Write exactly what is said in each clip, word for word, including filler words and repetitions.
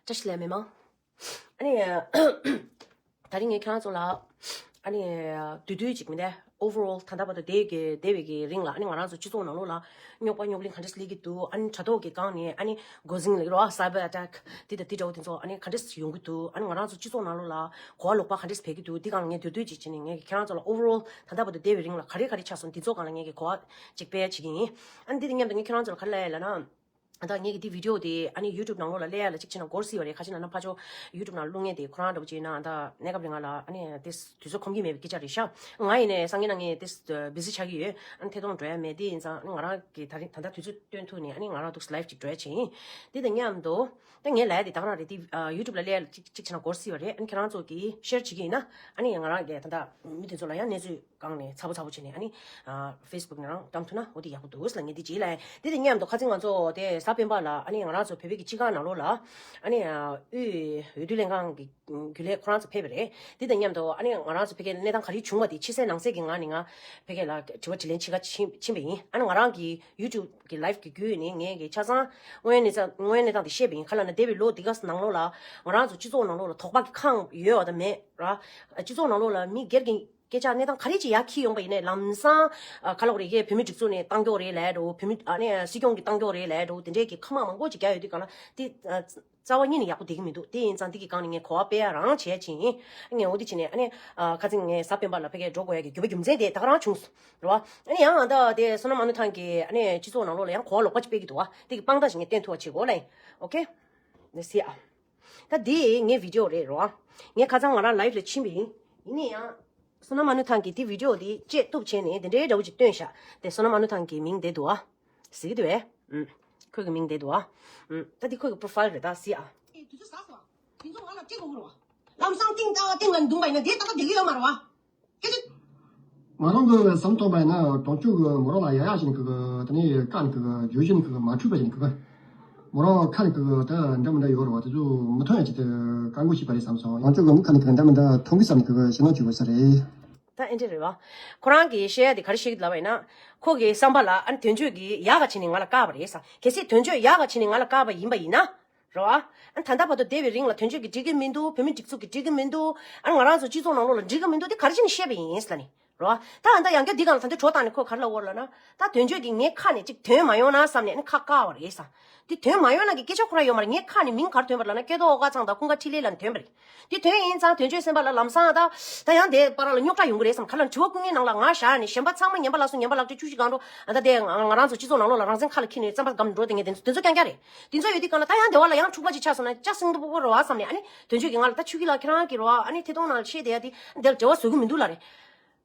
བཀྲ་ཤིས་བདེ་ལེགས་མི་མང་། ཨ་ནི། ད་རིང་ངས་ཁྱེད་རང་ཚོ་ལ། ཨ་ནི། དུས་དུས་ཅིག་མི་འདས། overall ད་ལྟ་བར་དུ་དེ་གི་འདས་པའི་གི་རིང་ལ་ཨ་ནི་ང་རང་ཚོ་སྤྱི་ཚོགས་ནང་ལོགས་ལ་རྙོག་པ་རྙོག་གླེང་ག་འདྲས་སླེབས་ཀྱི་འདུག་ཨ་ནི་དྲ་ཐོག་གི་སྒང་ནས་ཨ་ནི་འགོ་འཛིང་ལ་རོ་cyber attack དེ་དང་དེ་འདྲ་བོ་དེ་ཚོ་ཨ་ནི་ག་འདྲས་ཡོང་གི་འདུག་ཨ་ནི་ང་རང་ཚོ་སྤྱི་ཚོགས་ནང་ལོགས་ལ་གོ་བ་ལོག་པ་ག་འདྲས་འཕེལ་གྱི་འདུག་དེ་སྒང་ངས་དུས་དུས་ཅིག་བྱས་ནས་ངས་ཁྱེད་རང་ཚོ་ལ་overall ད་ལྟ་བར་དུ་འདས་པའི་རིང་ལ་ག་རེ་ག་རེ་ཆགས་སོང་དེ་ཚོ་སྒང་ལ་ངས་གི་གོ་བ་ཅིག་སྤེལ་བྱེད་ཀྱི་ཡིན། ཨ་ནི་འདི་དང་མཉམ་དུ་ངས་ཁྱེད་རང་ཚོ་ལ་ག་རེ་ལབ་ཡ་ལབ་ན། ད་ངེད་ཀྱི་འདི་བི་ཌི་ཡོ་དེ་ཨ་ནི་ཡུ་ཊུབ་ནང་ལོགས་ལ་སླེབས་ཡ་ལ་གཅིག་བྱས་ན་འགོར་སྲིད་པ་རེད། ག་ཅི་ལབ་ན་ཕར་ཕྱོགས་ཡུ་ཊུབ་ནང་བླུག་མཁན་དེ་ཁོ་རང་འདྲ་པོ་ཅིག་ཡིན་ན་ད་གནས་སྐབས་རིང་ང་ལ་ཨ་ནི་དེ་དུས་ཚོད་ཁོམ་གྱི་མེད་པའི་སྐད་ཆ་རེད་ཤག་ང་ཡིན་ནའི་སང་ཉིན་གནངས་ངས་དེ་བི་ཟི་ཆགས་ཀྱི་ཡོད། ཨ་ནི་ཐད་གཏོང་འགྲོ་ཡ་མེད། དེ་ཡིན་ཙང་ཨ་ནི་ང་རང་གི་ད་རིང་ད་ལྟ་དུས་ཚོད་སྟོན་ཐུབ་ནས་ཨ་ནི་ང་རང་འདུག་སེ་ལའེབ་ཅིག་འགྲོ་ཡ་བྱས་ཡིན། དེ་དང་མཉམ་དུ་ད་ངས་ལབ་ཡ་དེ་ད་ག་རང་རེད། དེ་ཡུ་ཊུབ་ལ་སླེབས་ཡ་ལ་གཅིག་གཅིག་བྱས་ན་འགོར་སྲིད་པ་རེད། ཨ་ནི་ཁྱེད་རང་ཚོ་གིས་ཤེར་བྱེད་ཀྱི་ཡིན་ན་ཨ་ནི་ང་རང་གི་ད་ལྟ་མི་དེ་ཚོ་ལ་ཡང་གནས་ཚུལ་སྒང་ནས་ཚ་པོ་ཚ་པོ་བྱས་ནས་ཨ་ནི་ཨ་ཕེ་སི་བུག་ནང་བཀྲམ་ཐུབ་ན་འོ་དེ་ཡག་པོ་འདུག་ཟེར་ལ་ངས་འདི་བྱས་ལ། དེ་དང་མཉམ་དུ་ཁ་སང་ང་ཚོ་དེ་གཟའ་སྤེན་པ་ལ་ཨ་ནི་ང་རང་ཚོ་བོད་པའི་གི་སྤྱི་ཁང་ནང་ལོགས་ལ་ཨ་ནི་ཨ་དབུས་འོས་བསྡུ་ལྷན་ཁང་གི་རྒྱུན་ལས་ཁོ་རང་ཚོ་ཕེབས་པ་རེད། དེ་དང་མཉམ་དུ་ཨ་ནི་ང་རང་ཚོ་ཕ་གིར་གནས་སྟངས་ག་རེ་བྱུང་བ་དེ་ཕྱི་གསལ་ནང་གསལ་གྱི་ངང་ནས་ང་ཕ་གི་ལ་དྲི་བ་དྲིས་ལན་བྱེད་ག་ཕྱིན་ཕྱིན་པ་ཡིན། ཨ་ནི་ང་རང་གི་ཡུ་ཊུབ་གི་ལའེབ་གི་བརྒྱུད་ནས་ངས་གི་ཆ་ཚང་དངོས་ཡོད་གནས་སྟངས་དངོས་ཡོད་གནས་སྟངས་དེ་བཤད་པ་ཡིན། ག་ལབ་ན་འདས་པའི་ལོ་འདི་ག་ནང་ལོགས་ལ་ང་རང་ཚོ་སྤྱི་ཚོགས་ནང་ལོགས་ལ་དོགས་པ་གི་ཁང་ཡོད་པ་དང་མེད་ར། སྤྱི་ཚོགས་ནང་ལོགས་ལ་མི་སྒེར་གྱི་སྐད་ཆ་གནས་སྟངས་ག་རེ་ཅིག་ཡར་འཁྱེར་ཡོང་པ་ཡིན་ནའི་ལམ་སང་ཨ་ག་ལབ་དགོས་རེད། ཡེ་བོད་མི་སྒྲིག་འཛུགས་ནས་བཏང་རྒྱུ་རེད་ལབ་འགྲོ། བོད་མི་ཨ་ནི་སྲིད་སྐྱོང་གིས་བཏང་རྒྱུ་རེད་ལབ་འགྲོ། དེ་འདྲས་ཀྱི་ཁ་མང་མང་པོ་ཅིག་རྒྱག་ཡོད་དུས་གང་ལ་དེ་ཨ་རྩ་བ་ཉིད་ནས་ཡག་པོ་བསྡད་ཀྱི་མི་འདུག་དེ་ཡིན་ཙང་འདི་གི་སྒང་ནས་ངས་གོ་བ་སྤེལ་ཡ་རང་བྱས་ཕྱིན་ཡིན། ངས་འོ་དེ་བྱས་ནས་ཨ་ནི་ཨ་ཁ་སང་ངས་གཟའ་སྤེན་པ་ལ་ཕ་གིར་འགྲོ་དགོས་ཡ་གི་རྒྱུ་མ་རྒྱུ་མཚན་དེ་ད་ག་རང་བྱུང་སོང་རེད་བ། ཨ་ནི་ཡང་ཨ་ད་དེ་བསོད་ནམས་ཨ་ནུ་ཐང་གི་ཨ་ནི་སྤྱི་ཚོགས་ནང་ལོགས་ལ་ཡང་གོ་བ་ལོག་པ་ཅིག་སྤེལ་གྱི་འདུག་བ། དེ་གི་དཔང་རྟགས་ཤིག་ངས་བསྟན་ཐུབ་པ་བྱེད་དགོས་ལ་ཡིན། ཨོ་ཁེ། ལེ་སི་ཨ། ད་འདི་ངའི་བི་ཌི་ཡོ་རེད་རོ། ངས་ཁ་སང་ང་རང་ལའེབ་ལ་ཕྱིན་པ་ཡིན། ཡིན་ན་ཡང་། བསོད་ནམས་ཨ་ནུ་ཐང་གིས་འདི་བི་ཌི་ཡོ་འདི་བཅད་གཏུབ་བྱས་ནས་འདི་འདྲའི་འདྲ་བོ་ཅིག་བཏོན་ཤག་དེ་བསོད་ནམས་ཨ་ནུ་ཐང་གི་མིང་འདི་འདུག་ཨ། གཟིགས་ཀྱི་འདུག་བས། ཨུམ། ཁོས་གི་མིང་འདི་འདུག་ཨ། ཨུམ། ད་འདི་ཁོས་གི་པོ་རོ་ཕ་ཡིལ་རེད་ད་གཟིགས་ཨ། ཨེ་དུས་ཚོད་ཟ་སོང་། དེ་ཚོ་ང་ལ་སྤྲད་དགོས་ཀྱི་རེད་བ། ལམ་སང་ཏིང་ཏ་ཏིང་ལ་འདུག་པ་ཡིན་ན་དེ་ཏག་ཏག་བསྡད་ཀྱི་ཡོད་མ་རེད་བ། ང་རང་གི་བསམ་བློ་བཏང་པ་ཡིན་ན་གྲོང་ཆོག་གི་མོ་རང་ལ་ཡག་ཡག་བྱས་ནས་གི་དེ་ནས་བཀག་ནས་གི་བརྗོད་གཞི་ནས་གི་མ་འཁྲུག་པ་བྱས་ནས་གི་མོ་རང་ཁ་ནས་གི་ད་འདྲ་མི་འདྲ་ཡོད་རེད་བ། དེ་ཚོ་མི་ཐོན་ཡ་ཅིག་དེ་བཀག་འགོག་བྱས་པ་རེད་བསམ་སོང་། གྲོང་ཆོག་གི་མི་ཁ་ནས་གི་འདྲ་མི་འདྲ་ཐོན་གི་བསམ་ནས་གི་ཞེད་སྣང་བྱུང་བ་ས་རེད། ད་ཨེ་འདྲ་རེད་བ། ཁོ་རང་གིས་བཤད་ཡ་དེ་ག་རེ་བཤད་ཀྱི་ལབ་པ་ཡིན་ན། ཁོ་གི་བསམ་པ་ལ་ཨ་ནི་དོན་གཅོད་ཀྱིས་ཡག་ག་བྱས་ནས་ང་ལ་བཀག་པ་རེད་ས། གལ་སྲིད་དོན་གཅོད་ཡག་ག་བྱས་ནས་ང་ལ་བཀག་པ་ཡིན་པ་ཡིན་ན། རེད་བ། ཨ་ད་ལྟ་བར་དུ་བསྡད་པའི་རིང་ལ་དོན་གཅོད་ཀྱིས་འགྲིག་གི་མི་འདུག་བོད་མི་སྒྲིག་འཛུགས་ཀྱིས་འགྲིག་གི་མི་འདུག་ཨ་ང་རང་ཚོ་སྤྱི་ཚོགས་ནང་ལོགས་ལ་འགྲིག་གི་མི་འདུག་དེ་ག་རེ་བྱས་ནས་བཤད་པ་ཡིན་ཟེར་ལ་ནི། རེད་བ། ད་ཨ་ད་ཡང་བསྐྱར་འདི་སྒང་ལ་ད་ལྟ་གྲོགས་བཏང་ནས་ཁོས་ག་རེ་ལབ་ཡོད་ལབ་ན། ད་དོན་གཅོད་ཀྱིས་ངའི་ཁ་ནས་ཅིག་ཐོན་མ་ཡོང་ན་བསམ་ནས་ཨ་ནི་ཁ་བཀག་པ་རེད་ས། དེ་ཐོན་མ་ཡོང་ན་གི་སྐད་ཆ་ཁོ་རང་ཡོད་མ་རེད། ངའི་ཁ་ནས་མིང་ག་རེ་ཐོན་པ་ལབ་ན་སྐལ་རྡོར་ཨོ་དཀར་ཚང་དང་ཀུན་དགའ་འཕྲིན་ལས་ལབ་ནས་ཐོན་པ་རེད། དེ་ཐོན་ཡིན་ཙང་དོན་གཅོད་སེམས་པ་ལ་ལམ་སང་ད་ད་ཡང་དེ་བར་ལ་རྙོག་དྲ་ཡོང་གི་རེད་བསམ། ག་ལ་དྲི་བ་བསྐུལ་མཁན་ནང་ལ་ང་བཞག་ནས་གཞན་པ་ཚང་མ་ངན་པ་ལབ་སོང་། ངན་པ་ལབ་བྱས་བཅུ་བཞི་སྒང་འགྲོ། ཨ་ད་དེ་ང་ང་རང་ཚོ་སྤྱི་ཚོགས་ནང་ལོགས་ལ་རང་བཙན་ཁ་ལ་འཁྱེར་ནས་རྩམ་པ་སྒམ་འགྲོ་དེ་ངས་དེ་ཚོ་དེ་ཚོ་རྐྱང་རྐྱང་རེད། དེ་ཚོ་ཡོད་དུས་གང་ལ་ད་ཡང་དེ་བར་ལ་ཡང་འཁྲུག་པ་ཅིག་ཆགས་སོང་ན་ཅག་སེང་དུ་པོ་པོ་རེད་བ་བསམ་ནས། ཨ་ནི་དོན་གཅོད་ཀྱིས་ང་ལ་ད་ཆོས་སྐྱིད་ལགས་ཁྱེད་རང་གིས་རེད་བ། ཨ་ནི་ཐད་གཏོང་ནང་ལ་བཤད་བསྡད་ཡ་དེ་འདིར་འབྲེལ་བ་བཟོ་གི་མི་འདུག་ལབ་རེད།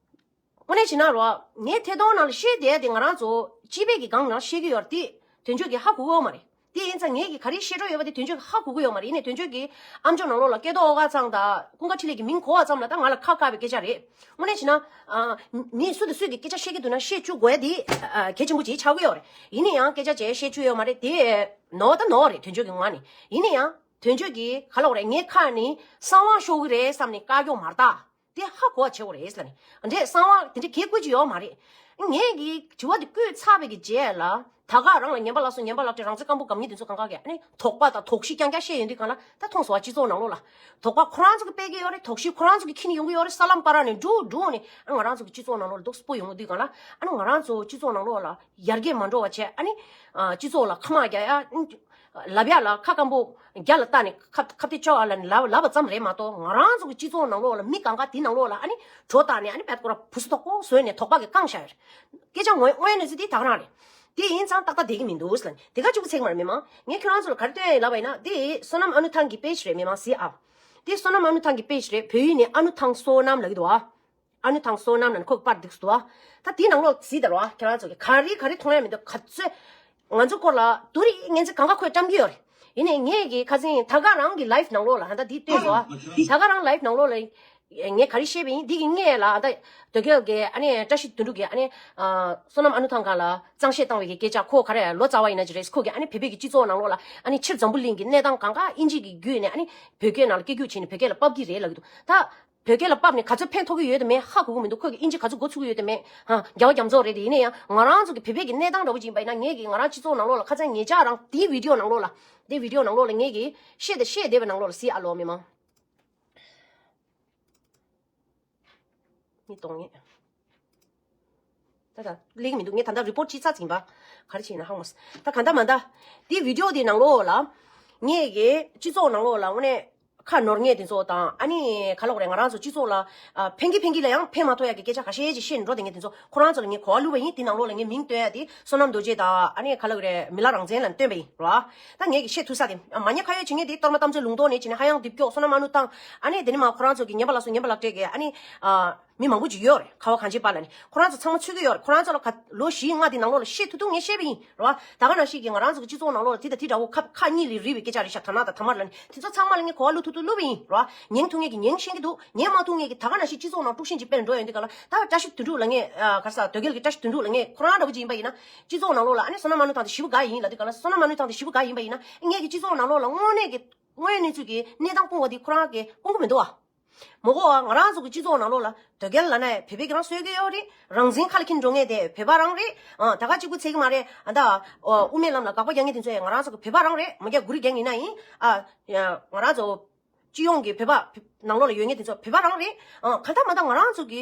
དངོས་གནས་བྱས་ན་རོ། ངས་ཐད་གཏོང་ནང་ལ་བཤད་བསྡད་དེ་ང་རང་ཚོ་སྤྱི་པའི་གི་སྒང་ནང་བཤད་ཀྱི་ཡོད་རེད་དེ། དོན་གཅོད་ཀྱིས་ཧ་གོ་གི་ཡོད་མ་རེད། དེ་ཡིན་ཙང་ངས་ཀྱིས་ག་རེ་བཤད་འགྲོ་ཡོད་པ་དེ་དོན་གཅོད་ཀྱིས་ཧ་གོ་གི་ཡོད་མ་རེད། ཡིན་ནའི་དོན་གཅོད་ཀྱིས་ཨ་མཆོག་ནང་ལོགས་ལ་སྐལ་རྡོར་ཨོ་དཀར་ཚང་དང་ཀུན་དགའ་འཕྲིན་ལས་ཀྱི་མིང་གོ་བ་ཙམ་ལ་ད་ང་ལ་ཁ་བཀག་པའི་སྐད་ཆ་རེད། དངོས་གནས་བྱས་ན། ཨ། མི་སུ་དང་སུས་ཀྱིས་སྐད་ཆ་བཤད་ཀྱི་འདུག་ན་བཤད་བཅུག་དགོས་ཡ་དེ། ཨ། གལ་ཆེན་པོ་ཅིག་ཆགས་ཀྱི་ཡོད་རེད། ཡིན་ན་ཡང་སྐད་ཆ་ཅིག་བཤད་བཅུག་ཡོད་མ་རེད་དེ། ནོར་བ་ད་ནོར་བ་རེད་དོན་གཅོད་ཀྱི་ངོས་ནས། ཡིན་ན་ཡང་དོན་གཅོད་ཀྱིས་ག་ལབ་དགོས་རེད། ངའི་ཁ་ནས་གསང་བ་ཤོར་གི་རེད་བསམ་ནས་བཀག་ཀྱོག་མ་རེད་ད། དེ་ཧ་གོ་བ་བྱེད་དགོས་རེད་ཟེར་ནས། འདྲེ་གསང་བ་དེ་འདྲ་གས་བཀོད་ཀྱི་ཡོད་མ་རེད། ངས་ཀྱི་དྲི་བ་དེ་བཀོད་ཚར་བའི་གི་རྗེས་ལ་ད་ག་རང་ལ་ངན་པ་ལབ་སོང་། ངན་པ་ལབ་དེ་རང་བཙན་སྐམ་པོ་སྒམ་ཉི་དེ་ཚོ་གང་ག་གི་ཨ་ནི་དོགས་པ་དང་དོགས་གཞི་རྐྱང་རྐྱང་བཤད་ཡོང་དུས་གང་ལ་ད་མཐོང་སོང་བ། སྤྱི་ཚོགས་ནང་ལོགས་ལ་དོགས་པ་ཁོ་རང་ཚོ་གི་སྤེལ་གི་ཡོད་རེད། དོགས་གཞི་ཁོ་རང་ཚོ་གི་འཁྱེར་ནས་ཡོང་གི་ཡོད་རེད། ས་ལམ་བར་ནས་འགྲོ་འགྲོ་ནས་ཨ་ང་རང་ཚོ་གི་སྤྱི་ཚོགས་ནང་ལོགས་ལ་དོགས་པོ་ཡོང་གི་དུས་གང་ལ་ཨ་ནི་ང་རང་ཚོ་སྤྱི་ཚོགས་ནང་ལོགས་ལ་ཡར་རྒྱས་མ་འགྲོ་བ་བྱས། ཨ་ནི་སྤྱི་ཚོགས་ལ་ཁ་མ་རྒྱག་ཡ། ལབ་ཡག་ལ་ཁ་སྐམ་པོ་རྒྱ་ལ་བལྟས་ནས་ཁ་ཁ་གཏད་གཅོག་ཨ་ལ་ནི་ལབ་ལབ་པ་ཙམ་རེད་མ་གཏོགས། ང་རང་ཚོ་གི་སྤྱི་ཚོགས་ནང་ལོགས་ལ་མི་གང་ག་དེ་ནང་ལོགས་ལ་ཨ་ནི་གྲོ་བཏགས་ནས་ཨ་ནི་བད་ཀོ་ར་བུ་སུ་དོག་པོ་བཟོས་ནས་དོགས་པ་གི་བཀང་བཞག་ཡོད་རེད། སྐད་ཆ་དངོས་དངོས་གནས་ཚུལ་དེ་ད་ག་རང་རེད། དེ་ཡིན་ཙང་ཏག་ཏག་བསྡད་ཀྱི་མི་འདུག་ཟེར་ལ་ནི་དེ་ག་གཅིག་པུ་ཚེག་མར་མི་མང་། ངས་ཁྱོད་རང་ཚོ་ལ་ག་རེ་སྟོན་ཡིན་ལབ་པ་ཡིན་ན། དེ་བསོད་ནམས་ཨ་ནུ་ཐང་གི་པེ་ཇི་རེད། མི་མང་གཟིགས་ཨ། དེ་བསོད་ནམས་ཨ་ནུ་ཐང་གི་པེ་ཇི་རེད། བོད་ཡིག་ནས་ཨ་ནུ་ཐང་བསོད་ནམས་ལབ་ཀྱི་འདུག་ཨ། ཨ་ནུ་ཐང་བསོད་ནམས་ལབ་ནས་ཁོ་གི་པར་འདུག་སེ་འདུག་ཨ། ད་དེའི་ནང་ལོགས་གཟིགས་དང་རོ་ཨ། ཁྱེད་རང་ཚོ་གི་ག་རེ་ག་རེ་མཐོང་ཡ་མི་འདུག་ག་ཚོད། ང་ཚོ་སྐོར་ལ་དུ་རིག་ངན་ཚེ་གང་ག་ཁོས་བཀྲམ་གྱི་ཡོད་རེད། ཡིན་ནའི་ངས་གི་ཁ་སང་ད་ག་རང་གི་ལའེབ་ནང་ལོགས་ལ་ཧ་ད་འདི་བལྟས་སོ་ཨ། ད་ག་རང་ལའེབ་ནང་ལོགས་ལ་ངས་ག་རེ་བཤད་པ་ཡིན། འདི་གི་སྔས་ལ་ད་དོལ་རྒྱལ་གི་ཨ་ནི་བཀྲ་ཤིས་དོན་གྲུབ་ཀྱིས་ཨ་ནི་བསོད་ནམས་ཨ་ནུ་ཐང་སྒང་ལ་གཙང་བཤད་བཏང་བའི་གི་སྐད་ཆ། ཁོ་ག་རེ་ལོ་ཙཱ་བ་ཡིན་ན་ཅི་རེད། ཁོ་གིས་ཨ་ནི་བོད་པའི་གི་སྤྱི་ཚོགས་ནང་ལོགས་ལ་ཨ་ནི་ཕྱིར་འཛམ་བུ་གླིང་གི་གནས་སྟངས་གང་ག་ཨིན་ཇི་གི་བརྒྱུད་ནས་ཨ་ནི་བོད་སྐད་ནང་ལ་སྐད་སྒྱུར་བྱས་ནས་བོད་སྐད་ལ་ཕབ་ཀྱི་རེད་ལབ་ཀྱི་འདུག་ད། བོད་སྐད་ལ་ཕབ་ནས་ག་ཚོད་ཕན་ཐོགས་ཀྱི་ཡོད་དམ་མེད་ཧ་གོ་གི་མི་འདུག་ཁོས་ཀྱི་ཨིན་ཇི་ག་ཚོད་མགོ་ཚུགས་ཀྱི་ཡོད་དམ་མེད། ཧ། རྒྱལ་བ་རྒྱ་མཚོ་རེད་དེ། ཡིན་ན་ཡང་ང་རང་ཚོ་གི་བོད་པའི་གི་གནས་སྟངས་འདྲ་བོ་ཅིག་ཡིན་པ་ཡིན་ན། ངས་གི་ང་རང་སྤྱི་ཚོགས་ནང་ལོགས་ལ་ཁ་སང་ཉེ་ཆར་རང་དེའི་བི་ཌི་ཡོ་ནང་ལོགས་ལ། དེའི་བི་ཌི་ཡོ་ནང་ལོགས་ལ་ངས་གི་བཤད་དེ་བཤད་བསྡད་པའི་ནང་ལོགས་ལ་གཟིགས་ཨ་ལོ་མི་མང་། ནི་གཏོང་ངེས། ད་ད་ལེགས་མི་འདུག་ངས་ད་ལྟ་རི་པོར་ཊི་བྱས་ཚར་ཟིན་པ། ག་རེ་བྱས་ན་ཧ་མོ། ད་ག་འདྲ་མ་འདྲ། དེའི་བི་ཌི་ཡོ་དེའི་ནང་ལོགས་ལ། ངས་གི་སྤྱི་ཚོགས་ནང་ལོགས་ལ་དངོས་གནས་ཁ་ནོར་ངེས་དེ་ཚོ་དང་། ཨ་ནི་ག་ལབ་དགོས་རེད། ང་རང་ཚོ་སྤྱི་ཚོགས་ལ་ཨ་ཕན་གི་ཕན་གི་ལ་ཡང་ཕན་མ་ཐོགས་ཡ་གི་སྐད་ཆ་ཁ་ཤས་ཅིག་བཤད་འགྲོ་དེ་ངས་དེ་ཚོ་ཁོ་རང་ཚོ་ལ་ངས་གོ་བ་བླུགས་པ་ཡིན། དེ་ནང་ལོགས་ལ་ངས་མིང་བཏོན་ཡ་དེ་བསོད་ནམས་རྡོ་རྗེ་དང་། ཨ་ནི་ག་ལབ་དགོས་རེད། མི་ལ་རང་བཙན་ལ་བཏོན་པ་ཡིན་རོ། ད་ངས་གི་བཤད་ཐུབ་ས་དེ། མ་ཉེས་ཁ་གཡོགས་བྱེད་མཁན་དེ་གཏོར་མ་དམ་ཚིག་ལུང་རྟོགས་ནས་བྱས་ནས་ཧ་ཡང་རྡིབ་སྐྱོག་བསོད་ནམས་མ་ནུ་བཏང་། ཨ་ནི་དེ་ནས་མ་ཁོ་རང་ཚོ་གི་ངན་པ་ལ་སོ་ངན་པ་ལ་སྤྲད་གི། ཨ་ནི་ཨ་མི་མང་པོ་ཅིག་ཡོད་རེད། ཁ་བ་གང་ཅིའི་པར་ལ་ནི་ཁོ་རང་ཚོ་ཚང་མ་ཚུད་ཀྱི་ཡོད་རེད། ཁོ་རང་ཚོ་ལ་ག་ལོ་བཞི་ལྔ་དེ་ནང་ལོགས་ལ་བཤད་ཐུབ་ཐུབ་ངས་བཤད་པ་ཡིན་རོ། ད་ག་ནང་བཞིན་གི་ང་རང་ཚོ་གི་སྤྱི་ཚོགས་ནང་ལོགས་ལ་དེ་དང་དེ་འདྲ་བོ་ཁ་ཁ་གཉིས་ལས་རིལ་བའི་སྐད་ཆ་རེད་ཤག་ད་ན་དང་ཐ་མར་ལ་ནི་དེ་ཚོ་ཚང་མ་ལ་ངས་གོ་བ་བླུག་ཐུབ་ཐུབ་བླུགས་པ་ཡིན་རོ། ཉན་ཐུབ་མཁན་གྱིས་ཉན་ཤེས་ཀྱི་འདུག་ཉན་མ་ཐུབ་མཁན་གྱིས། ད་ག་ནང་བཞིན་སྤྱི་ཚོགས་ནང་དཀྲུག་ཤིང་ཅིག་སྤེལ་འགྲོ་ཡོང་དུས་ག་ལ། ད་བཀྲ་ཤིས་དོན་གྲུབ་ལ་ངས་ཨ་ག་ས་དོལ་རྒྱལ་གྱི་བཀྲ་ཤིས་དོན་གྲུབ་ལ་ངས་ཁོ་རང་འདྲ་བོ་ཅིག་ཡིན་པ་ཡིན་ན། སྤྱི་ཚོགས་ནང་ལོགས་ལ་ཨ་ནི་བསོད་ནམས་མ་ནུ་ཐང་དེ་ཞེ་པོ་དགའ་ཡིན་ལབ་དུས་ག་ལ། བསོད་ནམས་མ་ནུ་ཐང་དེ་ཞེ་པོ་དགའ་ཡིན་པ་ཡིན་ན། ངས་ཀྱི་སྤྱི་ཚོགས་ནང་ལོགས་ལ་དངོས་གནས་ཀྱི་དངོས་གནས་ཚུལ་གྱི་གནས་སྟངས་སྤུངས་པ་དེ་ཁོ་རང་གིས་སྤུངས་གི་མི་འདུག་ཨ། མ་གོ་ཨ། ང་རང་ཚོ་གི་སྤྱི་ཚོགས་ནང་ལོགས་ལ་དོལ་རྒྱལ་ལབ་ན་བོད་པའི་གི་རང་སྲོལ་གི་ཡོད་རེད། རང་བཙན་ཁ་ལ་འཁྱེར་འགྲོ་མཁན་དེ་བོད་པ་རང་རེད། ཨ་ད་ག་གཅིག་པུ་ཚད་ཀྱི་མ་རེད། ཨ་ད་ཨ་དབུ་མའི་ལམ་ལ་དགག་པ་རྒྱག་མཁན་དེ་ཚོ་ཡང་ང་རང་ཚོ་གི་བོད་པ་རང་རེད། མ་རྒྱག་གུ་རི་རྒྱག་ཡིན་ན་ཡིན། ཨ་ཡ་ང་རང་ཚོ་སྤྱི་ཡོངས་ཀྱི་བོད་པ་ནང་ལོགས་ལ་ཡོད་མཁན་དེ་ཚོ་བོད་པ་རང་རེད། ཨ་ག་འདྲ་མ་འདྲ་ང་རང་ཚོ་གི་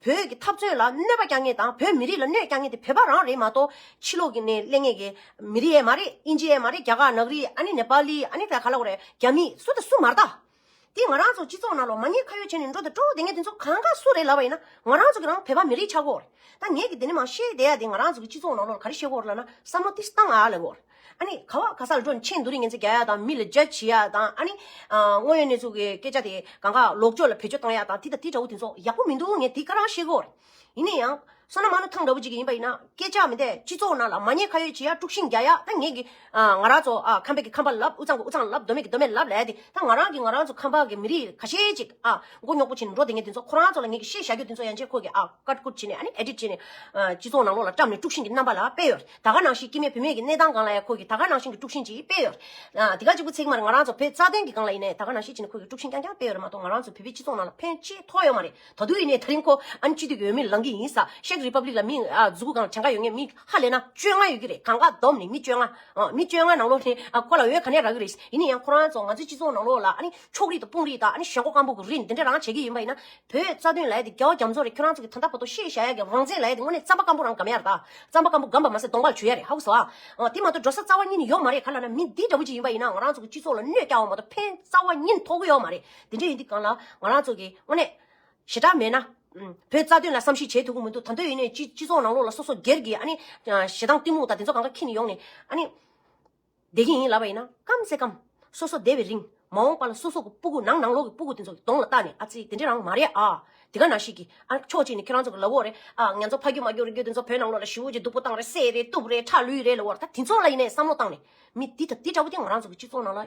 བོད་ཀྱི་འཐབ་རྩོད་ལ་གནོད་པ་རྒྱག་མཁན་དང་བོད་མི་རིགས་ལ་གནོད་རྒྱག་མཁན་དེ་བོད་པ་རང་རེད་མ་གཏོགས། ཕྱི་ལོགས་ཀྱི་ནས་སླེབས་མཁན་གྱི་མི་རིགས་ཡང་མ་རེད། ཨིན་ཇི་ཡང་མ་རེད། རྒྱ་གར་ནག་རིགས། ཨ་ནི་ནེ་པ་ལི། ཨ་ནི་ད་ག་ལབ་དགོས་རེད། རྒྱ་མི། སུ་དང་སུ་མ་རེད་ད། དེ་ང་རང་ཚོ་སྤྱི་ཚོགས་ནང་ལོགས་མ་ཉེས་ཁ་གཡོགས་བྱས་ནས་འགྲོ་དང་འགྲོ་བསྡད་མཁན་དེ་ཚོ་གང་ག་སུ་རེད་ལབ་པ་ཡིན་ན། ང་རང་ཚོ་གི་རང་བོད་པ་མི་རིགས་ཆགས་ཀྱི་ཡོད་རེད། ད་ངས་ཀྱི་དེ་ནས་མ་བཤད་བསྡད་ཡ་དེ། ང་རང་ཚོ་གི་སྤྱི་ཚོགས་ནང་ལོགས་ལ་ག་རེ་བཤད་ཀྱི་ཡོད་རེད་ལབ་ན། བསམ་བློ་ཏིས་བཏང་ཨ་ལབ་ཀྱི་ཡོད་རེད། ཨ་ནི་ག་བ་ག་ས་ལ་འགྲོ་ནས་མཆན་བསྡུ་རིགས་ངན་ཚིག་རྒྱག་ཡ་དང་། མི་ལ་ཇ་ཇི་བྱེད་ཡ་དང་། ཨ་ནི་ཨ་དངོས་ཡོད་གནས་ཚུལ་གྱི་སྐད་ཆ་དེ་གང་ག་ལོག་སྤྱོད་ལ་བེད་སྤྱོད་བཏང་ཡ་དང་། དེ་དང་དེ་འདྲ་བོ་དེ་ཚོ་ཡག་པོ་མི་འདུག་ངས་དེ་ག་རང་བཤད་ཀྱི་ཡོད་རེད། ཡིན་ན་ཡང་བསོད་ནམས་མ་ནུ་ཐང་འདྲ་བོ་ཅིག་ཡིན་པ་ཡིན་ན། སྐད་ཆ་མི་འདྲ་སྤྱི་ཚོགས་ནང་ལ་མ་ཉེས་ཁ་གཡོགས་བྱེད་ཡ། དཀྲུག་ཤིང་རྒྱག་ཡ། ད་ངས་ཀྱི་ཨ་ང་རང་ཚོ་ཨ་ཁམས་པའི་གི་ཁམས་པ་ལབ། དབུས་གཙང་གི་དབུས་གཙང་ལབ། མདོ་སྨད་ཀྱི་མདོ་སྨད་ལབ་ལབ་ཡ་དེ། ད་ང་རང་གི་ང་རང་ཚོ་ཁམས་པ་གི་མི་རིགས་ཁ་ཤས་ཅིག་ཨ་མགོ་རྙོག་པོ་བྱས་ནས་འགྲོ་བསྡད་མཁན་དེ་ཚོ། ཁོ་རང་ཚོ་ལ་ངས་ཀྱི་བཤད་བཞག་རྒྱུ་དེ་ཚོ་ཡན་ཆད་ཁོ་གིས་ཨ་ཀཊ་ཀུཊ་བྱས་ནས། ཨ་ནི་ཨེ་ཌིཊ་བྱས་ནས་ཨ་སྤྱི་ཚོགས་ནང་ལོགས་ལ་བཀྲམ་ནས་དཀྲུག་ཤིང་གི་རྣམ་པ་ལ་སྤེལ་ཡོད་རེད། ད་ག་ནང་བཞིན་སྐྱེ་དམན་བུད་མེད་ཀྱི་གནས་སྟངས་སྒང་ལ་ཡང་ཁོ་གིས་ད་ག་ནང་བཞིན་གྱི་དཀྲུག་ཤིང་ཅིག་སྤེལ་ཡོད་རེད། ཨ་དེ་ག་གཅིག་པུ་ཚིག་མ་རེད། ང་རང་ཚོ་བོད་རྩ་དོན་གྱི་སྒང་ལ་ཡིན་ནའི་ད་ག་ནང་བཞིན་བྱས་ནས་ཁོ་གིས་དཀྲུག་ཤིང་རྐྱང་རྐྱང་སྤེལ་ཡོད་རེད་མ་གཏོགས། ང་རང་ཚོ་བོད་པའི་སྤྱི་ཚོགས་ནང་ལ་ཕན་ཅི་ཐོགས་ཡོད་མ་རེད། ད་དུང་ཡིན་ནའི་ད་རིང་ཁོ་ཨ་ནི་སྤྱི་འཐུས་ཀྱི་འོས་མི་ལངས་ཀྱི་ཡིན་ས། ཤེག་རི་པབ་ལིག་ལ་མི་ཨ་མཛུ་གུ་སྒང་ལ་གྱེན་ཁ་ཡོད་མཁན་མི་ཧ་ལས་ན་བཅོ་ལྔ་ཡོད་ཀྱི་རེད། གང་ག་བསྡོམས་ནས་མི་བཅོ་ལྔ། ཨ་མི་བཅོ་ལྔ་ནང་ལོགས་ནས་ཨ་ཁོ་ལ་འོས་ག་ནས་རག་གི་རེད། ཡིན་ན་ཡང་ཁོ་རང་ཚོ་ང་ཚོའི་སྤྱི་ཚོགས་ནང་ལོགས་ལ་ཨ་ནི་ཕྱོགས་རིས་དང་དཔུང་རིས་དང་། ཨ་ནི་ཞེན་ཁོག་སྐམ་པོ་གི་རིས་འདི་འདྲ་རང་བྱེད་ཀྱི་ཡིན་པ་ཡིན་ན། བོད་རྩ་དོན་ལབ་ཡ་དེ་རྒྱལ་བ་རྒྱ་མཚོ་རེད། ཁྱོད་རང་ཚོ་གི་ད་ལྟ་བར་དུ་བཤད་བཞག་ཡ་གི་རང་བཙན་ལབ་ཡ་དེ་དངོས་གནས་རྩམ་པ་སྐམ་པོ་རང་སྒམ་ཡ་རེད་ད། རྩམ་པ་སྐམ་པོ་སྒམ་པ་མ་ཟད་གདོང་པ་ལ་འཇུ་ཡ་རེད། ཧ་གོ་སོང་ཨ། ཨ་དེ་མ་གཏོགས་འགྲོ་ས་རྩ་བ་ཉིད་ནས་ཡོད་མ་རེད། ག་ལབ་ན་མི་འདི་འདྲ་བོ་ཅིག་ཡིན་པ་ཡིན་ན་ང་རང་ཚོ་གི་སྤྱི་ཚོགས་ལ་གནོད་བསྐྱལ་བ་མ་གཏོགས་ཕན་རྩ་བ་ཉིད་ནས་ཐོགས་ཀྱི་ཡོད་མ་རེད། དེ་འདྲ་ཡིན་དུས་སྒང་ལ་ང་རང་ཚོ་གི་དངོས་གནས་ཞེ་དྲག་མེད་ན། ཨུམ། བོད་རྩ་དོན་ལ་བསམ་ཤེས་བྱེད་ཐུབ་ཀྱི་མི་འདུག་ད་དུང་ཡིན་ནའི་སྤྱི་སྤྱི་ཚོགས་ནང་ལོགས་ལ་སོ་སོ་སྒེར་གྱི་ཨ་ནི་ཞེ་སྡང་གཏི་མུག་དང་དེ་ཚོ་གང་ག་འཁྱེར་ནས་ཡོང་ནས་ཨ་ནི་བསྡད་ཀྱི་ཡིན་ལབ་པ་ཡིན་ན། གམ་སེ་གམ་སོ་སོ་བསྡད་པའི་རིང་མ་འོངས་པ་ལ་སོ་སོ་གི་སྤུ་གུ་ནང་ནང་ལོགས་ཀྱི་སྤུ་གུ་དེ་ཚོ་གི་གདོང་ལ་བལྟས་ནས། ཨ་ཙི་དེ་འདྲ་རང་མ་རེད་ཨ། དེ་ག་ནང་བཞིན་གྱི་ཨ་ཕྱོགས་གཅིག་ནས་ཁྱེད་རང་ཚོ་གི་ལབ་ཀྱི་ཡོད་རེད། ཨ་ང་ཚོ་ཕ་རྒྱུད་མ་རྒྱུད་རིགས་རྒྱུད་དེ་ཚོ་བོད་ནང་ལོགས་ལ་ཞེ་པོ་ཅིག་སྡུག་པོ་བཏང་རེད། བསད་རེད། གཏུབ་རེད། ཁྲག་ལུས་རེད་ལབ་ཀྱི་ཡོད་རེད། ད་དེ་ཚོ་ལ་ཡིན་ནའི་བསམ་བློ་བཏང་ནས་མི་འདི་དང་འདི་འདྲ་བོ་དེ་ང་རང་ཚོ་གི་སྤྱི་ཚོགས་ནང་ལ་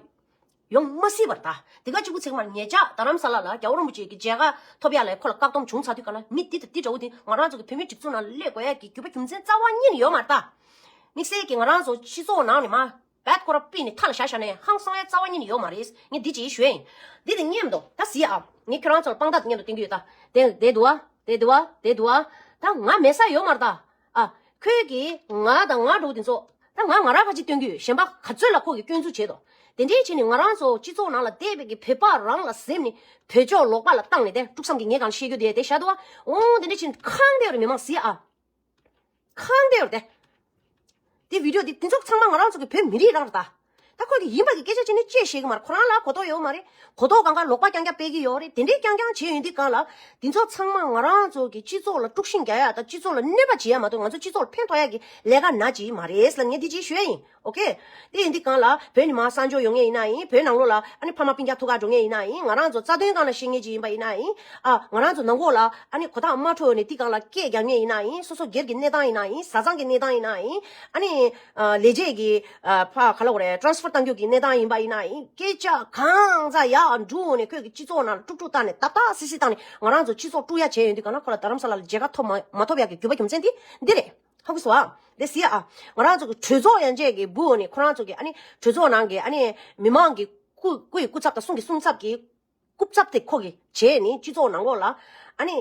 ཡོང་མ་སྲིད་པ་རེད་ད། དེ་ག་གཅིག་པུ་ཚིག་མ་རེད། ཉེ་ཆར་རྡ་རམ་ས་ལ་ལ་རྒྱལ་བ་རིན་པོ་ཆེ་གི་མཇལ་ཁ་ཐོབ་ཡ་ལ་ཁོ་ལ་བཀག་སྡོམ་བྱུང་ཚར་དུས་ག་ལ། མི་འདི་དང་འདི་འདྲ་བོ་དེ་ང་རང་ཚོ་གི་བོད་མིའི་སྒྲིག་འཛུགས་ནང་ལ་སླེབས་དགོས་ཡ་གི་རྒྱུ་བ་རྒྱུ་མཚན་རྩ་བ་ཉིད་ནས་ཡོད་མ་རེད་ད། དམིགས་བསལ་གྱི་ང་རང་ཚོ་སྤྱི་ཚོགས་ནང་ནས་མ་བད་ཁོ་ར་པི་ནས་མཐའ་ལ་བཞག་བཞག་ནས་ཧང་སང་ཡ་རྩ་བ་ཉིད་ནས་ཡོད་མ་རེད། ངས་འདི་ཅིག་ཞུ་ཡ་ཡིན། འདི་དང་མཉམ་དུ་ད་གཟིགས་ཨ། ངས་ཁྱོད་རང་ཚོ་ལ་དཔང་རྟགས་དང་མཉམ་དུ་བསྟན་གྱི་ཡོད་ད། དེ་དེ་འདུག་བ། དེ་འདུག་བ། དེ་འདུག་བ། ད་ང་མེད་ས་ཡོད་མ་རེད་ད། ཨ། ཁོས་ཀྱིས་ང་དང་ང་འདྲ་བོ་དེ་ཚོ། ད་ང་ང་རང་ཕར་ཅིག་སྟོན་གྱི་ཡོད། གཞན་པ་ག་ཚོད་ལ་ཁོ་གིས་སྐྱོན་འཛུགས་བྱེད་དོ། དེ་འདྲའི་བྱས་ནས་ང་རང་ཚོ་སྤྱི་ཚོགས་ནང་ལ་བསྡད་པའི་གི་བོད་པ་རང་ལ་གཟིམ་ནས་བོད་ཕྱོགས་ལོག་པ་ལ་བཏང་ནས་དེ་དཀྲུག་གསུམ་གྱི་ངས་གང་བཤད་རྒྱུ་དེ་དེ་བཞག་འདུག་བ། འོང་། དེ་འདྲ་བྱས་ནས་ཁེངས་བསྡད་ཡོད་རེད། མི་མང་གཟིགས་ཨ། ཁེངས་བསྡད་ཡོད་རེད་དེ། དེ་བི་ཌི་ཡོ་དེ་དེ་ཚོ་ཚང་མ་ང་རང་ཚོ་གི་བོད་མི་རིགས་རང་རེད་ད། ད་ཁོ་གི་ཡིན་པ་གི་སྐད་ཆ་བྱས་ནས་ཅི་བཤད་གི་མ་རེད། ཁོ་རང་ལ་གོ་རྟོགས་ཡོད་མ་རེད། གོ་རྟོགས་གང་ག་ལོག་པ་རྐྱང་རྐྱང་སྤེལ་གི་ཡོད་རེད། དེ་འདྲའི་རྐྱང་རྐྱང་བྱས་ཡོང་དུས་གང་ལ། དེ་ཚོ་ཚང་མ་ང་རང་ཚོ་གི་སྤྱི་ཚོགས་ལ་དཀྲུག་ཤིང་རྒྱག་ཡ་དང་སྤྱི་ཚོགས་ལ་གནོད་པ་བྱེད་ཡ་མ་གཏོགས་ང་ཚོ་སྤྱི་ཚོགས་ལ་ཕན་ཐོགས་ཡ་གི་ལས་ཀ་ན་ཅིག་མ་རེད་ལ། ངས་འདི་ཅིག་ཞུ་ཡ་ཡིན། ཨོ་ཁེ། དེ་ཡིན་དུས་གང་ལ་བོད་ནས་མར་གསར་འབྱོར་ཡོང་མཁན་ཡིན་ན་ཡིན། བོད་ནང་ལོགས་ལ་ཨ་ནི་ཕ་མ་སྤུན་ཀྱག་ཐུག་ག་འགྲོ་མཁན་ཡིན་ན་ཡིན། ང་རང་ཚོ་རྩ་དོན་སྒང་ལ་བཤད་མཁན་ཅིག་ཡིན་པ་ཡིན་ན་ཡིན། ཨ་ང་རང་ཚོ་ནང་ཁོག་ལ་ཨ་ནི་གོ་ཐག་མ་འཕྲོད་ནས་དེ་སྒང་ལ་སྐད་རྒྱག་མཁན་ཡིན་ན་ཡིན། སོ་སོ་སྒེར་གྱི་གནས་སྟངས་ཡིན་ན་ཡིན། བཟའ་ཚང་གི་གནས་སྟངས་ཡིན་ན་ཡིན། ཨ་ནི་ཨ་ལས་བྱེད་ཀྱི་ཨ་ཕ་ག་ལབ་དགོས་རེད། ཊ་རན་སི་ཕར་བཏང་རྒྱུ་གི་གནས་སྟངས་ཡིན་པ་ཡིན་ན་ཡིན། སྐད་ཆ་གང་ཟག་ཡར་འགྲོ་ནས་ཁོས་ཀྱི་སྤྱི་ཚོགས་ནང་ལ་དཀྲུག་དཀྲུག་བཏང་ནས་བརྡབ་བརྡབ་སིལ་སིལ་བཏང་ནས་ང་རང་ཚོ་སྤྱི་ཚོགས་དཀྲུག་ཡ་བྱས་ཡོང་དུས་གང་ལ་ཁོ་ལ་རྡ་རམ་ས་ལ་ལ་མཇལ་ཁ་ཐོབ་མ་མ་ཐོབ་ཡ་གི་རྒྱུ་བ་རྒྱུ་མཚན་དེ་འདི་རེད། ཧ་གོ་སོང་ཨ། དེ་གཟིགས་ཨ། ང་རང་ཚོ་གི་གྲོས་ཚོགས་ཡན་ཆད་ཀྱི་སྦུག་ནས་ཁོ་རང་ཚོ་གི་ཨ་ནི་གྲོས་ཚོགས་ནང་གི་ཨ་ནི་མི་མང་གི་སྐུ་སྐུ་ཡི་སྐུ་ཚབ་དང་གསུང་གི་གསུང་ཚབ་ཀྱི་ རྐུབ་ཚབ་དེ་ཁོ་གིས་བྱས་ནས་སྤྱི་ཚོགས་ནང་ལོགས་ལ་ཨ་ནི་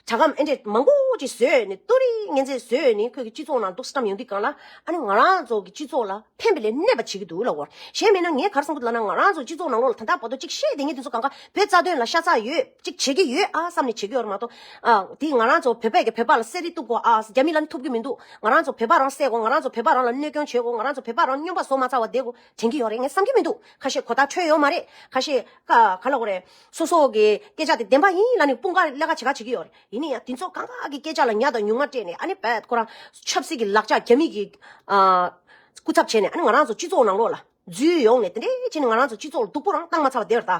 དྲ་སྒམ་ཨེ་འདྲས་མང་པོ་ཅིག་བཟོས་ནས་ཏོ་རི་ངན་ཚད་བཟོས་ནས་ཁོ་གི་སྤྱི་ཚོགས་ནང་འདུག་སེ་བཀྲམ་ཡོང་དུས་གང་ལ་ཨ་ནི་ང་རང་ཚོ་གི་སྤྱི་ཚོགས་ལ་ཕན་པའི་ལས་གནོད་པ་བྱེད་ཀྱི་འདུག་ལབ་དགོས། གཞན་མིན་ན་ངས་ག་རེ་གསུང་གི་འདུག་ལབ་ན་ང་རང་ཚོ་སྤྱི་ཚོགས་ནང་ལོགས་ལ་ད་ལྟ་བར་དུ་ཅིག་བཤད་བསྡད་མཁན་དེ་ཚོ་གང་ག་བོད་རྩ་དོན་ལ་ཤ་ཚ་ཡོད་ཅིག་བྱེད་ཀྱི་ཡོད་ཨ་བསམ་ནས་བྱེད་ཀྱི་ཡོད་རེད་མ་གཏོགས་ཨ་དེ་ང་རང་ཚོ་བོད་པས་ཀྱི་བོད་པ་ལ་བསད་རེས་གཏུབ་དགོས་ཨ་རྒྱ་མི་ལ་ནི་ཐུབ་ཀྱི་མི་འདུག་ང་རང་ཚོ་བོད་པ་རང་བསད་དགོས། ང་རང་ཚོ་བོད་པ་རང་ལ་གནོད་སྐྱོན་བྱེད་དགོས། ང་རང་ཚོ་བོད་པ་རང་སྨྱོན་པ་བཟོ་མ་ཚར་བ་བསྡད་དགོས། དྲན་གྱི་ཡོད་རེད། ངས་བསམ་གྱི་མི་འདུག་ཁ་ཤས་གོ་བརྡ་འཕྲོད་ཡོད་མ་རེད། ཁ་ཤས་ཀ་ག་ལ་གོ་རེད། སོ་སོ་གི་སྐད་ཆ་དེ་བདེན་པ་ཡིན་ལབ་ནས་དཔུང་ཁག་ལས་ཀ་བྱེད་ཁ་བྱེད་ཀྱི་ཡོད་རེད། ཡིན་ན་ཡང་དེ་ཚོ་གང་ག་གི་སྐད་ཆ་ལ་ཉ་དང་ཉུང་མ་སྤྲད་ནས་ཨ་ནི་བད་ཁོ་རང་ཆབ་སྲིད་ཀྱི་ལག་ཆ་རྒྱ་མི་གི་ཨ་སྐུ་ཚབ་བྱས་ནས་ཨ་ནི་ང་རང་ཚོ་སྤྱི་ཚོགས་ནང་ལོགས་ལ་འཛུལ་ཡོང་ནས་དེ་འདྲའི་བྱས་ནས་ང་རང་ཚོ་སྤྱི་ཚོགས་ལ་སྡུག་པོ་རང་བཏང་མ་ཚར་བ་དེ་རེད་ད།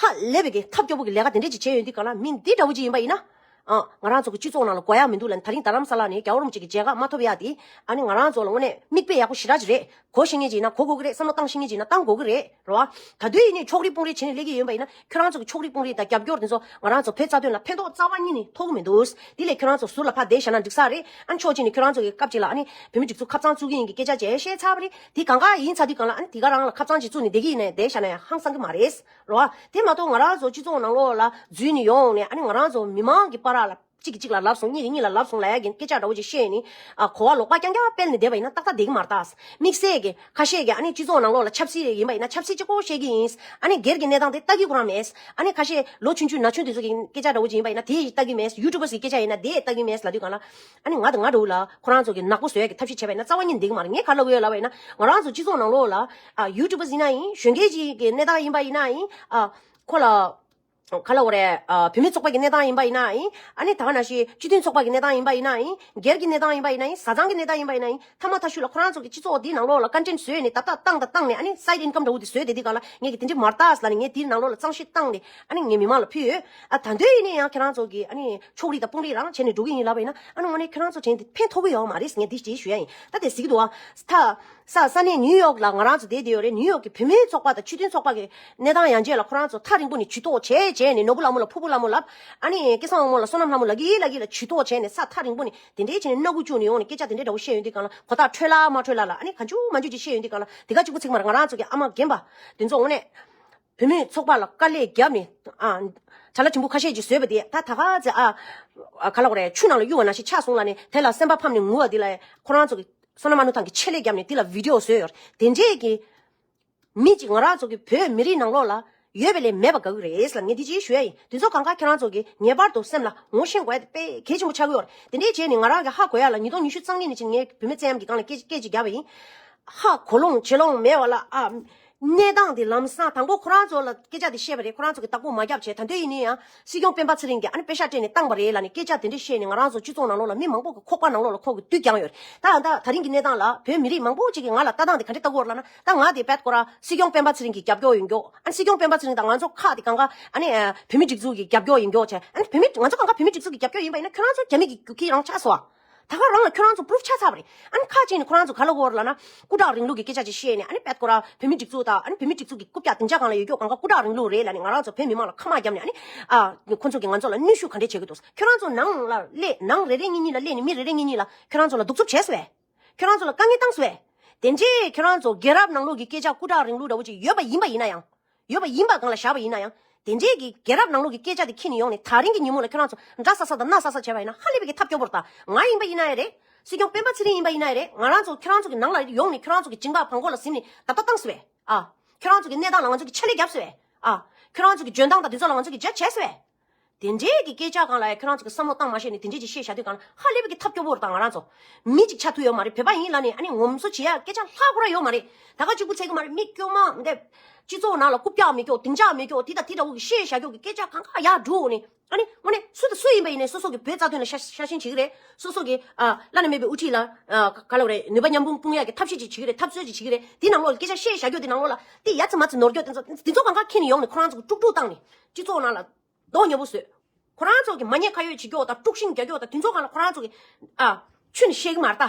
ཧ་ལས་པའི་གི་ཐབས་སྐྱོ་པོ་གི་ལས་ཀ་དེ་འདྲས་ཅིག་བྱས་ཡོད་དུས་གང་ལ་མི་འདི་འདྲ་བོ་ཅིག་ཡིན་པ་ཡིན་ན། ཨ་ང་རང་ཚོ་གི་སྤྱི་ཚོགས་ནང་ལ་དགོས་ཡ་མི་འདུག་ལབ་ནས་ད་རིང་རྡ་རམ་ས་ལ་ནས་རྒྱལ་བ་རིན་པོ་ཆེ་གི་མཇལ་ཁ་མ་ཐོབ་ཡ་དེ་ཨ་ནི་ང་རང་ཚོ་ལ་དངོས་གནས་མིག་དཔེ་ཡག་པོ་ཞེ་དྲག་ཅིག་རེད། གོ་ཤེས་མཁན་ཅིག་ཡིན་ན་གོ་དགོས་ཀྱི་རེད། བསམ་བློ་བཏང་ཤེས་མཁན་ཅིག་ཡིན་ན་བཏང་དགོས་ཀྱི་རེད་རེད་བ། ག་དུས་ཡིན་ནའི་ཕྱོགས་རིས་དཔུང་རིས་བྱས་ནས་སླེབས་ཀྱི་ཡོད་པ་ཡིན་ན་ཁྱོད་རང་ཚོ་གི་ཕྱོགས་རིས་དཔུང་རིས་དང་རྒྱབ་སྐྱོར་དེ་ཚོ་ང་རང་ཚོ་བོད་རྩ་དོན་ལ་ཕན་ཐོགས་རྩ་བ་ཉིད་ནས་ཐོགས་ཀྱི་མི་འདུག་དེ་ལས་ཁྱོད་རང་ཚོ་ཟུར་ལ་ཕར་བསྡད་བཞག་ན་འགྲིག་ས་རེད། ཨ་ནི་ཕྱོགས་གཅིག་ནས་ཁྱོད་རང་ཚོ་གི་སྐབས་གཅིག་ལ་ཨ་ནི་བོད་མི་སྒྲིག་འཛུགས་ཁ་བཙང་བཙུགས་ཀྱི་ཡིན་གྱི་སྐད་ཆ་བྱས་བཤད་ཚར་བ་རེད། དེ་གང་ག་ཡིན་ཚར་དུས་གང་ལ་ཨ་ནི་དེ་ག་རང་ལ་ཁ་བཙང་ཅིག་བཙུགས་ནས་བསྡད་ཀྱི་ཡིན་ནའི་བསྡད་བཞག་ན་ཡང་ཧང་སང་གི་མ་རེད། རེད་བ། དེ་མ་གཏོགས་ང་རང་ཚོ་སྤྱི་ཚོགས་ནང་ལོགས་ལ་འཛུལ་ནས་ཡོང་ནས་ཨ་ནི་ང་རང་ཚོ་མི་མང་གི་བར་ལ་གཅིག་གིས་གཅིག་ལ་ལབ་སོང་། གཉིས་ཀྱིས་གཉིས་ལ་ལབ་སོང་ལབ་ཡ་གི་སྐད་ཆ་འདྲ་བོ་ཅིག་བཤད་ནས་ཨ་གོ་བ་ལོག་པ་རྐྱང་རྐྱང་སྤེལ་ནས་བསྡད་པ་ཡིན་ན་ཏག་ཏག་བསྡད་ཀྱི་མ་རེད་ད། དམིགས་བསལ་གྱི་ཁ་ཤས་ཀྱིས་ཨ་ནི་སྤྱི་ཚོགས་ནང་ལོགས་ལ་ཆབ་སྲིད་ཡིན་པ་ཡིན་ན་ཆབ་སྲིད་གཅིག་པོ་བཤད་ཀྱི་ཡིན། ཨ་ནི་སྒེར་གྱི་གནས་སྟངས་དེ་ལྟ་གི་ཁོ་རང་མེད། ཨ་ནི་ཁ་ཤས་ལོ་ཆུང་ཆུང་ན་ཆུང་དེ་ཚོ་གི་སྐད་ཆ་འདྲ་བོ་ཅིག་ཡིན་པ་ཡིན་ན་དེ་ལྟ་གི་མེད། ཡུ་ཊུབ་པར་སི་གི་སྐད་ཆ་ཡིན་ན་དེ་ལྟ་གི་མེད་ལབ་དུས་གང་ལ། ཨ་ནི་ང་དང་ང་འདྲ་བོ་ལ་ཁོ་རང་ཚོ་གི་ནག་པོ་བཟོ་ཡ་གི་ཐབས་ཤེས་བྱས་པ་ཡིན་ན་རྩ་བ་ཉིད་འགྲིག་གི་མ་རེད། ངས་ག་ལབ་གི་ཡོད་ལབ་པ་ཡིན་ན་ང་རང་ཚོ་སྤྱི་ཚོགས་ནང་ལོགས་ལ་ཨ་ཡུ་ཊུབ་པར་སི་ཡིན་ན་ཡིན། གཞོན་སྐྱེས་ཅིག་གི་གནས་སྟངས་ཡིན་པ་ཡིན་ན་ཡིན། ཨ་ཁོ་ལ་ག་ལབ་དགོས་རེད། ཨ་བུད་མེད་ཚོགས་པ་གི་གནས་སྟངས་ཡིན་པ་ཡིན་ན་ཡིན། ཨ་ནི་ད་ག་ནང་བཞིན་སྤྱི་མཐུན་ཚོགས་པ་གི་གནས་སྟངས་ཡིན་པ་ཡིན་ན་ཡིན། སྒེར་གྱི་གནས་སྟངས་ཡིན་པ་ཡིན་ན་ཡིན། བཟའ་ཚང་གི་གནས་སྟངས་ཡིན་པ་ཡིན་ན་ཡིན། ཐ་མ་ཐ་ཤུ་ལ་ཁོ་རང་ཚོ་གི་སྤྱི་ཚོགས་འདིའི་ནང་ལོགས་ལ་ཀོན་ཊེན་ཊི་བཟོས་ནས་ད་ལྟ་བཏང་དང་བཏང་ནས་ཨ་ནི་སའིཌ་ཨིན་ཀམ་འདྲ་བོ་དེ་བཟོས་བསྡད་དུས་གང་ལ་ངས་ཀྱི་དེ་འདྲ་མ་རེད་ད་ལབ་ནས་ངས་དེའི་ནང་ལོགས་ལ་གཙང་བཤེར་བཏང་ནས་ཨ་ནི་ངས་མི་མང་ལ་ཕུལ་ཡོད། ཨ་ད་དུང་ཡིན་ན་ཡང་ཁྱེད་རང་ཚོ་གི་ཨ་ནི་ཕྱོགས་རིས་དང་དཔུང་རིས་རང་བྱས་ནས་འགྲོ་གི་ཡིན་ལབ་པ་ཡིན་ན་ཨ་ནི་དངོས་གནས་ཁྱེད་རང་ཚོ་དྲན་དེ་ཕན་ཐོགས་གི་ཡོད་མ་རེད། ངས་འདི་ཅིག་ཞུ་ཡ་ཡིན། ད་དེ་ཟེར་གི་འདུག་ཨ། ད་ས་ས་གནས་ནིའུ་ཡོག་ལ་ང་རང་ཚོ་བསྡད་བསྡད་ཡོད་རེད། ནིའུ་ཡོག་གི་བུད་མེད་ཚོགས་པ་དང་སྤྱི་མཐུན་ཚོགས་པ་གི་གནས་སྟངས་ཡང་རྗེས་ལ་ཁོ་རང་ཚོ་ཐག་རིང་པོ་ནས་ཇུས་གཏོགས་བྱས་བྱས་ནས་ནོར་བུ་ལྷ་མོ་ལ་ཕུར་བུ་ལྷ་མོ་ལབ། ཨ་ནི་སྐལ་བཟང་དབང་མོ་ལ་བསོད་ནམས་ལྷ་མོ་ལབ་གི་ལབ་གི་ལ་ཇུས་གཏོགས་བྱས་ནས་ས་ཐག་རིང་པོ་ནས་དེ་འདྲའི་བྱས་ནས་སྣ་ཁུག་བཅུག་ནས་ཡོང་ནས་སྐད་ཆ་དེ་འདྲའི་འདྲ་བོ་བཤད་ཡོང་དུས་གང་ལ་གོ་ཐག་འཕྲོད་ལ་མ་འཕྲོད་ལ་ལ་ཨ་ནི་གང་བྱུང་མང་བྱུང་ཅིག་བཤད་ཡོང་དུས་གང་ལ་དེ་ག་གཅིག་པུ་ཚིག་མ་རེད། ང་རང་ཚོ་གི་ཨ་མ་རྒན་པ་དེ་ཚོ་དངོས་གནས་བུད་མེད་ཚོགས་པ་ལ་དཀའ་ལས་བརྒྱབ་ནས་ཨ་བྱ་ལ་ཕྲན་བུ་ཁ་ཤས་ཅིག་བཟོས་པ་དེ་ད་ད་ག་ཚེ་ཨ་ཨ་ག་ལ་གོ་རེད། ཆུ་ནང་ལ་གཡུག་པ་ནང་བཞིན་ཆགས་སོང་ལབ་ནས་དེ་ལ་སེམས་པ་ཕམ་ནས་ངུ་བ་དེ་ལ་ཁོ་རང་ཚོ་གི་བསོད་ནམས་ཨ་ནུ་ཐང་གི་ཆེད་ལས་བརྒྱབ་ནས་དེ་ལ་བི་ཌི་ཡོ་བཟོས་ཡོད་རེད། དེ་འདྲས་ཀྱི་མི་གཅིག་ང་རང་ཚོ་གི་བོད་མི་རིགས་ནང་ལོགས་ལ་ཡོད་པའི་ལས་མེད་པ་དགའ་གི་རེད་ལབ་ངས་འདི་ཅིག་ཞུ་ཡ་ཡིན། དེ་ཚོ་གང་ག་ཁྱེད་རང་ཚོ་གི་ངེས་པར་དུ་སེམས་ལ་ངོ་ཤེས་དགོས་ཡ་དེ་དཔེ་གལ་ཆེན་པོ་ཆགས་ཀྱི་ཡོད་རེད། དེ་འདྲས་བྱས་ནས་ང་རང་གི་ཧ་གོ་ཡ་ལ་ཉིས་སྟོང་ཉི་ཤུ་རྩ་གཉིས་ནས་ཕྱིན་ངས་བུད་མེད་བཙན་གཡེམ་གྱི་སྒང་ལ་སྐད་སྐད་ཅིག་བརྒྱབ་པ་ཡིན། ཧ་གོ་ལོང་བྱེད་ལོང་མེད་པ་ལ་ཨ། གནས་སྟངས་དེ་ལམ་སང་དང་པོ་ཁོ་རང་ཚོ་ལ་སྐད་ཆ་དེ་བཤད་པ་རེད། ཁོ་རང་ཚོ་གི་བདག་པོ་མ་བརྒྱབ་བྱས་ད་འདོད་ཡིན་ནི་ཡང་སྲིད་སྐྱོང་སྤེན་པ་ཚེ་རིང་གིས་ཨ་ནི་པེ་ཤག་སྤྲད་ནས་བཏང་པ་རེད་ལབ་ནས་སྐད་ཆ་དེ་འདྲ་བཤད་ནས་ང་རང་ཚོ་སྤྱི་ཚོགས་ནང་ལོགས་ལ་མི་མང་པོ་གི་ཁོག་པ་ནང་ལོགས་ལ་ཁོ་གི་དུག་བརྒྱངས་ཡོད་རེད། ད་ད་ད་རིང་གི་གནས་སྟངས་ལ་བོད་མི་རིགས་མང་པོ་ཅིག་གིས་ང་ལ་ལྟ་སྟངས་དེ་ག་འདྲ་ལྟ་གི་ཡོད་རེད་ལབ་ན་ད་ང་དེ་བད་ཁོ་ར་སྲིད་སྐྱོང་སྤེན་པ་ཚེ་རིང་གི་རྒྱབ་སྐྱོར་ཡིན་རྒྱུ། ཨ་ནི་སྲིད་སྐྱོང་སྤེན་པ་ཚེ་རིང་དང་ང་ཚོ་ཁག་དེ་གང་ག་ཨ་ནི་བོད་མི་སྒྲིག་འཛུགས་ཀྱི་རྒྱབ་སྐྱོར་ཡིན་རྒྱུ་བྱས། ཨ་ནི་བོད་མི་ང་ཚོ་གང་ག་བོད་མི་སྒྲིག་འཛུགས་ཀྱི་རྒྱབ་སྐྱོར་ཡིན་པ་ཡིན་ན་ཁྱོད་རང་ཚོ་རྒྱ་མི་གི་རྒྱུག་ཁྱི་རང་ཆགས་སོང་ཨ། ད་ག་རང་ལ་ཁྱོད་རང་ཚོ་པུ་རུབ་ཆགས་ཚར་བ་རེད། ཨ་ནི་ཁ་ཅིག་ནི་ཁོ་རང་ཚོ་ག་ལ་གོ་བ་རེད་ལབ་ན། སྐུ་དྲག་རིང་ལུགས་ཀྱི་སྐད་ཆ་ཅིག་བཤད་ནས་ཨ་ནི་བད་ཁོ་ར་བོད་མི་སྒྲིག་འཛུགས་དང་ཨ་ནི་བོད་མི་སྒྲིག་འཛུགས་ཀྱི་རྐུབ་བཀྱག་སྡིངས་ཆ་སྒང་ལ་ཡོད་རྒྱུ་གང་ག་སྐུ་དྲག་རིང་ལུགས་རེད་ལབ་ནས་ང་རང་ཚོ་བོད་མི་མང་ལ་ཁ་དམག་བརྒྱབ་ནས་ཨ་ནི། ཨ། ཁོ་ཚོ་གིས་ང་ཚོ་ལ་གནོན་ཤུགས་ག་འདྲས་བྱེད་ཀྱི་འདུག་ཁྱོད་རང་ཚོ་ནང་ལ་སླེབས་ནང་རེ་རེ་གཉིས་གཉིས་ལ་སླེབས་ནས་མི་རེ་རེ་གཉིས་གཉིས་ལ་ཁྱོད་རང་ཚོ་ལ་གདུག་རྩུབ་བྱས་སོང་བས། ཁྱོད་རང་ཚོ་ལ་དཀའ་ངལ་བཏང་སོང་བས། དེ་འདྲས་ཁྱོད་རང་ཚོ་རྒྱལ་རབས་ནང་ལོགས་ཀྱི་སྐད་ཆ་སྐུ་དྲག་རིང་ལུགས་འདྲ་བོ་ཅིག་ཡོད་པ་ཡིན་པ་ཡིན་ན་ཡང་། ཡོད་པ་ཡིན་པ་སྒང་ལ་བཞག་པ་ཡིན་ན་ཡང་། དེ་འདྲས་ཀྱི་རྒྱལ་རབས་ནང་ལོགས་ཀྱི་སྐད་ཆ་དེ་ཁྱེར་ནས་ཡོང་ནས་ད་རིང་གི་ཉིན་མོ་ལ་ཁྱོད་རང་ཚོ་འདྲ་ས་ས་དང་སྣ་ས་ས་བྱས་པ་ཡིན་ན་ཧ་ལས་པའི་གི་ཐབས་སྐྱོ་པོ་རེད་ད། ང་ཡིན་པ་ཡིན་ན་ཡང་རེད། སྲིད་སྐྱོང་སྤེན་པ་ཚེ་རིང་ཡིན་པ་ཡིན་ན་ཡང་རེད། ང་རང་ཚོ་ཁྱོད་རང་ཚོ་གི་ནང་ལ་ཡོང་ནས་ཁྱོད་རང་ཚོ་གི་མཇིང་པ་བང་གོ་ལ་གཟིམ་ནས་ད་ལྟ་བཏང་སོང་བས། ཨ། ཁྱོད་རང་ཚོ་གི་གནས་སྟངས་ལ་ང་ཚོ་གི་ཕྱག་ལས་བརྒྱབ་སོང་བས། ཨ། ཁྱོད་རང་ཚོ་གི་འཇོན་ཐང་དང་དེ་ཚོ་ལ་ང་ཚོ་གི་རྒྱ་བྱས་སོང་བས། དེ་འདྲའི་གི་སྐད་ཆ་སྒང་ལ་ཡ་ཁྱོད་རང་ཚོ་གི་བསམ་བློ་བཏང་མ་ཤེས་ནས་དེ་འདྲའི་ཅིག་བཤད་བཞག་དུས་སྒང་ལ་ཧ་ལས་པའི་གི་ཐབས་སྐྱོ་པོ་རེད་ད། ང་རང་ཚོ་མི་ཅིག་ཆགས་ཐུབ་ཡོད་མ་རེད། བོད་པ་ཡིན་ལབ་ནས་ཨ་ནི་ངོམ་སོ་བྱེད་ཡ་སྐད་ཆ་ལྷག་དགོས་ར་ཡོད་མ་རེད། ད་ག་གཅིག་པུ་ཚད་གི་མ་རེད། མི་སྐྱོ་མ་འདི་སྤྱི་ཚོགས་ནང་ལ་རྐུབ་བཀྱག་མི་སྐྱོ་དེ་འཇག་མི་སྐྱོ་དེ་དང་དེ་འདྲ་བོ་གི་བཤད་བཞག་སྐྱོ་གི་སྐད་ཆ་གང་ག་ཡར་འགྲོ་ནས་ཨ་ནི་དངོས་གནས་སུ་དང་སུ་ཡིན་པ་ཡིན་ནའི་སོ་སོ་གི་བོད་རྩ་དོན་ལ་ཤ་ཤ་ཞེན་བྱེད་ཀྱི་རེད། སོ་སོ་གི་ཨ་བླ་ན་མེད་པའི་དབུ་ཁྲིད་ལ་ཨ་ག་ལ་བ་རེད། ནུས་པ་མཉམ་སྤུངས་སྤུངས་ཡ་གི་ཐབས་ཤེས་ཅིག་བྱེད་ཀྱི་རེད། འཐབ་རྩོད་ཅིག་བྱེད་ཀྱི་རེད། དེ་ནང་ལོགས་ལ་སྐད་ཆ་བཤད་བཞག་སྐྱོ་དེ་ནང་ལོགས་ལ་དེ་ཡ་ཚ་མ་ཚ་ནོར་སྐྱོ་དེ་ཚོ་དེ་ཚོ་གང་ག་ཁྱེར་ནས་ཡོང་ནས་ཁོ་རང་ཚོ་གི་དཀྲུག་དཀྲུག་བཏང་ནས་སྤྱི་ཚོགས་ནང་ལ་མདོག་ཉེས་པོ་བཟོས། ཁོ་རང་ཚོ་གི་མ་ཉེས་ཁ་གཡོགས་བྱེད་རྒྱུ་དང་དཀྲུག་ཤིང་རྒྱག་རྒྱུ་དང་དེ་ཚོ་གང་ལ་ཁོ་རང་ཚོ་གི་ཨ་ཆུ་ནས་བཤད་གི་མ་རེད་ད།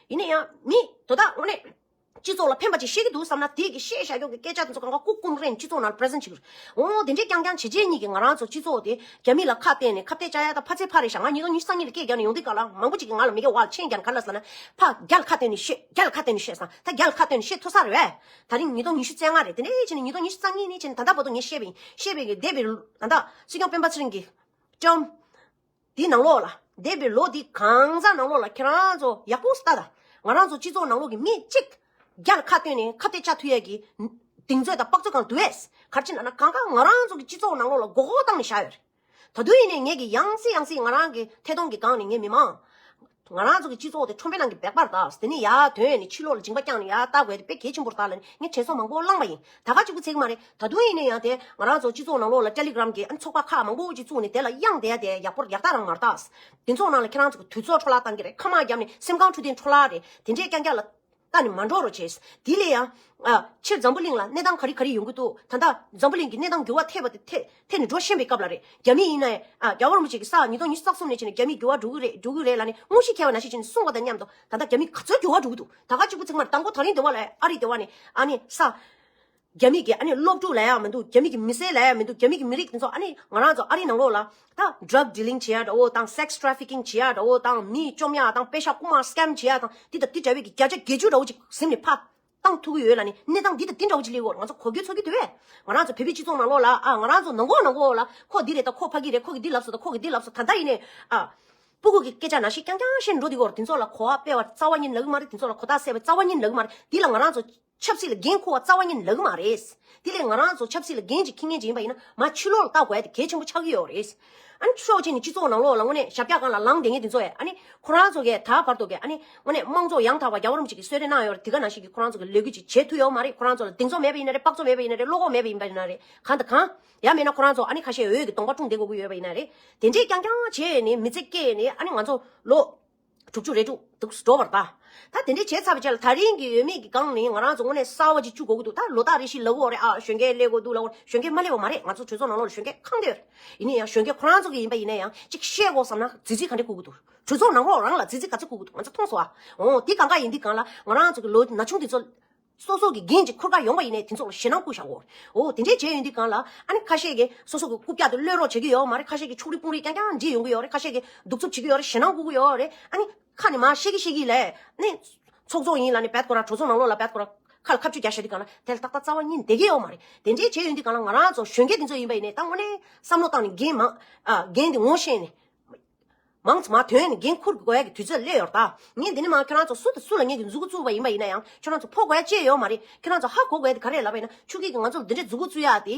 ཡིན་ན་ཡང་མི་དོ་བདག་དངོས་གནས་ སྤྱི་ཚོགས་ལ་ཕན་པ་ཅིག་བཤད་ཀྱི་འདུག་བསམ་ན། དེ་གི་བཤད་བཞག་ཀྱོག་གི་སྐད་ཆ་དེ་ཚོ་གང་ག་ཀུ་ཀུམ་རེན་སྤྱི་ཚོགས་ནང་ལ་པི་རེ་ཟེན་ཊི་བྱེད་ཀྱི་རེད། འོ་དེ་འདྲས་རྐྱང་རྐྱང་བྱེད་བྱེད་གཉིས་ཀྱི་ང་རང་ཚོ་སྤྱི་ཚོགས་དེ་རྒྱ་མི་ལ་ཁ་གཏད་ནས་ཁ་གཏད་བཅག་ཡ་དང་ཕ་ཚེ་ཕ་རེད་ཤག་ང་ཉིས་སྟོང་ཉི་ཤུ་རྩ་གཉིས་ལ་སྐད་རྒྱག་ནས་ཡོང་དུས་ག་ལ་མང་པོ་ཅིག་གིས་ང་ལ་མི་སྐྱ་བ་ལ་མཆན་རྒྱག་ནས་ག་རེ་ལབ་ཟེར་ན། ཕ་རྒྱ་ལ་ཁ་གཏད་ནས་བཤད། རྒྱ་ལ་ཁ་གཏད་ནས་བཤད་བསམ། ད་རྒྱ་ལ་ཁ་གཏད་ནས་བཤད་ཐུབ་ས་རེད་བས། ད་རིང་ཉིས་སྟོང་ཉི་ཤུ་རྩ་ལྔ་རེད། དེ་འདྲས་བྱས་ནས་ཉིས་སྟོང་ཉི་ཤུ་རྩ་གཉིས་ནས་བྱས་ནས་ད་ལྟ་བར་དུ་ངས་བཤད་པ་ཡིན། བཤད་པའི་གི་འདས་པའི་ད་ལྟ་སྲིད་སྐྱོང་སྤེན་པ་ཚེ་རིང་གི་term འདི་ནང་ལོགས་ལ། འདས་པའི་ལོ་འདི་གང་ཟག་ནང་ལོགས་ལ་ཁྱེད་རང་ཚོ་ཡག་པོ་ལྟ་ད། ང་རང་ཚོ་སྤྱི་ཚོགས་ནང་ལོགས་ཀྱི་མི་གཅིག་རྒྱ་ལ་ཁ་བཏོན་ནས་ཁ་གཏད་བཅག་ཐུབ་ཡས་ཀྱི་གདེང་ཚོད་དང་དཔག་ཚོད་གང་འདུག་གས། ག་རེ་བྱས་ན་ན་གང་ག་ང་རང་ཚོ་གི་སྤྱི་ཚོགས་ནང་ལོགས་ལ་མགོ་སྐོར་བཏང་ནས་བཞག་ཡོད་རེད། ད་དུང་ཡིན་ནའི་ངས་ཀྱི་ཡང་སེ་ཡང་སེ་ང་རང་གི་ཐད་གཏོང་གི་སྒང་ནས་ངས་མི་མང་། ང་རང་ཚོ་གི་སྤྱི་ཚོགས་དེ་ཁྲོམ་དཔེ་ནང་གི་སྦལ་པར་དང་དེ་ནས་ཡར་ཐོན་ནས་ཕྱི་ལོགས་ལ་འགྱིང་བ་བརྐྱངས་ནས་ཡར་ལྟ་དགོས་དེ་དཔེ་གལ་ཆེན་པོ་རེད་ད་ལབ་ནས་ངས་དྲན་གསོ་མང་པོ་བླངས་པ་ཡིན། ད་ག་གཅིག་པུ་ཚད་ཀྱི་མ་རེད། ད་དུང་ཡིན་ནའི་ཡང་དེ་ང་རང་ཚོ་སྤྱི་ཚོགས་ནང་ལོགས་ལ་ཊེ་ལི་གྷི་རམ་གྱི་ཨ་ནི་ཚོགས་པ་ཁག་མང་པོ་ཅིག་བཙུགས་ནས་དེ་ལ་གཡེང་བསྡད་དེ་ཡག་པོ་ཡག་ཐག་རང་མ་རེད་ད། དེ་ཚོ་ནང་ལ་ཁྱེད་རང་ཚོ་གི་དུས་ཚོད་འཕྲོ་བརླག་བཏང་གི་རེད། ཁ་མང་བརྒྱབ་ནས་སེམས་ཁམས་འཕྲོད་བསྟེན་འཕྲོ་བརླག་རེད། དེ་འདྲས་རྐྱང་རྐྱང་ལ་ལྟ་ནས་མ་འགྲོ་རོགས་བྱས། དེ་ལས་ཡང་། ཨ། ཕྱིར་འཛམ་བུ་གླིང་ལ་གནས་སྟངས་ག་རེ་ག་རེ་ཡོང་གི་འདུག་ད་ལྟ་འཛམ་བུ་གླིང་གི་གནས་སྟངས་འགྱུར་བ་ཐེབས་པ་དེ་ཐེ་ཐེ་ནས་འགྲོ་བཞིན་པའི་སྐབས་ལ་རེད། རྒྱ་མི་ཡིན་ན་ཡང་། ཨ། རྒྱལ་བ་རིན་པོ་ཆེ་གི་ས་ཉིས་སྟོང་ཉི་ཤུ་རྩ་གསུམ་ནས་བྱས་ནས་རྒྱ་མི་འགྱུར་བ་འགྲོ་གི་རེད་འགྲོ་གི་རེད་ལབ་ནས་དངོས་གཞི་ཁྱེར་བ་ནང་བཞིན་བྱས་ནས་གསུངས་པ་དང་མཉམ་དུ་ད་ལྟ་རྒྱ་མི་ག་ཚོད་འགྱུར་བ་འགྲོ་གི་འདུག་ད་ག་གཅིག་པུ་ཚིག་མར་དང་པོ་ད་རིང་དེ་བ་ལ་ཨ་རི་དེ་བ་ནས་ཨ་ནི་ས། རྒྱ་མི་གི་ཨ་ནི་སློབ་ཕྲུག་ལབ་ཡག་མི་འདུག་རྒྱ་མི་གི་མི་སེར་ལབ་ཡག་མི་འདུག་རྒྱ་མི་གི་མི་རིགས་དེ་ཚོ་ཨ་ནི་ང་རང་ཚོ་ཨ་རི་ནང་ལོགས་ལ་ད་drug dealing བྱེད་ཡག་འདྲ་བོ་དང་sex trafficking བྱེད་ཡག་འདྲ་བོ་དང་མི་བཅོམ་ཡག་དང་པེ་ཤག་རྐུ་མ་scam བྱེད་ཡག་དང་འདི་དང་འདི་འདྲ་བའི་གི་བརྒྱ་ཆ་བརྒྱད་ཅུ་འདྲ་བོ་ཅིག་ཟིན་ནས་ཕར་བཏང་ཐུབ་ཀྱི་ཡོད་ལབ་ནས་གནས་སྟངས་འདི་དང་འདི་འདྲ་བོ་ཅིག་སླེབས་ཡོད་རེད། ང་ཚོ་གོ་རྒྱུ་ཚོར་གྱི་འདུག་བས། ང་རང་ཚོ་བོད་པའི་སྤྱི་ཚོགས་ནང་ལོགས་ལ་ཨ་ང་རང་ཚོ་ནང་ཁོག་ནང་ཁོག་ལ་ཁོ་འདི་རེད་ད་ཁོ་ཕ་གི་རེད་ཁོ་གི་འདི་ལབ་སོང་ད་ཁོ་གི་འདི་ལབ་སོང་ད་ལྟ་ཡིན་ནས་ཨ། སྤུ་གུ་གི་སྐད་ཆ་ནང་བཞིན་རྐྱང་རྐྱང་བཤད་འགྲོ་འདི་གོ་དེ་ཚོ་ལ་གོ་བ་སྤེལ་བ་རྩ་བ་ཉིད་ལབ་ཀྱི་མ་རེད། དེ་ཚོ་ལ་གོ་རྟོགས་སད་པ་རྩ་བ་ཉིད་ལབ་ཀྱི་མ་རེད། འདི་ལ་ང་རང་ཚོ་ཆབ་སྲིད་ལ་འགན་འཁུར་བ་རྩ་བ་ཉིད་ལབ་ཀྱི་མ་རེད། འདི་ལས་ང་རང་ཚོ་ཆབ་སྲིད་ལ་འགན་ཅིག་འཁྱེར་མཁན་ཅིག་ཡིན་པ་ཡིན་ན་མ་ཕྱི་ལོགས་ལ་ལྟ་དགོས་ཡ་དེ་གལ་ཆེན་པོ་ཆགས་ཀྱི་ཡོད་རེད། ཨ་ནི་ཕྱོགས་གཅིག་ནས་སྤྱི་ཚོགས་ནང་ལོགས་ལ་དངོས་གནས་ཞབས་བཀྱག་སྒང་ལ་ལངས་བསྡད་མཁན་དེ་ཚོ་ཡ་ཨ་ནི་ཁོ་རང་ཚོ་གས་ད་བར་དུ་གས་ཨ་ནི་དངོས་གནས་དམངས་གཙོ་ཡང་དག་པ་རྒྱལ་བ་རིན་པོ་ཆེ་གིས་གསོལ་རས་གནང་ཡོད་རེད། དེ་ག་ནང་བཞིན་གྱི་ཁོ་རང་ཚོ་གི་ལས་འགུལ་ཅིག་བྱེད་ཐུབ་ཡོད་མ་རེད། ཁོ་རང་ཚོ་ལ་གདེང་ཚོད་མེད་པ་ཡིན་ན་རེད། དཔག་ཚོད་མེད་པ་ཡིན་ན་རེད། བློ་ཁོག་མེད་པ་ཡིན་པ་ཡིན་ན་རེད། གང་དང་གང་། ཡང་མིན་ན་ཁོ་རང་ཚོ་ཨ་ནི་ཁ་ཤས་འོས་ཀྱི་གདོང་པ་བཀྲུངས་བསྡད་དགོས་ཀྱི་ཡོད་པ་ཡིན་ན་རེད། དེ་འདྲས་རྐྱང་རྐྱང་བྱས་ནས་མི་ཚེ་སྐྱེལ་ནས་ཨ་ནི་ང་ཚོ་ལོ་དྲུག་ཅུ་རེ་དྲུག་འདུག་འགྲོ་བར་ད། ད་དེ་འདྲས་བྱས་ཚར་བའི་ཆ་ལ་ད་རིང་གི་འོས་མི་གི་སྒང་ནས་ང་རང་ཚོ་དངོས་གནས་གསར་བ་ཅིག་བཅུག་དགོས་ཀྱི་འདུག་ད་ལོ་ལྟར་རེ་བཞིན་ལབ་ཀྱི་ཡོད་རེད་ཨ། གཞོན་སྐྱེས་སླེབས་དགོས་འདུག་ལབ་ཀྱི་ཡོད་རེད། གཞོན་སྐྱེས་མ་སླེབས་པ་མ་རེད། ང་ཚོ་གྲོས་ཚོགས་ནང་ལོགས་ལ་གཞོན་སྐྱེས་གང་དེ་ཡོད་རེད། ཡིན་ན་ཡང་གཞོན་སྐྱེས་ཁོ་རང་ཚོ་གི་ཡིན་པ་ཡིན་ན་ཡང་ཅིག་བཤད་དགོས་བསམ་ན་རྫི་རྫི་ག་འདྲས་བསྐུར་གྱི་འདུག་གྲོས་ཚོགས་ནང་ལོགས་རང་ལ་རྫི་རྫི་ག་ཚོད་བསྐུར་གྱི་འདུག་ང་ཚོ་མཐོང་སོང་ཨ། འོ་དེ་གང་ག་ཡིན་དུས་སྒང་ལ་ང་རང་ཚོ་གི་ལོ་ན་ཆུང་དེ་ཚོ། སོ་སོ་གི་འགན་ཅིག་འཁུར་ག་ཡོང་པ་ཡིན་ནའི་དེ་ཚོ་ལ་ཞེད་སྣང་བསྐུར་བཞག་གོ། འོ་དེ་འདྲས་བྱས་ཡོང་དུས་སྒང་ལ་ཨ་ནི་ཁ་ཤས་ཀྱིས་སོ་སོ་གི་རྐུབ་བཀྱག་དེ་གློད་རོགས་བྱེད་ཀྱི་ཡོད་མ་རེད། ཁ་ཤས་ཀྱིས་ཕྱུགས་རིགས་དཔུང་རིགས་རྐྱང་རྐྱང་འདྲིས་ཡོང་གི་ཡོད་རེད། ཁ་ཤས་ཀྱིས་གདུག་རྩུབ་བྱེད་ཀྱི་ཡོད་རེད། ཞེད་སྣང་བསྐུར་གྱི་ཡོད་རེད། ཨ་ནི་ཁ་ནས་མར་བཤད་ཀྱི་བཤད་ཀྱི་ལས་ནི་ཚོགས་གཙོ་ཡིན་ལབ་ནས་བད་ཁོ་ར་གྲོས་ཚོགས་ནང་ལོགས་ལ་བད་ཁོ་ར་ཁ་ལ་ཁ་བཅུ་རྒྱག་བཞག་དུས་སྒང་ལ་དེ་ལ་ཏག་ཏག་རྩ་བ་ཉིད་བསྡད་ཀྱི་ཡོད་མ་རེད། དེ་འདྲས་བྱས་ཡོང་དུས་སྒང་ལ་ང་རང་ཚོ་གཞོན་སྐྱེས་དེ་ཚོ་ཡིན་པ་ཡིན་ནའི་ད་དངོས་གནས་བསམ་བློ་བཏང་ནས་འགན་མང་ཨ་འགན་དེ་ངོ་ཤེས་ནས། མང་ཙམ་མ་ཐོན་ནས་འགན་འཁུར་དགོས་ཡ་གི་དུས་ཚོད་སླེབས་ཡོད་རེད་ད། ངས་འདི་ནས་མ་ཁྱོད་རང་ཚོ་སུ་དང་སུ་ལ་ངས་ཀྱི་མཛུབ་གུ་བཙུགས་པ་ཡིན་པ་ཡིན་ན་ཡང་ཁྱོད་རང་ཚོ་ཕོག་དགོས་ཡ་ཅི་ཡོད་མ་རེད། ཁྱོད་རང་ཚོ་ཧ་གོ་དགོས་ཡ་དེ་ག་རེ་ལབ་པ་ཡིན་ན་ཆུ་སྐྱིད་ཀྱིས་ང་ཚོ་ལ་འདི་འདྲའི་མཛུབ་གུ་བཙུགས་ཡ་དེ།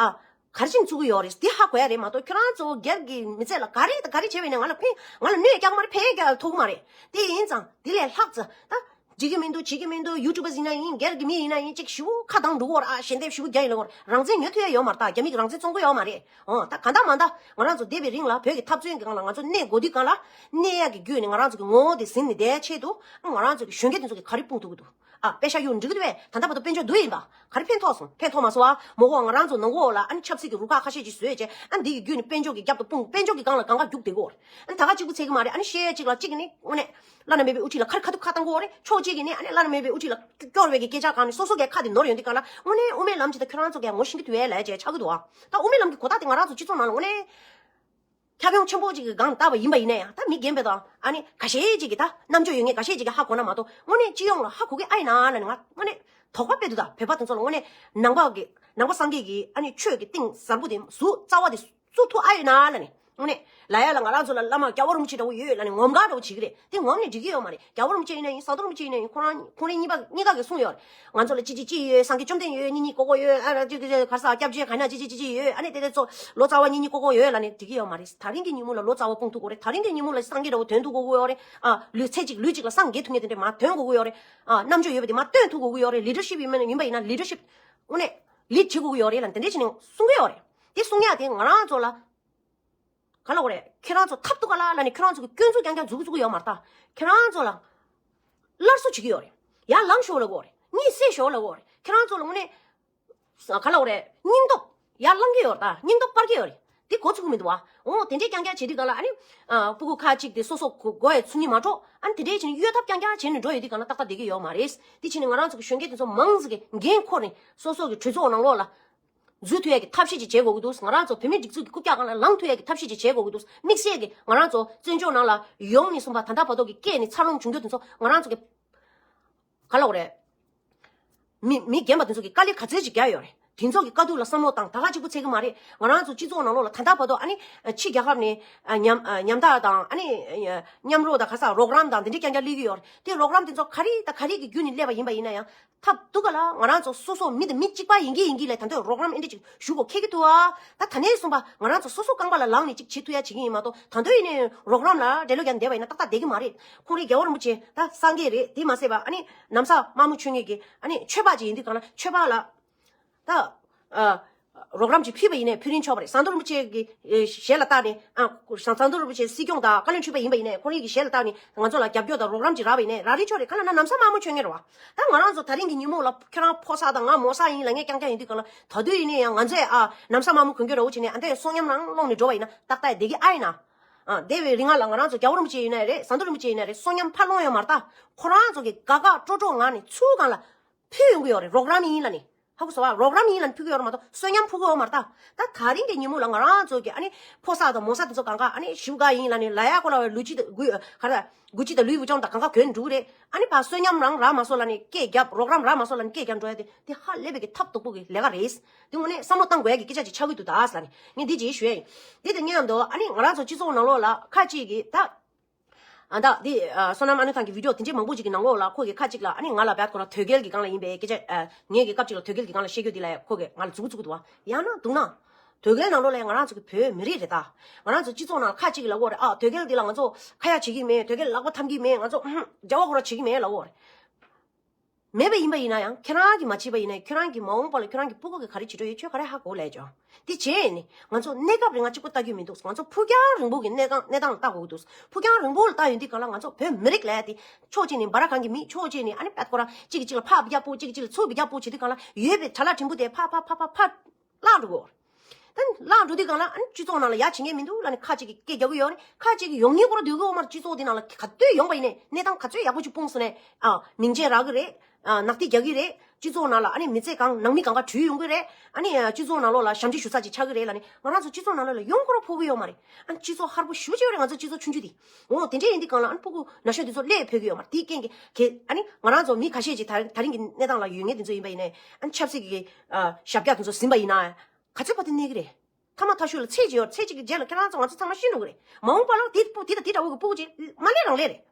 ཨ། ག་རེ་བྱས་ནས་བཙུགས་ཀྱི་ཡོད་རེད། དེ་ཧ་གོ་ཡ་རེད་མ་གཏོགས་ཁྱོད་རང་ཚོ་སྒེར་གྱི་མི་ཚེ་ལ་ག་རེ་དང་ག་རེ་བྱས་པ་ཡིན་ན་ང་ལ་ཕན་ང་ལ་གནོད་རྒྱག་གི་མ་རེད། ཕན་རྒྱག་ཐུབ་ཀྱི་མ་རེད། དེ་ཡིན་ཙང་དེ་ལས་ལྷག་ཙམ་ད། འགྲིག་གི་མི་འདུག་བྱེད་ཀྱི་མི་འདུག་ཡུ་ཊུབ་པ་ཡིན་ན་ཡིན་སྒེར་གྱི་མི་ཡིན་ན་ཡིན་ཅིག་ཞེ་པོ་ཁ་གདངས་འགྲོ་གི་ཡོད་རེད། ཨ་ཞལ་འདེབས་ཞེ་པོ་རྒྱག་ཡིན་ལབ་ཀྱི་ཡོད་རེད། རང་བཙན་ཉོ་ཐུབ་ཡ་ཡོད་མ་རེད་ད། རྒྱ་མི་གིས་རང་བཙན་བཙོང་གི་ཡོད་མ་རེད། འོ་ད་གང་ལྟར་མ་ལྟར་ང་རང་ཚོ་འདས་པའི་རིང་ལ་བོད་ཀྱི་འཐབ་རྩོད་ཀྱི་སྒང་ལ་ང་ཚོ་གནས་དགོས་དུས་སྒང་ལ་གནས་ཡག་གི་བརྒྱུད་ནས་ང་རང་ཚོ་གི་ངོ་བོ་དེ་ཟིན་ནས་བསྡད་ཆེད་དུ་ང་རང་ཚོ་གི་གཞོན་སྐྱེས་དེ་ཚོ་གིས་ག་རེ་སྤུངས་ཐུབ་ཀྱི་འདུག་ཨ་པེ་ཤག་གཡུག་འགྲིག་གི་འདུག་བས། ད་ལྟ་བར་དུ་དཔལ་འབྱོར་སྡུག་ཡིན་པ། ག་རེ་ཕན་ཐོགས་སོང་། ཕན་ཐོགས་མ་སོང་ཨ། མོ་གོ་ང་རང་ཚོ་ནང་ལོགས་ལ་ཨ་ནི་ཆབ་སྲིད་ཀྱི་རུ་ཁག་ཁ་ཤས་ཅིག་བཟོས་བྱས་ཨ་ནི་འདི་གི་བརྒྱུད་ནས་དཔལ་འབྱོར་གྱི་རྒྱབ་ཏུ་སྤུངས། དཔལ་འབྱོར་གྱི་སྒང་ལ་གང་ག་རྒྱུག་བསྡད་ཀྱི་ཡོད་རེད། ཨ་ནི་ད་ག་གཅིག་པུ་ཚད་ཀྱི་མ་རེད། ཨ་ནི་བཤད་ཡ་གཅིག་ལ་གཅིག་གིས་ནི་དངོས་གནས་བླ་ན་མེད་པའི་དབུ་ཁྲིད་ལ་ཁ་རི་ཁ་ཐུག་ཁ་བཏང་གི་ཡོད་རེད། ཕྱོགས་གཅིག་གིས་ནི་ཨ་ནི་བླ་ན་མེད་པའི་དབུ་ཁྲིད་ལ་སྐྱོར་བའི་གི་སྐད་ཆ་སྒང་ནས་སོ་སོ་གི་ཁ་དེ་ནོར་ཡོང་དུས་སྒང་ལ་དངོས་གནས་དབུ་མའི་ལམ་ཅིག་ད་ཁྱོད་རང་ཚོ་གིས་ངོ་ཤེས་ཀྱི་འདུག་བས་ལབ་བྱས་ཆགས་ཀྱི་འདུག་ཨ། ད་དབུ་མའི་ལམ་གྱི་གོ་རྟགས་དེ་ང་རང་ཚོ་སྤྱི་ཚོགས་ནང་ལ་དངོས་གནས་ཁྱབ་ཁོངས་ཆེན་པོ་ཅིག་གི་སྒང་བཏགས་པ་ཡིན་པ་ཡིན་ན་ཡང་ད་མི་རྒན་པ་དང་ཨ་ནི་ཁ་ཤས་ཅིག་གིས་ད་རྣམ་དཔྱོད་ཡོད་མཁན་ཁ་ཤས་ཅིག་གིས་ཧ་གོ་ན་མ་གཏོགས་དངོས་གནས་སྤྱི་ཡོངས་ལ་ཧ་གོ་གི་ཨེ་ཡིན་ན་ལབ་ནས་ང་དངོས་གནས་དོགས་པ་དཔེ་འདུག་ད་བོད་པ་དེ་ཚོ་ལ་དངོས་གནས་ནང་པ་གི་ནང་པ་སངས་རྒྱས་ཀྱི་ཨ་ནི་ཆོས་ཀྱི་གཏིང་ཟབ་པོ་དེ་ཟུར་རྩ་བ་དེ་བཙུགས་ཐུབ་ཨེ་ཡིན་ན་ལབ་ནས་དངོས་གནས་ལབ་ཡ་ལ་ང་རང་ཚོ་ལ་བླ་མ་རྒྱལ་བ་རིན་པོ་ཆེ་འདྲ་བོ་ཡོད་ལབ་ནས་ངོམ་ག་འདྲ་བོ་བྱེད་ཀྱི་རེད། དེ་ངོམ་ནས་འགྲིག་གི་ཡོད་མ་རེད། རྒྱལ་བ་རིན་པོ་ཆེ་ཡིན་ན་ཡིན། ཟམ་གདོང་རིན་པོ་ཆེ་ཡིན་ན་ཡིན། ཁོ་རང་ཁོང་རང་གཉིས་ཀ་གིས་གསུངས་ཡོད་རེད། ང་ཚོ་ལ་ཅི་ཅི་ཅི་ཡོད། སངས་རྒྱས་བཅོམ་ལྡན་ཡོད། གཉེན་ཉེ་ཀོ་ཀོ་ཡོད། ཨ་ཅི་ཅི་ཅི་ཅི་ཅི་ཅི་ཅི་ཅི་ཡོད། ཨ་ནི་དེ་དེ་གར་ས་སྐྱབས་རྗེ་ག་ན་ཅི་ཅི་ཅི་ཅི་ཡོད། ཨ་ནི་དེ་དེ་ཚོ་ལོ་ཙཱ་བ་གཉེན་ཉེ་ཀོ་ཀོ་ཡོད་ལབ་ནས་འགྲིག་གི་ཡོད་མ་རེད། ད་རིང་གི་ཉིན་མོ་ལ་ལོ་ཙཱ་བ་སྤུངས་ཐུབ་དགོས་རེད། ད་རིང་གི་ཉིན་མོ་ལ་སངས་རྒྱས་འདྲ་བོ་ཐོན་ཐུབ་དགོས་ཀྱི་ཡོད་རེད། ཨ་ལུས་ཚེ་གཅིག་ལུས་གཅིག་ལ་སངས་རྒྱས་ཐུབ་མཁན་དེ་འདྲ་མར་ཐོན་དགོས་ཀྱི་ཡོད་རེད། ཨ་རྣམ་དཔྱོད་ཡོད་པ་དེ་མར་སྟོན་ཐུབ་དགོས་ཀྱི་ཡོད་རེད། ལི་ཌར་ཤིབ་ཡིན་པ་ཡིན་ན་ལི་ཌར་ཤིབ་དངོས་གནས་ལིཌ་བྱེད་དགོས་ཀྱི་ཡོད་རེད་ལབ་དེ་འདྲ་བྱས་ནས་གསུང་གི་ཡོད་རེད། དེ་གསུང་ཡ་དེ་ང་རང་ཚོ་ལ། ག་ལབ་དགོས་རེད། ཁྱེད་རང་ཚོ་ཐབས་སྡུག་ག་ལ་ལབ་ནས་ཁྱེད་རང་ཚོ་གི་སྐྱོན་འཛུགས་རྐྱང་རྐྱང་འཛུགས་འཛུགས་ཀྱི་ཡོད་མ་རེད་ད། ཁྱེད་རང་ཚོ་ལ་སླར་གསོ་བྱེད་ཀྱི་ཡོད་རེད། ཡར་ལངས་ཤོག་ལབ་དགོས་རེད། གཉིད་སད་ཤོག་ལབ་དགོས་རེད། ཁྱེད་རང་ཚོ་ལ་དངོས་གནས་ག་ལབ་དགོས་རེད། སྙིང་སྟོབས་ཡར་ལངས་ཀྱི་ཡོད་རེད་ད། སྙིང་སྟོབས་སྤར་གྱི་ཡོད་རེད། དེ་འགོ་ཚུགས་ཀྱི་མི་འདུག་བ། འོ་དེ་འདྲའི་རྐྱང་རྐྱང་བྱེད་དུས་གང་ལ་ཨ་ནི། ཨ་སྤུ་གུ་ཁ་གཅིག་དེ་སོ་སོ་མགོ་མགོ་ཡི་ཚུགས་ཉི་མ་འགྲོ། ཨ་ནི་དེ་འདྲའི་བྱས་ནས་གཡོལ་ཐབས་རྐྱང་རྐྱང་བྱས་ནས་འགྲོ་ཡོད་དུས་གང་ལ་ཏག་ཏག་བསྡད་ཀྱི་ཡོད་མ་རེད། དེ་བྱས་ནས་ང་རང་ཚོ་གི་གཞོན་སྐྱེས་དེ་ཚོ་མང་ཙམ་གྱི་འགན་འཁུར་ནས་སོ་སོ་གི་གྲོས་ཚོགས་ནང་ལོགས་ལ་འཛུལ་ཐུབ་ཡ་གི་ཐབས་ཤེས་ཅིག་བྱེད་དགོས་ཀྱི་འདུག་ང་རང་ཚོ་བོད་མིའི་སྒྲིག་འཛུགས་ཀྱི་རྐུབ་བཀྱག་སྒང་ལ་ལངས་ཐུབ་ཡ་གི་ཐབས་ཤེས་ཅིག་བྱེད་དགོས་ཀྱི་འདུག་དམིགས་བསལ་གྱི་ང་རང་ཚོ་བཙན་བྱོལ་ནང་ལ་ཡོང་ནས་བཟུང་བ་ད་ལྟ་བར་དུ་གི་སྐྱེས་ནས་འཚར་ལོངས་བྱུང་རྒྱུ་དེ་ཚོ་ང་རང་ཚོ་གི་ག་ལབ་དགོས་རེད། མི་མི་རྒན་པ་དེ་ཚོ་གིས་དཀའ་ལས་ག་ཚོད་ཅིག་བརྒྱབ་ཡོད་རེད། དེ་ཚོ་གི་དཀའ་སྡུག་ལ་བསམ་བློ་བཏང་། ད་ག་གཅིག་པུ་ཚད་ཀྱི་མ་རེད། ང་རང་ཚོ་སྤྱི་ཚོགས་ནང་ལོགས་ལ་ད་ལྟ་བར་དུ་ཨ་ནི་ཕྱི་རྒྱལ་ཁབ་ནས་ཨ་མཉམ་ཨ་མཉམ་ཐག་དང་ཨ་ནི་མཉམ་རོགས་དང་ག་ས་རོགས་རམ་དང་དེ་འདྲའི་རྐྱང་རྐྱང་སླེབས་ཀྱི་ཡོད་རེད། དེ་རོགས་རམ་དེ་ཚོ་ག་རེ་དང་ག་རེ་གི་བརྒྱུད་ནས་སླེབས་པ་ཡིན་པ་ཡིན་ན་ཡང་ཐབས་སྡུག་ག་ལ་ང་རང་ཚོ་སོ་སོ་མི་དང་མི་གཅིག་པ་ཡིན་གྱི་ཡིན་གྱི་ལས་ད་འདོད་རོགས་རམ་ཨེ་འདྲ་ཅིག་ཞུ་དགོས་ཁེལ་གྱི་འདུག་ཨ། ད་ད་ནས་བཟུང་པ་ང་རང་ཚོ་སོ་སོ་རྐང་པ་ལ་ལངས་ནས་ཅིག་བྱེད་ཐུབ་ཡ་བྱེད་ཀྱི་ཡིན་མ་གཏོགས་ད་འདོད་ཡིན་ནའི་རོགས་རམ་ལ་འབྲེལ་ལོ་རྒྱག་བསྡད་པ་ཡིན་ན་ཏག་ཏག་བསྡད་ཀྱི་མ་རེད། ཁོང་རང་རྒྱལ་བ་རིན་པོ་ཆེ་ད་སངས་རྒྱས་རེད། དེ་མ་ཟད་པ་ཨ་ནི་ན་བཟའ་དམར་མོ་མཆོད་མཁན་གྱི་ཨ་ནི་ཆོས་པ་ཅིག་ཡིན་དུས་གང་ལ་ཆོས་པ་ལ་ད་ཨ་རོགས་རམ་ཅིག་ཕུལ་བ་ཡིན་ནའི་ཕུལ་རིན་ཆོག་པ་རེད། ཟམ་གདོང་རིན་པོ་ཆེ་གི་ཨེ་ཞལ་ལ་བལྟས་ནས་ཨ་ཟམ་གདོང་རིན་པོ་ཆེ་སྲིད་སྐྱོང་དང་བཀའ་བློན་ཁྲི་པ་ཡིན་པ་ཡིན་ནའི་ཁོང་རང་གི་ཞལ་ལ་བལྟས་ནས་ང་ཚོ་ལ་རྒྱབ་སྐྱོར་དང་རོགས་རམ་ཅིག་རག་པ་ཡིན་ནའི་རག་རིན་ཆོག་རེད། གང་ལབ་ན་ན་བཟའ་དམར་མོ་མཆོད་མཁན་རེད་བ། ད་ང་རང་ཚོ་ད་རིང་གི་ཉིན་མོ་ལ་ཁྱེད་རང་ཕོ་གསར་དང་ང་མོ་གསར་ཡིན་ལབ་མཁན་རྐྱང་རྐྱང་ཡིན་དུས་གང་ལ་ད་དུང་ཡིན་ནའི་ཡང་ང་ཚོས་ཨ་ན་བཟའ་དམར་མོ་གོན་གྱི་རེད་བ་བྱས་ནས་ཨ་འདྲ་བསོད་སྙོམས་རང་སློང་ནས་འགྲོ་བ་ཡིན་ན་ཏག་ཏག་བསྡད་ཀྱི་ཨ་ཡིན་ན། ཨ་འདས་པའི་རིང་ལ་ང་རང་ཚོ་རྒྱལ་བ་རིན་པོ་ཆེ་ཡིན་ནའི་རེད། ཟམ་གདོང་རིན་པོ་ཆེ་ཡིན་ནའི་རེད། བསོད་སྙོམས་ཕར་སློང་ཡོད་མ་རེད། ད་ཁོ་རང་ཚོ་གི་དགའ་དགའ་སྤྲོ་སྤྲོ་ངང་ནས་ཚུར་སྒང་ལ་ཕུལ་ཡོང་གི་ཡོད་རེད། རོགས་རམ་ཡིན་ལབ་ནས། ཧ་གོ་སོང་བ། རོགས་རམ་ཡིན་ལབ་ནས་ཕུལ་གི་ཡོད་རེད་མ་གཏོགས་བསོད་སྙོམས་ཕུལ་གི་ཡོད་མ་རེད། ད་ད་རིང་གི་ཉིན་མོ་ལ་ང་རང་ཚོ་གི་ཨ་ནི་ཕོ་གསར་དང་མོ་གསར་དེ་ཚོ་གང་ག་ཨ་ནི་ཞུ་ག་ཡིན་ལབ་ནས་ལ་ཡ་ཁོ་ལ་ལུས་ཅི་དང་གུ་ག་ར་གུ་ཅི་དང་ལུས་བུ་ཅོང་དང་གང་ག་གོན་འགྲོ་གི་རེད། ཨ་ནི་ཕར་བསོད་སྙོམས་རང་རག་མ་སོང་ལབ་ནས་སྐད་རྒྱབ། རོགས་རམ་རག་མ་སོང་ལབ་ནས་སྐད་རྒྱབ་འགྲོ་ཡ་དེ་དེ་ཧ་ལས་པའི་གི་ཐབས་སྡུག་པོ་གི་ལས་ཀ་རེད། དེ་དངོས་གནས་བསམ་བློ་བཏང་དགོས་ཡ་གི་སྐད་ཆ་ཅིག་ཆགས་ཀྱི་འདུག་ད་ཟེར་ལབ་ནས་ངས་འདི་ཅིག་ཞུ་ཡ་ཡིན། དེ་དང་མཉམ་དུ་ཨ་ནི་ང་རང་ཚོ་སྤྱི་ཚོགས་ནང་ལོགས་ལ་ཁ་ཅིག་གིས་ད། ཨ་ད་འདི་ཨ་བསོད་ནམས་ཨ་ནུ་ཐང་གི་བི་ཌིའོ་དེ་འདྲའི་མང་པོ་ཅིག་གི་ནང་ལོགས་ལ་ཁོ་གིས་ཁ་ཅིག་ལ་ཨ་ནི་ང་ལ་བད་ཁོ་རང་དོལ་རྒྱལ་གྱི་སྒང་ལ་ཡིན་པའི་སྐད་ཆ་ཨ་ངས་ཀྱི་སྐབས་ཅིག་ལ་དོལ་རྒྱལ་གྱི་སྒང་ལ་བཤད་རྒྱུ་འདི་ལ་ཡ་ཁོ་གིས་ང་ལ་མཛུབ་གུ་བཙུགས་འདུག་བ། ཡང་ན་འདུག་ན། དོལ་རྒྱལ་ནང་ལོགས་ལ་ཡ་ང་རང་ཚོ་གི་བོད་མི་རིགས་རེད་ད། ང་རང་ཚོ་སྤྱི་ཚོགས་ནང་ཁ་ཅིག་ལ་འོ་རེད། ཨ་དོལ་རྒྱལ་འདི་ལ་ང་ཚོ་ཁ་ཡ་བྱེད་ཀྱི་མེད། དོལ་རྒྱལ་ལག་པ་འཐམ་གྱི་མེད། ང་ཚོ་ཨུམ་རྒྱལ་བ་ཁོ་རང་བྱེད་ཀྱི་མེད་ལ་འོ་རེད། མེད་པ་ཡིན་པ་ཡིན་ན་ཡང་ཁྱེད་རང་གིས་མ་བྱས་པ་ཡིན་ན་ཁྱེད་རང་གི་མ་འོངས་པ་ལ་ཁྱེད་རང་གི་སྤུ་གུ་གིས་ག་རེ་བྱེད་འགྲོ་ཡོད་ཁྱོད་ག་རེ་ཧ་གོ་ལས་ཀྱང་། དེ་བྱས་ནས་ང་ཚོ་གནས་སྐབས་རིང་ང་གཅིག་པུ་ལྟ་རྒྱུ་མི་འདུག་ང་ཚོ་ཕུགས་རྒྱང་རིང་པོ་གི་གནས་སྟངས་གནས་སྟངས་ལ་ལྟ་དགོས་ཀྱི་འདུག་ཕུགས་རྒྱང་རིང་པོ་ལ་ལྟ་ཡོང་དུས་གང་ལ་ང་ཚོ་བོད་མི་རིགས་ལ་དེ་ཕྱོགས་གཅིག་ནས་འབའ་ར་གང་གི་མི། ཕྱོགས་གཅིག་ནས་ཨ་ནི་པད་ཁོ་རང་གཅིག་གིས་གཅིག་ལ་ཕར་རྒྱབ་པོ་གཅིག་གིས་གཅིག་ལ་ཚུར་རྒྱབ་པོ་བྱེད་དུས་གང་ལ་ཡོད་པའི་ཅ་ལག་ཕྲན་བུ་དེ་ཕར་ཕར་ཕར་ཕར་ཕར་བརླག་འགྲོ་གི་ཡོད་རེད། ད་བརླག་འགྲོ་དུས་གང་ལ་ཨ་ནི་སྤྱི་ཚོགས་ནང་ལ་ཡ་བྱེད་མཁན་མི་འདུག་ལབ་ནས་ཁ་ཅིག་གིས་སྐད་རྒྱག་གི་ཡོད་རེད། ཁ་ཅིག་གིས་ཡོང་མཁན་ཁོ་རང་སྡོད་གི་ཡོད་མ་རེད། སྤྱི་ཚོགས་འདི་ནང་ལ་ག་དུས་ཡོང་པ་ཡིན་ནའི་གནས་སྟངས་ག་ཚོད་ཡག་པོ་ཅིག་སྤུངས་སོང་ནའི་ཨ་མིང་ཆད་རག་གི་རེད། ཨ་ནག་ཐིག་རྒྱག་གི་རེད། སྤྱི་ཚོགས་ནང་ལ་ཨ་ནི་མི་ཚེ་གང་ནང་མི་གང་ག་བྲོས་ཡོང་གི་རེད། ཨ་ནི་སྤྱི་ཚོགས་ནང་ལོགས་ལ་ཞབས་འདྲེན་ཞུ་ས་ཅིག་ཆགས་ཀྱི་རེད་ལབ་ནས་ང་རང་ཚོ་སྤྱི་ཚོགས་ནང་ལོགས་ལ་ཡོང་ཁོ་རང་ཕོག་གི་ཡོད་མ་རེད། ཨ་ནི་སྤྱི་ཚོགས་ཧར་པོ་ཞེ་པོ་ཅིག་ཡོད་རེད། ང་ཚོ་སྤྱི་ཚོགས་ཆུང་ཆུང་དེ། འོ་དེ་འདྲ་ཡིན་དུས་གང་ལ་ཨ་ནི་ཕྲུ་གུ་ན་གཞོན་དེ་ཚོ་སླེབས་ཕོད་ཀྱི་ཡོད་མ་རེད། དེའི་རྐྱེན་གྱིས་གལ་ཨ་ནི་ང་རང་ཚོ་མི་ཁ་ཤས་ཅིག་ད་ད་རིང་གི་གནས་སྟངས་ལ་ཡོད་མཁན་དེ་ཚོ་ཡིན་པ་ཡིན་ནའི་ཨ་ནི་ཆབ་སྲིད་ཀྱི་ཨ་ཞབས་བཀྱག་དེ་ཚོ་ཟིན་པ་ཡིན་ན་ག་ཚོད་བར་དུ་གནས་ཀྱི་རེད། ཐ་མ་ཐ་ཤོས་ལ་ཚེ་གཅིག་ཡོད་རེད། ཚེ་གཅིག་གི་རྗེས་ལ་ཁྱེད་རང་ཚོ་ང་ཚོ་ཚང་མ་ཤི་འགྲོ་གི་རེད། མ་འོངས་པ་ལ་དེ་སྤུ་དེ་དང་དེ་འདྲ་བོ་གི་སྤུ་གུ་ཅིག་མ་ལས་རང་ལས་རེད།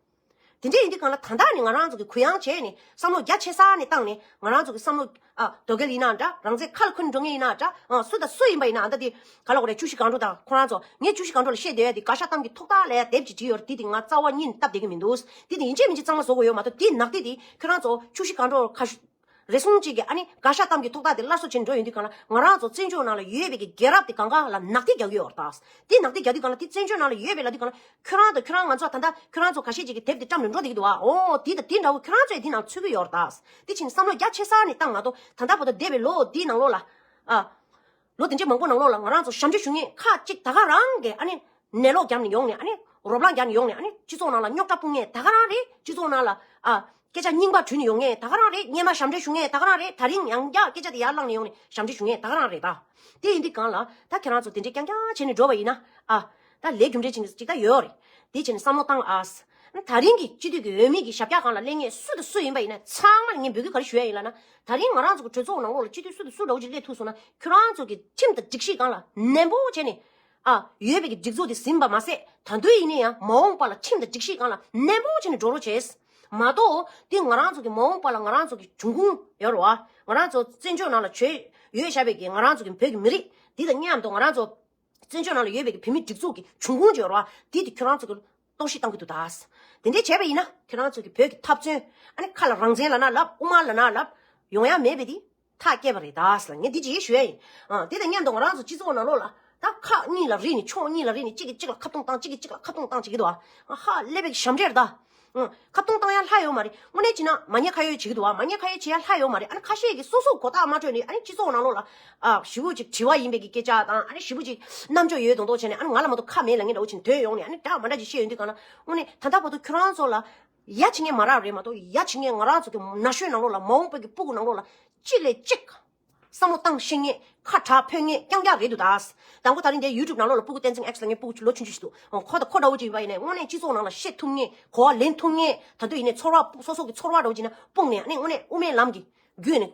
དེ་འདྲ་ཡིན་དུས་གང་ལ་ད་ལྟ་ནས་ང་རང་ཚོ་གི་གུ་ཡངས་བྱས་ནས་བསམ་བློ་རྒྱ་ཆེ་ས་ནས་བཏང་ནས་ང་རང་ཚོ་གི་བསམ་བློ་ཨ་དོ་གལ་ཡིན་ན་འདྲ། རང་བཙན་ཁ་ལ་ཁུར་འགྲོ་མཁན་ཡིན་ན་འདྲ། ཨ་སུ་དང་སུ་ཡིན་པ་ཡིན་ན་ཨ་ད་དེ་ག་ལ་གོ་རེད། བཅུ་བཞི་སྒང་དྲུག་དང་ཁོ་རང་ཚོ་ངས་བཅུ་བཞི་སྒང་དྲུག་ལ་བཤད་བསྡད་ཡ་དེ་དགག་བཞག་གཏམ་གྱི་ཐོག་ཐག་ལ་ཡ་དེབ་ཅིག་བྲིས་ཡོད་རེད། དེ་དེ་ང་རྩ་བ་ཉིད་ནས་སྟབས་བདེ་གི་མི་འདུག་དེ་དེ་ཡིན་གཅིག་མིན་གཅིག་གཙང་མ་བཟོ་དགོས་ཡོད་མ་གཏོགས་དེ་ནག་དེ་དེ་ཁྱོད་རང་ཚོ་བཅུ་བཞི་སྒང་དྲུག་ཁ་ཤུ་རེ་ཟུང་གཅིག་གིས་ཨ་ནི་དགག་བཞག་གཏམ་གྱི་ཐོག་ཐག་དེ་སླར་གསོ་བྱེད་འགྲོ་ཡོང་དུས་གང་ལ་ང་རང་ཚོ་བཙན་བྱོལ་ནང་ལ་ཡོད་པའི་གི་རྒྱལ་རབས་དེ་གང་ག་ལ་ནག་དེ་རྒྱག་གི་ཡོད་རེད་ད། དེ་ནག་དེ་རྒྱག་དུས་གང་ལ་དེ་བཙན་བྱོལ་ནང་ལ་ཡོད་པའི་ལ་དུས་གང་ལ་ཁྱོད་རང་དང་ཁྱོད་རང་ང་ཚོ་ད་ལྟ་ཁྱོད་རང་ཚོ་ཁ་ཤས་ཅིག་གིས་དེབ་དེ་བཀྲམ་ནས་འགྲོ་བསྡད་ཀྱི་འདུག་ཨ། འོ་དེ་དང་དེ་འདྲ་བོ་ཁྱོད་རང་ཚོས་དེ་ནང་ཚུད་ཀྱི་ཡོད་རེད་ད། དེ་བྱས་ནས་བསམ་བློ་རྒྱ་ཆེ་ས་ནས་བཏང་མ་གཏོགས་ད་ལྟ་བར་དུ་འདས་པའི་ལོ་འདིའི་ནང་ལོགས་ལ་ཨ། ལོ་དེ་འདྲའི་མང་པོ་ནང་ལོགས་ལ་ང་རང་ཚོ་ཞབས་འདྲེན་ཞུ་མཁན་ཁག་ཅིག་ད་ག་རང་གིས་ཨ་ནི་ནད་ལོག་བརྒྱབ་ནས་ཡོང་ནས་ཨ་ནི་རོ་ལངས་བརྒྱབ་ནས་ཡོང་ནས་ཨ་ནི་སྤྱི་ཚོགས་ནང་ལ་རྙོག་དྲ་སྤུངས་མཁན་ད་ག་རང་རེད། སྤྱི་ཚོགས་ནང་ལ་ཨ་སྐད་ཆ་རྙིང་པ་བྲིས་ནས་ཡོང་མཁན་ད་ག་རང་རེད། སྔོན་མ་ཞབས་འདྲེན་ཞུ་མཁན་ད་ག་རང་རེད། ད་རིང་ཡང་བསྐྱར་སྐད་ཆ་དེ་ཡར་བླངས་ནས་ཡོང་ནས་ཞབས་འདྲེན་ཞུ་མཁན་ད་ག་རང་རེད་ད། དེ་ཡིན་དུས་གང་ལ་ད་ཁྱེད་རང་ཚོ་དེ་འདྲའི་རྐྱང་རྐྱང་བྱས་ནས་འགྲོ་བ་ཡིན་ན་ཨ་ད་ལས་རྒྱུ་འབྲས་ཅིག་ཅིག་ད་ཡོད་རེད། དེ་བྱས་ནས་བསམ་བློ་བཏང་ཨ། ད་རིང་གི་སྤྱི་འཐུས་ཀྱི་འོས་མི་གི་ཞབས་བཀྱག་སྒང་ལ་སླེབས་མཁན་སུ་དང་སུ་ཡིན་པ་ཡིན་ན་ཚང་མ་ལ་ངས་འབོད་སྐུལ་ག་རེ་ཞུ་ཡ་ཡིན་ལབ་ན། ད་རིང་ང་རང་ཚོ་གི་གྲོས་ཚོགས་ནང་ལོགས་ལ་སྤྱི་འཐུས་སུ་དང་སུ་འདྲ་བོ་ཅིག་སླེབས་ཐུབ་སོང་ན་ཁྱོད་རང་ཚོ་གི་ཁྲིམས་དང་སྒྲིག་གཞི་སྒང་ལ་ནན་པོ་བྱས་ནས་ཨ་ཡོད་པའི་གི་སྒྲིག་འཛུགས་དེ་ཟིན་པ་མ་ཟད་ད་དུང་ཡིན་ན་ཡང་མ་འོངས་པ་ལ་ཁྲིམས་དང་སྒྲིག་གཞི་སྒང་ལ་ནན་པོ་བྱས་ནས་འགྲོ་རོགས་བྱས། མ་གཏོགས་དེ་ང་རང་ཚོ་གི་མ་འོངས་པ་ལ་ང་རང་ཚོ་གི་འབྱུང་ཁུངས་ཡོད་རེད་བ། ང་རང་ཚོ་བཙན་བྱོལ་ནང་ལ་བྱོས་ཡོད་བཞག་པའི་གི་ང་རང་ཚོ་གི་བོད་ཀྱི་མི་རིགས་འདི་དང་མཉམ་དུ་ང་རང་ཚོ་བཙན་བྱོལ་ནང་ལ་ཡོད་པའི་གི་བོད་མི་སྒྲིག་འཛུགས་ཀྱི་འབྱུང་ཁུངས་ཅིག་ཡོད་རེད་བ། དེ་དེ་ཁྱོད་རང་ཚོ་གི་གཏོར་བཤིག་བཏང་གི་འདུག་ད། དེ་འདྲས་བྱས་པ་ཡིན་ན་ཁྱོད་རང་ཚོ་གི་བོད་ཀྱི་འཐབ་རྩོད་ཨ་ནི་ཁ་ལ་རང་བཙན་ལབ་ན་ལབ་དབུ་མ་ལབ་ན་ལབ་ཡོང་ཡ་མེད་པ་དེ་ཐག་བཅད་པ་རེད་ད་ཟེར་ལ་ངས་འདི་ཅིག་ཞུ་ཡ་ཡིན། ཨ་དེ་དང་མཉམ་དུ་ང་རང་ཚོ་སྤྱི་ཚོགས་ནང་ལོགས་ལ་ད་ཁག་གཉིས་ལ་རིགས་ནས་ཕྱོགས་གཉིས་ལ་རིགས་ནས་གཅིག་གིས་གཅིག་ལ་ཁ་རྡུང་བཏང་གཅིག་གིས་གཅིག་ལ་ཁ་རྡུང་བཏང་བྱེད་ཀྱི་འདུག་ཨ། ཧ་ལས་པའི་ཞབས་འདྲེན་རེད་ད། ཨང་། ཁ་བཏང་བཏང་ཡ་ལྷ་ཡོད་མ་རེད། དངོས་གནས་བྱས་ན་མ་ཉེས་ཁ་གཡོགས་བྱེད་ཀྱི་འདུག་བ། མ་ཉེས་ཁ་གཡོགས་བྱེད་ཡ་ལྷ་ཡོད་མ་རེད། ཨ་ནི་ཁ་ཤས་ཀྱིས་སོ་སོ་གོ་རྟོགས་མ་འཕྲོད་ནས་ཨ་ནི་སྤྱི་ཚོགས་ནང་ལོགས་ལ་ཨ་ཞེ་པོ་ཅིག་དྲི་བ་ཡིན་པའི་གི་སྐད་ཆ་དང་། ཨ་ནི་ཞེ་པོ་ཅིག་རྣམ་དཔྱོད་ཡོད་མདོག་མདོག་བྱས་ནས། ཨ་ནི་ང་ལ་མ་གཏོགས་ཁ་མེད་ལབ་མཁན་འདྲ་བོ་ཅིག་འདོད་ཡོང་ནས། ཨ་ནི་འདྲ་མ་འདྲ་ཅིག་བཤད་ཡོང་དུས་གང་ལ། དངོས་གནས་ད་ལྟ་བར་དུ་ཁྱོད་རང་ཚོ་ལ་ཡ་བྱེད་མཁན་མ་རག་རེད་མ་གཏོགས། ཡ་བྱེད་མཁན་ང་རང་ཚོ་གི་ན་གཞོན་ནང་ལོགས་ལ། མ་འོངས་པའི་གི་སྤུ་གུ་ནང་ལོགས་ལ་གཅིག་ལས་གཅིག་བསམ་བློ་བཏང་ཤེས་མཁན། ཁ་གྲག་ཕོད་མཁན་རྐྱང་རྐྱང་རེད་འདུག་ད། དང་པོ་ད་རིང་འདིར་ཡུ་ཊུབ་ནང་ལོགས་ལ་སྤུ་གུ་བསྟན་འཛིན་ཨེགས་ལབ་མཁན་སྤུ་གུ་ལོ་ཆུང་ཆུང་ཞིག་འདུག་ཁོ་དང་ཁོ་འདྲ་བོ་ཅིག་ཡིན་པ་ཡིན་ནའི་དངོས་གནས་སྤྱི་ཚོགས་ནང་ལ་བཤད་ཐུབ་མཁན། གོ་བ་ལེན་ཐུབ་མཁན། ད་དུང་ཡིན་ནའི་ཚོར་བ་སོ་སོ་གི་ཚོར་བ་འདྲ་བོ་ཅིག་ན་སྤུངས་ནས། ཨ་ནི་དངོས་གནས་དབུ་མའི་ལམ་གྱི་བརྒྱུད་ནས་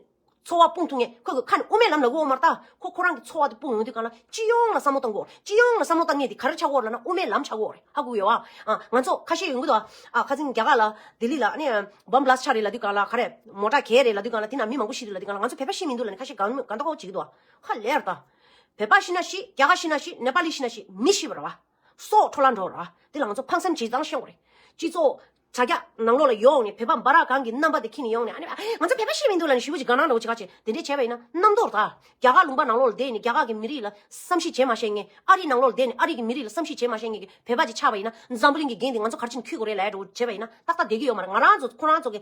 ཚོར་བ་སྤུངས་ཐུབ་མཁན། ཁོ་གི་ཁ་ནས་དབུ་མའི་ལམ་ལབ་ཀྱི་ཡོད་མ་རེད་ད། ཁོ་ཁོ་རང་གི་ཚོར་བ་དེ་སྤུངས་ཡོང་དུས་གང་ལ་སྤྱི་ཡོངས་ལ་བསམ་བློ་གཏོང་དགོས། སྤྱི་ཡོངས་ལ་བསམ་བློ་གཏོང་མཁན་དེ་ག་རེ་ཆགས་ཀྱི་ཡོད་རེད་ལབ་ན་དབུ་མའི་ལམ་ཆགས་ཀྱི་ཡོད་རེད། ཧ་གོ་གི་ཡོད་ཨ། ང་ཚོ་ཁ་ཤས་ཡོང་གི་འདུག་ཨ། ཁ་སང་རྒྱ་གར་ལ་ལྡི་ལི་ལ་ཨ་ནི་བོམ་བྷ་ལ་སི་ཊི་ཆགས་རེད་ལབ་དུས་གང་ལ། ག་རེ་མོ་ཊ་གས་རེད་ལབ་དུས་གང་ལ། དེ་ན་མི་མང་པོ་ཤི་འདུག་ལབ་དུས་གང་ལ། ང་ཚོ་བོད་པ་ཤི་མི་འདུག་ལབ་ནས་ཁ་ཤས་གང་གང་ལྟ་ཁོག་བྱེད་ཀྱི་འདུག་ཨ། ཧ་ལས་རེད་ད། བོད་པ་ཤི་ན་ཤི། རྒྱ་གར་ཤི་ན་ཤི། ནེ་པ་ལི་ཤི་ན་ཤི། མི་ཤི་བ་རེད་བ། སྲོག་འཕྲོ་བརླག་འགྲོ་རེད་བ། དེ་ལ་ང་ཚོ་ཕངས་སེམས་ཇི་ཙམ་ཤོར་དགོས་རེད། སྤྱི་ཚོགས་དྲ་རྒྱ་ནང་ལོགས་ལ་ཡོང་ནས། བོད་པ་འབའ་རག་གང་གི་རྣམ་པ་དེ་ཁྱེར་ནས་ཡོང་ནས། ཨ་ནི་ང་ཚོ་བོད་པ་ཤི་མི་འདུག་ལབ་ནས་ཞེ་པོ་ཅིག་དགའ་སྣང་འདྲ་བོ་ཅིག་ག་བྱེད། དེ་འདྲས་བྱས་པ་ཡིན་ན་རྣམ་རྟོག་རེད་ད། རྒྱ་གར་ལུང་པ་ནང་ལོགས་ལ་བསྡད་ནས་རྒྱ་གར་གྱི་མི་རིགས་ལ་བསམ་ཤེས་བྱེད་མ་ཤེས་མཁན། ཨ་རི་ནང་ལོགས་ལ་བསྡད་ནས་ཨ་རི་གི་མི་རིགས་ལ་བསམ་ཤེས་བྱེད་མ་ཤེས་མཁན་གྱི་བོད་པ་ཅིག་ཆགས་པ་ཡིན་ན། འཛམ་བུ་གླིང་གི་འགན་དེ་ང་ཚོ་ག་རེ་བྱས་ནས་འཁྱེར་དགོས་རེད་ལབ་ཡ་འདྲ་བོ་བྱས་པ་ཡིན་ན། ཏག་ཏག་བསྡད་ཀྱི་ཡོད་མ་རེད། ང་རང་ཚོ་ཁོ་རང་ཚོ་གི་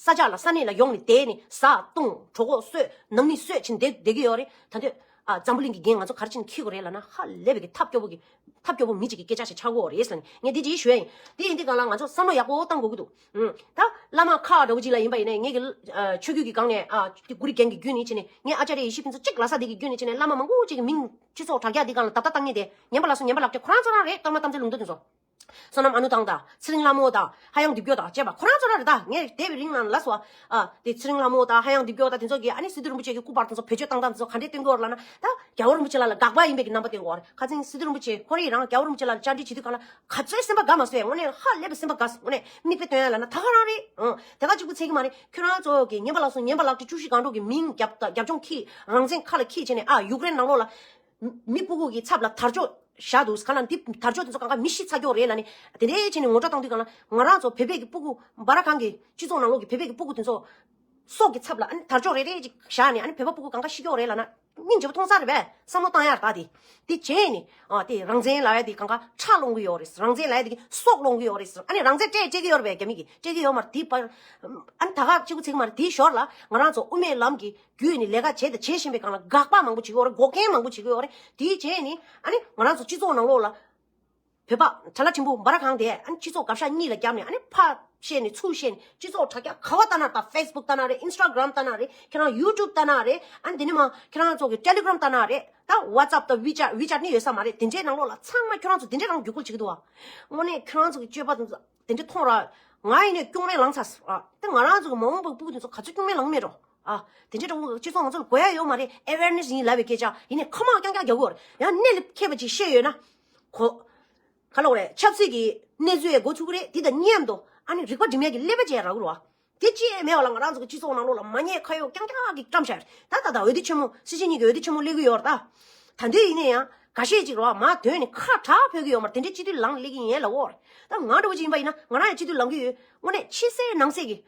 ས་ཆ་ལ་ས་གནས་ལ་ཡོང་ནས་བསྡད་ནས་ཟ་བཏུང་གྲོད་ཁོག་གསོས་ནང་མི་གསོས་བྱས་བསྡད་བསྡད་ཀྱི་ཡོད་རེད། ད་དུང་ཨ་འཛམ་བུ་གླིང་གི་འགན་ང་ཚོ་ག་རེ་བྱས་ནས་འཁྱེར་དགོས་རེད་ལབ་ན། ཧ་ལས་པའི་གི་ཐབས་སྐྱོ་པོ་གི་ཐབས་སྐྱོ་པོ་མི་གཅིག་གི་སྐད་ཆ་ཞིག་ཆགས་ཀྱི་ཡོད་རེད་ཟེར་ནས་ངས་འདི་ཅིག་ཞུ་ཡ་ཡིན། དེ་ཡིན་དུས་གང་ལ་ང་ཚོ་བསམ་བློ་ཡག་པོ་བཏང་དགོས་ཀྱི་འདུག་ཨུམ། ད་བླ་མ་ཁག་འདྲ་བོ་ཅིག་ལ་ཡིན་པ་ཡིན་ནའི། ངེད་ཀྱི་ཨ་ཆོས་བརྒྱུད་ཀྱི་སྒང་ནས། ཨ་དེ་གུ་རུ་རྒྱན་གྱི་བརྒྱུད་ནས་བྱས་ནས། ངས་ཨ་ཙརྱ་ཡེ་ཤེས་ཕུན་ཚོགས་གཅིག་ལབ་ས་དེ་གི་བརྒྱུད་ནས་བྱས་ནས། བླ་མ་མང་པོ་ཅིག་གི་མིང་སྤྱི་ཚོགས་དྲ་རྒྱ་འདི་སྒང་ལ་ཏག་ཏག་བཏང་མཁན་དེ་ཉན་པ་ལ་སོགས། ཉན་པ་ལགས་དེ་ཁོ་རང་ཚོ་རང་རེད། གཏོར་མ་དམ་ཚིག་ལུང་རྟོགས་དེ་ཚོ། བསོད་ནམས་ཨ་ནུ་དང་། ད་ཚེ་རིང་ལྷ་མོ་དང་། ཧ་ཡང་རྡིབ་སྐྱོ་དང་བཅས་པ་ཁོ་རང་ཚོ་རང་རེད། ད་ངས་བལྟས་པའི་རིང་ལ་ལབ་སོང་། ཨ་དེ་ཚེ་རིང་ལྷ་མོ་དང་། ཧ་ཡང་རྡིབ་སྐྱོ་དང་དེ་ཚོ་གིས་ཨ་ནི་སི་ཏུ་རིན་པོ་ཆེ་གི་སྐུ་པར་དེ་ཚོ་བེད་སྤྱོད་བཏང་སྟངས་དེ་ཚོ་ག་འདྲས་སྟོན་གྱི་ཡོད་རེད་ལབ་ན། ད་རྒྱལ་བ་རིན་པོ་ཆེ་ལགས་ལ་དགག་པ་ཡིན་པའི་གི་རྣམ་པ་སྟོན་གྱི་ཡོད་རེད། ཁ་སང་སི་ཏུ་རིན་པོ་ཆེ་ཁོ་རང་རང་རྒྱལ་བ་རིན་པོ་ཆེ་ལགས་ལ་བཅར་འདྲི་བྱེད་དུས་གང་ལ་ག་ཚོད་སེམས་པ་དགའ་མ་སོང་། དངོས་གནས་ཧ་ལས་པའི་སེམས་པ་དགའ་སོང་། དངོས་གནས་མིག་དཔེ་སྟོན་ཡ་ལབ་ན་ད་ག་རང་རེད། ཨང་། དེ་ག་གཅིག་པུ་ཚད་ཀྱི་མ་རེད། ཁྱོད་རང་ཚོ་གི་ཉན་པ་ལགས་སོ། ཉན་པ་ལགས་དེ་བཅུ་བཞི་སྒང་དྲུག་གི་མིང་རྒྱབ་རྒྱབ་ལྗོངས་ཁྱེར། རང་བཙན་ཁ་ལ་འཁྱེར་བྱས་ནས། ཨ་ཡུཀ་རེན་ནང་ལོགས་ལ་མི་སྤུ་གུ་གི་ཚབ་ལ་དར་ལྕོག་བཞག་འདུག་ག་ལ། འདི་དར་ལྕོག་དེ་ཚོ་གང་ག་མི་ཤི་ཚར་ཀྱི་ཡོད་རེད་ལབ་ནས་དེ་འདྲས་བྱས་ནས་ངོ་སྤྲོད་བཏང་དུས་གང་ལ། ང་རང་ཚོ་བོད་པའི་གི་སྤུ་གུ་འབའ་ར་གང་གི་སྤྱི་ཚོགས་ནང་ལོགས་ཀྱི་བོད་པའི་གི་སྤུ་གུ་དེ་ཚོ་སྲོག་གི་ཚབ་ལ་ཨ་ནི་དར་ལྕོག་རེ་རེ་ཅིག་བཞག་ནས་ཨ་ནི་བོད་པ་སྤུ་གུ་གང་ག་ཤི་ཀྱི་ཡོད་རེད་ལབ་ན། སྙིང་རྗེ་པོ་མཐོང་ས་རེད་པས། བསམ་བློ་བཏང་ཡར་ད་དེ། དེ་བྱས་ནས་ཨ་དེ་རང་བཙན་ལབ་ཡ་དེ་གང་ག་ཁྲག་སློང་གི་ཡོད་རེད། རང་བཙན་ལབ་ཡ་དེ་གི་སྲོག་སློང་གི་ཡོད་རེད། ཨ་ནི་རང་བཙན་སྤྲད་སྤྲད་ཀྱི་ཡོད་རེད་པས། རྒྱ་མི་གིས་སྤྲད་ཀྱི་ཡོད་མ་རེད། དེ་པར་ཨ་ནི་ད་ག་གཅིག་པུ་ཚད་ཀྱི་མ་རེད། དེའི་ཞོར་ལ་ང་རང་ཚོ་དབུ་མའི་ལམ་གྱི་བརྒྱུད་ནས་ལས་ཀ་བྱས་དང་བྱེད་བཞིན་པའི་སྒང་ལ་དགག་པ་མང་པོ་བྱེད་ཀྱི་ཡོད་རེད། འགོག་རྐྱེན་མང་པོ་བྱེད་ཀྱི་ཡོད་རེད། དེ་བྱས་ནས་ཨ་ནི་ང་རང་ཚོ་སྤྱི་ཚོགས་ནང་ལོགས་ལ་བོད་པ་གྲྭ་ལྷ་ཕྲན་བུ་འབའ་ར་གང་དེ་ཨ་ནི་སྤྱི་ཚོགས་དགག་བཞག་གཉིས་ལ་བརྒྱབ་ནས། ཨ་ནི་ཕར་བཤད་ནས་ཚུར་བཤད་ནས། སྤྱི་ཚོགས་དྲ་རྒྱ་ག་བ་ལྟ་ན། ད་ཕེ་སི་བུག་ལྟ་ན་རེད། ཨིན་སི་ཊ་གྷ་རམ་ལྟ་ན་རེད། ཁྱེད་རང་ཡུ་ཊུབ་ལྟ་ན་རེད། ཨ་ནི་དེ་ནས་མ་ཁྱེད་རང་ཚོ་གི་ཊེ་ལི་གྷ་རམ་ལྟ་ན་རེད། ད་ཝ་ཊི་སེབ་དང་ཝི་ཅེཊ། ཝི་ཅེཊ་ནི་ཡོད་ས་མ་རེད། དེ་འདྲའི་ནང་ལོགས་ལ་ཚང་མ་ཁྱོད་རང་ཚོ་དེ་འདྲའི་རང་བརྒྱུད་སྐུལ་བྱེད་ཀྱི་འདུག་བ། དངོས་གནས་ཁྱོད་རང་ཚོ་གི་སྤྱོད་པ་དེ་ཚོ་དེ་འདྲ་མཐོང་ར། ང་ཡིན་ནས་སྐྱོན་མེད་ལངས་ཚར་སོང་། ཨ་དེ་ང་རང་ཚོ་གི་མ་འོངས་པའི་སྤུ་གུ་དེ་ཚོ་ག་ཚོད་སྐྱོན་མེད་ལངས་མེད་འགྲོ། ཨ་དེ་འདྲའི་འདྲ་བོ་སྤྱི་ཚོགས་ང་ཚོ་ལ་དགོས་ཡ་ཡོད་མ་རེད། ཨེ་ཝེར་ནེ་སི་ཡིན་ལབ་པའི་སྐད་ཆ་ཡིན་ནས་ཁ་མང་རྐྱང་རྐྱང་རྒྱག་གི་ཡོད་རེད། ཡང་གནད་ལ་འཁེལ་བ་ཅིག་བཤད་ཡོད་ན། གོ་ག་ལབ་དགོས་རེད། ཆབ་སྲིད་ཀྱི་གནས་ཚུལ་ཡང་འགོ་ཚུགས་ཀྱི་རེད། དེ་དང་མཉམ་དུ་ཨ་ནི་རིག་པ་སྒྲིམ་ཡ་གི་ཀླད་པ་ཅིག་ཡང་རག་གི་རེད་བ། དེ་ཅི་ཡང་མེད་པ་ལ་ང་རང་ཚོ་གི་སྤྱི་ཚོགས་ནང་ལོགས་ལ་མ་ཉེས་ཁ་གཡོགས་རྐྱང་རྐྱང་གིས་བཀྲམ་བཞག་རེད། ད་ད་ད་འོས་བསྡུ་ཆེན་མོ། སྲིད་སྤྱི་གཉིས་ཀྱི་འོས་བསྡུ་ཆེན་མོ་སླེབས་ཀྱི་ཡོད་རེད་ད། ད་དུང་ཡིན་ན་ཡང་འགའ་ཤས་ཅིག་རེད་བ། མར་དོན་ནས་ཁ་གྲག་ཕོད་ཀྱི་ཡོད་མ་རེད། དེ་འདྲའི་སྤྱི་འཐུས་ལངས་སླེབས་ཀྱི་ཡིན་ལབ་ཀྱི་ཡོད་རེད། ད་ང་འདྲ་བོ་ཅིག་ཡིན་པ་ཡིན་ན་ང་རང་ཡང་སྤྱི་འཐུས་ལངས་ཀྱི་ཡོད། དངོས་གནས་ཕྱི་གསལ་ནང་གསལ་གྱི་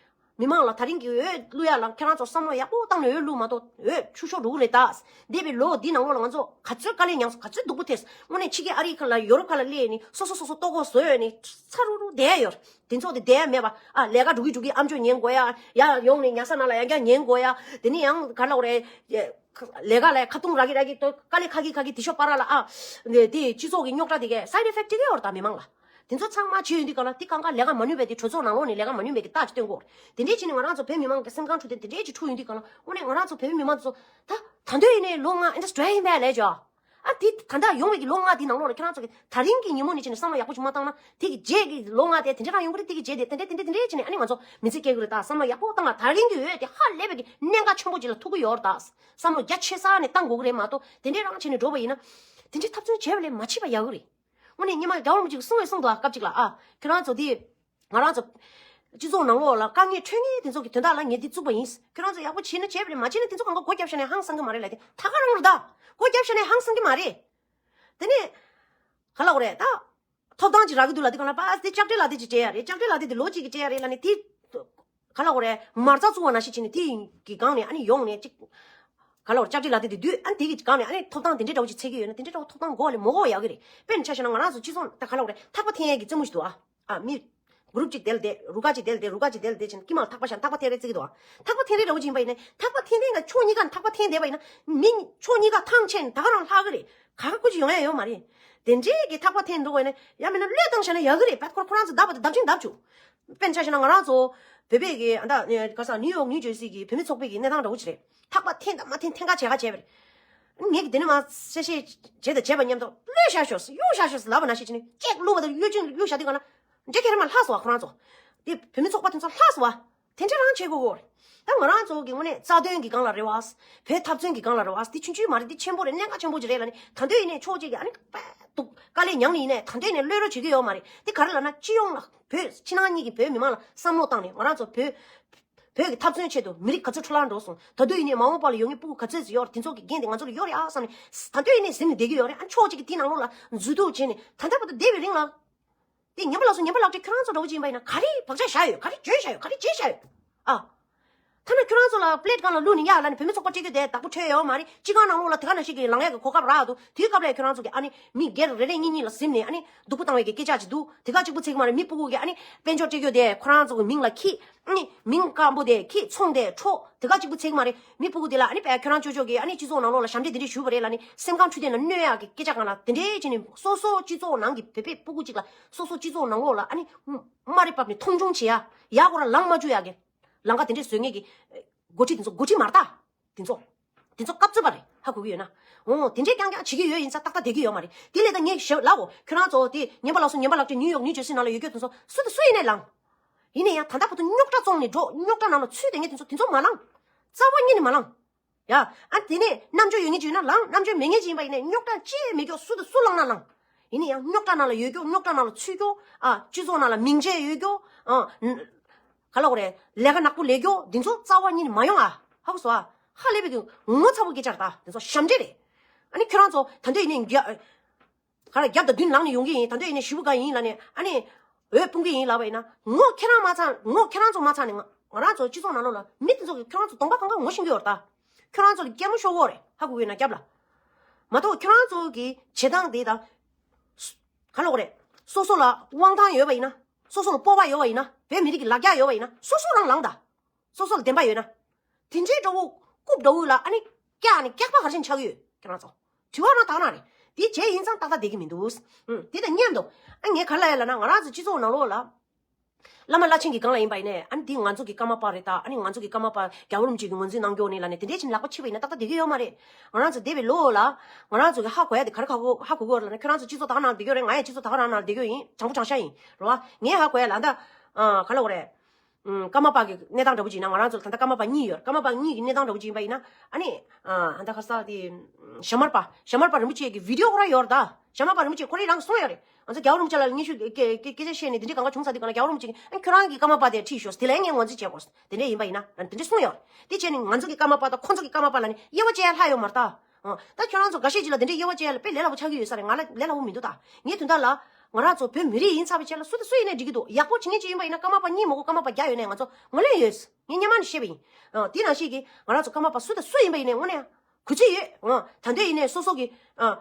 མི་མང་ལ་དེ་རིང་གི་འོས་བླུག་ཡ་ལ་ཁྱེད་རང་ཚོ་བསམ་བློ་ཡག་པོ་བཏང་ནས་འོས་བླུགས་མ་གཏོགས་འོས་ཆུད་ཟོས་འགྲོ་གི་རེད་ད། འདས་པའི་ལོ་འདི་ནང་ལོགས་ལ་ང་ཚོ་ག་ཚོད་དཀའ་ལས་མྱངས་སོང་། ག་ཚོད་སྡུག་པོ་ཐེབས་སོང་། དངོས་གནས་ཕྱི་རྒྱལ་ཨ་རི་ཁ་ལ་ཡོ་རོབ་ཁ་ལ་སླེབས་ནས་སོ་སོ་སོ་སོ་ལྟོ་གོས་བཟོས་ནས་ཚ་རུག་རུག་བསྡད་ཡོད་རེད། དེ་ཚོ་དེ་བསྡད་ཡ་མེད་པ། ཨ་ལས་ཀ་འགྲོ་གི་འགྲོ་གི་ཨམ་ཅོག་ཉན་དགོས་ཡ། ཡར་ཡོང་ནས་ཉལ་ས་ནང་ལ་ཡང་བསྐྱར་ཉན་དགོས་ཡ། དེ་ནས་ཡང་ག་ལབ་དགོས་རེད། ལས་ཀ་ལ་ཁ་རྡུང་རག་གི་རག་གི་དཀའ་ལས་ཁག་གི་ཁག་གི་དེ་ཤོག་བར་ལ། ཨ་དེ་སྤྱི་ཚོགས་ཀྱི་རྙོག་དྲ་དེ་གས་སའིཌ་ཨི་ཕེག་ཊི་སྤྲད་ཀྱི་ཡོད་རེད་ད་མི་མང་ལ། དེ་ཚོ་ཚང་མ་བྱེད་ཡོང་དུས་གང་ལ་དེ་གང་ག་ལས་ཀ་མ་ནུས་པའི་དེ། གྲོས་ཚོགས་ནང་ལོགས་ནས་ལས་ཀ་མ་ནུས་པའི་གི་རྟགས་ཅིག་སྟོན་གྱི་ཡོད་རེད། དེ་འདྲས་བྱས་ནས་ང་རང་ཚོ་བོད་མི་མང་གི་སེམས་ཁམས་འཁྲུག་དེ་དེ་འདྲས་ཅིག་འཁྲུག་ཡོང་དུས་གང་ལ། དངོས་གནས་ང་རང་ཚོ་བོད་མི་མང་ཚོ་ད་ད་འདོད་ཡིན་ནའི་ལོ་ལྔ་ཨེ་འདྲ་སྤྲད་ཡིན་པས་ལས་ཅོ། ཨ་དེ་ད་ལྟ་ཡོང་བའི་གི་ལོ་ལྔ་དེའི་ནང་ལོགས་ལ་ཁྱེད་རང་ཚོ་གི་ད་རིང་གི་ཉིན་མོ་ནས་བྱས་ནས་བསམ་བློ་ཡག་པོ་ཅིག་མ་བཏང་ན། དེ་གི་རྗེས་ཀྱི་ལོ་ལྔ་དེ་དེ་འདྲ་རང་ཡོང་གི་རེད། དེ་གི་རྗེས་དེ་དེ་འདྲ་དེ་འདྲ་དེ་འདྲ་བྱས་ནས་ཨ་ནི་ང་ཚོ་མི་ཚེ་སྐྱེལ་གི་རེད་ད། བསམ་བློ་ཡག་པོ་བཏང་ན་ད་རིང་གི་འོས་དེ་ཧ་ལས་པའི་གི་གནད་འགག་ཆེན་པོ་ཅིག་ལ་ཐུག་གི་ཡོད་རེད་ད། བསམ་བློ་རྒྱ་ཆེ་ས་ནས་བཏང་དགོས་གི་རེད་མ་གཏོགས། དེ་འདྲ་རང་བྱས་ནས་འགྲོ་བ་ཡིན་ན། དེ་འདྲའི་ཐབས་བརྩོན་བྱས་པ་ལས་མ་བྱས་པ་ཡག་གི་རེད། དངོས་གནས་སྔོན་མ་རྒྱལ་བ་རིན་པོ་ཆེས་གསུངས་བས་གསུངས་འདུག་ཨ། སྐབས་གཅིག་ལ། ཨ་ཁྱོད་རང་ཚོ་དེ་ང་རང་ཚོ་སྤྱི་ཚོགས་ནང་ལོགས་ལ་དཀའ་ངལ་འཕྲད་མཁན་དེ་ཚོ་གི་དོན་དག་ལ་ངས་འདི་བཙུགས་པ་ཡིན། ཁྱོད་རང་ཚོ་ཡག་པོ་བྱས་ན་བྱས་པ་རེད། མ་བྱས་ན་དེ་ཚོ་གང་ག་སྒོ་བརྒྱབ་བཞག་ནས་ཧང་སང་གི་མ་རེད་ལབ་དེ་ད་ག་རང་རེད་ད། སྒོ་བརྒྱབ་བཞག་ནས་ཧང་སང་གི་མ་རེད། དེ་ནས་ག་ལབ་དགོས་རེད་ད། ཐོབ་ཐང་ཅིག་རག་གི་འདུག་ལབ་དེ་གང་ལ་པ་དེ་ལྕགས་སྤྲེལ་ལག་དེབ་ཅིག་སྤྲད་ཡ་རེད། ལྕགས་སྤྲེལ་ལག་དེབ་དེ་ལོ་གཅིག་གི་སྤྲད་ཡ་རེད་ལབ་ནས་དེ། ག་ལབ་དགོས་རེད། མ་རྩ་བཙུགས་པ་ནང་བཞིན་བྱས་ནས་དེ་གི་སྒང་ནས་ཨ་ནི་ཡོང་ནས་ཅིག་ག་ལབ་དགོས་རེད། ལྕགས་སྤྲེལ་ལག་དེབ་དེ་བསྡུས། ཨ་ནི་དེ་གི་སྒང་ནས་ཨ་ནི་ཐོབ་ཐང་དེ་འདྲའི་འདྲ་བོ་ཅིག་འཚོལ་གི་ཡོད་ན་དེ་འདྲའི་འདྲ་བོ་ཐོབ་ཐང་དགོས་ལས་མ་དགོས་ཡག་གི་རེད། དཔེར་ན་ཆ་བཞག་ན་ང་རང་ཚོ་སྤྱི་ཚོགས་ད་ག་ལབ་དགོས་རེད། ཐག་པ་འཐེན་ཡ་གི་རྩེད་མོ་ཞིག་འདུག་ཨ། ཨ་མི། གུ་རུབ་ཅིག་དེ་ལ་བསྡད། རུ་ཁག་ཅིག་དེ་ལ་བསྡད། རུ་ཁག་ཅིག་དེ་ལ་བསྡད་བྱས་ནས་ཀི་མ་ལ་ཐག་པ་བཞག་ཐག་པ་འཐེན་རེས་བརྩི་གི་འདུག་ཨ། ཐག་པ་འཐེན་རེས་འདྲ་བོ་ཅིག་ཡིན་པ་ཡིན་ན། ཐག་པ་འཐེན་རེས་ང་ཕྱོགས་གཉིས་ཀ་ནས་ཐག་པ་འཐེན་བསྡད་པ་ཡིན་ན། མི་ཕྱོགས་གཉིས་ཀ་ཐང་ཆད་ནས་ད་ག་རང་ལྷག་གི་རེད། ག་ག་ཀུ་ཅི་ཡོང་ཡ་ཡོད་མ་རེད། དེ་འདྲའི་གི་ཐག་པ་འཐེན་འདུག་པ་ཡིན་ན། ཡང་མིན་ན་བློས་བཏང་བྱས་ན་ཡག་གི་རེད། བད་ཁོ་ཁོ་རང་ཚོ་བརྡབ་པ་དང་བརྡབ་ཅིང་བརྡབ་བཅུག་དཔེར་ན་ཆ་བཞག་ན་ང་རང་ཚོ་བོད་པའི་གི་ཨ་ད་ག་ས་ནིའུ་ཡོག་ནིའུ་ཇར་སི་གི་བོད་མི་ཚོགས་པའི་གི་གནས་སྟངས་འདྲ་བོ་ཅིག་རེད། ཐག་པ་འཐེན་དང་མ་འཐེན་འཐེན་ག་བྱེད་ག་བྱས་པ་རེད། ངས་གི་དེ་ནས་མ་གསལ་བཤད་བྱས་དང་བྱས་པ་མཉམ་དུ་གློད་བཞག་ཤོག་གཡུག་བཞག་ཤོག་ལབ་པ་ནང་བཞིན་བྱས་ནས་ཅེག་བླུགས་པ་དང་གཡུག་ཅིང་གཡུག་བཞག་དུས་ག་ན་འདྲེ་ཁྱེར་མ་ལྷག་སོང་བ། ཁོ་རང་ཚོ་དེ་བོད་མི་ཚོགས་པ་དེ་ཚོ་ལྷག་སོང་བ། དེ་འདྲ་རང་བྱེད་དགོས་གོ། ད་ང་རང་ཚོ་གི་དངོས་གནས་རྩ་དོན་གི་སྒང་ལ་རེད་བ། བོད་འཐབ་རྩོད་གི་སྒང་ལ་རེད་བ། དེ་ཆུང་ཆུང་མ་རེད། དེ་ཆེན་པོ་རེད། གནད་འགག་ཆེན་པོ་ཅིག་རེད་ལབ་ནས། ད་དུང་ཡིན་ནའི་ཕྱོགས་གཅིག་གིས་ཨ་ནི་དཔེ་སྡུག་དཀའ་ལས་མྱངས་ནས་ཡིན་ནའི་ད་དུང་ནས་གློད་རོགས་བྱེད་ཀྱི་ཡོད་མ་རེད། དེ་ག་རེ་ལབ་ན། སྤྱི་ཡོངས་ལ་བོད་ཕྱི་ནང་གཉིས་ཀྱི་བོད་མི་མང་ལ་བསམ་བློ་བཏང་ནས། ང་རང་ཚོ་བོད་བོད་ཀྱི་འཐབ་རྩོད་ཆེད་དུ་མི་རིགས་ག་ཚོད་འཕྲོ་བརླག་འགྲོ་སོང་། ད་དུང་ཡིན་ནའི་མ་འོངས་པ་ལ་ཡོང་མཁན་སྤུ་གུ་ག་ཚོད་ཅིག་ཡོད་རེད། དེ་ཚོ་གི་འགན་དེ་ང་ཚོ་ལ་ཡོད་རེད་ཨ་བསམ་ནས། ད་དུང་ཡིན་ནའི་ཟིན་ནས་བསྡད་ཀྱི་ཡོད་རེད། ཨ་ཕྱོགས་གཅིག་གིས་དེའི་ནང་ལོགས་ལ་འཛུལ་ཐུབ་བྱས་ནས་ད་ལྟ་བར་དུ་བསྡད་པའི་རིང་ལ། དེ་ཉན་པ་ལགས་སོ། ཉན་པ་ལགས་ཀྱིས་ཁྱོད་རང་ཚོ་འདྲ་བོ་ཅིག་ཡིན་པ་ཡིན་ན་ག་རེ་བག་ཆགས་བཞག་ཡོད། ག་རེ་བརྗོད་བཞག་ཡོད། ག་རེ་བྱས་བཞག་ཡོད་ཨ། ཐ་ན་ཁྱོད་རང་ཚོ་ལ་པླེ་ཊི་སྒང་ལ་བླུགས་ནས་ཡར་ལབ་ནས་བོད་མི་ཚོགས་པ་སྤྲད་རྒྱུ་དེ་བདག་པོ་འཕྲོད་ཡོད་མ་རེད། སྤྱི་ཁང་ནང་ལོགས་ལ་དེ་ག་ནང་བཞིན་གྱི་ལངས་ཡག་གི་གོ་སྐབས་རག་འདུག་དེའི་སྐབས་ལ་ཁྱོད་རང་ཚོ་གིས་ཨ་ནི་མི་སྒེར་རེ་རེ་གཉིས་གཉིས་ལ་གཟིམས་ནས་ཨ་ནི་སྡུག་པོ་བཏང་བའི་གི་སྐད་ཆ་ཅིག་འདུག་དེ་ག་གཅིག་པུ་ཚིག་མ་རེད། མི་སྤུ་གུ་གིས་ཨ་ནི་དཔལ་འབྱོར་སྤྲད་རྒྱུ་དེ་ཁོ་རང་ཚོ་གི་མིང་ལ་འཁྱེར། ཨ་ནི་མིང་སྐམ་པོ་དེ་འཁྱེར། ཚོང་དེ་འཕྲོག་དེ་ག་གཅིག་པུ་ཚིག་མ་རེད། མི་སྤུ་གུ་དེ་ལ་ཨ་ནི་དཔེ་ཁྱོད་རང་ཅོ་ཅོ་གིས་ཨ་ནི་སྤྱི་ཚོགས་ནང་ལོགས་ལ་ཞབས་འདྲེན་དེ་འདྲས་ཞུས་པ་རེད་ལབ་ནས། སེམས་ཁམས་འཕྲོད་བསྟེན་ལ་གནོད་ཡག་གི་སྐད་ཆ་སྒང་ལ་དེ་འདྲས་བྱས་ནས། སོ་སོ་སྤྱི་ཚོགས་ནང་གི་བོད་པའི་སྤུ་གུ་གཅིག་ལ། སོ་སོ་སྤྱི་ཚོགས་ནང་ལོགས་ལ་ཨ་ནི་རྨ་རེ་བབས་ནས་མཐོང་ཆུང་བྱེད་ཡ། ཡ་ཁོ་རང་ལངས་མ་བཅུག་ཡ་གི་ལམ་ཁ་དེ་འདྲས་བཟོ་མཁན་གྱི་འགོ་ཁྲིད་དེ་ཚོ་འགོ་ཁྲིད་མ་རེད་ད། དེ་ཚོ་དེ་ཚོ་སྐབས་བཙོན་པ་རེད། ཧ་གོ་གི་ཡོད་ན། འོ་དེ་འདྲས་རྐྱང་རྐྱང་བྱེད་ཀྱི་ཡོད་ཡིན་ཙང་ཏག་ཏག་བསྡད་ཀྱི་ཡོད་མ་རེད། དེ་ལས་ད་ངས་ཞུ་ལབ་གོ། ཁྱོད་རང་ཚོ་དེ་ཉན་པ་ལགས་སོ། ཉན་པ་ལགས་ཀྱིས་ནིའུ་ཡོག་ནིའུ་ཇར་སི་ནང་ལ་ཡོད་རྒྱུ་དེ་ཚོ་སུ་དང་སུ་ཡིན་ནའི་ལངས། ཡིན་ན་ཡང་ད་ལྟ་བར་དུ་རྙོག་དྲ་བཙོང་ནས་འགྲོ། རྙོག་དྲ་ནང་ལ་ཚུད་བསྡད་མཁན་དེ་ཚོ་དེ་ཚོ་མ་ལངས། རྩ་བ་ཉིད་ནས་མ་ལངས། ཡ། ཨ། དེ་ནས་རྣམ་དཔྱོད་ཡོད་མཁན་ཅིག་ཡོད་ན་ལངས། རྣམ་དཔྱོད་མེད་མཁན་ཅིག་ཡིན་པ་ཡིན་ནའི་རྙོག་དྲ་ཅི་ཡང་མེད་རྒྱུ། སུ་དང་སུ་ལངས་ན་ལངས། ཡིན་ན་ཡང་རྙོག་དྲ་ནང་ལ་ཡོད་རྒྱུ། རྙོག་དྲ་ནང་ལ་ཚུད་རྒྱུ། ཨ། སྤྱི་ཚོགས་ནང་ལ་མིང་ཆད་ཡོད་རྒྱུ། ཨ། ག་ལབ་དགོས་རེད། ལས་ཀ་ནག་པོ་ལས་རྒྱུ། འདི་ཚོ་རྩ་བ་ཉིད་ནས་མ་ཡོང་ཨ། ཧ་གོ་སོང་ཨ། ཧ་ལས་པའི་གི་ངོ་ཚ་པོ་སྐད་ཆ་རེད་ད། འདི་ཚོ་ཞབས་འདྲེན་རེད། ཨ་ནི་ཁྱོད་རང་ཚོ་ད་འདོད་ཡིན་ནའི་རྒྱ། ག་རེ་རྒྱབ་དང་མདུན་ལངས་ནས་ཡོང་གི་ཡིན། ད་འདོད་ཡིན་ནའི་ཞེ་པོ་དགའ་ཡིན་ལབ་ནས་ཨ་ནི་འོས་སྤུངས་ཀྱི་ཡིན་ལབ་པ་ཡིན་ན། ངོ་ཁྱེད་རང་མ་ཚང་། ངོ་ཁྱེད་རང་ཚོ་མ་ཚང་ནས་ང་ང་རང་ཚོ་སྤྱི་ཚོགས་ནང་ལོགས་ལ་མི་དེ་ཚོ་གིས་ཁྱོད་རང་ཚོ་གདོང་པ་གང་ག་ངོ་ཤེས་ཀྱི་ཡོད་རེད་ད། ཁྱོད་རང་ཚོ་ལ་སྐྱེལ་མོ་ཤོར་གྱི་ཡོད་རེད། ཧ་གོ་གི་ཡོད་ན་རྒྱབ་ལ། མ་གཏོགས་ཁྱོད་རང་ཚོ་གི་བྱེད་སྟངས་དེ་དང་། ག་ལབ་དགོས་རེད། སོ་སོ་ལ་དབང་ཐང་ཡོད་པ་ཡིན་ན། སོ་སོ་ལ་སྤོབས་པ་ཡོད་པ་ཡིན་ན། བོད་མི་རིགས་ཀྱི་ལ་རྒྱ་ཡོད་པ་ཡིན་ན། སོ་སོ་རང་ལངས་དང་། སོ་སོ་ལ་བདེན་པ་ཡོད་ན། དེ་འདྲའི་འདྲ་བོ་རྐུབ་འདྲ་བོ་ལ་ཨ་ནི་སྐྱག་ནི་སྐྱག་པ་ག་རེ་བྱས་ནས་ཆགས་ཀྱི་ཡོད། ཁྱེད་རང་ཚོ་དྲི་བ་རང་དག་ན་རེད། དེ་བྱས་ཡིན་ཙང་ཏག་ཏག་བསྡད་ཀྱི་མི་འདུག་ཨུམ། དེ་དང་མཉམ་དུ་ཨ་ངས་ག་རེ་ལབ་ཡ་ལབ་ན། ང་རང་ཚོ་སྤྱི་ཚོགས་ནང་ལོགས་ལ་བླ་མ་བླ་ཆེན་གྱི་སྒང་ལ་ཡིན་པ་ཡིན་ནའི་ཨ་ནི་འདི་ང་ཚོ་གི་ཀརྨ་པ་རེད་ད། ཨ་ནི་ང་ཚོ་གི་ཀརྨ་པ་རྒྱལ་བ་རིན་པོ་ཆེ་གིས་ངོས་འཛིན་གནང་རྒྱུ་ནི་ལབ་ནས་དེ་འདྲས་བྱས་ནས་ལག་པ་ཕྱིས་པ་ཡིན་ན་ཏག་ཏག་བསྡད་ཀྱི་ཡོད་མ་རེད། ང་རང་ཚོ་འདས་པའི་ལོ་ལ་ང་རང་ཚོ་གི་ཧ་གོ་ཡ་དེ་ག་རེ་ཧ་གོ་ཧ་གོ་གི་ཡོད་ལབ་ན། ཁྱོད་རང་ཚོ་སྤྱི་ཚོགས་དག་ནང་བསྡད་ཀྱི་ཡོད་རེད། ང་ཡང་སྤྱི་ཚོགས་དག་ནང་ལ་བསྡད་ཀྱི་ཡོད་ཡིན། དྲང་པོ་དྲང་བཞག་ཡིན་རེད་བ། ངས་ཧ་གོ་ཡ་ལ་ད་ཨ་ག་ལབ་དགོས་རེད། ཀརྨ་པ་གི་གནས་སྟངས་འདྲ་པོ་ཅིག་ཡིན་ན། ང་རང་ཚོ་ལ་ད་ལྟ་ཀརྨ་པ་གཉིས་ཡོད། ཀརྨ་པ་གཉིས་ཀྱི་གནས་སྟངས་འདྲ་པོ་ཅིག་ཡིན་པ་ཡིན་ན། ཨ་ནི་ཨ་ད་ག་ས་དེ་ཞྭ་དམར་པ། ཞྭ་དམར་པ་རིན་པོ་ཆེ་གི་བི་ཌི་ཡོ་ཁོ་རང་ཡོད་རེད་ད། ཞྭ་དམར་པ་རིན་པོ་ཆེ་ཁོ་རང་རང་གསུངས་ཡོད་རེད། ང་ཚོ་རྒྱལ་བ་རིན་པོ་ཆེ་ལ་སྙན་ཞུ་སྐད་སྐད་སྐད་ཆ་བཤད་ནས་དེ་འདྲའི་གང་ག་བྱུང་ཚར་དུས་ག་ལ་རྒྱལ་བ་རིན་པོ་ཆེ་གིས་ཨ་ཁྱོད་རང་གི་ཀརྨ་པ་དེ་ཁྲིད་ཤོག་དེ་ལ་ངས་ངོས་འཛིན་བྱེད་དགོས། དེ་འདྲ་ཡིན་པ་ཡིན་ན་དེ་འདྲ་གསུངས་ཡོད་རེད། དེ་བྱས་ནས་ང་ཚོ་གི་ཀརྨ་པ་དང་ཁོ་ཚོ་གི་ཀརྨ་པ་ལ་ནི་དབྱེ་བ་ཕྱེ་ཡ་ལྷག་ཡོད་མ་རེད་ད། ཨ། ད་ཁྱོད་རང་ཚོ་འགའ་ཤས་ཅིག་ལ་དེ་འདྲའི་དབྱེ་བ་ཕྱེ་ཡ་ལ་དཔེ་ལས་སླ་པོ་ཆགས་ཀྱི་ཡོད་ས་རེད། ང་ལ་ལས་སླ་པོ་མི་འདུག་ད། ངའི་དོན་དག་ལ་ང་རང་ཚོ་བོད་མི་རིགས་ཡིན་ཚར་བའི་རྗེས་ལ་སུ་དང་སུ་ཡིན་ནའི་འགྲིག་གི་འདུག་ཡག་པོ་བྱེད་མཁན་ཅིག་ཡིན་པ་ཡིན་ན་ཀརྨ་པ་གཉིས་མ་དགོས་ཀརྨ་པ་བརྒྱ་ཡོད་ནའི་ང་ཚོ་ངོས་ལེན་ཡོད། ངས་སྔོན་མ་ནས་བཤད་པ་ཡིན། ཨ། དེ་ནང་བཞིན་གྱི་ང་རང་ཚོ་ཀརྨ་པ་སུ་དང་སུ་ཡིན་པ་ཡིན་ནའི་དངོས་གནས་གུས་བརྩི་ཡོད། ཨ། ད་ལྟ་ཡིན་ནའི་སོ་སོ་གི། ཨ།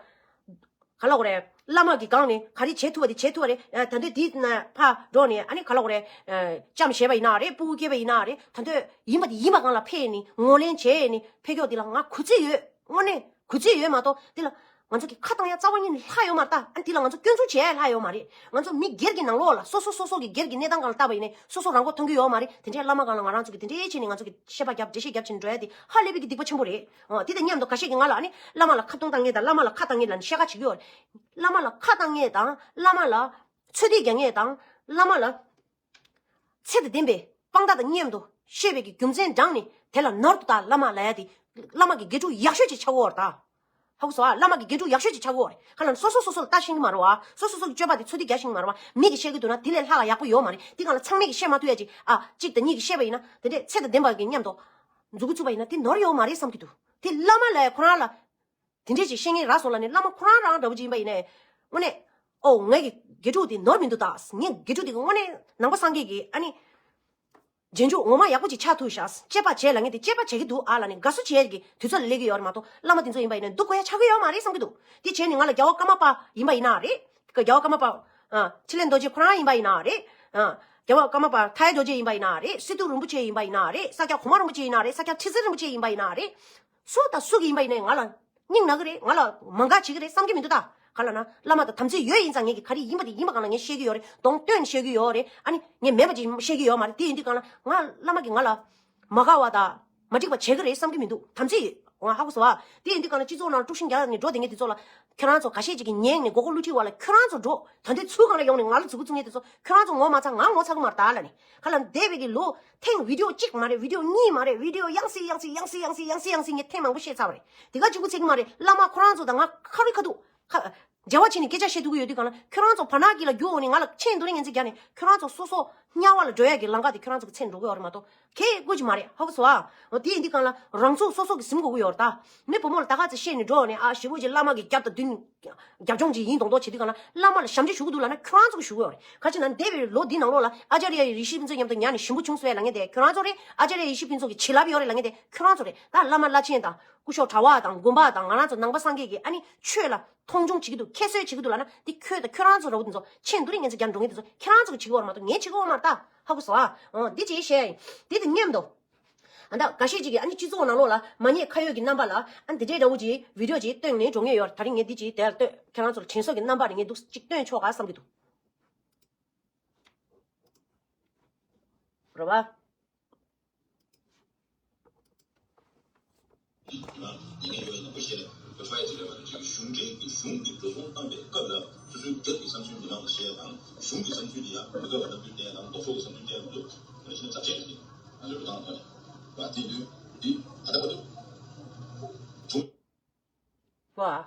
ག་ལབ་དགོས་རེད། བླ་མ་གི་སྒང་ནས་ག་རེ་བྱེད་ཐུབ་པ་དེ་བྱེད་ཐུབ་པ་རེད། ཨ། ད་ལྟ་དེ་ནས་ཕར་འགྲོ་ནས་ཨ་ནི་ག་ལབ་དགོས་རེད། ཨ། ལྕམ་བཞེས་པ་ཡིན་ན་རེད། སྤུ་གུ་སྐྱེས་པ་ཡིན་ན་རེད། ད་ལྟ་ཡིན་པ་དེ་ཡིན་པ་སྒང་ལ་ཕེབས་ནས་ངོས་ལེན་བྱས་ནས་ཕེབས་ཀྱོག་དེ་ལ་ང་གུས་བརྩི་ཡོད། དངོས་གནས་གུས་བརྩི་ཡོད་མ་གཏོགས་དེ་ལ་ང་ཚོ་གི་ཁ་བཏང་ཡ་རྩ་བ་ཉིད་ནས་ལྷག་ཡོད་མ་རེད་ད། ཨ་ནི་དེ་ལ་ང་ཚོ་སྐྱོན་འཛུགས་བྱེད་ཡ་ལྷག་ཡོད་མ་རེད། ང་ཚོ་མི་སྒེར་གྱི་ནང་ལོགས་ལ་སོ་སོ་སོ་སོ་གི་སྒེར་གྱི་གནས་སྟངས་སྒང་ལ་བལྟས་པ་ཡིན་ནའི་སོ་སོ་རང་མགོ་ཐོན་གྱི་ཡོད་མ་རེད། དེ་འདྲའི་བླ་མ་སྒང་ལ་ང་རང་ཚོ་གི་དེ་འདྲའི་བྱས་ནས་ང་ཚོ་གི་བཤད་པ་རྒྱབ་འགྲེལ་བཤད་རྒྱབ་བྱས་ནས་འགྲོ་ཡ་དེ་ཧ་ལས་པའི་གི་སྡིག་པ་ཆེན་པོ་རེད། ཨོ། དེ་དང་མཉམ་དུ་འགའ་ཤས་ཀྱིས་ང་ལ་ཨ་ནི་བླ་མ་ལ་ཁ་གཏོང་བཏང་མཁན་དང་བླ་མ་ལ་ཁ་བཏང་མཁན་ལབ་ནས་བཤད་ཁ་བྱེད་ཀྱི་ཡོད་རེད། བླ་མ་ལ་ཁ་བཏང་མཁན་དང་བླ་མ་ལ་ཚོད་ལྟ་རྒྱག་མཁན་དང་བླ་མ་ལ་ཚད་དང་ལྡན་པའི་དཔང་རྟགས་དང་མཉམ་དུ་བཤད་པའི་གི་རྒྱུ་མཚན་བགྲངས་ནས་དེ་ལ་ནོར་འདུག་ད་བླ་མ་ལབ་ཡ་དེ་བླ་མ་གི་དགེ་ཕྲུག་ཡག་ཤོས་ཅིག་ཆགས་ཀྱི་ཡོད་རེད་ད། ཧ་གོ་སོང་ཨ། བླ་མ་གི་དགེ་ཕྲུག་ཡག་ཤོས་ཅིག་ཆགས་ཀྱི་ཡོད་རེད། ག་ལབ་ན་སོ་སོ་སོ་སོ་ལ་ལྟ་ཤེས་ཀྱི་མ་རེད་བ། སོ་སོ་སོ་གི་སྤྱོད་པ་དེ་ཚོད་ལྟ་རྒྱག་ཤེས་ཀྱི་མ་རེད་བ། མི་གིས་བཤད་ཀྱི་འདུག་ན་དེ་ལས་ལྷག་ལ་ཡག་པོ་ཡོད་མ་རེད། དེ་སྒང་ལ་ཚང་མས་ཀྱིས་བཤད་མ་ཐུབ་ཡ་ཅིག་ཨ། གཅིག་དང་གཉིས་ཀྱིས་བཤད་པ་ཡིན་ན་དེ་འདྲས་ཚད་དང་ལྡན་པ་གི་མཉམ་དུ་མཛུབ་གུ་བཙུགས་པ་ཡིན་ན་དེ་ནོར་ཡོད་མ་རེད་བསམ་གྱི་འདུག་དེ་བླ་མ་ལ་ཁོ་རང་ལ་དེ་འདྲས་ཅིག་བཤད་མཁན་རག་སོང་ལབ་ནས་བླ་མ་ཁོ་རང་རང་འདྲ་བོ་ཅིག་ཡིན་པ་ཡིན་ནའི་དངོས་གནས། ཨོ། ངའི་གི་དགེ་ཕྲུག་དེ་ནོར་མི་འདུག་ད། ངའི་དགེ་ཕྲུག་དེ་གི་དངོས་གནས་ནང་པ་སངས་རྒྱས་ཀྱི་ཨ་ནི་རྗེས་འཇུག་ངོ་མ་ཡག་པོ་ཅིག་ཆགས་ཐུབ་ཤག་དཔྱད་པ་བྱས་ལབ་མཁན་དེ་དཔྱད་པ་བྱེད་ཀྱི་འདུག་ཨ་ལབ་ནས་དགའ་བསུ་བྱེད་ཡ་གི་དུས་ཚོད་ལ་སླེབས་ཀྱི་ཡོད་རེད་མ་གཏོགས་བླ་མ་དེ་ཚོ་ཡིན་པ་ཡིན་ན་སྡུག་དགོས་ཡ་ཆགས་ཀྱི་ཡོད་མ་རེད་བསམ་གྱི་འདུག་དེ་བྱས་ནས་ང་ལ་རྒྱལ་བ་ཀརྨ་པ་ཡིན་པ་ཡིན་ན་རེད། རྒྱལ་བ་ཀརྨ་པ། ཨ། འཕྲིན་ལས་རྡོ་རྗེ་ཁོ་རང་ཡིན་པ་ཡིན་ན་རེད། ཨ། རྒྱལ་བ་ཀརྨ་པ་མཐའ་ཡས་རྡོ་རྗེ་ཡིན་པ་ཡིན་ན་རེད། སི་ཏུ་རིན་པོ་ཆེ་ཡིན་པ་ཡིན་ན་རེད། ས་སྐྱ་གོང་མ་རིན་པོ་ཆེ་ཡིན་ན་རེད། ས་སྐྱ་ཁྲི་ཟུར་རིན་པོ་ཆེ་ཡིན་པ་ཡིན་ན་རེད། སུ་དང་སུ་གི་ཡིན་པ་ཡིན་ནའི་ང་ལ་སྙིང་ན་གི་རེད། ང་ལ་མ་དགའ་བྱེད་ཀྱི་རེད་བསམ་གྱི་མི་འདུག་ད། ག་ལ་ན་བླ་མ་དང་དམ་ཚིག་ཡོད་ཡིན་ཙང་ངས་ཀྱི་ག་རེ་ཡིན་པ་དེ་ཡིན་པ་གང་ལ་ངས་བཤད་ཀྱི་ཡོད་རེད། གདོང་སྟོན་བཤད་ཀྱི་ཡོད་རེད། ཨ་ནི་ངས་མེད་པ་ཅིག་བཤད་ཀྱི་ཡོད་མ་རེད། དེ་ཡིན་དུས་གང་ལ་ང་བླ་མ་གིས་ང་ལ་མ་དགའ་བ་དང་མ་འགྲིག་པ་བྱེད་ཀྱི་རེད་བསམ་གྱི་མི་འདུག་དམ་ཚིག་ང་ཧ་གོ་སོང་ཨ། དེ་ཡིན་དུས་གང་ལ་སྤྱི་ཚོགས་ནང་དཀྲུག་ཤིང་རྒྱག་ནས་འགྲོ་བསྡད་མཁན་དེ་ཚོ་ལ་ཁྱོད་རང་ཚོ་ཁ་ཤས་ཅིག་གིས་ཉན་ནས་མགོ་སྐོར་བསླུ་བྲིད་བ་ལ་ཁྱོད་རང་ཚོ་འགྲོ། ད་འདི་ཚུར་གང་ལ་ཡོང་ནས་ང་ལ་མཛུབ་གུ་བཙུགས་མཁན་དེ་ཚོ་ཁྱོད་རང་ཚོ་ངོ་མ་ཚ་ང་ངོ་ཚ་གི་མ་རེད་ད་ལ་ནི། ཁ་ལ་འདས་པའི་གི་ལོ་ཐེངས་བི་ཌི་ཡོ་གཅིག་མ་རེད། བི་ཌི་ཡོ་གཉིས་མ་རེད། བི་ཌི་ཡོ་ཡང་སེ་ཡང་སེ་ཡང་སེ་ཡང་སེ་ཡང་སེ་ཡང་སེ་ངས་ཐེངས་མང་པོ་བཤད་ཚར་བ་རེད། དེ་ག་གཅིག་པུ་ཚིག་མ་རེད། བླ་མ་ཁོ་རང་ཚོ་དང་ང་ཁ་རི་ཁ་ཐུག་ཁ་མཇལ་བ་བྱས་ནས་སྐད་ཆ་བཤད་ཐུབ་ཀྱི་ཡོད་དུས་གང་ལ་ཁྱོད་རང་ཚོ་བར་ན་གི་ལ་རྒྱུ་འོ་ནས་ང་ལ་མཆན་དུ་རིང་ངན་ཚིག་རྒྱག་ནས་ཁྱོད་རང་ཚོ་སོ་སོ་དམྱལ་བ་ལ་འགྲོ་ཡ་གི་ལམ་ཁ་དེ་ཁྱོད་རང་ཚོ་གི་མཚན་འགྲོ་གི་ཡོད་རེད་མ་གཏོགས་ཁྱེད་དགོས་ཀྱི་མ་རེད། ཧ་གོ་སོང་ཨ། འོ་དེ་ཡིན་དུས་གང་ལ་རང་ཚུགས་སོ་སོ་གི་ཟིན་དགོས་ཀྱི་ཡོད་རེད་ད། མི་བུ་མོ་ལ་ད་ག་ཚོད་བཤད་ནས་འགྲོ་ནས་ཨ་ཞེ་པོ་ཅིག་བླ་མ་གི་རྒྱབ་དང་མདུན་རྒྱབ་ལྗོངས་ཅིག་ཡིན་མདོག་མདོག་བྱེད་དུས་གང་ལ་བླ་མ་ལ་ཞབས་ཕྱི་ཞུ་གི་འདུག་ལབ་ན་ཁྱོད་རང་ཚོ་གི་ཞུ་གི་ཡོད་རེད། ག་ཅི་ན་འདས་པའི་ལོ་འདི་ནང་ལོགས་ལ་ཨ་ཙརྱ་ཡེ་ཤེས་ཕུན་ཚོགས་མཉམ་དུ་ཉར་ནས་ཞིམ་པོ་བྱུང་སོང་ལབ་མཁན་དེ་ཁྱོད་རང་ཚོ་རེད། ཨ་ཙརྱ་ཡེ་ཤེས་ཕུན་ཚོགས་ཀྱི་བྱིན་རླབས་ཡོད་རེད་ལབ་མཁན་དེ་ཁྱོད་རང་ཚོ་རེད། ད་བླ་མ་བླ་ཆེན་དང་སྐུ་ཞབས་གྲྭ་པ་དང་དགོན་པ་དང་ང་རང་ཚོ་ནང་པ་སངས་རྒྱས་ཀྱི་ཨ་ནི་ཆོས་ལ་མཐོང་ཆུང་བྱེད་ཀྱི་འདུག་ཁྱད་གསོད་བྱེད་ཀྱི་འདུག་ལབ་ན་འདི་ཁྱོད་དང་ཁྱོད་རང་ཚོ་རེད་བ། འདི་ཚོ་མཆན་དུ་རིང་ངན་ཚིག་རྒྱག་འགྲོ་མཁན་འདི་ཚོ་ཁྱོད་རང་ཚོ་གི་བྱེད་ཀྱི་ཡོད་རེད་མ་གཏོགས་ངས་བྱེད་ཀྱི་ཡོད་མ་རེད་ད། ཧ་གོ་སོང་ཨ། འོ་འདི་ཅིག་བཤད་ཡ་ཡིན། འདི་དང་མཉམ་དུ། ཨ་ད་འགའ་ཤས་ཅིག་གིས་ཨ་ནི་སྤྱི་ཚོགས་ནང་ལོགས་ལ་མ་ཉེས་ཁ་གཡོགས་ཀྱི་རྣམ་པ་ལ་ཨ་འདི་འདྲའི་འདྲ་བོ་ཅིག་བི་ཌི་ཡོ་ཅིག་བཏོན་ནས་འགྲོ་མཁན་ཡོད་རེད། ད་རིང་ངས་འདི་ཅིག་དེ་ལ་བཏོན། ཁྱེད་རང་ཚོ་ལ་དྲན་གསོ་གི་རྣམ་པ་རེད། ངས་འདུག་ཅིག་བཏོན་ཆོག་ག་བསམ་གྱི་འདུག་རེད་བ། ཉེས་ཡོད་ཡིན་ན་བཤད་ལ་ཕ་ཡ་ཅིག་རེད་བ། གཞུང་འབྲེལ་གྱི་གཞུང་གི་འགྲོ་སོང་བཏང་པའི་སྐབས་ལ་སོ་སོའི་སྒེར་གྱི་བསམ་ཚུལ་མི་མང་ལ་བཤད་ཡ་དང་གཞུང་གི་བསམ་ཚུལ་དེ་ཡང་མི་དགའ་བ་རྣམ་འགྱུར་བསྟན་ཡ་དང་ལྡོག་ཕྱོགས་ཀྱི་བསམ་ཚུལ་བསྟན་ཡ་མི་འདུག་ང་ཚོའི་ལོ་ཙཱ་བྱས་ནས་ང་ཚོའི་འགྲོ་སྟངས་ཐོག་ནས་བ་དེ་དུས་འདི་ད་ལྟ་བར་དུ་བྱུང་བ། ཡོད་མ་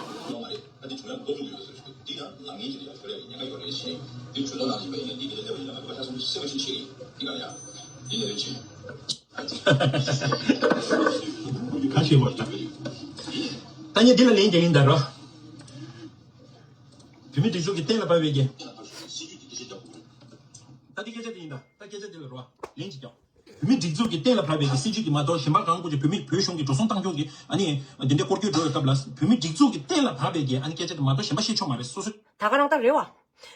རེད། ད་འདི་བྱུང་ཡ་འགོ་བཙུགས་ཡོད་ཟེར་ཞུ། འདི་ཡང་ལམ་ངན་ཞིག་ལ་ཡང་ཤོར་ཡ་གི་ཉེན་ཁ་ཡོད་རེད་ཞེས་འདི་གྲོས་ཚོགས་ནང་ཡིན་པ་ཡིན་ན་འདི་འདི་ལ་སླེབས་པ་ཡིན་ན་ང་ཚོ་ཁ་སང་སེམས་ཁྲལ་ཆེ་གི་འདི་ག་ལ་ཡ་འདི་ལས་རེད་ཅེས། ཁ་ཤས་བར་ད་ངས་འདི་ལ་ལན་རྒྱག་ཡིན་ད་རོ། བོད་མི་སྒྲིག་འཛུགས་ཀྱི་གཏན་ལ་ཕབ་པའི་གི། ད་འདི་སྐད་ཆ་འདི་ཡིན་ད། ད་སྐད་ཆ་འདི་ལ་རོ། ལན་ཅིག་རྒྱག་བོད་མི་སྒྲིག་འཛུགས་ཀྱི་གཏན་ལ་ཕབ་པའི་གི་སྲིད་བྱུས་ཀྱི་མ་གཏོགས་གཞན་པ་གང་དགོས་ཀྱི་བོད་མི་བོད་གཞུང་གི་འགྲོ་སོང་བཏང་ཕྱོགས་ཀྱི་ཨ་ནི་འདི་འདྲའི་སྐོར་སྐྱོད་འགྲོ་བའི་སྐབས་ལ་བོད་མི་སྒྲིག་འཛུགས་ཀྱི་གཏན་ལ་ཕབ་པའི་གི་ཨ་ནི་སྐད་ཆ་དེ་མ་གཏོགས་གཞན་པ་བཤད་ཆོག་མ་རེད་སོ་སོ། ད་ག་རང་ལྟར་རེད་བ།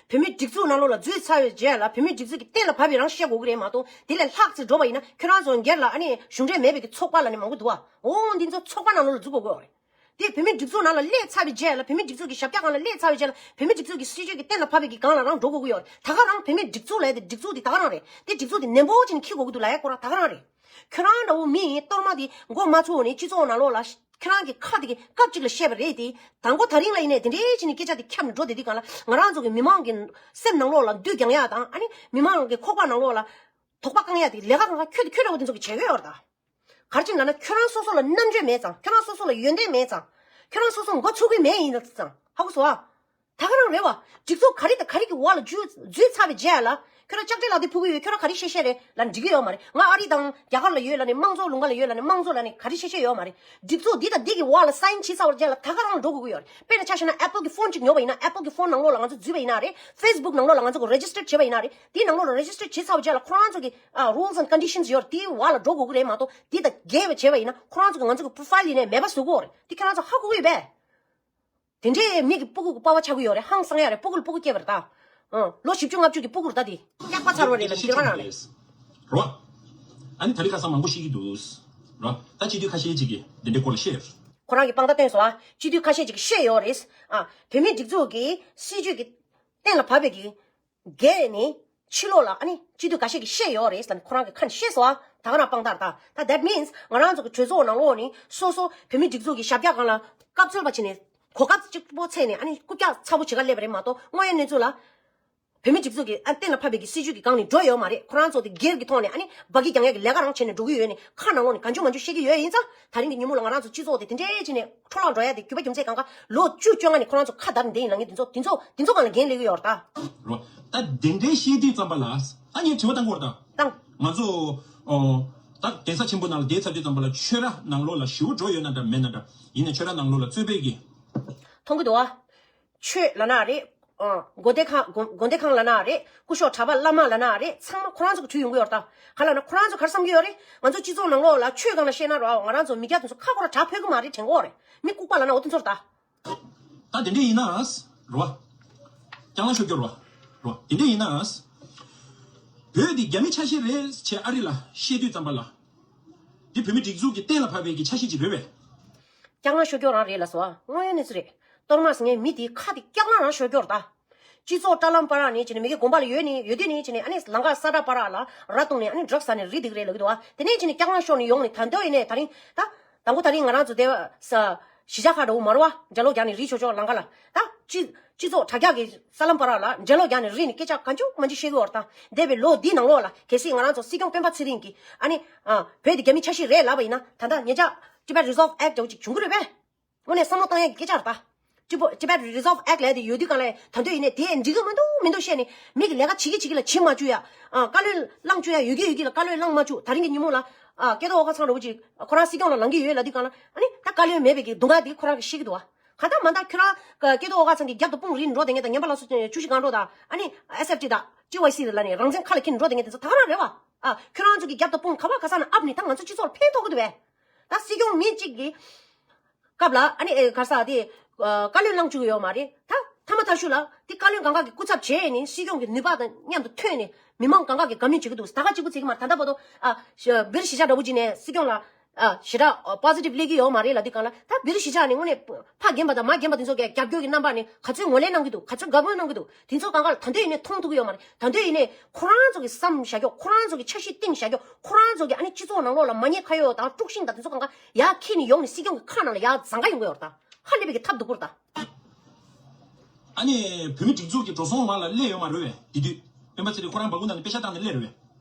བོད་མི་སྒྲིག་འཛུགས་ནང་ལོགས་ལ་འཛུལ་ཚར་བའི་རྗེས་ལ་བོད་མི་སྒྲིག་འཛུགས་ཀྱི་གཏན་ལ་ཕབ་པའི་རང་བཤད་དགོས་ཀྱི་རེད་མ་གཏོགས་དེ་ལས་ལྷག་ཙམ་འགྲོ་བ་ཡིན་ན་ཁྱོད་རང་ཚོ་སྒེར་ལ་ཨ་ནི་གཞུང་འབྲེལ་མེད་པའི་གི་ཚོགས་པ་ལ་ནི་མང་པོ་འདུག་བ། འོ་འདི་ཚོ་ཚོགས་པ་ནང་ལོགས་ལ་འཛུལ་དགོས་ཀྱི་ཡོད་རེད། དེ་བོད་མི་སྒྲིག་འཛུགས་ནང་ལ་སླེབས་ཚར་བའི་རྗེས་ལ་བོད་མི་སྒྲིག་འཛུགས་ཀྱི་ཞབས་བཀྱག་སྒང་ལ་སླེབས་ཚར་བའི་རྗེས་ལ་བོད་མི་སྒྲིག་འཛུགས་ཀྱི་སྲིད་བྱུས་ཀྱི་གཏན་ལ་ཕབ་པའི་གི་སྒང་ལ་རང་འགྲོ་དགོས་ཀྱི་ཡོད་རེད། ད་ག་རང་བོད་མི་སྒྲིག་འཛུགས་ལབ་ཡ་དེ་སྒྲིག་འཛུགས་དེ་ད་ག་རང་རེད། དེ་སྒྲིག་འཛུགས་དེ་ནན་པོ་བྱས་ནས་འཁྱེར་དགོས་ཀྱི་འདུག་ལབ་ཡ་ཁོ་རང་ད་ག་རང་རེད། ཁྱོད་རང་འདྲ་བོ་མི་གཏོར་མ་དེ་མགོ་མ་ཚོས་ནས་སྤྱི་ཚོགས་ནང་ལོགས་ལ་ཁྱོད་རང་གི་ཁ་དེ་གི་སྐབས་གཅིག་ལ་བཤད་པ་རེད་དེ། དང་པོ་ད་རིང་ལ་ཡིན་ནའི་དེ་འདྲའི་བྱས་ནས་སྐད་ཆ་དེ་ཁྱབ་ནས་འགྲོ་བསྡད་དུས་སྒང་ལ་ང་རང་ཚོ་གི་མི་མང་གི་སེམས་ནང་ལོགས་ལ་བདུད་རྒྱག་ཡ་དང་ཨ་ནི་མི་མང་གི་ཁོག་པ་ནང་ལོགས་ལ་དོགས་པ་བསྐང་ཡ་དེ་ལས་ཀ་གང་ག་ཁྱོད་དེ་ཁྱོད་འདྲ་བོ་དེ་ཚོ་གི་བྱེད་ཀྱི་ཡོད་རེད་ད། ག་རེ་བྱས་ནས་ལབ་ན་ཁྱོད་རང་སོ་སོ་ལ་རྣམ་དཔྱོད་མེད་ཙང་། ཁྱོད་རང་སོ་སོ་ལ་ཡོན་ཏན་མེད་ཙང་། ཁྱོད་རང་སོ་སོ་མགོ་ཚོས་ཀྱི་མེད་ཡིན་ཙང་། ཧ་གོ་སོང་ཨ། ད་ག་རང་རེད་བ། སྒྲིག་འཛུགས་ག་རེ་དང་ག་རེ་གི་འོག་ལ་འཛུལ་འཛུལ་ཚར་བའི་རྗེས་ལ། ཁྱོད་རང་ལྕགས་སྤྲེལ་ལག་དེ་ཕུ་གི་ཡོད། ཁྱོད་རང་ག་རེ་བཤད་བཤད་རེད་ལབ་འགྲིག་གི་ཡོད་མ་རེད། ང་ཨ་རི་དང་རྒྱ་གར་ལ་ཡོད་ལབ་ནས་དམངས་གཙོ་ལུང་པ་ལ་ཡོད་ལབ་ནས་དམངས་གཙོ་ལབ་ནས་ག་རེ་བཤད་བཤད་ཡོད་མ་རེད། སྒྲིག་འཛུགས་འདི་དང་འདི་གི་འོག་ལ་སའིན་བྱས་ཚར་བའི་རྗེས་ལ་ད་ག་རང་འགྲོ་དགོས་ཀྱི་ཡོད་རེད། དཔེར་ན་ཆ་བཞག་ན་Apple་གི་ཕོན་ཅིག་ཉོས་པ་ཡིན་ན་Apple་གི་ཕོན་ནང་ལོགས་ལ་ང་ཚོ་འཛུལ་བ་ཡིན་ན་རེད། Facebook་ནང་ལོགས་ལ་ང་ཚོ་གི་རེ་ཇི་སི་ཊར་བྱས་པ་ཡིན་ན་རེད། དེའི་ནང་ལོགས་ལ་རེ་ཇི་སི་ཊར་བྱས་ཚར་བའི་རྗེས་ལ་ཁོ་རང་ཚོ་གི་ཨ་rules and conditions་ཡོད་རེད། དེའི་འོག་ལ་འགྲོ་དགོས་ཀྱི་རེད་མ་གཏོགས་འདི་དང་འགལ་བ་བྱས་པ་ཡིན་ན་ཁོ་རང་ཚོ་གི་ང་ཚོ་གི་པོ་རོ་ཕའིལ་ཡིན་ནའི་མེད་པ་བཟོ་གི་ཡོད་རེད། དེ་ཁྱེད་རང་ཚོ་ཧ་གོ་གི་ཡོད་པས། དེ་འདྲའི་མི་གི་སྤུ་གུ་གི་པ་ཕ་ཆགས་ཀྱི་ཡོད་རེད། ཧང་སང་ཡ་རེད། སྤུ་གུ་ལ་སྤུ་གུ་སྐྱེས་པ་རེད་ད། ཨང་། ལོ་བཞི་བཅུ་ལྔ་བཅུ་གི་སྤུ་གུ་རེད་ད་དེ། སྐྱག་པ་ཚར་བ་རེད་ལ་དེ་རང་རང་རེད། རོ། ཨ་ནི་ད་རེས་ཁ་སང་མང་པོ་ཤེས་ཀྱི་འདུག་རོ། ད་སྤྱི་འཐུས་ཁ་ཤས་ཅིག་གིས་འདི་འདྲའི་སྐོར་ལ་བཤད་ཡོད། ཁོ་རང་གིས་དཔང་རྟགས་བཏོན་སོང་ཨ། སྤྱི་འཐུས་ཁ་ཤས་ཅིག་གིས་བཤད་ཡོད་རེད། ཨ། བོད་མིའི་སྒྲིག་འཛུགས་ཀྱི་སྲིད་བྱུས་ཀྱི་གཏན་ལ་ཕབ་པའི་གི་སྒེར་ནས་ཕྱི་ལོགས་ལ་ཨ་ནི་སྤྱི་འཐུས་འགའ་ཤས་ཀྱིས་བཤད་ཡོད་རེད་ཟེར་ནས་ཁོ་རང་གི་ཁ་ནས་བཤད་སོང་ཨ། ད་ག་རང་དཔང་རྟགས་རེད་ད། ད་that means་ང་རང་ཚོ་གི་གྲོས་ཚོགས་ནང་ལོགས་ནས་སོ་སོ་བོད་མི་སྒྲིག་འཛུགས་ཀྱི་ཞབས་བཀྱག་སྒང་ལ་སྐབས་འཚོལ་བ་བྱས་ནས་གོ་སྐབས་གཅིག་པོ་འཚོལ་ནས་ཨ་ནི་རྐུབ་བཀྱག་ཚ་པོ་བྱེད་ག་སླེབས་པ་རེད་མ་གཏོགས་དངོས་ཡོད་གནས་ཚུལ་ལ་བོད་མི་སྒྲིག་འཛུགས་ཀྱི་ཨ་གཏན་ལ་ཕབ་པའི་གི་སྲིད་བྱུས་ཀྱི་སྒང་ནས་འགྲོ་ཡོད་མ་རེད། ཁོ་རང་ཚོ་དེ་སྒེར་གྱི་ཐོག་ནས་ཨ་ནི་སྦ་གི་རྒྱག་ཡ་གི་ལས་ཀ་རང་བྱས་ནས་འགྲོ་གི་ཡོད་ནས་ཁ་ནང་ལོགས་ནས་གང་བྱུང་མང་བྱུང་བཤད་ཀྱི་ཡོད་ཡིན་ཙང་། ད་རིང་གི་ཉིན་མོ་ལ་ང་རང་ཚོ་སྤྱི་ཚོགས་དེ་དེ་འདྲའི་བྱས་ནས་འཕྲོ་བརླག་འགྲོ་ཡ་དེ་རྒྱུ་བ་རྒྱུ་མཚན་གང་ག་ལོ་བཅུ་བཅོ་ལྔ་ནས་ཁོ་རང་ཚོ་ཁ་བརྡར་བསྡད་ཡིན་ལ་ངས་དེ་ཚོ་དེ་ཚོ་དེ་ཚོ་སྒང་ལ་འགན་ལེན་གྱི་ཡོད་རེད་ད། རོ། ད་དེ་འདྲའི་བཤད་དུས་ཙམ་པ་ལ་ཨ་ངས་དྲི་བ་བཏང་དགོས་རེད་ད། བཏང་། ང་ཚོ་ཨོ། ད་གདན་ས་ཆེན་པོ་ནང་ལ་བསྡད་ཚར་དུས་ཙམ་པ་ལ་ཆོས་ར་ནང་ལོགས་ལ་ཞེ་པོ་འགྲོ་ཡོད་ན་འདྲ་མེད་ན་འདྲ། ཡིན་ནའི་ཆོས་ར་ནང་ལོགས་ལ་རྩོད་པའི་གི་མཐོང་གི་འདུག་ཨ། ཆོས་ལབ་ན་རེད། ཨ། དགོན་སྡེ་ཁང་དགོན་དགོན་སྡེ་ཁང་ལབ་ན་རེད། སྐུ་ཞབས་གྲྭ་པ་བླ་མ་ལབ་ན་རེད། ཚང་མ་ཁོ་རང་ཚོ་གི་འཁྲུལ་ཡོང་གི་ཡོད་རེད་ད། ག་ལབ་ན་ཁོ་རང་ཚོ་ག་རེ་བསམ་གྱི་ཡོད་རེད། ང་ཚོ་སྤྱི་ཚོགས་ནང་ལོགས་ལ་ཆོས་སྒང་ལ་བཤད་ན་རོ། ང་རང་ཚོ་མི་སྐྱ་དེ་ཚོ་ཁ་ཁོ་ར་གྲགས་ཕོད་ཀྱི་མ་རེད་དྲན་གྱི་ཡོད་རེད། མི་ལྐུགས་པ་ལབ་ན་འོ་དེ་ཚོ་རེད་ད། ད་དེ་འདྲ་ཡིན་ན་རོ། རྐྱང་ལངས་ཤོར་རྒྱུ་རོ། རོ། དེ་འདྲ་ཡིན་ན། བོད་འདི་རྒྱ་མི་ཆ་ཤས་རེད་ཅེས་ཨ་རི་ལ་བཤད་དུས་ཙམ་པ་ལ། འདི་བོད་མི་སྒྲིག་འཛུགས་ཀྱི་གཏན་ལ་ཕབ་པའི་གི་ཆ་ཤས་ཅིག་རེད་པས། རྐྱང་ལངས་ཤོར་རྒྱུ་རང་རེད་ལ་སོ། དངོས་ཡོད་གནས་ཚུལ་རེད། གཏོར་མ་ཟེར་མཁན་མི་དེའི་ཁ་དེ་རྐྱང་ལངས་རང་ཤོར་རྒྱུ་རེད་ད། སྤྱི་ཚོགས་དྲ་ལམ་བར་ནས་བྱས་ནས་མི་གི་དགོན་པ་ལ་ཡོད་ནས་ཡོད་དུས་ནས་བྱས་ནས་ཨ་ནི་ལམ་ཁ་ས་ཁྲ་བར་ལ་ར་བཏུང་ནས་ཨ་ནི་ཌྲག་ཟ་ནས་རི་སྡིག་རེད་ལབ་ཀྱི་འདུག་བ། དེ་ནས་བྱས་ནས་རྐྱང་ལངས་ཤོར་ནས་ཡོང་ནས་ད་འདོད་ཡིན་ནས་ད་རིང་ད། དང་པོ་ད་རིང་ང་རང་ཚོ་དེ་ས་གཞིས་ཆགས་ཁག་འདྲ་བོ་མ་རེད་བ། འགྲེ་ལོག་རྒྱག་ནས་རི་ཆོག་ཆོག་ལམ་ཁ་ལ་ད་སྤྱི་སྤྱི་ཚོགས་དྲ་རྒྱ་གི་ས་ལམ་བར་ལ་འགྲེ་ལོག་རྒྱག་ནས་རི་ནས་སྐད་ཆ་གང་བྱུང་མང་བྱུང་བཤད་ཀྱི་ཡོད་རེད་ད། འདས་པའི་ལོ་འདིའི་ནང་ལོགས་ལ་གལ་སྲིད་ང་རང་ཚོ་སྲིད་སྐྱོང་སྤེན་པ་ཚེ་རིང་གིས་ཨ་ནི་ཨ་བོད་དེ་རྒྱ་མི་ཆ་ཤས་རེད་ལབ་པ་ཡིན་ན་ད་ལྟ་ཉེ་ཆར་Tibet Resolve Act འདྲ་བོ་ཅིག་བྱུང་གི་རེད་པས། དངོས་གནས་བསམ་བློ་བཏང་ཡག་གི་སྐད་ཆ་རེད་ད། Tibet Resolve Act ལབ་དེ་ཡོད་དུས་གང་ལ་ད་འདོད་ཡིན་ནས་དེ་འགྲིག་གི་མི་འདུག་མི་འདུག་བཤད་ནས་མི་གི་ལས་ཀ་བྱེད་ཀྱི་བྱེད་ཀྱི་ལ་བྱེད་མ་བཅུག་ཡ། ཨ་བཀའ་བློན་བླངས་བཅུག་ཡ་ཡོད་ཀྱི་ཡོད་ཀྱི་ལ་བཀའ་བློན་བླངས་མ་བཅུག་ད་རིང་གི་ཉིན་མོ་ལ་ཨ་སྐལ་རྡོར་ཨོ་ཁ་ཚང་འདྲ་བོ་ཅིག་ཁོ་རང་སྲིད་སྐྱོང་ལ་ལངས་ཀྱི་ཡོད་ལབ་དུས་གང་ལ་ཨ་ནི་ད་བཀའ་བློན་མེད་པའི་གི་སྡུག་བསྔལ་དེ་ཁོ་རང་གི་ཤེས་ཀྱི་འདུག་བ། གང་ལྟར་མ་ལྟར་ཁྱོད་རང་སྐལ་རྡོར་ཨོ་ཁ་ཚང་གི་རྒྱབ་ཏུ་དཔུང་རིས་འགྲོ་བསྡད་མཁན་དང་ཉན་པ་ལགས་སོ་བཅུ་བཞི་སྒང་དྲུག་དང་ཨ་ནི་ཨེས་ཨེཕ་ཊི་དང་ཊི་ཝའི་སི་ལ་ནི་རང་བཙན་ཁ་ལ་འཁྱེར་འགྲོ་བསྡད་མཁན་དེ་ཚོ་ད་ག་རང་རེད་བ། ཨ་ཁྱོད་རང་ཚོ་གི་རྒྱབ་ཏུ་དཔུང་ག་བ་ག་ས་ནས་ཨབ་ནི་ད་ང་ཚོ་སྤྱི་ཚོགས་ལ་ཕན་ཐོགས་ཀྱི་འདུག་བས། ད་སྲིད་སྐྱོང་མི་གཅིག་གི་སྐབས་ལ་ཨ་ནི་ཨེ་ག་ས་དེ་ཨ་བཀའ་བློན་བླངས་བཅུག་གི་ཡོད་མ་རེད་ད། མཐའ་མ་མཐའ་གཞུག་ལ་དེ་བཀའ་བློན་གང་ག་གི་སྐུ་ཚབ་བྱས་ནས་སྲིད་སྐྱོང་གི་ནུས་པ་དང་མཉམ་དུ་ཐོན་ནས་མི་མང་གང་ག་གི་དགའ་མོས་བྱེད་ཀྱི་འདུག་ད་ག་གཅིག་པུ་བྱེད་ཀྱི་མ་རེད། ད་ལྟ་བར་དུ་ཨ་བེ་རི་གཞིས་ཆགས་འདྲ་བོ་ཅིག་ནས་སྲིད་སྐྱོང་ལ་ཨ་ཞེ་དྲག་པོ་སི་ཊིབ་སླེབས་ཀྱི་ཡོད་མ་རེད་ལབ་དུས་གང་ལ་ད་བེ་རི་གཞིས་ཆགས་ནས་དངོས་གནས་ཕ་རྒན་པ་དང་མ་རྒན་པ་དེ་ཚོ་གི་རྒྱབ་སྐྱོར་གྱི་རྣམ་པ་ནས་ག་ཚོད་ངོས་ལེན་གནང་གི་འདུག་ག་ཚོད་དགའ་མོས་གནང་གི་འདུག་དེ་ཚོ་གང་ག་ལ་ད་འདོད་ཡིན་ནས་མཐོང་ཐུབ་ཀྱི་ཡོད་མ་རེད། ད་འདོད་ཡིན་ནས་ཁོ་རང་ཚོ་གི་བསམ་བཞག་རྒྱུ་ཁོ་རང་ཚོ་གི་འཆར་གཞི་བཏིང་བཞག་རྒྱུ་ཁོ་རང་ཚོ་གི་ཨ་ནི་སྤྱི་ཚོགས་ནང་ལོགས་ལ་མ་ཉེས་ཁ་གཡོག་དང་དཀྲུག་ཤིང་དང་དེ་ཚོ་གང་ག་ཡར་འཁྱེར་ནས་ཡོང་ནས་སྲིད་སྐྱོང་གི་ཁ་ནང་ལ་ཡར་བརྫང་ག་ཡོང་གི་ཡོད་རེད་ད། ཧ་ལས་པའི་གི་ཐབས་སྡུག་པོ་རེད་ད། ཨ་ནི་བོད་མི་སྒྲིག་འཛུགས་ཀྱི་འགྲོ་སོང་མ་ལ་སླེབས་ཡོད་མ་རེད་པས། དེ་དུས་སྤེན་པ་ཚེ་རིང་ཁོ་རང་སྦ་ཁུག་ནང་ནས་པེ་ཤག་བཏང་ནས་སླེབས་རེད་པས།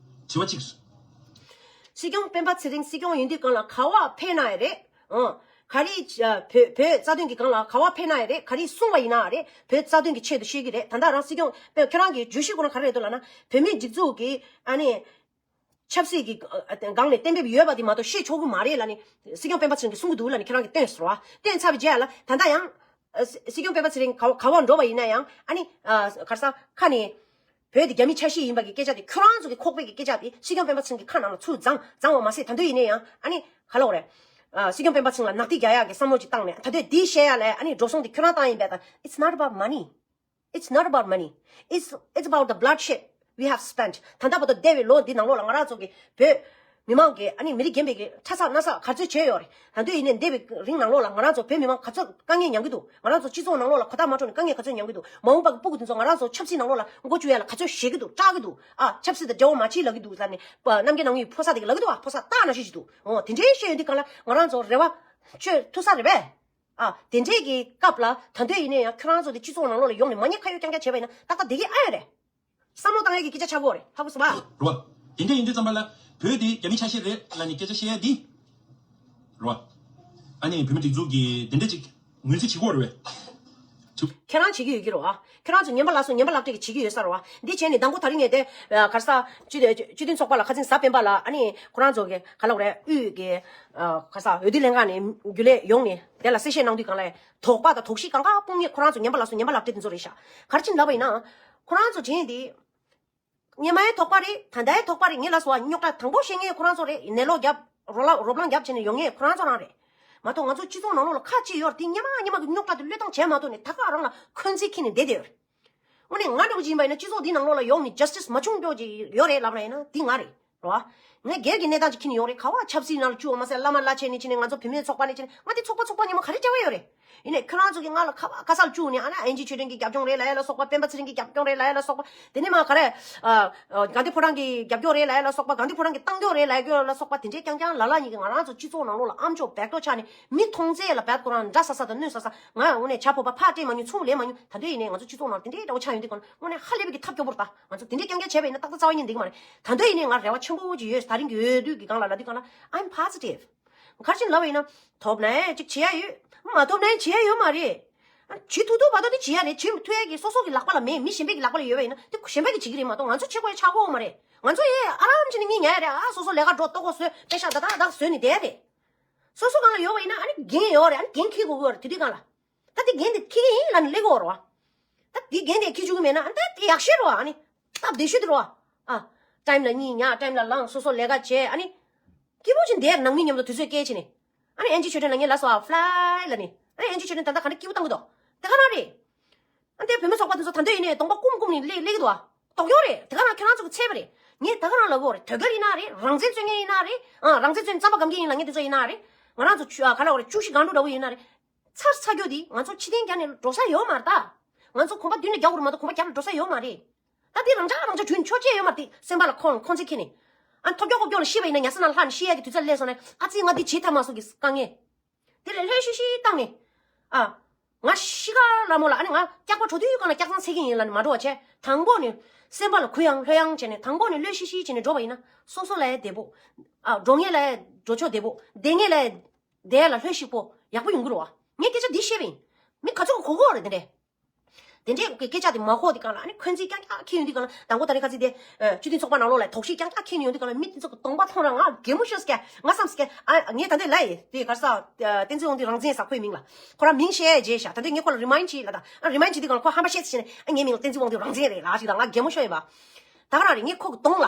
དྲི་བ་གཅིག་སྲིད་སྐྱོང་སྤེན་པ་ཚེ་རིང་སྲིད་སྐྱོང་ཡིན་དུས་གང་ལ་ག་བ་ཕེབས་ན་ཡང་རེད། ཨང་། ག་རེ་བོད་བོད་རྩ་དོན་གྱི་སྒང་ལ་ག་བ་ཕེབས་ན་ཡང་རེད། ག་རེ་གསུངས་པ་ཡིན་ན་ཡང་རེད། བོད་རྩ་དོན་གྱི་ཆེད་དུ་བཤད་ཀྱི་རེད། ད་ལྟ་རང་སྲིད་སྐྱོང་དཔེ་ཁྱོད་རང་གི་བརྗོད་གཞི་ཁོ་རང་ག་རེ་རེད་འདུག་ལབ་ན་བོད་མིའི་སྒྲིག་འཛུགས་ཀྱི་ཨ་ནི་ཆབ་སྲིད་ཀྱི་ཨ་སྒང་ནས་གཏན་འབེབས་ཡོད་པ་དེ་མ་གཏོགས་བཤད་ཆོག་གི་མ་རེད་ལབ་ནས་སྲིད་སྐྱོང་སྤེན་པ་ཚེ་རིང་གིས་གསུང་གི་འདུག་ལབ་ནས་ཁྱེད་རང་གིས་བཏོན་ཟེར་བ། བཏོན་ཚར་བའི་རྗེས་ལ་ད་ལྟ་ཡང་ཨ་སྲིད་སྲིད་སྐྱོང་སྤེན་པ་ཚེ་རིང་ག་བ་ག་བ་འགྲོ་བ་ཡིན་ན་ཡང་ཨ་ནི་ཨ་ག་རེ་ཟ་ཁ་ནས་བོད་དེ་རྒྱ་མི་ཆ་ཤས་ཡིན་པ་གི་སྐད་ཆ་དེ་ཁྱོད་རང་ཚོ་གི་ཁོག་པའི་གི་སྐད་ཆ་དེ་སྲིད་སྐྱོང་སྤེན་པ་ཚེ་རིང་གི་ཁ་ནང་ལ་ཚུར་བརྫངས་བརྫངས་བ་མ་ཟད་ད་དུང་ཡིན་ན་ཡང་ཨ་ནི་ག་ལབ་དགོས་རེད། ཨ་སྲིད་སྐྱོང་སྤེན་པ་ཚེ་རིང་ལ་ནག་ཐིག་རྒྱག་ཡག་གི་བསམ་བློ་ཅིག་བཏང་ནས་ད་དུང་དེ་བཤད་ཡག་ལ་ཨ་ནི་འགྲོ་སོང་དེ་ཁྱོད་རང་བཏང་ཡིན་པས་ད། It's not about money. It's not about money. It's it's about the bloodshed we have spent. ད་ལྟ་བར་དུ་འདས་པའི་ལོ་འདི་ནང་ལོགས་ལ་ང་རང་ཚོ་གི་བོད་མི་མང་གི་ཨ་ནི་མི་རིགས་རྒན་པའི་གི་ཁྲ་ཚག་སྣ་ཚག་ག་ཚོད་བྱས་ཡོད་རེད། ད་དུང་ཡིན་ནའི་འདས་པའི་རིང་ནང་ལོགས་ལ་ང་རང་ཚོ་བོད་མི་མང་ག་ཚོད་དཀའ་ངལ་མྱངས་ཀྱི་འདུག་ང་རང་ཚོ་སྤྱི་ཚོགས་ནང་ལོགས་ལ་གོ་བརྡ་མ་འཕྲོད་ནས་དཀའ་ངལ་ག་ཚོད་མྱངས་ཀྱི་འདུག་མ་འོངས་པ་གི་སྤུ་གུ་དེ་ཚོ་ང་རང་ཚོ་ཆབ་སྲིད་ནང་ལོགས་ལ་མགོ་བཅུག་ཡ་ལ་ག་ཚོད་ཞེད་ཀྱི་འདུག་སྐྲག་གི་འདུག་ཨ་ཆབ་སྲིད་དང་འབྲེལ་བ་མ་བྱེད་ལབ་ཀྱི་འདུག་ཟེར་ནས་རྣམ་རྒྱལ་ནང་ཡོད་ཕོ་གསར་དེ་གི་ལབ་ཀྱི་འདུག་ཨ་ཕོ་གསར་སྟག་ནང་བཞིན་ཞིག་འདུག་འོ་དེ་འདྲའི་བཤད་ཡོང་དུས་གང་ལ་ང་རང་ཚོ་རེ་བ་ཆོད་ཐུབ་ས་རེད་པས། ཨ་དེ་འདྲས་ཀྱི་སྐབས་ལ་ད་འདོད་ཡིན་ན་ཡང་ཁྱོད་རང་ཚོ་དེ་སྤྱི་ཚོགས་ནང་ལོགས་ལ་ཡོང་ནས་མ་ཉེས་ཁ་གཡོག་རྐྱང་རྐྱང་བྱས་པ་ཡིན་ན་ཏག་ཏག་བསྡད་ཀྱི་ཨ་ཡོད་རེད། བསམ་བློ་བཏང་ཡས་ཀྱི་སྐད་ཆ་ཆགས་ཀྱི་ཡོད་རེད། ཧ་གོ་སོང་པ། རེད་བ། དེ་འདྲས་ཡིན་དུས་ཙམ་པ་ལ་བོད་དེ་རྒྱ་མི་ཆ་ཤས་རེད་ལབ་ནས་སྐད་ཆ་བཤད་ཡས་འདི། རེད་བ། ཨ་ནི་བོད་མི་སྒྲིག་འཛུགས་ཀྱི་དེ་འདྲས་ཅིག་ངོས་འཛིན་བྱེད་ཀྱི་ཡོད་རེད་བས། ཁྱེད་རང་བྱེད་ཀྱི་ཡོད་ཀྱི་རེད་བ། ཁྱེད་རང་ཚོ་ཉན་པ་ལ་སོ་ཉན་པ་ལབ་སྤྲད་ཀྱི་བྱེད་ཀྱི་ཡོད་ས་རེད་བ། འདི་བྱས་ནས་དང་པོ་ད་རིང་ངས་དེ་ག་རེ་ཟ་སྤྱི་སྤྱི་མཐུན་ཚོགས་པ་ལ་ཁ་སང་གཟའ་སྤེན་པ་ལ་ཨ་ནི་ཁོ་རང་ཚོ་གི་ག་ལབ་རེད་དབུས་ཀྱི་ག་རེ་ཟ་འོས་བསྡུ་ལྷན་ཁང་ནས་རྒྱུན་ལས་ཡོང་ནས་དེ་ལ་གསལ་བཤད་གནང་དུས་གང་ལ་དོགས་པ་དང་དོགས་གཞི་གང་ག་སྤུངས་ངེས་ཁོ་རང་ཚོ་ཉན་པ་ལ་སོ་ཉན་པ་ལབ་སྤྲད་དེ་ཚོ་རེད་ཤག་ག་རེ་བྱས་ནས་ལབ་པ་ཡིན་ན། ཁོ་རང་ཚོ་དྲན་དེ། སྔོན་མའི་དོགས་པ་རེད། ད་ལྟའི་དོགས་པ་རེད། ངས་ལབ་སོང་བ། རྙོག་དྲ་དང་པོ་བཤད་མཁན་ཁོ་རང་ཚོ་རེད། ནད་ལོག་རྒྱབ་རོ་ལ་རོ་ལངས་རྒྱབ་བྱས་ནས་ཡོང་མཁན་ཁོ་རང་ཚོ་རང་རེད། མ་གཏོགས་ང་ཚོ་སྤྱི་ཚོགས་ནང་ལོགས་ལ་ཁ་གཅིག་ཡོད་རེད། དེ་སྔོན་མ་སྔོན་མ་གི་རྙོག་དྲ་དེ་བློས་བཏང་བྱས་མ་གཏོགས་ནས་ད་ག་རང་ལ་འཁོན་འཛིན་འཁྱེར་ནས་བསྡད་བསྡད་ཡོད་རེད། དངོས་གནས་ང་འདྲ་བོ་ཅིག་ཡིན་པ་ཡིན་ན་སྤྱི་ཚོགས་འདིའི་ནང་ལོགས་ལ་ཡོང་ནས་ཇ་སི་ཊི་སི་མ་བྱུང་རྒྱུ་ཅིག་ཡོད་རེད་ལབ་ར་ཡིན་ན་དེ་ང་རེད། རེད་བ། ངས་སྒེར་གྱི་གནས་སྟངས་ཅིག་འཁྱེར་ནས་ཡོང་རེད། ག་བ་ཆབ་སྲིད་ནང་ལ་བཅུག་པ་མ་ཟད་བླ་མ་བླ་ཆེན་ནས་བྱས་ནས་ང་ཚོ་བུད་མེད་ཚོགས་པ་ནས་བྱས་ནས་ང་དེ་ཚོགས་པ་ཚོགས་པ་ཉིན་མོ་ག་རེ་བྱ་བ་ཡོད་རེད། ཡིན་ནའི་ཁྱོད་རང་ཚོ་གིས་ང་ལ་ག་བ་ག་ས་ལ་བཅུག་ནས་ཨ་ནི་ཨེན་ཇི་ཆོས་སྒྲོན་གྱི་རྒྱབ་ལྗོངས་རེད་ལབ་ཡ་ལ་སོགས་པ། སྤེན་པ་ཚེ་རིང་གི་རྒྱབ་ལྗོངས་རེད་ལབ་ཡ་ལ་སོགས་པ། དེ་ནས་མ་ག་རེ། ཨ་ཨ་དགའ་ལྡན་ཕོ་བྲང་གི་རྒྱབ་སྐྱོར་རེད་ལབ་ཡ་ལ་སོགས་པ། དགའ་ལྡན་ཕོ་བྲང་གི་གཏང་སྐྱོར་རེད་ལབ་ཡ་ལ་སོགས་པ། དེ་འདྲས་རྐྱང་རྐྱང་ལ་ལ་ཉིད་ཀྱིས་ང་རང་ཚོ་སྤྱི་ཚོགས་ནང་ལོགས་ལ་ཨ་མཆོག་བེག་ཏོ་ཆགས་ནས་མི་མཐོང་ཚད་ལ་བད་ཁོ་རང་འདྲ་ས་ས་དང་གནོད་ས་ས། ང་དངོས་གནས་བྱ་ཕོ་པ་ཕར་སྤྲད་མ་མྱོང་། ཚུར་ལེན་མ་མྱོང་། ད་དུང་ཡིན་ནའི་ང་ཚོ་སྤྱི་ཚོགས་ནང་དེ་འདྲས་འདྲ་བོ་ཆགས་ཡོང་དུས་གང་ལ་དངོས་གནས་ཧ་ལས་པའི་གི་ཐབས་སྐྱོ་པོ་རེད་ད། ང་ཚོ་དེ་འདྲས་རྐྱང་རྐྱང་བྱས་པ་ཡིན་ན་ཏག་ཏག་རྩ་བ་ཉིད་འགྲིག་གི་མ་རེད། ད་དུང་ཡིན་ནའི་ང་རེ་བ་ཆེན་པོ་ཅིག་ཡོད། ད་རིང་གི་འོས་བསྡུ་གི་སྒང་ལ་ལབ་དུས་གང་ལ་I'm positive། ག་རེ་བྱས་ནས་ལབ་པ་ཡིན་ན། ཐོབ་ན་ཅིག་བྱེད་ཡ་ཡོད། མ་ཐོབ་ན་བྱེད་ཡ་ཡོད་མ་རེད། ཨ་བྱེད་ཐུབ་ཐུབ་བར་དུ་དེ་བྱེད་ཡ་རེད། བྱེད་མི་ཐུབ་ཡ་གི་སོ་སོ་གི་ལག་པ་ལ་མེད། མི་གཞན་པའི་གི་ལག་པ་ལ་ཡོད་པ་ཡིན་ན་དེ་གཞན་པ་གིས་བྱེད་ཀྱི་རེད་མ་གཏོགས་ང་ཚོ་བྱེད་དགོས་ཡ་ཆགས་ཀྱི་ཡོད་མ་རེད། ང་ཚོ་ཡ་ཨ་རམ་བྱས་ནས་གཉིད་ཉལ་ཡ་རེད། ཨ་སོ་སོ་ལས་ཀ་འགྲོ་ལྟོ་གོས་བཟོས་པེ་ཤག་ད་ད་ད་བཟོས་ནས་བསྡད་ཡ་རེད། སོ་སོ་སྒང་ལ་ཡོད་པ་ཡིན་ན་ཨ་ནི་འགན་ཡོད་རེད། ཨ་ནི་འགན་འཁྱེར་དགོས་ཀྱི་ཡོད་རེད། དེ་དུས་སྒང་ལ། ད་དེ་འགན་དེ་འཁྱེར་གྱི་ཡིན་ལབ་ནས་སླེབས་ཀྱི་ཡོད་རེད་བ། ད་དེ་འགན་དེ་འཁྱེར་བཅུག་གི་མེད་ན་ཨ་ནི་ད་དེ་ཡག་ཤོས་རེད་བ། ཨ་ནི་སྟབས་བདེ་ཤོས་དེ་རེད་བ། ཨ་ཊའིམ་ལ་གཉིད་ཉལ། ཊའིམ་ལ་ལངས། སོ་སོ་ལས་ཀ་བྱས། ཨ་ནི་སྐྱིད་པོ་ཅིག་བསྡད། ནང་མི་མཉམ་དུ་དུས་ཚོད་སྐྱེལ་བྱས་ནས། ཨ་ནི་ཨེན་ཇི་ཆོས་སྒྲོན་ལ་ངས་ལབ་སོང་ཨ། ཕི་ལའི་ལབ་ནས། ཨ་ཡན་ཆོད་བྱས་ནས་ད་ལྟ་ག་འདྲ་སྐྱིད་པོ་བཏང་གི་འདུག་དེ་ག་རང་རེད། ཨ་འདི་བུད་མེད་ཚོགས་པ་དེ་ཚོ་ད་འདོད་ཡིན་ནས་གདོང་པ་བསྐུམ་བསྐུམ་ནས་སླེབས་སླེབས་ཀྱི་འདུག་ཨ། དོགས་ཡོད་རེད། དེ་ག་རང་ཁྱེད་རང་ཚོ་གི་ཚད་པ་རེད། ངས་ད་ག་རང་ལབ་ཀྱི་ཡོད་རེད། དོལ་རྒྱལ་ཡིན་ན་རེད། རང་བཙན་རྩོད་མཁན་ཡིན་ན་རེད། ཨ་རང་བཙན་རྩོད་རྩམ་པ་སྒམ་མཁན་ཡིན་ལབ་མཁན་དེ་ཚོ་ཡིན་ན་རེད། ང་རང་ཚོ་ཆུ་ཨ་ག་ལབ་དགོས་རེད། བཅུ་བཞི་སྒང་དྲུག་འདྲ་བོ་ཡིན་ན་རེད། ཚར་ཚར་རྒྱུ་དེ་ང་ཚོ་ཕྱི་རྟེན་རྒྱབ་ནས་འགྲོ་ས་ཡོད་མ་རེད་ད། ང་ཚོ་གོམ་པ་མདུན་ལ་རྒྱག་དགོས་རེད་མ་གཏོགས་གོམ་པ་རྒྱབ་ལ་འགྲོ་ས་ཡོད་མ་རེད། ད་དེ་རང་འཇགས་རང་འཇགས་བྱུང་ཆོག་ཅེས་ཡོད་མ་རེད། དེ་སེམས་པ་ལ་ཁོང་ཁོང་ཚེ་ཁྱེར་ནས། ཨ་ཐོབ་སྐྱོ་ཁོབ་སྐྱོ་ལ་ཤི་བ་ཡིན་ན་ཉལ་ས་ནང་ལྷག་ནས་ཤི་ཡ་གི་དུས་ཚོད་སླེབས་སོང་ནས་ཨ་ཙི་ང་འདི་བྱེད་ཐབས་མ་སོང་གི་དཀའ་ངལ། དེ་ལས་ལྷོད་ཤིག་ཤིག་བཏང་ནས། ཨ། ང་ཤི་ཁ་ལ་མོ་ལ་ཨ་ནི་ང་སྐྱག་པ་བྲོ་དུས་སྒང་ལ་སྐྱག་ཚང་ཚེ་གི་ཡིན་ལ་ནི་མ་འགྲོ་བ་བྱས། དང་པོ་ནི་སེམས་པ་ལ་གུ་ཡངས་ལྷོད་ཡངས་བྱས་ནས་དང་པོ་ནི་ལྷོད་ཤིག་ཤིག་བྱས་ནས་འགྲོ་བ་ཡིན་ན་སོ་སོ་ལ་ཡ་བདེ་པོ། ཨ་འགྲོ་ངེས་ལ་ཡ་འགྲོ་ཆོག་བདེ་པོ། བསྡད་ངེས་ལ་ཡ་བསྡད་ལ་ལྷོད་ཤིག་པོ་ཡག་པོ་ཡོང་གི་རེད་བ། ངས་སྐད་ཆ་འདི་བཤད་པ་ཡིན། མི་ག་ཚོད་གོ་གོ་རེད་དེ་འདྲས། དེ་འདྲས་ཀྱི་སྐད་ཆ་དེ་མ་གོ་དེ་གང་ལ་ཨ་ནི་འཁོན་འཛིན་རྐྱང་རྐྱང་འཁྱེར་ཡོང་དུས་གང་ལ་དང་པོ་ད་རེས་ཁ་ཚིག་དེ་སྤྱི་འཐུས་ཚོགས་པ་ནང་ལོགས་ལ་དོགས་གཞི་རྐྱང་རྐྱང་འཁྱེར་ཡོང་དུས་གང་ལ་མི་དེ་ཚོ་གི་གདོང་པ་མཐོང་ར་ང་གད་མོ་ཤོར་སྐད་ང་བསམ་སྐད་ཨ་ངས་ད་འདི་ལ་ཡི་དེ་ག་ས་བསྟན་འཛིན་དབང་འདུས་རང་བཙན་ས་ཁོའི་མིང་ལ་ཁོ་རང་མིང་བཤད་རྗེས་ཤག་ད་འདི་ངས་ཁོ་ལ་རི་མའིན་ཌི་བྱས་ལ་ད་ཨ་རི་མའིན་ཌི་བྱས་དུས་གང་ལ་ཁོ་ཧམ་པ་བཤད་ཚེ་བྱས་ནས་ཨ་ངའི་མིང་ལ་བསྟན་འཛིན་དབང་འདུས་རང་བཙན་རེད་ལ་ཞིག་དང་ང་གད་མོ་ཤོར་ཡིན་པ། ད་ག་རང་རེད། ངས་ཁོ་གི་གདོང་ལ་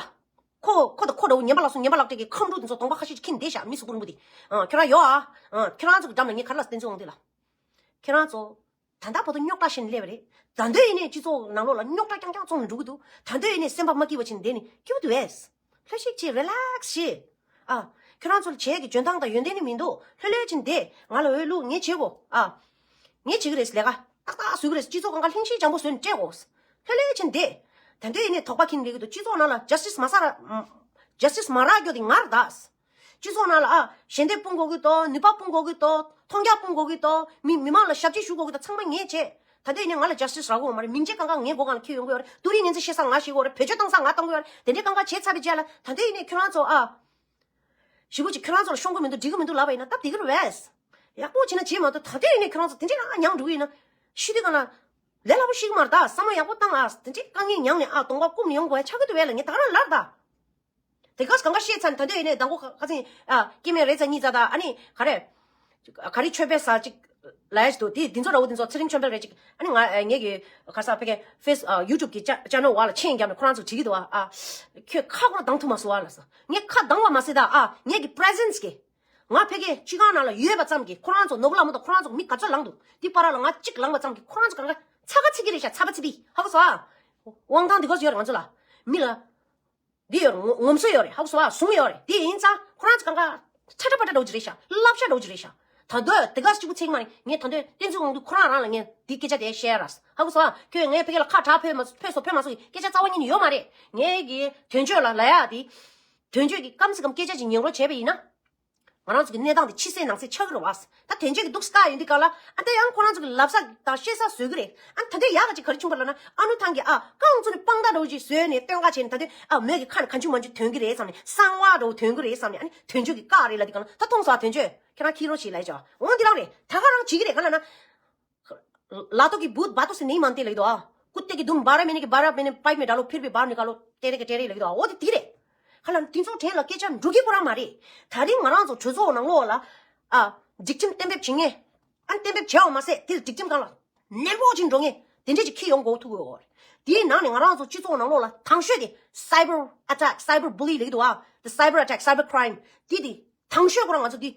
ཁོ་ཁོ་དང་ཁོ་འདྲ་བོ་ངན་པ་ལགས་སོ་ངན་པ་ལགས་དེ་གི་ཁམས་ཕྲུག་དེ་ཚོ་གདོང་པ་ཁ་ཤས་ཤིག་འཁྱེར་བསྡད་ཤག་མི་གཟུགས་པོ་རིང་པོ་དེ་ཨ་ཁྱོད་རང་ཡོད་ཨ་ཨ་ཁྱོད་རང་ཚོ་གི་འགྲམ་ལ་ངས་ག་རེ་ལབ་བསྟན་འཛིན་དབང་འདུས་ལ། ཁྱེད་རང་ཚོ། ད་ལྟ་བར་དུ་རྙོག་དྲ་བཤད་ནས་སླེབས་པ་རེད། ད་འདོད་ཡིན་ནས་སྤྱི་ཚོགས་ནང་ལོགས་ལ་རྙོག་དྲ་རྐྱང་རྐྱང་བཙུགས་ནས་འགྲོ་གི་འདུག་ད་འདོད་ཡིན་ནས་སེམས་པ་མ་སྐྱིད་པ་བྱས་ནས་བསྡད་ནས་སྐྱིད་པོ་འདུག་ཨེ། ལྷོད་ཤིག་བྱེད། རི་ལེག་སི་བྱེད། ཨ། ཁྱོད་རང་ཚོ་ལ་བྱེད་ཀྱི་འཇོན་ཐང་དང་ཡོན་ཏན་ནི་མི་འདུག་ལྷོད་ལྷོད་བྱས་ནས་བསྡད། ང་ལ་འོས་བླུག་ངས་བྱེད་དགོ་ཨ། ངས་བྱེད་ཀྱི་རེད་ལས་ཀ་ཏག་ཏག་བཟོ་གི་རེད། སྤྱི་ཚོགས་གང་ག་ལྷིང་ཤིང་འཇམ་པོ་བཟོས་ནས་སྤྲད་དགོ་ལྷོད་ལྷོད་བྱས་ནས་བསྡད། ད་འདོད་ཡིན་ནས་དོགས་པ་འཁྱེར་ནས་སླེབས་ཀྱི་འདུག་སྤྱི་ཚོགས་ནང་ལ་ཇ་སི་ཊི་སི་མ་ཟ་ར། ཇ་སི་ཊི་སི་མ་རག་རྒྱུ་དེ་ངར་གདའ། སྤྱི་ཚོགས་ནང་ལ་ཨ་ཞལ་འདེབས་སྤུངས་དགོས་ཀྱི་འདུག་ནུས་པ་སྤུངས་དགོས་ཀྱི་འདུག་མཐོང་རྒྱ་སྤུངས་དགོས་ཀྱི་འདུག་མི་མི་མང་ལ་ཞབས་ཕྱི་ཞུ་དགོས་ཀྱི་འདུག་ཚང་མ་ངས་བྱས། ད་ལྟ་ཡིན་ནའི་ང་ལ་ཇ་སི་ཊི་སི་རག་གི་ཡོད་མ་རེད། མིང་ཆད་གང་ག་ངའི་མགོ་སྒང་ལ་འཁྱེར་ཡོང་གི་ཡོད་རེད། ཏུ་རིའི་གཉན་ཚད་བཤད་ས་ང་བཤད་ཀྱི་ཡོད་རེད། བེད་སྤྱོད་བཏང་ས་ང་བཏང་གི་ཡོད་རེད། དེ་འདྲའི་གང་ག་བྱས་ཚར་བའི་རྗེས་ལ་ད་ལྟ་ཡིན་ནའི་ཁྱོད་རང་ཚོ་ཨ། ཞེ་པོ་ཅིག་ཁྱོད་རང་ཚོ་ལ་ཤོང་གི་མི་འདུག་འགྲིག་གི་མི་འདུག་ལབ་པ་ཡིན་ན་སྟབས་བདེ་གི་རེད་བས། ཡག་པོ་བྱས་ན་བྱེད་མ་གཏོགས་ད་ལྟ་ཡིན་ནའི་ཁྱོད་རང་ཚོ་དེ་འདྲའི་རང་མྱངས་འགྲོ་གི་ཡིན་ན། ཤི་དུས་གང་ལ། ལས་སླ་པོ་ཞིག་མ་རེད་ད། བསམ་བློ་ཡག་པོ་བཏང་ཨ། དེ་འདྲའི་དཀའ་ངལ་མྱངས་ནས་ཨ་གདོང་པ་བསྐུམ་ནས་ཡོང་དགོས་ཡ་ཆགས་ཀྱི་འདུག་བས་ལ་ངས་ད་ག་རང་ལབ་ད། དེ་ག་གང་ག་བཤད་ཚར་ནས་ད་ལྟ་ཡིན་ནའི་མདང་དགོང་ཁ་ཁ་སང་ཨ་སྐྱེ་དམན་རེད་ཚ་གཉིས་ཚ་ད་ཨ་ནི་ག་རེ། ག་རེ་ཆོས་འཕེལ་ས་ཅིག་ལ་ཡ་ཞིག་འདུག་དེ་འདི་ཚོ་ར་བོ་འདི་ཚོ་ཚེ་རིང་ཆོས་འཕེལ་རེད་ཅིག་ཨ་ནི་ང་ངེད་ཀྱི་ག་ས་ཕ་གི་ཕེ་སི་ཨ་ཡུ་ཊུབ་ཀྱི་ཅ་ཅ་ནལ་བ་ལ་མཆན་བརྒྱབ་ནས་ཁོ་རང་ཚོ་བྲིས་ཀྱི་འདུག་ཨ། ཨ་ཁྱོད་ཁ་ཁོ་རང་གདངས་ཐུབ་མ་སོང་ཨ་ལ་ས། ངས་ཁ་གདངས་པ་མ་ཟད་ད་ཨ་ངེད་ཀྱི་པི་རེ་ཛེན་སི་གི་ང་ཕ་གི་སྤྱི་ཁང་ནང་ལ་ཡོད་པ་ཙམ་གྱིས་ཁོ་རང་ཚོ་ནོར་བུ་ལ་མ་གཏོགས་ཁོ་རང་ཚོ་མི་ག་ཚོད་ལངས་འདུག་འདི་པར་ལ་ང་གཅིག་ལངས་པ་ཙམ་གྱིས་ཁོ་རང་ཚོ་གང་ག་ཚ་ག་ཚི་གི་རེད་ཤག་ཚ་པ་ཚི་པི་ཧ་གོ་སོང་ཨ། དབང་ཐང་འདི་ག་ཚོད་ཡོད་རེད་ང་ཚོ་ལ། མི་ལ། འདི་ཡོད་རེད་ངོ་ངོམ་སོ་ཡོད་རེད་ཧ་གོ་སོང་ཨ་བཟུང་ཡོད་རེད། དེ་ཡིན་ཙང་ཁོ་རང་ཚོ་གང་ག་ཁྲ་ཁྲ་པ་ཏྲ་འདྲ་བོ་ཅིག་རེད་ཤག་བསླབ་བྱ་འདྲ་བོ་ཅིག་རེད་ཤག་ད་དུང་དེ་ག་གཅིག་པུ་ཚིག་མ་རེད། ངས་ད་དུང་བསྟན་འཛིན་དབང་འདུས་ཁོ་རང་རང་ལ་ངས་འདི་སྐད་ཆ་དེ་བཤད་ར་ཧ་གོ་སོང་ཨ། ཁྱོད་ངས་ཕ་གི་ལ་ཁ་གྲག་ཕོད་མ་ཕོད་སོང་ཕོད་མ་སོང་གི་སྐད་ཆ་རྩ་བ་ཉིད་ནས་ཡོད་མ་རེད། ངས་གི་དོན་གཅོད་ལ་ལབ་ཡ་དེ། དོན་གཅོད་ཀྱིས་སྐམ་སེ་སྐམ་སྐད་ཆ་ཅིག་ཉན་རོགས་བྱས་པ་ཡིན་ན། ང་རང་ཚོ་གི་གནས་སྟངས་འདི་ཕྱི་གསལ་ནང་གསལ་ཆགས་ཀྱི་རེད་བ། ད་དོན་གཅོད་ཀྱི་འདུག་སེ་བཀག་ཡོང་དུས་ག་ལ་ཨ་ད་ཡང་ཁོ་རང་ཚོ་གི་ལབ་ས་དང་བཤད་ས་བཟོ་གི་རེད། ཨ་ད་དེ་ཡག་ག་ཅིག་ག་རེ་བྱུང་བ་ལབ་ན་ཨ་ནུ་ཐང་གིས་ཨ་རྐང་བཙུགས་ནས་དཔང་རྟགས་འདྲ་བོ་ཅིག་བཟོས་ནས་སྟོན་ག་བྱས་ནས་ད་དེ་ཨ་མོས་ཀྱི་ཁ་ནས་གང་བྱུང་མང་བྱུང་ཐོན་གི་རེད་བསམ་ནས་གསང་བ་འདྲ་བོ་ཐོན་གི་རེད་བསམ་ནས་ཨ་ནི་དོན་གཅོད་ཀྱིས་བཀག་རེད་ལབ་དུས་ག་ལ་ད་མཐོང་སོང་ཨ། དོན་གཅོད་ཁྱེད་རང་ཁྱི་རོ་ཞིག་ལབ་ཡ་ཅིག་འོང་འདི་རང་རེད། ད་ག་རང་བྱེད་ཀྱི་རེད་ག་ལབ་ན། लातों की भूत बातों से नहीं मानते लगे तो हाँ। कुत्ते की दुम बारह महीने की बारह महीने पाइप में डालो फिर भी बाहर निकालो। टेरे के टेरे लगे तो हाँ। वो तो तीरे। ཁ་ལ་དེ་ཚོ་དྲན་ལ་སྐད་ཆ་འགྲོ་གི་པོ་རང་མ་རེད། ད་རིང་ང་རང་ཚོ་གྲོས་ཚོགས་ནང་ལོགས་ལ་ཨ་སྒྲིག་ཁྲིམས་གཏན་འབེབས་བྱེད་མཁན་ཨ་གཏན་འབེབས་བྱས་པ་མ་ཟད་དེ་སྒྲིག་ཁྲིམས་སྒང་ལ་ནན་པོ་ཅིག་འགྲོ་མཁན་དེ་འདྲས་ཅིག་ཁྱེར་ཡོང་དགོས་ཐུག་ཡོད་རེད། དེའི་ནང་ནས་ང་རང་ཚོ་སྤྱི་ཚོགས་ནང་ལོགས་ལ་དང་ཤོས་དེ་cyber attack cyber bully ལེགས་འདུག་ཨ། the cyber attack cyber crime དེ་དེ་དང་ཤོས་ཁོ་རང་ང་ཚོ་དེ།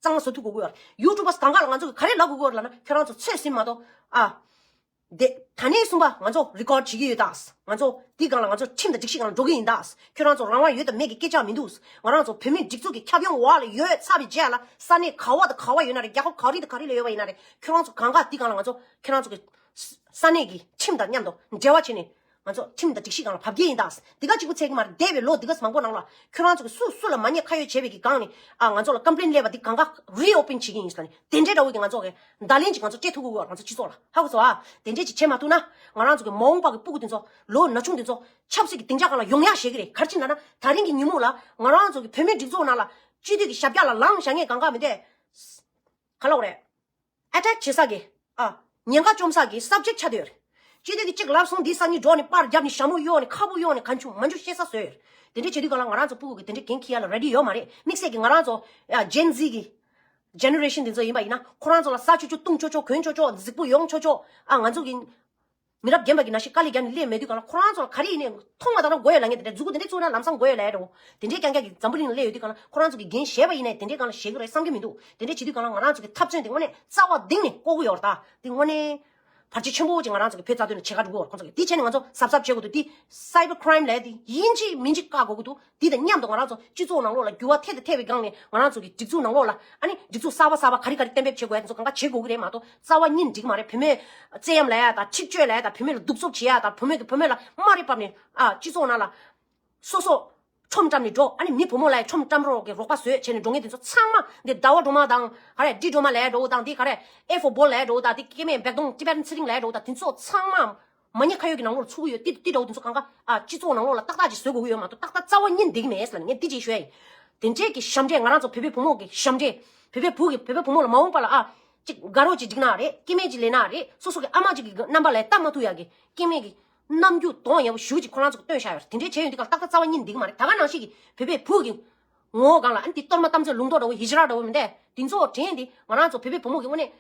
གཙང་མ་བཟོ་ཐུབ་དགོས་ཀྱི་ཡོད་རེད། ཡུ་ཊུབ་པ་གང་ག་ལ་ང་ཚོ་གིས་ག་རེ་ལབ་དགོས་ཀྱི་ཡོད་རེད་ལབ་ན་ཁྱོད་རང་ཚོ་ཚོད་ཟིན་མ་གཏོགས་ཨ། དེ་ད་ནས་གསུངས་པ་ང་ཚོ་རི་ཀོཌ་བྱེད་ཀྱི་ཡོད་ད། ང་ཚོ་འདི་སྒང་ལ་ང་ཚོ་ཁྲིམས་དང་སྒྲིག་གཞི་སྒང་ལ་འགྲོ་གི་ཡིན་ད། ཁྱོད་རང་ཚོ་རང་དབང་ཡོད་དང་མེད་ཀྱི་སྐད་ཆ་མི་འདུག་ང་རང་ཚོ་བོད་མིའི་སྒྲིག་འཛུགས་ཀྱི་ཁྱབ་ཁོངས་འོག་ལ་ཡོད་ཚར་བའི་རྗེས་ལ་ས་གནས་ག་བ་དང་ག་བ་ཡོད་ན་རེད། རྒྱལ་ཁབ་ག་རེ་དང་ག་རེ་ལ་ཡོད་པ་ཡིན་ན་རེད། ཁྱོད་རང་ཚོ་གང་ག་འདི་སྒང་ལ་ང་ཚོ་ཁྱོད་རང་ཚོ་གི་ས་གནས་ཀྱི་ཁྲིམས་དང་མཉམ་དུ་འབྲེལ་བ་བྱས་ནས། ང་ཚོ་ཁྲིམས་དང་སྒྲིག་གཞི་སྒང་ལ་བབས་ཀྱི་ཡིན་ད། འདི་ག་གཅིག་པུ་ཚད་ཀྱི་མ་རེད། འདས་པའི་ལོ་འདི་ག་མང་པོ་ནང་ལ་ཁྱོད་རང་ཚོ་གི་སུ་སུ་ལ་མ་ཉེས་ཁ་གཡོགས་བྱས་པའི་གི་སྒང་ནས་ཨ་ང་ཚོ་ལ་ཀམ་པི་ལེན་སླེབས་པ་འདི་གང་ག་རི་ཨོ་པན་བྱེད་ཀྱི་ཡིན་ཟེར་ནས་དེ་འདྲའི་འདྲ་བོ་གི་ང་ཚོ་གི་བརྡ་ལན་ཅིག་ང་ཚོ་སྤྲད་ཐུབ་ཀྱི་ཡོད། ང་ཚོ་སྤྱི་ཚོགས་ལ་ཧ་གོ་སོང་ཨ། དེ་འདྲས་ཅིག་བྱེད་མ་ཐུབ་ན་ང་རང་ཚོ་གི་མ་འོངས་པ་གི་སྤུ་གུ་འདི་ཚོ་ལོ་ན་ཆུང་འདི་ཚོ་ཆབ་སྲིད་ཀྱི་སྡིངས་ཆ་སྒང་ལ་ཡོང་ཡག་བྱེད་ཀྱི་རེད། ག་རེ་བྱས་ན་ན་ད་རིང་གི་ཉིན་མོ་ལ་ང་རང་ཚོ་གི་བོད་མིའི་སྒྲིག་འཛུགས་ནང་ལ་སྤྱི་འཐུས་ཀྱི་ཞབས་བཀྱག་ལ་ལངས་བཞག་མཁན་གང་ག་མི་འདུག་ག་ལབ་དགོས་རེད། ཨེ་ཊེག་བྱེད་ས་གི་ཨ་ཉེན་ཁ་བཅོམ་ས་གི་སབ་ཇེག་ཆགས་བསྡད་ཡོད་རེད། སྤྱི་འཐུས་ཀྱི་གཅིག་ལབ་སོང་འདི་སང་ཉིན་འགྲོ་ནས་པར་བརྒྱབ་ནས་ཞྭ་མོ་གཡོགས་ནས་ཁ་སྦུག་གཡོགས་ནས་གང་བྱུང་མང་བྱུང་བཤད་ས་བཟོས་ཡོད་རེད། དེ་འདྲ་བྱེད་དུས་གང་ལ་ང་རང་ཚོ་སྤུ་གུ་གི་དེ་འདྲ་འགན་འཁྱེར་ཡ་ལ་རེ་ཌི་ཡོད་མ་རེད། དམིགས་བསལ་གྱི་ང་རང་ཚོ་ཡ་ཇེན་ཛི་གི་ཇེ་ནེ་རེ་ཤན་དེ་ཚོ་ཡིན་པ་ཡིན་ན་ཁོ་རང་ཚོ་ལ་ཟ་ཆོག་ཆོག་བཏུང་ཆོག་ཆོག་གོན་ཆོག་ཆོག་གཟིགས་པོ་ཡོང་ཆོག་ཆོག་ཨ་ང་ཚོ་གི་ མི་རབས་རྒན་པ་གི་ནང་བཞིན་དཀའ་ལས་རྒྱག་ནས་སླེབས་མེད་དུས་གང་ལ་ཁོ་རང་ཚོ་ལ་ག་རེ་ཡིན་ནའི་མཐོང་བ་དང་མགོ་ཡོད་ལ་ངས་དེ་འདྲ་མཛུ་གུ་དེ་འདྲ་བཙུགས་ན་ལམ་སང་མགོ་ཡོད་ལ་ཡ་འགྲོ། དེ་འདྲའི་རྐྱང་རྐྱང་གི་འཛམ་བུ་གླིང་ལ་སླེབས་ཡོད་དུས་གང་ལ་ཁོ་རང་ཚོ་གི་འགན་བཞེས་པ་ཡིན་ནའི་དེ་འདྲའི་གང་ལ་བཞེས་ཀྱི་རེད་བསམ་གྱི་མི་འདུག་དེ་འདྲ་བྱེད་དུས་གང་ལ་ང་རང་ཚོ་གི་འཐབ་རྩོད་དེ་དངོས་གནས་རྩ་བ་གཏིང་ནས་བཀོག་གི་ཡོད་རེད་ད། དེ་དངོས་གནས་བར་ཆད་ཆེན་པོ་ཅིག་ང་རང་ཚོ་གི་བོད་རྩ་དོན་ལ་བྱེད་ག་འགྲོ་གི་ཡོད་རེད། ཁོང་ཚོ་གི་དེ་བྱས་ནས་ང་ཚོ་གཟབ་གཟབ་བྱེད་དགོས་འདུག་དེ་cyber crime་ལབ་ཡ་དེ་ཡིན་གཅིག་མིན་གཅིག་བཀག་དགོས་ཀྱི་འདུག་དེ་དང་མཉམ་དུ་ང་རང་ཚོ་སྤྱི་ཚོགས་ནང་ལོགས་ལ་འགྱུར་བ་ཐེབས་དང་ཐེབས་པའི་སྒང་ནས་ང་རང་ཚོ་གི་སྒྲིག་འཛུགས་ནང་ལོགས་ལ་ཨ་ནི་སྒྲིག་འཛུགས་གསར་པ་གསར་པ་ག་རེ་ག་རེ་གཏན་འབེབས་བྱེད་དགོས་ཡ་དེ་ཚོ་གང་ག་བྱེད་དགོས་ཀྱི་རེད་མ་གཏོགས་རྩ་བ་ཉིད་འགྲིག་མ་རེད། བུད་མེད་བཙན་གཡེམ་ལབ་ཡ་དང་འཁྲིག་སྤྱོད་ལབ་ཡ་དང་བུད་མེད་ལ་གདུག་རྩུབ་བྱེད་ཡ་དང་བུད་མེད་ཀྱི་བུད་མེད་ལ་དམའ་རིས་བབས་ནས་ཨ་སྤྱི་ཚོགས་ནང་ལ་སོ་སོ་ཁྲོམ་བཀྲམ་ནས་འགྲོ། ཨ་ནི་མི་བུ་མོ་ལ་ཡ་ཁྲོམ་བཀྲམ་རོགས་ཀྱི་རོགས་པ་བཟོས་བྱས་ནས་འགྲོ་མཁན་དེ་ཚོ་ཚང་མ་འདི་ཟླ་བ་སྒྲོལ་མ་དང་ག་རེ་ཌི་སྒྲོལ་མ་ལབ་ཡ་འགྲོ་དང་དེ་ག་རེ་ཨེ་ཧྥོ་བོ་ལབ་ཡ་འགྲོ་དང་དེ་སྐྱེ་དམན་བེག་དོང་ཊི་བེ་ཊན་ཚེ་རིང་ལབ་ཡ་འགྲོ་དང་དེ་ཚོ་ཚང་མ། མ་ཉེས་ཁ་གཡོགས་ཀྱི་ནང་ལོགས་ལ་ཚུད་ཀྱི་ཡོད། དེ་དེ་འདྲ་བོ་དེ་ཚོ་གང་ག་ཨ་སྤྱི་ཚོགས་ནང་ལོགས་ལ་ཏག་ཏག་ཅིག་བཟོ་དགོས་ཀྱི་ཡོད་མ་གཏོགས་ཏག་ཏག་རྩ་བ་ཉིད་འགྲིག་མེད་ཟེར་ལ་ངས་འདི་ཅིག་ཞུ་ཡ་ཡིན། དེ་འདྲའི་གི་ཞབས་འདྲེན་ང་རང་ཚོ་བོད་པའི་བུ་མོ་གི་ཞབས་འདྲེན། བོད་པའི་བུ་གི་བོད་པའི་བུ་མོ་ལ་མ་འོངས་པ་ལ་ཨ་ཅིག་དགའ་རོགས་ཅིག་སྒྲིག་ན་རེད། སྐྱེ་དམན་ཅིག་ལེན་ན་རེད། སོ་སོ་གི་ཨ་མ་ཅིག་གི་རྣམ་པ་ལ་ལྟ་མ་ཐུབ་ཡ་གི་སྐྱེ་དམན་གི་རྣམ་འགྱུར་གདོང་ཡག་པོ་ཞེ་པོ་ཅིག་ཁོ་རང་ཚོ་གི་སྟོན་བཞག་ཡོད་རེད། དེ་འདྲའི་བྱས་ཡོང་དུས་གང་ཏག་ཏག་རྩ་བ་ཉིད་འགྲིག་གི་མ་རེད། ད་ག་ནང་བཞིན་གི་བོད་པའི་བུ་གི་ངོ་བོ་སྒང་ལ་ཨ་ནི་འདི་གཏོར་མ་གཏམ་ཚོད་ལུང་རྟོགས་འདྲ་བོ་ཧི་ཇི་ར་འདྲ་བོ་མི་འདས་དེ་ཚོ་དྲན་ཏེ་ང་རང་ཚོ་བོད་པའི་བུ་མོ་གི་དངོས་གནས།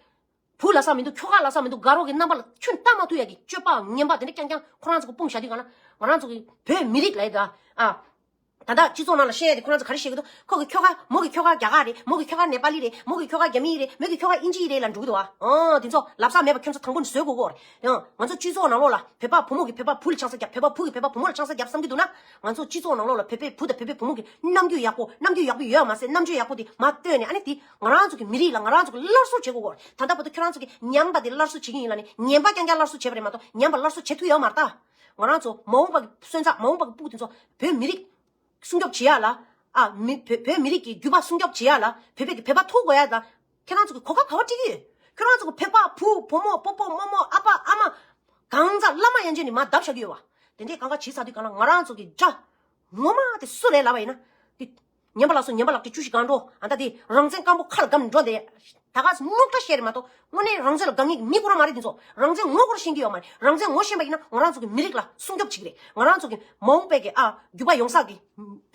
བུ་ལབ་ས་མི་འདུག་ཁྱོ་ག་ལབ་ས་མི་འདུག་དགའ་རོགས་ཀྱི་རྣམ་པ་ལ་ཁྱོན་ལྟ་མ་ཐུབ་ཡ་གི་སྤྱོད་པ་ངན་པ་དེ་འདྲ་རྐྱང་རྐྱང་ཁོ་རང་ཚོ་གི་སྤུངས་བཞག་དུས་གང་ན་ང་རང་ཚོ་གི་བོད་མི་རིགས་ལ་ཡི་ད་ཨ། ད་ལྟ་སྤྱི་ཚོགས་ནང་ལ་བཤད་ཡ་དེ་ཁོ་རང་ཚོ་ག་རེ་བཤད་ཀྱི་འདུག་ཁོ་གི་ཁྱོ་ག་མོ་གི་ཁྱོ་ག་རྒྱ་གར་རེད། མོ་གི་ཁྱོ་ག་ནེ་པ་ལི་རེད། མོ་གི་ཁྱོ་ག་རྒྱ་མི་རེད། མོ་གི་ཁྱོ་ག་ཨིན་ཇི་རེད་ལབ་འགྲོ་གི་འདུག་ཨ། ཨོ་དེ་ཚོ་ལབ་ས་མེད་པ་ཁྱོད་ཚོ་དང་པོ་ནས་བཟོས་དགོས་གོ་རེད། ཡང་ང་ཚོ་སྤྱི་ཚོགས་ནང་ལོགས་ལ་བོད་པ་བུ་མོ་གི་བོད་པ་བུ་ལ་ཆང་ས་རྒྱབ། བོད་པ་བུ་གི་བོད་པ་བུ་མོ་ལ་ཆང་ས་རྒྱབ་བསམ་གྱི་འདུག་ན་ང་ཚོ་སྤྱི་ཚོགས་ནང་ལོགས་ལ་བོད་པའི་བུ་དང་བོད་པའི་བུ་མོ་གི་རྣམ་འགྱུར་ཡག་པོ་རྣམ་འགྱུར་ཡག་པོ་ཡོད་མ་ཟད་རྣམ་དཔྱོད་ཡག་པོ་དེ་མ་བཏོན་ནས་ཨ་ནི་དེ་ང་རང་ཚོ་གི་མི་རིགས་ལ་ང་རང་ཚོ་གི་སླར་གསོ་བྱེད་དགོས་གོ་རེད། ད་ལྟ་བར་དུ་ཁྱོད་རང་ཚོ་གི་ཉམས་པ་དེ་སླར་གསོ་བྱེད་ཀྱི་ཡིན་ལབ་ནས་ངན་པ་རྐྱང་རྐྱང་སླར་གསོ་བྱེད་པ་རེད་མ་གཏོགས་ཉམས་པ་སླར་གསོ་བྱེད་ཐུབ་ཡོད་མ་རེད་ད། ང་རང་ཚོ་མ་འོངས་པ་གི་སོན་རྩ་མ་འོངས་པ་གི་སྤུ་གུ་དེ་ཚོ་བོད་མི་རིགས་སྲུང་སྐྱོབ་བྱེད་ཡ་ལ། ཨ་མི་བོད་བོད་མི་རིགས་ཀྱི་རྒྱུད་པ་སྲུང་སྐྱོབ་བྱེད་ཡ་ལ་བོད་པའི་གི་བོད་པ་ཐུག་དགོས་ཡ་ད། ཁྱེད་རང་ཚོ་གི་གོ་སྐབས་ག་པར་སྤྲད་ཀྱི་ཡོད། ཁྱེད་རང་ཚོ་གི་བོད་པ་བུ་བུ་མོ་སྤོ་སྤོ་རྨོ་རྨོ་ཨ་ཕ་ཨ་མ་གང་ཟག་བླ་མ་ཡན་ཆད་ནས་མར་བརྡབ་བཞག་གི་ཡོད་བ། དེ་འདྲའི་གང་ག་བྱེད་ཚར་དུས་གང་ལ་ང་རང་ཚོ་གི་དགྲ་ངོ་མ་དེ་སུ་རེད་ལབ་པ་ཡིན་ན། དེ་ངན་པ་ལགས་སོ་ངན་པ་ལགས་དེ་བཅུ་བཞི་སྒང་དྲུག་ཨ་ད་དེ་རང་བཙན་སྐམ་པོ་ཁ་ལ་བསྒམ་འགྲོ་དེ། ད་ག་སེ་རྨོག་དྲ་བཤད་རེད་མ་གཏོགས་དངོས་གནས་རང་བཙན་ལ་དགའ་ངེས་ཀྱི་མི་ཁོ་རང་མ་རེད། དེ་ཚོ་རང་བཙན་ངོ་ཁོ་རང་ཤེས་ཀྱི་ཡོད་མ་རེད། རང་བཙན་ངོ་ཤེས་པ་ཡིན་ན་ང་རང་ཚོ་གི་མི་རིགས་ལ་སྲུང་སྐྱོབ་བྱེད་ཀྱི་རེད། ང་རང་ཚོ་གི་མ་འོངས་པའི་གི་ཨ་རྒྱུད་པ་ཡོང་ས་གི་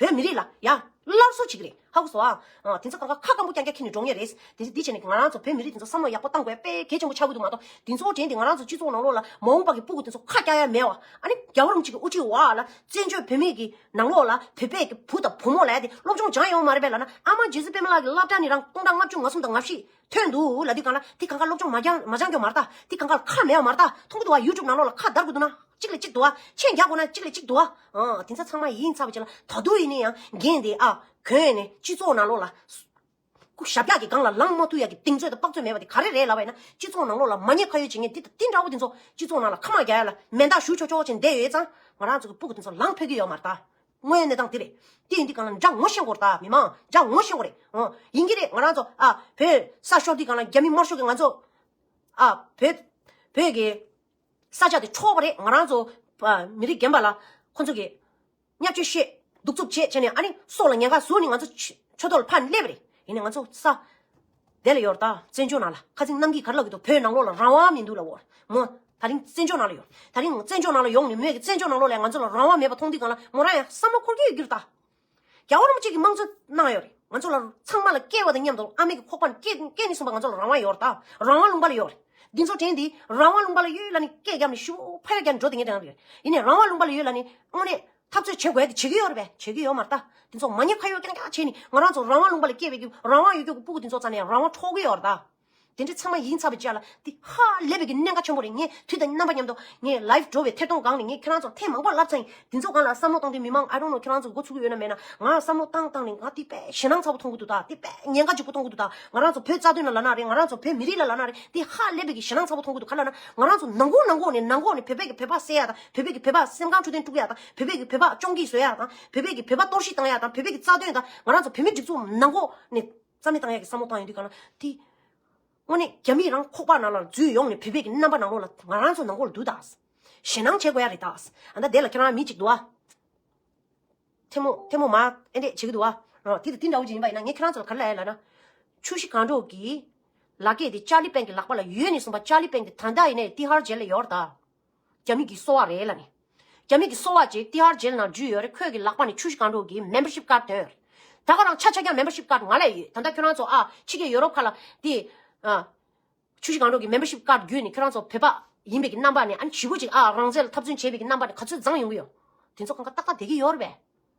བོད་མི་རིགས་ལ་ཡ་སླར་གསོ་བྱེད་ཀྱི་རེད། ཧ་གོ་སོང་ཨ། ཨ་དེ་ཚོ་གང་ག་ཁ་སྐམ་པོ་རྐྱང་རྐྱང་འཁྱེར་ནས་འགྲོ་ངེས་རེད། དེ་འདི་བྱས་ནས་ང་རང་ཚོ་བོད་མི་རིགས་དེ་ཚོ་བསམ་བློ་ཡག་པོ་བཏང་དགོས་དཔེ་གལ་ཆེན་པོ་ཆགས་ཀྱི་འདུག་མ་གཏོགས་དེ་ཚོ་དྲན་ཏེ་ང་རང་ཚོ་སྤྱི་ཚོགས་ནང་ལོགས་ལ་མ་འོངས་པ་གི་སྤུ་གུ་དེ་ཚོ་ཁ་སྐྱག་ཡ་མེད་བ། ཨ་ནི་རྒྱལ་བ་རིན་པོ་ཆེ་གི་དབུ་ཁྲིད་འོག་ལ་བཙན་བྱོལ་བོད་མི་གི་ནང་ལོགས་ལ་བོད་པའི་གི་བུ་དང་བུ་མོ་ལ་ཡ་དེ་སློབ་སྦྱོང་སྦྱང་ཡོང་མ་རེད་པས་ལབ་ན་ཨ་མ་རྗེ་བཙུན་པད་མ་ལགས་ཀྱི་སློབ་གྲྭ་ནས་རང་སྟོང་ཕྲག་ལྔ་བཅུ་ང་གསུམ་དང་ང་བཞི་ཐོན་འདུག་ལབ་དུས་གང་ལ་དེ་གང་ག་སློབ་སྦྱོང་མ་སྦྱང་མ་སྦྱང་རྒྱུ་མ་རེད་ད། དེ་གང་ག་ལ་ཁ་མེད་པ་མ་རེད་ད། མཐོང་གི་འདུག་བ། ཡུ་ཊུབ་ནང་ལོགས་ལ་ཁ་བརྡར་དགོས་འདུག་ན་གཅིག་ལས་གཅིག་འདུག་བ། མཆན་རྒྱག་དགོས་ན་གཅིག་ལས་གཅིག་འདུག་བ། ཨ་དེ་ཚོ་ཚང་མ་ཡིན་ཚར་བ་ཅིག་ལ་ད་དུང་ཡིན་ན་ཡང་འགན་དེ་ཨ་གྱོན་ནས་སྤྱི་ཚོགས་ནང་ལོགས་ལ་ཞབས་བཀྱག་གི་སྒང་ལ་ལངས་མ་ཐུབ་ཡ་གི་གདེང་ཚོད་དང་དཔག་ཚོད་མེད་པ་དེ་ག་རེ་རེད་ལབ་པ་ཡིན་ན་སྤྱི་ཚོགས་ནང་ལོགས་ལ་མ་ཉེས་ཁ་གཡོགས་བྱེད་མཁན་དེ་དང་དེ་འདྲ་བོ་དེ་ཚོ་སྤྱི་ཚོགས་ནང་ལ་ཁ་མ་རྒྱག་ཡ་ལ་མེ་མདའ་གཞུ་ཆོག་ཆོག་བྱས་བསྡད་ཡོད་ཙང་ང་རང་ཚོ་གི་སྤུ་གུ་དེ་ཚོ་ལངས་ཕོད་ཀྱི་ཡོད་མ་རེད་ད། དངོས་ཡོད་གནས་སྟངས་དེ་རེད། དེ་ཡིན་དུས་གང་ལ་དགྲ་ངོ་ཤེས་དགོས་རེད་ད། མི་མང་དགྲ་ངོ་ཤེས་དགོས་རེད། ཨོ་ཡིན་གྱི་རེད། ང་རང་ཚོ་ཨ་བོད་ས་ཤོར་དུས་གང་ལ་རྒྱ་མི་དམར་ཤོག་གི་ང་ཚོ་ཨ་བོད་བོད་ཀྱི་ས་ཆ་དེ་འཕྲོག་པ་རེད། ང་རང་ཚོ་ཨ་མི་རིགས་རྒན་པ་ལ་ཁོ་ཚོ་གི་བརྙས་བཅོས་བཤད་གདུག་རྩུབ་བྱས་བྱས་ནས་ཨ་ནི་སྲོག་ལ་ཉེན་ཁ་བཟོས་ནས་ང་ཚོ་ཆུ་ཆུ་ཐོག་ལ་ཕར་སླེབས་པ་རེད། ཡིན་ནའི་ང་ཚོ་ས་དེ་ལ་ཡོད་རེད་ད། བཙན་བྱོལ་ནང་ལ་ཁ་སང་གནམ་གྱིས་ག་རེ་ལབ་ཀྱི་འདུག་བོད་ནང་ལོགས་ལ་རང་དབང་མི་འདུག་ལབ་ཡོད་རེད་མོ། ད་རིང་བཙན་བྱོལ་ནང་ལ་ཡོད། ད་རིང་བཙན་བྱོལ་ནང་ལ་ཡོང་ནས་མོས་ཀྱི་བཙན་བྱོལ་ནང་ལོགས་ལ་ང་ཚོ་ལ་རང་དབང་མེད་པ་མཐོང་དུས་གང་ལ་མོ་རང་ཡང་བསམ་བློ་འཁོར་གྱི་ཡོད་རྒྱུ་རེད་ད། རྒྱལ་བ་རིན་པོ་ཆེ་གིས་དམངས་གཙོ་གནང་ཡོད་རེད། ང་ཚོ་ལ་ཚང་མ་ལ་སྐྱེས་པ་དང་མཉམ་དུ་ཨ་མའི་གི་ཁོག་པ་ནས་སྐྱེས་སྐྱེས་ནས་བཟུང་བ་ང་ཚོ་ལ་རང་དབང་ཡོད་རེད་ད། རང་དབང་ལུང་པ་ལ་ཡོད་རེད། འདི་ཚོ་དྲན་དེ་རང་དབང་ལུང་པ་ལ་ཡོད་ལབ་ནས་སྐད་བརྒྱབ་ནས་ཤུ་ཕ་ཡ་བརྒྱབ་ནས་འགྲོ་དེ་ངས་དྲན་རེད། ཡིན་ནའི་རང་དབང་ལུང་པ་ལ་ཡོད་ལབ་ནས་དངོས་གནས་འཐབ་རྩོད་བྱེད་དགོས་ཡ་དེ་བྱེད་ཀྱི་ཡོད་མ་རེད་ད། འདི་ཚོ་མ་ཉེས་ཁ་གཡོགས་རྐྱང་རྐྱང་བྱས་ནས་ང་རང་ཚོ་རང་དབང་ལུང་པ་ལ་སྐྱེས་པའི་གི་རང་དབང་ཡོད་རྒྱུ་གི་སྤུ་གུ་འདི་ཚོ་རྩ་ནས་རང་དབང་འཕྲོག་གི་ཡོད་རེད་ད། དེ་འདྲ་ཚང་མ་ཡིན་ཚར་བའི་རྗེས་ལ་དེ་ཧ་ལས་པའི་གི་གནད་འགག་ཆེན་པོ་རེད། ངས་དུས་དང་རྣམ་པ་མཉམ་དུ་ངས་live་འགྲོ་བའི་ཐད་གཏོང་སྒང་ནས་ངས་ཁྱེད་རང་ཚོར་ཐེངས་མང་པོ་ལབ་ཚར་ཡིན། དེ་ཚོ་སྒང་ལ་བསམ་བློ་བཏང་དུས་མི་མང་I don't know་ཁྱེད་རང་ཚོ་འགོ་ཚུགས་ཀྱི་ཡོད་ན་མེད་ན་ང་བསམ་བློ་བཏང་བཏང་ནས་ང་དེ་དཔེ་ཞེད་སྣང་ཚ་པོ་མཐོང་གི་འདུག་ད། དེ་དཔེ་ཉེན་ཁ་ལྗིད་པོ་མཐོང་གི་འདུག་ད། ང་རང་ཚོ་བོད་རྩ་དོན་ལ་ལབ་ན་རེད། ང་རང་ཚོ་བོད་མི་རིགས་ལ་ལབ་ན་རེད། དེ་ཧ་ལས་པའི་གི་ཞེད་སྣང་ཚ་པོ་མཐོང་གི་འདུག་ག་ལབ་ན་ང་རང་ཚོ་ནང་ཁུལ་ནང་ཁུལ་ནས་ནང་ཁུལ་ནས་བོད་པའི་གི་བོད་པ་བསད་ཡ་དང་བོད་པའི་གི་བོད་པ་སེམས་ཁམས་འཕྲོད་བསྟེན་དཀྲུག་ཡ་དང་བོད་པའི་གི་བོད་པ་བཅོམ་གྱིས་བཟོ་ཡ་དང་བོད་པའི་གི་བོད་པ་གཏོར་བཤིག་བཏང་ཡ་དང་བོད་པའི་གི་རྩ་དོན་དང་ང་རང་ཚོ་བོད་མི་སྒྲིག་འཛུགས་ནང་ཁུལ་ནས་རྩ་མེད་བཏང་ཡ་གི་བསམ་བློ་བཏང་ཡོང་དུས་ག་ལ་དེ། དངོས་གནས་རྒྱ་མིས་རང་ཁོག་པ་ནང་ལ་འཛུལ་ཡོང་ནས་བོད་པའི་གི་རྣམ་པ་ནང་ལོགས་ལ་ང་རང་ཚོ་ནང་ཁུལ་ལ་འདུག་ད། ཞེད་སྣང་བྱེད་དགོས་ཡ་རེད་ད། ཨ་ད་དེ་ལ་ཁྱེད་རང་མི་གཅིག་འདུག་ཨ། ཐལ་མོ་ཐལ་མོ་མ་ཨེ་འདྲས་བྱེད་ཀྱི་འདུག་ཨ། རོ་དེ་དང་དེ་འདྲ་བོ་ཅིག་ཡིན་པ་ཡིན་ན་ངས་ཁྱེད་རང་ཚོ་ལ་ག་རེ་ལབ་ཡ་ལབ་ན། ཆུ་བཞི་སྒང་དྲུག་གི་ལག་སྐྱེས་དེ་ཅར་ལི་པེང་གི་ལག་པ་ལ་ཡོད་ནས་བཟུང་བ་ཅར་ལི་པེང་དེ་ད་ལྟ་ཡིན་ནའི་ཏི་ཧར་ཇེལ་ལ་ཡོད་རེད་ད། རྒྱ་མི་གི་སོ་པ་རེད་ལབ་ནས། རྒྱ་མི་གི་སོ་པ་ཅིག་ཏི་ཧར་ཇེལ་ནང་འཇུས་ཡོད་རེད། ཁོས་གི་ལག་པ་ནས་ཆུ་བཞི་སྒང་དྲུག་གི་membership card་ཐོན་ཡོད་རེད། ད་ག་རང་ཆ་ཆ་རྐྱང་membership card་ང་ལ་ཡོད། ད་ལྟ་ཁྱོད་རང་ཚོ་ཨ་ཕྱི་རྒྱལ་ཡོ་རོབ་ཁག་ལ་དེ་ཨ་ཆུ་བཞི་སྒང་དྲུག་གི་membership card་བརྒྱུད་ནས་ཁྱོད་རང་ཚོ་བོད་པ་ ཡིན་པའི་གི་རྣམ་པ་ནི། ཨ་ནི་ཞི་བོ་ཅིག་ཨ་རང་བཙན་ལ་འཐབ་རྩོད་བྱས་པའི་གི་རྣམ་པ་ནི་ག་ཚོད་བཟང་ཡོང་གི་ཡོད། དེ་ཚོ་གང་ག་ཏག་ཏག་བསྡད་ཀྱི་ཡོད་རེད་པས།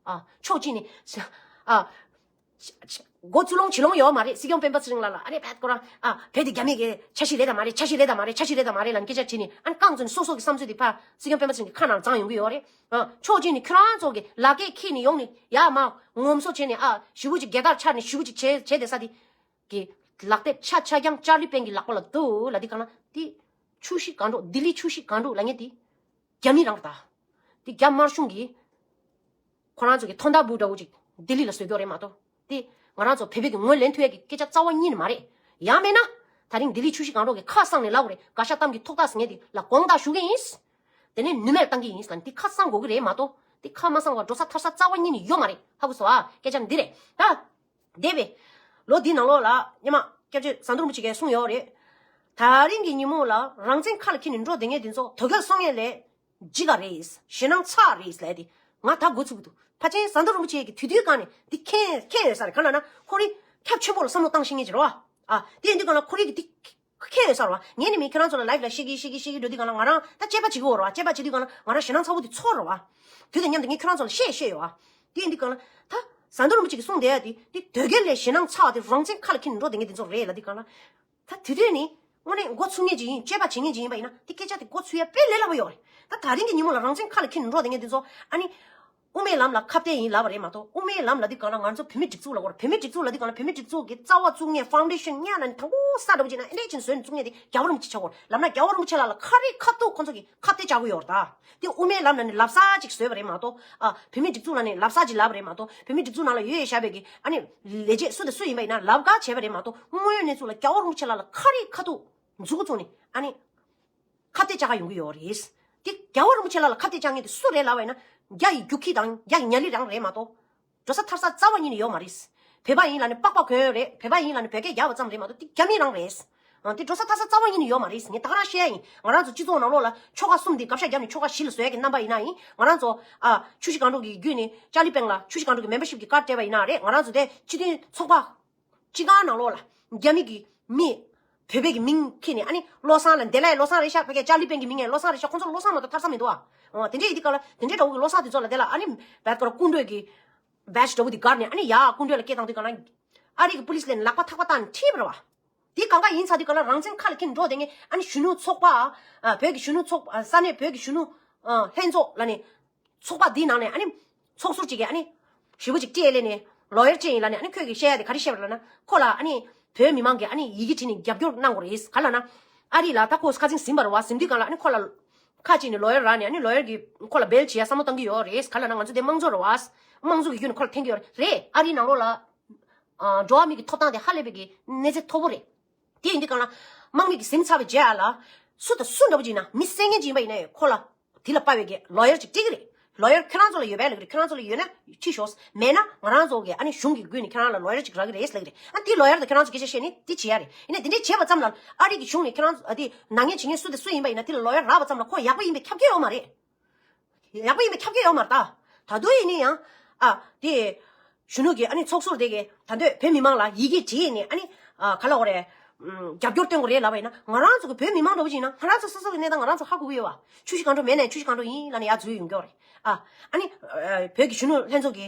ཨ་ཕྱོགས་གཅིག་ནི་ཨ་མགོ་ཚུར་ལོང་ཕྱི་ལོང་ཡོད་མ་རེད། སྲིད་སྐྱོང་སྤེན་པ་ཚེ་རིང་ལགས་ལ་ཨ་ནི་བད་ཁོ་རང་ཨ་བོད་དེ་རྒྱ་མི་གི་ཆ་ཤས་རེད་དམ་མ་རེད། ཆ་ཤས་རེད་དམ་མ་རེད། ཆ་ཤས་རེད་དམ་མ་རེད་ལབ་སྐད་ཆ་དྲིས་ནི། ཨ་ནི་རྐང་བཙུགས་ནས་སོ་སོ་གི་བསམ་ཚུལ་དེ་ཕར་སྲིད་སྐྱོང་སྤེན་པ་ཚེ་རིང་གི་ཁ་ནང་བརྫངས་ཡོང་གི་ཡོད་རེད། ཨ་ཕྱོགས་གཅིག་ནི་ཁྱོད་རང་ཚོ་གི་ལག་སྐྱེས་ཁྱེར་ནས་ཡོང་ནས་ཡར་མར་ངོམ་སོ་བྱས་ནས། ཨ་ཞི་བོ་ཅིག་རྒྱལ་དར་འཕྱར་ནས་ཞི་བོ་ཅིག་བྱས་བྱས་བསྡད་ས་དེ་གི་ལག་དེབ་ཆ་ཆ་རྐྱང་ཅར་ལི་པན་གྱི་ལག་པ་ལ་འདུག་ལབ་དུས་གང་ལ་དེ་ཆུ་བཞི་སྒང་དྲུག་ལྡི་ལི་ཆུ་བཞི་སྒང་དྲུག་ལབ་མཁན་དེ་རྒྱ་མི་རང་རེད་ད། དེ་རྒྱ་དམར་གཞུང་གིས་ཁོ་རང་ཚོ་གི་ཐོན་རྟ་བུ་འདྲ་བོ་ཅིག་ལྡི་ལི་ལ་བཟོས་ཀྱི་ཡོད་རེད་མ་གཏོགས། དེ་ང་རང་ཚོ་བོད་པའི་གི་ངོས་ལེན་ཐུབ་ཡ་གི་སྐད་ཆ་རྩ་བ་ཉིད་ནས་མ་རེད། ཡང་མིན་ན་ད་རིང་ལྡི་ལི་ཆུ་བཞི་སྒང་དྲུག་གི་ཁ་གསང་ནས་ལབ་དགོས་རེད། དགའ་ཤ་གཏམ་གྱི་ཐོག་ཐག་ཟེར་མཁན་དེ་ལ་དགོངས་དག་ཞུ་གི་ཡིན། དེ་ནས་ནུས་མེད་བཏང་གི་ཡིན་ལབ་ནས་དེ་ཁ་གསང་དགོས་ཀྱི་རེད་མ་གཏོགས། དེ་ཁ་མ་གསང་བ་འགྲོ་ས་ཐར་ས་རྩ་བ་ཉིད་ནས་ཡོད་མ་རེད། ཧ་གོ་སོང་ཨ། སྐད་ཆ་འདི་རེད་ད། འདས་པའི་ལོ་འདིའི་ནང་ལོགས་ལ་སྔོན་མ་སྐྱབས་རྗེ་ཟམ་གདོང་རིན་པོ་ཆེ་གིས་གསུངས་ཡོད་རེད། ད་རིང་གི་ཉིན་མོ་ལ་རང་བཙན་ཁ་ལ་འཁྱེར་ནས་འགྲོ་བསྡད་མཁན་དེ་ཚོ་དོལ་རྒྱལ་གསོད་མཁན་ལས་འཇིགས་པ་རེད། ཞེད་སྣང་ཚ་བ་རེད་ལབ་དེ་ང་ད་འགོ་ཚུགས་ཀྱི་འདུག་ཕལ་ཆེར་ཟམ་གདོང་རིན་པོ་ཆེ་གིས་དུས་དུས་སྒང་ནས་འདི་མཁྱེན་མཁྱེན་ཡོད་ས་རེད། ག་རེ་ལབ་ན་ཁོ་རང་ཁྱབ་ཆེན་པོ་ལ་བསམ་བློ་བཏང་ཤེས་མཁན་ཅིག་རེད་བ། ཨ་དེ་ཡིན་དུས་སྒང་ལ་ཁོ་རང་གིས་འདི་མཁྱེན་ཡོད་ས་རེད་བ། ངས་ནི་མི་ཁྱེད་རང་ཚོ་ལ་ལའིབ་ལ་བཤད་ཀྱི་བཤད་ཀྱི་བཤད་ཀྱི་འགྲོ་དུས་སྒང་ལ་ང་རང་ད་དཔྱད་པ་བྱེད་ཀྱི་ཡོད་རེད་བ། དཔྱད་པ་བྱེད་དུས་སྒང་ལ་ང་རང་ཞེད་སྣང་ཚ་བོ་དེ་ཚོར་རེད་བ། དུས་དང་མཉམ་དུ་ངས་ཁྱེད་རང་ཚོ་ལ་བཤད་བཤད་ཡོད་བ། དེ་ཡིན་དུས་སྒང་ལ་ད་ཟམ་གདོང་རིན་པོ་ཆེ་གིས་གསུངས་བསྡད་ཡ་དེ་འདི་དོལ་རྒྱལ་ལས་ཞེད་སྣང་ཚ་བ་དེ་རང་བཙན་ཁ་ལ་འཁྱེར་ནས་འགྲོ་བསྡད་མཁན་དེ་ཚོ་རེད་ལབ་དུས་སྒང་ལ། ད་དེ་དུས་ནི་དངོས་གནས་འགོ་ཚུགས་མཁན་ཅིག་ཡིན། དཔྱད་པ་བྱེད་མཁན་ཅིག་ཡིན་པ་ཡིན་ན་དེ་སྐད་ཆ་དེ་འགོ་ཚུགས་ཡ་དཔེ་ལས་སླ་པོ་ཡོད་རེད། ད་ད་རིང་གི་ཉིན་མོ་ལ་རང་བཙན་ཁ་ལ་འཁྱེར་ནས་འགྲོ་བསྡད་མཁན་དེ་ཚོ་ཨ་ནི། དབུ་མའི་ལམ་ལ་ཁ་གཏད་ཡིན་ལབ་པ་རེད་མ་གཏོགས། དབུ་མའི་ལམ་ལབ་དུས་སྒང་ལ་ང་ཚོ་བོད་མིའི་སྒྲིག་འཛུགས་ལབ་དགོས་རེད། བོད་མིའི་སྒྲིག་འཛུགས་ལབ་དུས་སྒང་ལ་བོད་མིའི་སྒྲིག་འཛུགས་ཀྱི་རྩ་བ་བཙུགས་མཁན་ཕའུན་ཌེ་ཤན་ཉག་ན་ནི་དང་པོ་ས་འདྲ་བོ་ཅིག་ན་ཨེ་འདྲས་ཅིག་བཟོས་ནས་བཙུགས་མཁན་དེ་རྒྱལ་བ་རིན་པོ་ཆེ་ཆགས་ཀྱི་ཡོད་རེད། ལབ་ན་རྒྱལ་བ་རིན་པོ་ཆེ་ལགས་ལ་ཁ་རི་ཁ་ཐུག་ཁོ་ཚོ་གིས་ཁ་གཏད་བཅག་གི་ཡོད་རེད་ད། དེ་དབུ་མའི་ལམ་ལབ་ནས་ལབ་ས་ཅིག་བཟོས་པ་རེད་མ་གཏོགས། ཨ་བོད་མིའི་སྒྲིག་འཛུགས་ལབ་ནས་ལབ་ས་ཅིག་ལབ་པ་རེད་མ་གཏོགས། བོད་མིའི་སྒྲིག་འཛུགས་ནང་ལ་ཡོད་ཡོད་བཞག་པའི་གི་ཨ་ནི་ལས་བྱེད་སུ་དང་སུ་ཡིན་པ་ཡིན་ན་ལབ་ག་བྱས་པ་རེད་མ་གཏོགས། དངོས་ཡོད་གནས་ཚུལ་ལ་རྒྱལ་བ་རིན་པོ་ཆེ་ལགས་ལ་ཁ་རི་ཁ་ཐུག་མཛུབ་གུ་བཙུགས་ནས་ཨ་ནི། ཁ་གཏད་བཅག་ག་ཡོང་གི་ཡོད་རེད། དེ་རྒྱལ་བ་རིན་པོ་ཆེ་ལགས་ལ་ཁ་གཏད་བཅག་མཁན་དེ་སུ་རེད་ལབ་པ་ཡིན་ན། རྒྱ་ཡི་རྒྱུག་ཁྱི་དང་རྒྱ་ཡི་ཉ་ལི་རང་རེད་མ་གཏོགས། འགྲོ་ས་ཐར་ས་རྩ་བ་ཉིད་ནས་ཡོད་མ་རེད། བོད་པ་ཡིན་ལབ་ནས་པགས་པ་གོན་ཡོད་རེད། བོད་པ་ཡིན་ལབ་ནས་བོད་སྐད་རྒྱབ་པ་ཙམ་རེད་མ་གཏོགས་དེ་རྒྱ་མི་རང་རེད། ཨ་དེ་འགྲོ་ས་ཐར་ས་རྩ་བ་ཉིད་ནས་ཡོད་མ་རེད། ངས་ད་ག་རང་བཤད་ཡ་ཡིན། ང་རང་ཚོ་སྤྱི་ཚོགས་ནང་ལོགས་ལ་ཆོལ་ཁ་གསུམ་དེ་དགག་བཞག་བརྒྱབ་ནས་ཆོལ་ཁ་བཞི་ལ་བཟོ་ཡ་གི་རྣམ་པ་ཡིན་ན་ཡིན། ང་རང་ཚོ་ཨ་ཆུ་བཞི་སྒང་དྲུག་གི་བརྒྱུད་ནས་ཅར་ལི་པན་ལ་ཆུ་བཞི་སྒང་དྲུག་གི་མེམ་བར་ཤིབ་གི་ཀར་སྤྲད་པ་ཡིན་ན་རེད། ང་རང་ཚོ་དེ་སྤྱི་མཐུན་ཚོགས་པ། སྤྱི་ཁང་ནང་ལོགས་ལ་རྒྱ་མི་གི་མི་བོད་པའི་གི་མིང་ཁྱེར་ནས་ཨ་ནི་བློ་བཟང་ལ་འདི་ལ་བློ་བཟང་རེད་ཤག་ཕ་གིའི་ཅར་ལི་པན་གི་མིང་ཡང་བློ་བཟང་རེད་ཤག་ཁོང་ཚོ་བློ་བཟང་མ་གཏོགས་ཐར་ས་མི་འདུག་ཨ། འོ་དེ་འདྲ་ཡིན་དུས་སྒང་ལ་དེ་འདྲ་འདྲ་བོ་གི་བློ་བཟང་དེ་ཚོ་ལ་དེ་ལ་ཨ་ནི་བད་ཀོ་ར་སྐུ་མགྲོན་གི་བེ་ཇི་འདྲ་བོ་དེ་སྒར་ནས་ཨ་ནི་ཡ་སྐུ་མགྲོན་ལ་སྐད་བཏང་དུས་སྒང་ལ་ཨ་རི་གི་པུ་ལིས་ལ་ནི་ལག་པ་ཐག་པ་བཏགས་ནས་ཁྲིད་པ་རེད་བ། དེ་གང་ག་ཡིན་ཚར་དུས་སྒང་ལ་རང་བཙན་ཁ་ལ་འཁྱེར་འགྲོ་བསྡད་མཁན་ཨ་ནི་གཞོན་ནུ་ཚོགས་པ། ཨ་བོད་ཀྱི་གཞོན་ནུ་ཚོགས་པ། ས་གནས་བོད་ཀྱི་གཞོན་ནུ་ཨ་ལྷན་ཚོགས་ལ་ནི་ཚོགས་པ་འདིའི་ནང་ནས་ཨ་ནི་ཚོགས་ཟུར་གཅིག་གིས་ཨ་ནི་ཞེ་པོ་ཅིག་སྤྲད་ལས་ནས་ལོ་ཡར་ཅིག་ཡིན་ལབ་ནས། ཨ་ནི་ཁོས་ཀྱིས་བཤད་ཡ་དེ་ག་རེ་བཤད་པ་ལབ་ན། ཁོ་ལ་ཨ་ནི་བོད་མི་མང་གིས་ཨ་ནི་ཡི་གེ་བྲིས་ནས་རྒྱབ་སྐྱོར་གནང་དགོས་རེད། ག་ལབ་ན་ཨ་རི་ལ་ད་ཁོ་ཁ་སང་ཟིན་པ་རེད་བ། ཟིན་དུས་སྒང་ལ་ཨ་ནི་ཁོ་ལ་ཁ་ཅིག་ནས་ལོ་ཡར་རག་ནས་ཨ་ནི་ལོ་ཡར་གིས་ཁོ་ལ་བྷེལ་བྱེད་ཡ་བསམ་བློ་བཏང་གི་ཡོད་རེད། ག་ལབ་ན་ང་ཚོ་དེ་དམངས་གཙོ་རེད་བ། དམངས་གཙོ་གི་བརྒྱུད་ནས་ཁོ་ལ་འཐེན་གི་ཡོད་རེད། ཨ་རིའི་ནང་ལོགས་ལ་ཨ་འགྲོ་བ་མི་གི་ཐོབ་ཐང་དེ་ཧ་ལས་པའི་གི་གནས་ཚད་མཐོ་པོ་རེད། དེ་ཡིན་དུས་སྒང་ལ་དམག་མི་གིས་ཟིན་ཚར་བའི་རྗེས་ལ་སུ་དང་སུ་འདྲ་པོ་ཅིག་ཡིན་ན་མི་བསད་མཁན་ཅིག་ཡིན་པ་ཡིན་ན་ཡང་ཁོ་ལ་དེ་ལ་དཔའ་བའི་གི་ལོ་ཡར་ཅིག་སྤྲད་ཀྱི་རེད། ལོ་ཡར་ཁྱེད་རང་ཚོ་ལ་ཡོད་པས་ལབ་ཀྱི་རེད། ཁྱེད་རང་ཚོ་ལ་ཡོད་ན་ཁྲིད་ཤོག་མེད་ན་ང་རང་ཚོ་གི་ཨ་ནི་གཞུང་གི་བརྒྱུད་ནས་ཁྱེད་རང་ལ་ལོ་ཡར་ཅིག་རག་གི་རེད་ལབ་ཀྱི་རེད། ཨ་དེ་ལོ་ཡར་དང་ཁྱེད་རང་ཚོ་སྐད་ཆ་བཤད་ནས་དེ་བྱེད་ཡ་རེད། ཡིན་ན་དེ་འདྲས་བྱས་པ་ཙམ་ལ་ཨ་རི་གི་གཞུང་ནས་ཁྱེད་རང་ཚོ་ཨ་དེ་ནག་ཉེས་བྱེད་མཁན་སུ་དང་སུ་ཡིན་པ་ཡིན་ན་དེ་ལ་ལོ་ཡར་རག་པ་ཙམ་ལ་ཁོ་ཡག་པོ་ཡིན་པའི་ཁྱབ་ཁྱབ་ཡོད་མ་རེད། ཡག་པོ་ཡིན་པའི་ཁྱབ་ཁྱབ་ཡོད་མ་རེད་ད། ད་དུང་ཡིན་ན་ཡང་ཨ་དེ་གཞོན་ནུ་གི་ཨ་ནི་ཚོགས་ཟུར་དེ་གི་ད་འདོད་བོད་མི་མང་ལ་ཡི་གེ་བྲིས་ནས་ཨ་ནི་ཨ་ག་ལ་འོ་རེད། ཨམ་རྒྱབ་སྐྱོར་སྟོན་དགོས་རེད་ལབ་པ་ཡིན་ན་ང་རང་ཚོ་གི་བོད་མི་མང་འདྲ་བོ་ཅིག་ཡིན་ན་ང་རང་ཚོ་སོ་སོ་གི་གནས་སྟངས་ང་རང་ཚོ་ཧ་གོ་གི་ཡོད་བ། ཆུ་བཞི་སྒང་དྲུག་མེད་ན་ཆུ་བཞི་སྒང་དྲུག་ཡིན་ལབ་ནས་ཡར་འཛུལ་ཡོང་གི་ཡོད་རེད། ཨ་ཨ་ནི་ཨ་བོད་ཀྱི་གཞོན་ནུ་ལྷན་ཚོགས་ཀྱི་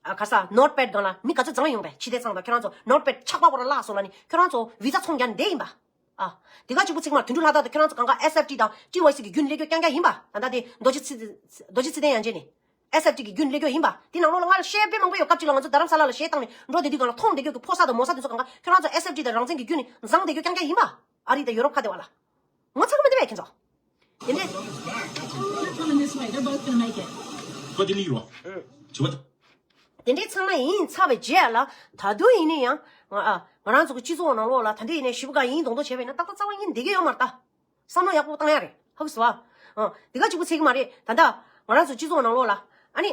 ཨ་ག་ས་ནོར་པེད་སྒང་ལ་མི་ག་ཚོད་བརྫངས་ཡོང་པས། ཕྱི་བལྟས་ཚང་དང་ཁྱོད་རང་ཚོ་ནོར་པེད་ཆག་པ་པོ་ར་བརླག་སོང་ལབ་ནས་ཁྱོད་རང་ཚོ་བི་ཛ་ཚོང་རྒྱག་ནས་བསྡད་ཡིན་པ། ཨ། དེ་ག་གཅིག་པུ་ཚིག་མ་དོན་གྲུབ་ལྷ་དར་དང་ཁྱོད་རང་ཚོ་གང་ག་ཨེས་ཨེཕ་ཊི་དང་ཊི་ཝའི་སི་གི་རྒྱུན་ལས་རྒྱུ་རྐྱང་རྐྱང་ཡིན་པ། ད་ལྟ་དེ་རྡོ་རྗེ་ཚེ་རྡོ་རྗེ་ཚེ་བརྟན་ཡང་ཅན་ནི་ཨེས་ཨེཕ་ཊི་གི་རྒྱུན་ལས་རྒྱུ་ཡིན་པ། དེ་ནང་ལོགས་ལ་ང་ལ་བཤད་དཔེ་མང་པོ་ཡོད། སྐབས་གཅིག་ལ་ང་ཚོ་རྡ་རམ་ས་ལ་ལ་གཞས་བཏང་ནས་འགྲོ་བསྡད་དུས་སྒང་ལ་མཐོང་བསྡད་རྒྱུ་གི་ཕོ་གསར་དང་མོ་གསར་དེ་ཚོ་གང་ག་ཁྱོད་རང་ཚོ་ཨེས་ཨེཕ་ཊི་དང་རང་བཙན་གི་རྒྱུན་ནས་བརྫངས་བསྡད་རྒྱུ་རྐྱང་རྐྱང་ཡིན་པ། ཨ་རི་དང་ཡོ་རོབ་ཁ་བདེ་བ་ལ། ངོ་ཚ་གི་མི་འདུག་པས་ཁྱེད་ཚོ། དེ་འདྲས། Go to New York. དེ་འདྲའི་ཚང་མ་ཡིན་ཚར་བའི་རྗེས་ལ་ད་དུང་ཡིན་ན་ཡང་ང་ཨ་ང་རང་ཚོ་གི་སྤྱི་ཚོགས་ནང་ལོགས་ལ་ད་འདྲ་ཡིན་ནའི་ཞེ་པོ་ག་ཡིན་མདོག་མདོག་བྱས་པ་ཡིན་ན་ཏག་ཏག་རྩ་བ་ཉིད་བསྡད་ཀྱི་ཡོད་མ་རེད་ད། བསམ་བློ་ཡག་པོ་བཏང་ཡ་རེད། ཧ་གོ་སོང་ཨ། ཨ་འདི་ག་གཅིག་པུ་ཚད་ཀྱི་མ་རེད། ད་ལྟ་ང་རང་ཚོ་སྤྱི་ཚོགས་ནང་ལོགས་ལ་ཨ་ནི་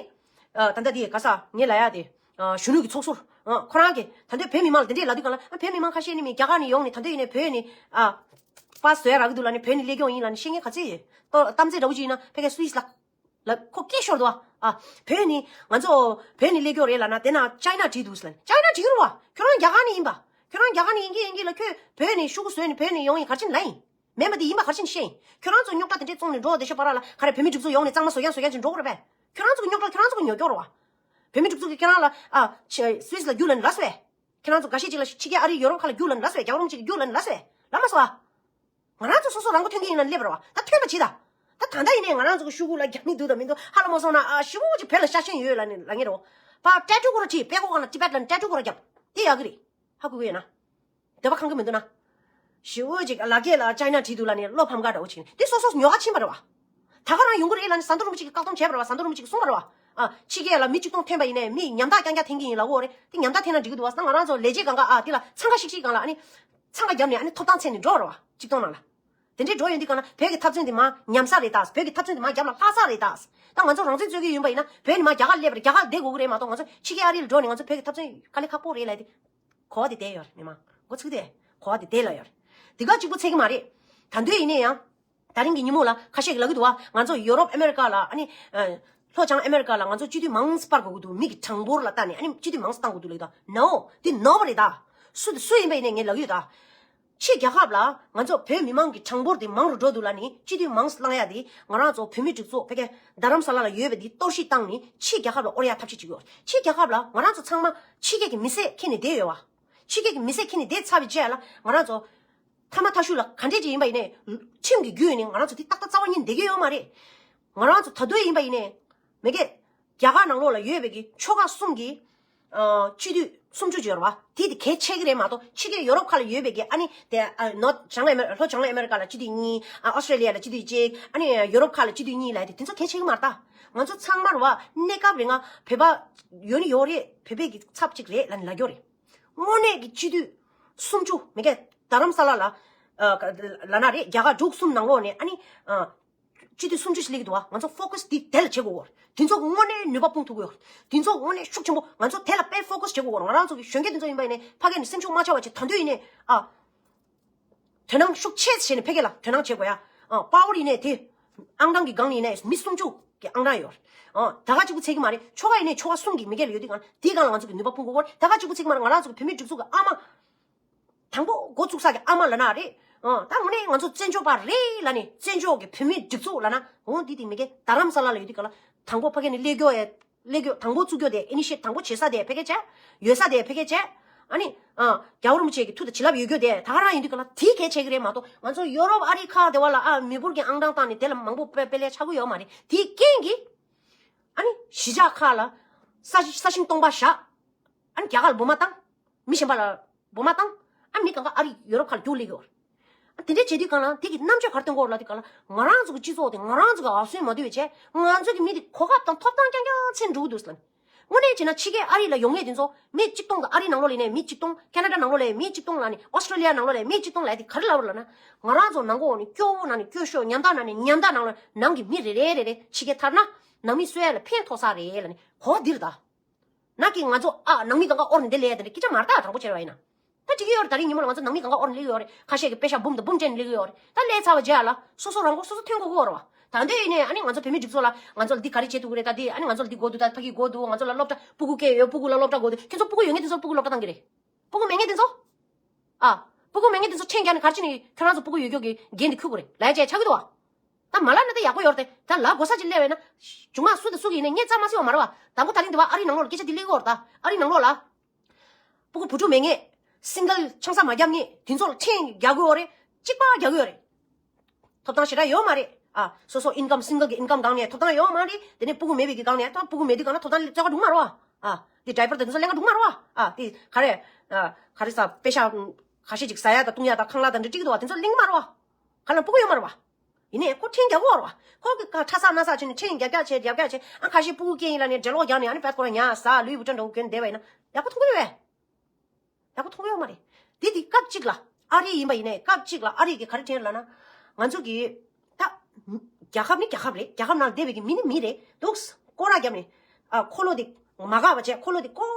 ཨ་ད་ལྟ་དེ་ག་ས་ངས་ལབ་ཡ་དེ་ཨ་གཞོན་ནུ་གི་ཚོགས་ཟུར་ཨ་ཁོ་རང་གིས་ད་ལྟ་བོད་མི་མང་ལ་དེ་འདྲས་ལབ་དུས་སྒང་ལ་ཨ་བོད་མི་མང་ཁ་ཤས་ནི་མི་རྒྱ་གར་ནས་ཡོང་ནས་ད་ལྟ་ཡིན་ནའི་བོད་ནས་ཨ་པཱ་སི་བཟོ་ཡ་རག་གི་འདུག་ལབ་ནས་བོད་ནས་སླེབས་ཀྱི་ཡོད་ཡིན་ལབ་ནས་བཤད་མཁན་ག་ཚོད་ཡོད། གཏམ་ཚེ་འདྲ་བོ་ཅིག་ཡིན་ན་ཕ་གིའི་སུད་སི་ལ། ལ་ཁོ་སྐད་ཤོར་འདུག་ཨ། བོད་ནི་ང་ཚོ་བོད་ནི་སླེབས་ཀྱི་ཡོད་རེད་ལབ་ན་དེ་ན་ཅའི་ན་བྲིས་འདུག་ཟེར་ལབ་ནས། ཅའི་ན་བྲིས་ཀྱི་རེད་བ། ཁྱོད་རང་རྒྱ་གར་ནས་ཡིན་པ། ཁྱོད་རང་རྒྱ་གར་ནས་ཡིན་གྱི་ཡིན་གྱི་ལ་ཁྱོད་བོད་ནས་ཤོག་གུ་བཟོས་ནས་བོད་ནས་ཡོང་ཡིན་ག་རེ་བྱས་ནས་ལབ་ཡིན། མེད་མ་དེ་ཡིན་པ་ག་རེ་བྱས་ནས་ཤེས་ཡིན། ཁྱོད་རང་ཚོ་རྙོག་དྲ་དེ་འདྲས་བཙོང་ནས་འགྲོ་བསྡད་ཤོག་པ་ར་ལ། ག་རེ་བོད་མི་སྒྲིག་འཛུགས་ཡོང་ནས་གཙང་མ་བཟོ་ཡང་བཟོ་ཡང་ཅིག་འགྲོ་གི་རེད་པས། ཁྱོད་རང་ཚོ་གི་རྙོག་དྲ་ཁྱོད་རང་ཚོ་གི་ཉོ་སྐྱོར་རེད་པ། བོད་མི་སྒྲིག་འཛུགས་ཀྱིས་ཁྱེད་རང་ལ་ཨ་ཆེ་སུད་སི་ལ་རྒྱུགས་ལབ་ནས་ལབ་སོང་བས། ཁྱེད་རང་ཚོ་འགའ་ཤས་ཅིག་ལ་ཕྱི་རྒྱལ་ཨ་རི་ཡོ་རོབ་ཁག་ལ་རྒྱུགས་ལབ་ནས་ལབ་སོང་བས། རྒྱལ་བ་རིན་པོ་ཆེ་གིས་རྒྱུགས་ལབ་ནས་ལབ་སོང་བས། ལབ་མ་སོང་ཨ། ང་རང་ཚོ་སོ་སོ་རང་མགོ་ཐོན་གྱི་ཡིན་ན་སླེབས་རེད་བ། ད་ཐོན་པ་བྱེད་ད། ད་ད་ལྟ་ཡིན་ནའི་ང་རང་ཚོ་གི་ཤོག་གུ་ལ་རྒྱབ་ནི་འདུག་དང་མི་འདུག་ཧ་ལས་མ་སོང་ན། ཨ་ཞི་བོ་ཅིག་བོད་ལ་ཤ་ཞེན་ཡོད་ལབ་ནས་ལབ་ངེས་རེད་བ། ཕར་ཏེ་ཊུ་ཁོ་ར་བྲིས། པད་ཀོ་སྒང་ལ་ཊི་བེཊ་ལབ་ནས་ཏེ་ཊུ་ཁོ་ར་རྒྱབ། དེ་ཡག་གི་རེད། ཧ་གོ་གི་ཡོད་ན། འདོད་པ་ཁེངས་གི་མི་འདུག་ན། ཞི་བོ་ཅིག་ལ་སྐད་ལ་ཅའི་ན་བྲིས་འདུག་ལབ་ནས་བློ་ཕམ་ག་འདྲ་བོ་ཅིག་ནས་དེ་སོ་སོ་ཉོ་ག་ཕྱིན་པ་རེད་བ། ད་ག་རང་ཡོང་གི་རེད་ལབ་ནས་ཟམ་གདོང་རིན་པོ་ཆེ་གིས་བཀག་སྡོམ་བྱས་པ་རེད་བ། ཟམ་གདོང་རིན་པོ་ཆེ་གིས་གསུངས་པ་རེད་བ། ཨ་ཕྱི་རྒྱལ་ལ་མི་གཅིག་སྟོང་ཐོན་པ་ཡིན་ནའི་མི་ཉམ་ཐག་རྐྱང་རྐྱང་འཐེན་གི་ཡིན་ལབ་ཀྱི་ཡོད་རེད། དེ་ཉམ་ཐག་འཐེན་ན་འགྲིག་གི་འདུག་བ། ད་ང་རང་ཚོ་ལས་བྱེད་སྒང་ག་ཨ་དེ་ལ་འཚང་ཁ་ཤིག་ཤིག་སྒང་ལ་ཨ་ནི་འཚང་ཁ་བརྒྱབ་ནས་ཨ་ནི་ཐོབ་ཐང་བཙལ་ནས་འགྲོ་རེད་བ། གཅིག་སྟོང་ནང་ལ། དེ་འདྲའི་འགྲོ་ཡོང་དུས་གང་ལ་བོད་ཀྱི་འཐབ་རྩོད་འདི་མར་ཉམས་ས་རེད་ད། བོད་ཀྱི་འཐབ་རྩོད་འདི་མར་རྒྱབ་ལ་ལྷག་ས་རེད་ད། ད་ང་ཚོ་རང་བཙན་རྩོད་ཀྱི་ཡིན་པ་ཡིན་ན་བོད་ནས་མར་རྒྱ་གར་སླེབས་རེད། རྒྱ་གར་བསྡད་དགོས་ཀྱི་རེད་མ་གཏོགས། ང་ཚོ་ཕྱི་རྒྱལ་ཨ་རི་ལ་འགྲོ་ནས་ང་ཚོ་བོད་ཀྱི་འཐབ་རྩོད་དཀའ་ལས་ཁག་པོ་རེད་ལབ་དེ་གོ་བ་དེ་བསྡད་ཡོད་རེད། མི་མང་མགོ་ཚུགས་དེ་གོ་བ་དེ་བསྡད་ལ་ཡོད་རེད། དེ་ག་གཅིག་པུ་ཚད་ཀྱི་མ་རེད། ད་དུང་ཡིན་ནའི་ཡང་། ད་རིང་གི་ཉིན་མོ་ལ་ཁ་ཤས་ཀྱིས་ལབ་ཀྱི་འདུག་བ། ང་ཚོ་ཡོ་རོབ་ཨ་མེ་རི་ཀ་ལ་ཨ་ནི། ལྷོ་བྱང་ཨ་མེ་རི་ཀ་ལ་ང་ཚོ་སྤྱི་འཐུས་མང་སྤར་དགོས་ཀྱི་འདུག་མི་གི་གྲངས་འབོར་ལ་བལྟས་ནས་ཨ་ནི་སྤྱི་འཐུས་མང་བཏང་དགོས་འདུག་ལབ་ཀྱི་འདུག་ནའོ། དེ་ནོར་བ་རེད་ད། སུ་དེ་སུ་ཡིན་པ་ཡིན་ནའི་ངས་ལབ་ཀྱི་ཡོད་ད། ཕྱི་རྒྱལ་ཁབ་ལ་ང་ཚོ་བོད་མི་མང་གི་གྲངས་འབོར་དེ་མང་རུ་འགྲོ་འདུག་ལབ་ནི་སྤྱི་འཐུས་མང་བླང་ཡ་དེ་ང་རང་ཚོ་བོད་མི་སྒྲིག་འཛུགས་ཕ་གི་རྡ་རམ་ས་ལ་ལ་ཡོད་པའི་དེ་གཏོར་བཤིག་བཏང་ནི་ཕྱི་རྒྱལ་ཁབ་ལ་དབོར་ཡ་ཐབས་ཤེས་བྱེད་ཀྱི་ཡོད། ཕྱི་རྒྱལ་ཁབ་ལ་ང་རང་ཚོ་ཚང་མ་ཕྱི་རྒྱལ་གྱི་མི་སེར་འཁྱེར་ནས་བསྡད་ཡོད་བ། ཕྱི་རྒྱལ་གྱི་མི་སེར་འཁྱེར་ནས་བསྡད་ཚར་བའི་རྗེས་ལ་ང་རང་ཚོ་མཐའ་མ་མཐའ་གཞུག་ལ་ག་འདྲས་ཅིག་ཡིན་པ་ཡིན་ནའི་ཁྲིམས་ཀྱི་བརྒྱུད་ནས་ང་རང་ཚོ་དེ་ཏག་ཏག་རྩ་བ་ཉིད་བསྡད་ཀྱི་ཡོད་མ་རེད། ང་རང་ཚོ་ད་དུང་ཡིན་པ་ཡིན་ནའི་མི་སྒེར་རྒྱ་གར་ནང་ལོགས་ལ་ཡོད་པའི་གི་ཆོལ་ཁ་གསུམ་གྱི་ཨ་སྤྱི་འཐུས་སུམ་ཅུ་ཅིག་ཡོད་རེད་བ། དེ་དེ་གལ་ཆེ་གི་རེད་མ་གཏོགས་ཕྱི་རྒྱལ་ཡོ་རོབ་ཁག་ལ་ཡོད་པའི་གི་ཨ་ནི་དེ་ཨ་ནོར་བྱང་ཨ་མེ་ལྷོ་བྱང་ཨ་མེ་རི་ཀ་ལ་སྤྱི་འཐུས་གཉིས། ཨ་ཨོ་སི་ཀྲེ་ལི་ཡ་ལ་སྤྱི་འཐུས་གཅིག་ཨ་ནི་ཡོ་རོབ་ཁག་ལ་སྤྱི་འཐུས་གཉིས་ལབ་དེ་དེ་ཚོ་གལ་ཆེ་གི་མ་རེད་ད། ང་ཚོ་ཚང་མ་རེད་བ། གནས་སྐབས་རིང་ང་བོད་པ་ཡོད་ནི་ཡོད་རེད། བོད་པའི་གི་ཚབ་ཅིག་རེད་ལབ་ནས་ལབ་ཀྱི་ཡོད་རེད། དངོས་གནས་ཀྱི་སྤྱི་འཐུས་སུམ་ཅུ་མི་སྒེར་རྡ་རམ་ས་ལ་ལ་ཨ་ལབ་ན་རེད། རྒྱ་གར་འབྲུག་གསུམ་ནང་ལོགས་ནས་ཨ་ནི་ཨ་སྤྱི་འཐུས་སུམ་ཅུ་ཞིག་སླེབས་ཀྱི་འདུག་བ། ང་ཚོ་ཕོ་ཀ་སི་འདི་དེ་ལ་བྱེད་དགོས་ཡོད་རེད། དེ་ཚོ་གི་དངོས་གནས་ནུས་པ་སྤུངས་ཐུབ་ཀྱི་ཡོད་རེད། དེ་ཚོ་གི་དངོས་གནས་ཤུགས་ཆེན་པོ་ང་ཚོ་དེ་ལ་དཔེ་ཕོ་ཀ་སི་བྱེད་དགོས་ཡོད་རེད། ང་རང་ཚོ་གི་གཞོན་སྐྱེས་དེ་ཚོ་ཡིན་པ་ཡིན་ནའི་ཕ་གི་ནས་སེམས་ཤུགས་མ་ཆག་པ་བྱེད། ད་དུང་ཡིན་ནའི་ཨ། དོ་སྣང་ཤུགས་ཆེ་བྱས་ནས་ཕ་གི་ལ་དོ་སྣང་བྱེད་དགོས་ཡ། ཨ་པ་ཝར་ཡིན་ནའི་དེ། ཨང་གྲངས་ཀྱི་སྒང་ནས་ཡིན་ནའི་མི་སུམ་ཅུ་གི་ཨང་གྲངས་ཡོད་རེད། ཨ་ད་ག་གཅིག་པུ་ཚད་ཀྱི་མ་རེད། ཆོལ་ཁ་ཡིན་ནའི་ཆོལ་ཁ་གསུམ་གྱི་མི་སྒེར་ལ་ཡོད་དུས་གང་དེའི་སྒང་ལ་ང་ཚོ་གི་ནུས་པ་སྤུངས་དགོས་ཀྱི་ཡོད་རེད། ད་ག་གཅིག་པུ་ཚད་ཀྱི་མ་རེད། ང་རང་ཚོ་གི་བོད་མིའི་སྒྲིག་འཛུགས་ཀྱི་ཨ་མ། དང་པོ་འགོ་བཙུགས་ས་གི་ཨ་མ་ལབ་ན་རེད། ཨ་ད་དངོས་གནས་ང་ཚོ་བཙན་བྱོལ་པ་རེད་ལབ་ནས་བཙན་བྱོལ་གྱི་བོད་མིའི་སྒྲིག་འཛུགས་ལབ་ན་འོ་འདི་དེ་མི་སྒེར་རྡ་རམ་ས་ལ་ལ་ཡོད་དུས་ག་ལ་དང་པོ་ཕ་གི་ནས་སླེབས་རྒྱུ་ཡ། སླེབས་རྒྱུ་དང་པོ་བཙུགས་རྒྱུ་དེ་ཨི་ནི་ཤི་ཨེཊ་དང་པོ་བྱེད་ས་དེ་ཕ་གི་བྱས། ཡོད་ས་དེ་ཕ་གི་བྱས། ཨ་ནི་ཨ་རྒྱལ་བ་རིན་པོ་ཆེ་གི་མཐུ་དང་བྱིན་རླབས་ཡོད་རྒྱུ་དེ་ད་ག་རང་ཡིན་དུས་ག་ལ་དེ་གལ་ཆེ་གི་རེད་མ་གཏོགས་ང་ཚོ་ཡོ་རོབ་ཨ་རི་ཁག་དེ་བ་ལ་ཨ་མི་འབོར་གྱི་ཨང་གྲངས་བཏང་ནས་དེ་ལ་མང་པོ་སྤེལ་སྤེལ་ཡ་ཆགས་ཀྱི་ཡོད་མ་རེད། དེའི་རྐྱེན་གྱིས་ཨ་ནི་གཞིས་ཆགས་ཁག་ལ་ས་ས་ཞིང་སྟོང་པ་བཞག་ཨ་ནི་རྒྱ་གར་ལ་འབུ་མ་བཏང་། མི་གཞན་པ་ལ་འབུ་མ་བཏང་། ཨ་མི་གང་ག་ཨ་རི་ཡོ་རོབ་ཁག་ལ་རྒྱུགས་སླེབས་ཀྱི་ཡོད་རེད། ཨ་དེ་འདྲས་བྱེད་དུས་གང་ལ་དེ་གི་རྣམ་དཔྱོད་ག་རེ་སྟོན་གྱི་ཡོད་རེད་ལབ་དུས་གང་ལ་ང་རང་ཚོ་གི་སྤྱི་ཚོགས་དེ་ང་རང་ཚོ་གི་འོབ་སུན་མ་བསྡུས་པ་བྱས། ང་ཚོ་གི་མི་དེ་གོ་སྐབས་དང་ཐོབ་ཐང་རྐྱང་རྐྱང་འཚོལ་འགྲོ་གི་འདུག་ཟེར་ལབ་ནས། དངོས་གནས་བྱས་ན་ཕྱི་རྒྱལ་ཨ་རི་ལ་ཡོང་མཁན་དེ་ཚོ་མི་གཅིག་སྟོང་གི་ཨ་རི་ནང་ལོགས་ལ་ཡིན་ནའི་མི་གཅིག་སྟོང་། ཁེ་ན་ཌ་ནང་ལོགས་ལ་ཡིན་མི་གཅིག་སྟོང་ལབ་ནས། ཨོ་སི་ཀྲོ་ལི་ཡ་ནང་ལོགས་ལ་ཡིན་མི་གཅིག་སྟོང་ལབ་དེ་ག་རེ་ལབ་པ་རེད་ལབ་ན། ང་རང་ཚོ་ནང་ཁོག་ནས་སྐྱོ་བོ་ནང་ནས་སྐྱོ་ཤོས། ཉམ་ཐག་ནང་ནས་ཉམ་ཐག་ནང་ལ་ནང་གི་མི་རེ་རེ་རེ་རེ་ཕྱི་རྒྱལ་ཐར་ན་ནང་མི་གསོ་ཡ་ལ་ཕན་ཐོགས་ས་རེད་ལབ་ནས་གོ་བ་འདིར་ད། ནག་གི་ང་ཚོ་ཨ་ནང་མི་གང་ག་དབོར་ནས་འདི་ལས་དེ་འདྲ་སྐད་ཆ་མ་རེད་ད། དྲང་པོ་བྱས་པ་ཡིན་ན། ད་འགྲིག་གི་ཡོད་རེད། ད་རིང་ཉིན་མོ་ལ་ང་ཚོ་ནང་མི་གང་ག་དབོར་ནས་སླེབས་ཀྱི་ཡོད་རེད། ཁ་ཤས་ཀྱིས་པེ་ཤག་འབུམ་དང་འབུམ་སྤྲད་ནས་སླེབས་ཀྱི་ཡོད་རེད། ད་སླེབས་ཚར་བ་རྗེས་ལ་སོ་སོ་རང་མགོ་སོ་སོ་ཐོན་དགོས་ཀྱི་ཡོད་རེད་བ། ད་འདོད་ཡིན་ནའི་ཨ་ནི་ང་ཚོ་བོད་མི་སྒྲིག་འཛུགས་ལ་ང་ཚོ་ལ་འདི་ག་རེ་བྱེད་ཐུབ་ཀྱི་རེད། ད་འདི་ཨ་ནི་ང་ཚོ་ལ་འདི་དགོས་འདུག་ད་ཕ་གི་དགོས་འདུག་ང་ཚོ་ལ་སློབ་གྲྭ་སྤུ་གུ་སྐྱེས་ཡོད། སྤུ་གུ་ལ་སློབ་གྲྭ་དགོས་འདུག་ཁྱེད་ཚོ་སྤུ་གུ་ཡོད་མཁན་དེ་ཚོ་སྤུ་གུ་སློབ་གྲྭ་བཏང་གི་རེད། སྤུ་གུ་མེད་མཁན་དེ་ཚོ། ཨ། སྤུ་གུ་མེད་མཁན་དེ་ཚོ་ཁྲེང་རྒྱག་ནས་ག་རེ་བྱས་ནས་ཁྱོད་རང་ཚོ་སྤུ་གུ་ཡོད་རྒྱུ་གི་འགན་དེ་འཁུར་དགོས་རེད་ལབ་ཡ་བྱས་ཆགས་ཀྱི་འདུག་བ། ད་མ་ལབ་ན་ད་ཡག་པོ་ཡོད་རེད་དེ། ད་ལབ་དགོས་ས་ཅིག་སླེབས་པ་ཡིན་ན། མཇུག་མ་སུ་དང་སུ་གིས་ཡིན་ནའི་ངས་རྩ་མ་ཟིན་པ་མ་རེད་བ། དང་པོ་ད་རིང་འདི་བ་ཨ་རིའི་ནང་ལོགས་ལ་སྐད་ཆ་འདི་སླེབས་ཀྱི་ཡོད་རེད་ད། ཨ་རིའི་ནང་ལོགས་ལ། སྤུ་གུ་བུ་ཕྲུག་མེད་མཁན། སིང་གལ་ཆང་ས་མ་བརྒྱབ་མཁན་དེ་ཚོ་ལ་ཁྲེང་རྒྱག་གི་ཡོད་རེད། གཅིག་པ་རྒྱག་གི་ཡོད་རེད། ཐོབ་ཐང་ཞེ་དྲག་ཡོད་མ་རེད། ཨ། སོ་སོ་ཨིན་ཀམ་སིང་གལ་གྱི་ཨིན་ཀམ་སྒང་ནས་ཐོབ་ཐང་ཡོད་མ་རེད། དེ་ནས་སྤུ་གུ་མེད་པའི་གི་སྒང་ནས་ད་སྤུ་གུ་མེད་དུས་སྒང་ན་ཐོབ་ཐང་སྤྲད་ག་འགྲིག་མ་རེད་བ། ཨ། དེ་ཌའི་པར་དེ་ཚོ་ལེན་ག་འགྲིག་མ་རེད་བ། ཨ། དེ་ག་རེ། ཨ། ག་རེ་ཟ་པེ་ཤག་ཁ་ཤས་ཅིག་ཟ་ཡ་དང་བཏུང་ཡ་དང་ཁང་གླ་དང་འདྲ་སྤྲད་ཀྱི་འདུག་བ། དེ་ཚོ་ལེན་གི་མ་རེད་བ། ག་ལ་སྤུ་གུ་ཡོད་མ་རེད་བ། ཡིན་ནའི་ཁོ་ཁྲེང་རྒྱག་གི་ཡོད་རེད་བ། ཁོ་གི་ཁ་ཁྲ་ས་ན་ས་བྱས་ནས་ཁྲེང་རྒྱག་རྒྱག་བྱས་རྒྱག་རྒྱག་བྱས། ཨ། ཁ་ཤས་སྤུ་གུ་སྐྱེས་ཡིན་ལབ་ནས་འགྲེ་ལོག་རྒྱག་ནས་ཨ་ནི་བད་ཁོ་ར་ཉ་ཟ་ལུས་བུ་ཏྲ་འདྲ་བོ་གྱོན་བསྡད་པ་ཡིན་ན་ཡག་པོ་མཐོང་གི་ཡོད་པས། ཡག་པོ་མཐོང་གི་ཡོད་མ་རེད། དེ་དེ་སྐབས་གཅིག་ལ་ཨ་རི་ཡིན་པ་ཡིན་ནའི་སྐབས་གཅིག་ལ་ཨ་རི་གིས་ག་རེ་དྲན་ལབ་ན། ང་ཚོ་གི་ད་རྒྱལ་ཁབ་ནི་རྒྱལ་ཁབ་རེད། རྒྱལ་ཁབ་ནང་བསྡད་པའི་གི་མི་ནི་མི་རེད་འདུག་སྐོར་ར་བརྒྱབ་ནས། ཨ། འཁོར་ལོ་དེ་མ་འགག་པ་བྱས། འཁོར་ལོ་དེ་སྐོར་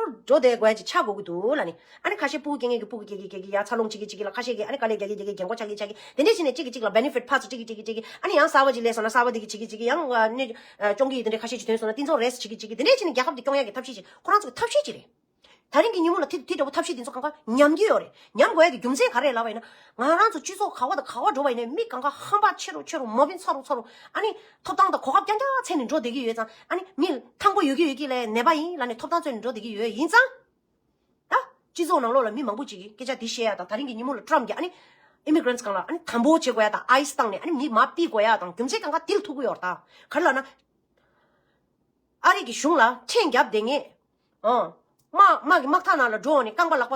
འགྲོ་བསྡད་དགོས་ཡ་ཅིག་ཆགས་དགོས་ཀྱི་འདུག་ལབ་ནས། ཨ་ནི་ཁ་ཤས་སྤུ་གུ་སྐྱེ་མཁན་གྱིས་སྤུ་གུ་སྐྱེ་གི་སྐྱེ་གི་ཡ་ཚ་རླུང་ཆེ་གི་ཆེ་གི་ལ། ཁ་ཤས་ཀྱིས་ཨ་ནི་དཀའ་ལས་རྒྱག་གི་རྒྱག་གི་རྒན་གོག་ཆགས་གི་ཆགས་གི་དེ་འདྲས་བྱས་ནས་གཅིག་གིས་གཅིག་ལ་བེ་ནེ་ཕིཊ་ཕར་ཚུར་སྤྲད་གི་སྤྲད་གི་སྤྲད་གི། ཨ་ནི་ཡང་གསར་པ་ཅིག་སླེབས་སོང་ན་གསར་པ་དེ་གིས་བྱེད་གི་བྱེད་གི། ཡང་ཨ་ནི་ཨ་གྱོང་གི་དེ་འདྲས་ཁ་ཤས་ཅིག་ཐོན་སོང་ན་དེ་ཚོ་རེས་བྱེད་གི་བྱེད་གི། དེ་འདྲས་བྱས་ནས་རྒྱལ་ཁབ་དེ་སྐྱོང་ཡ་གི་ཐབས་ཤེས་ཅིག་ཁོ་རང་ཚོ་གི་ཐབས་ཤེས་ཅིག་རེད། ད་རིང་གི་ཉིན་མོ་ལ་དེ་དེ་འདྲ་བོ་ཐབས་ཤེས་དེ་ཚོ་གང་ག་ཉམས་ཀྱི་ཡོད་རེད། ཉམས་དགོས་ཡ་གི་རྒྱུ་མཚན་ག་རེ་ལབ་པ་ཡིན་ན། ང་རང་ཚོ་སྤྱི་ཚོགས་ག་བ་དང་ག་བ་འགྲོ་བ་ཡིན་ནའི་མི་གང་ག་ཧམ་པ་ཆེ་རུ་ཆེ་རུ་མ་བིན་ཚ་རུ་ཚ་རུ། ཨ་ནི་ཐོབ་ཐང་དང་གོ་སྐབས་རྐྱང་རྐྱང་འཚོལ་ནས་འགྲོ་བསྡད་ཀྱི་ཡོད་ཙང་། ཨ་ནི་མི་ཐང་པོ་ཡོད་ཀྱི་ཡོད་ཀྱི་ལས་ནད་པ་ཡིན་ལབ་ནས་ཐོབ་ཐང་འཚོལ་ནས་འགྲོ་བསྡད་ཀྱི་ཡོད་ཡིན་ཙང་། ད་སྤྱི་ཚོགས་ནང་ལོགས་ལ་མི་མང་པོ་ཅིག་གིས་སྐད་ཆ་འདི་བཤད་ཡ་དང་། ད་རིང་གི་ཉིན་མོ་ལ་ཊམ་གྱིས་ཨ་ནི་ཨི་མི་གྷི་རེན་སྒང་ལ་ཨ་ནི་དམ་པོ་བྱེད་དགོས་ཡ་དང་། ཨའི་སི་བཏང་ནས་ཨ་ནི་མི་མར་ཕུད་དགོས་ཡ་དང་། རྒྱུ་མཚན་གང་ག་དེ་ལ་ཐུག་གི་ཡོད་རེད། ད་ག་རེ་ལབ་ན། ཨ་རི་གི་གཞུང་ལ་ཁྲལ་བརྒྱབ་བསྡད་མཁན། ཨ། དམག་དམག་གི་དམག་འཐབ་ནང་ལ་འགྲོ་ནས་རྐང་པ་ལག་པ་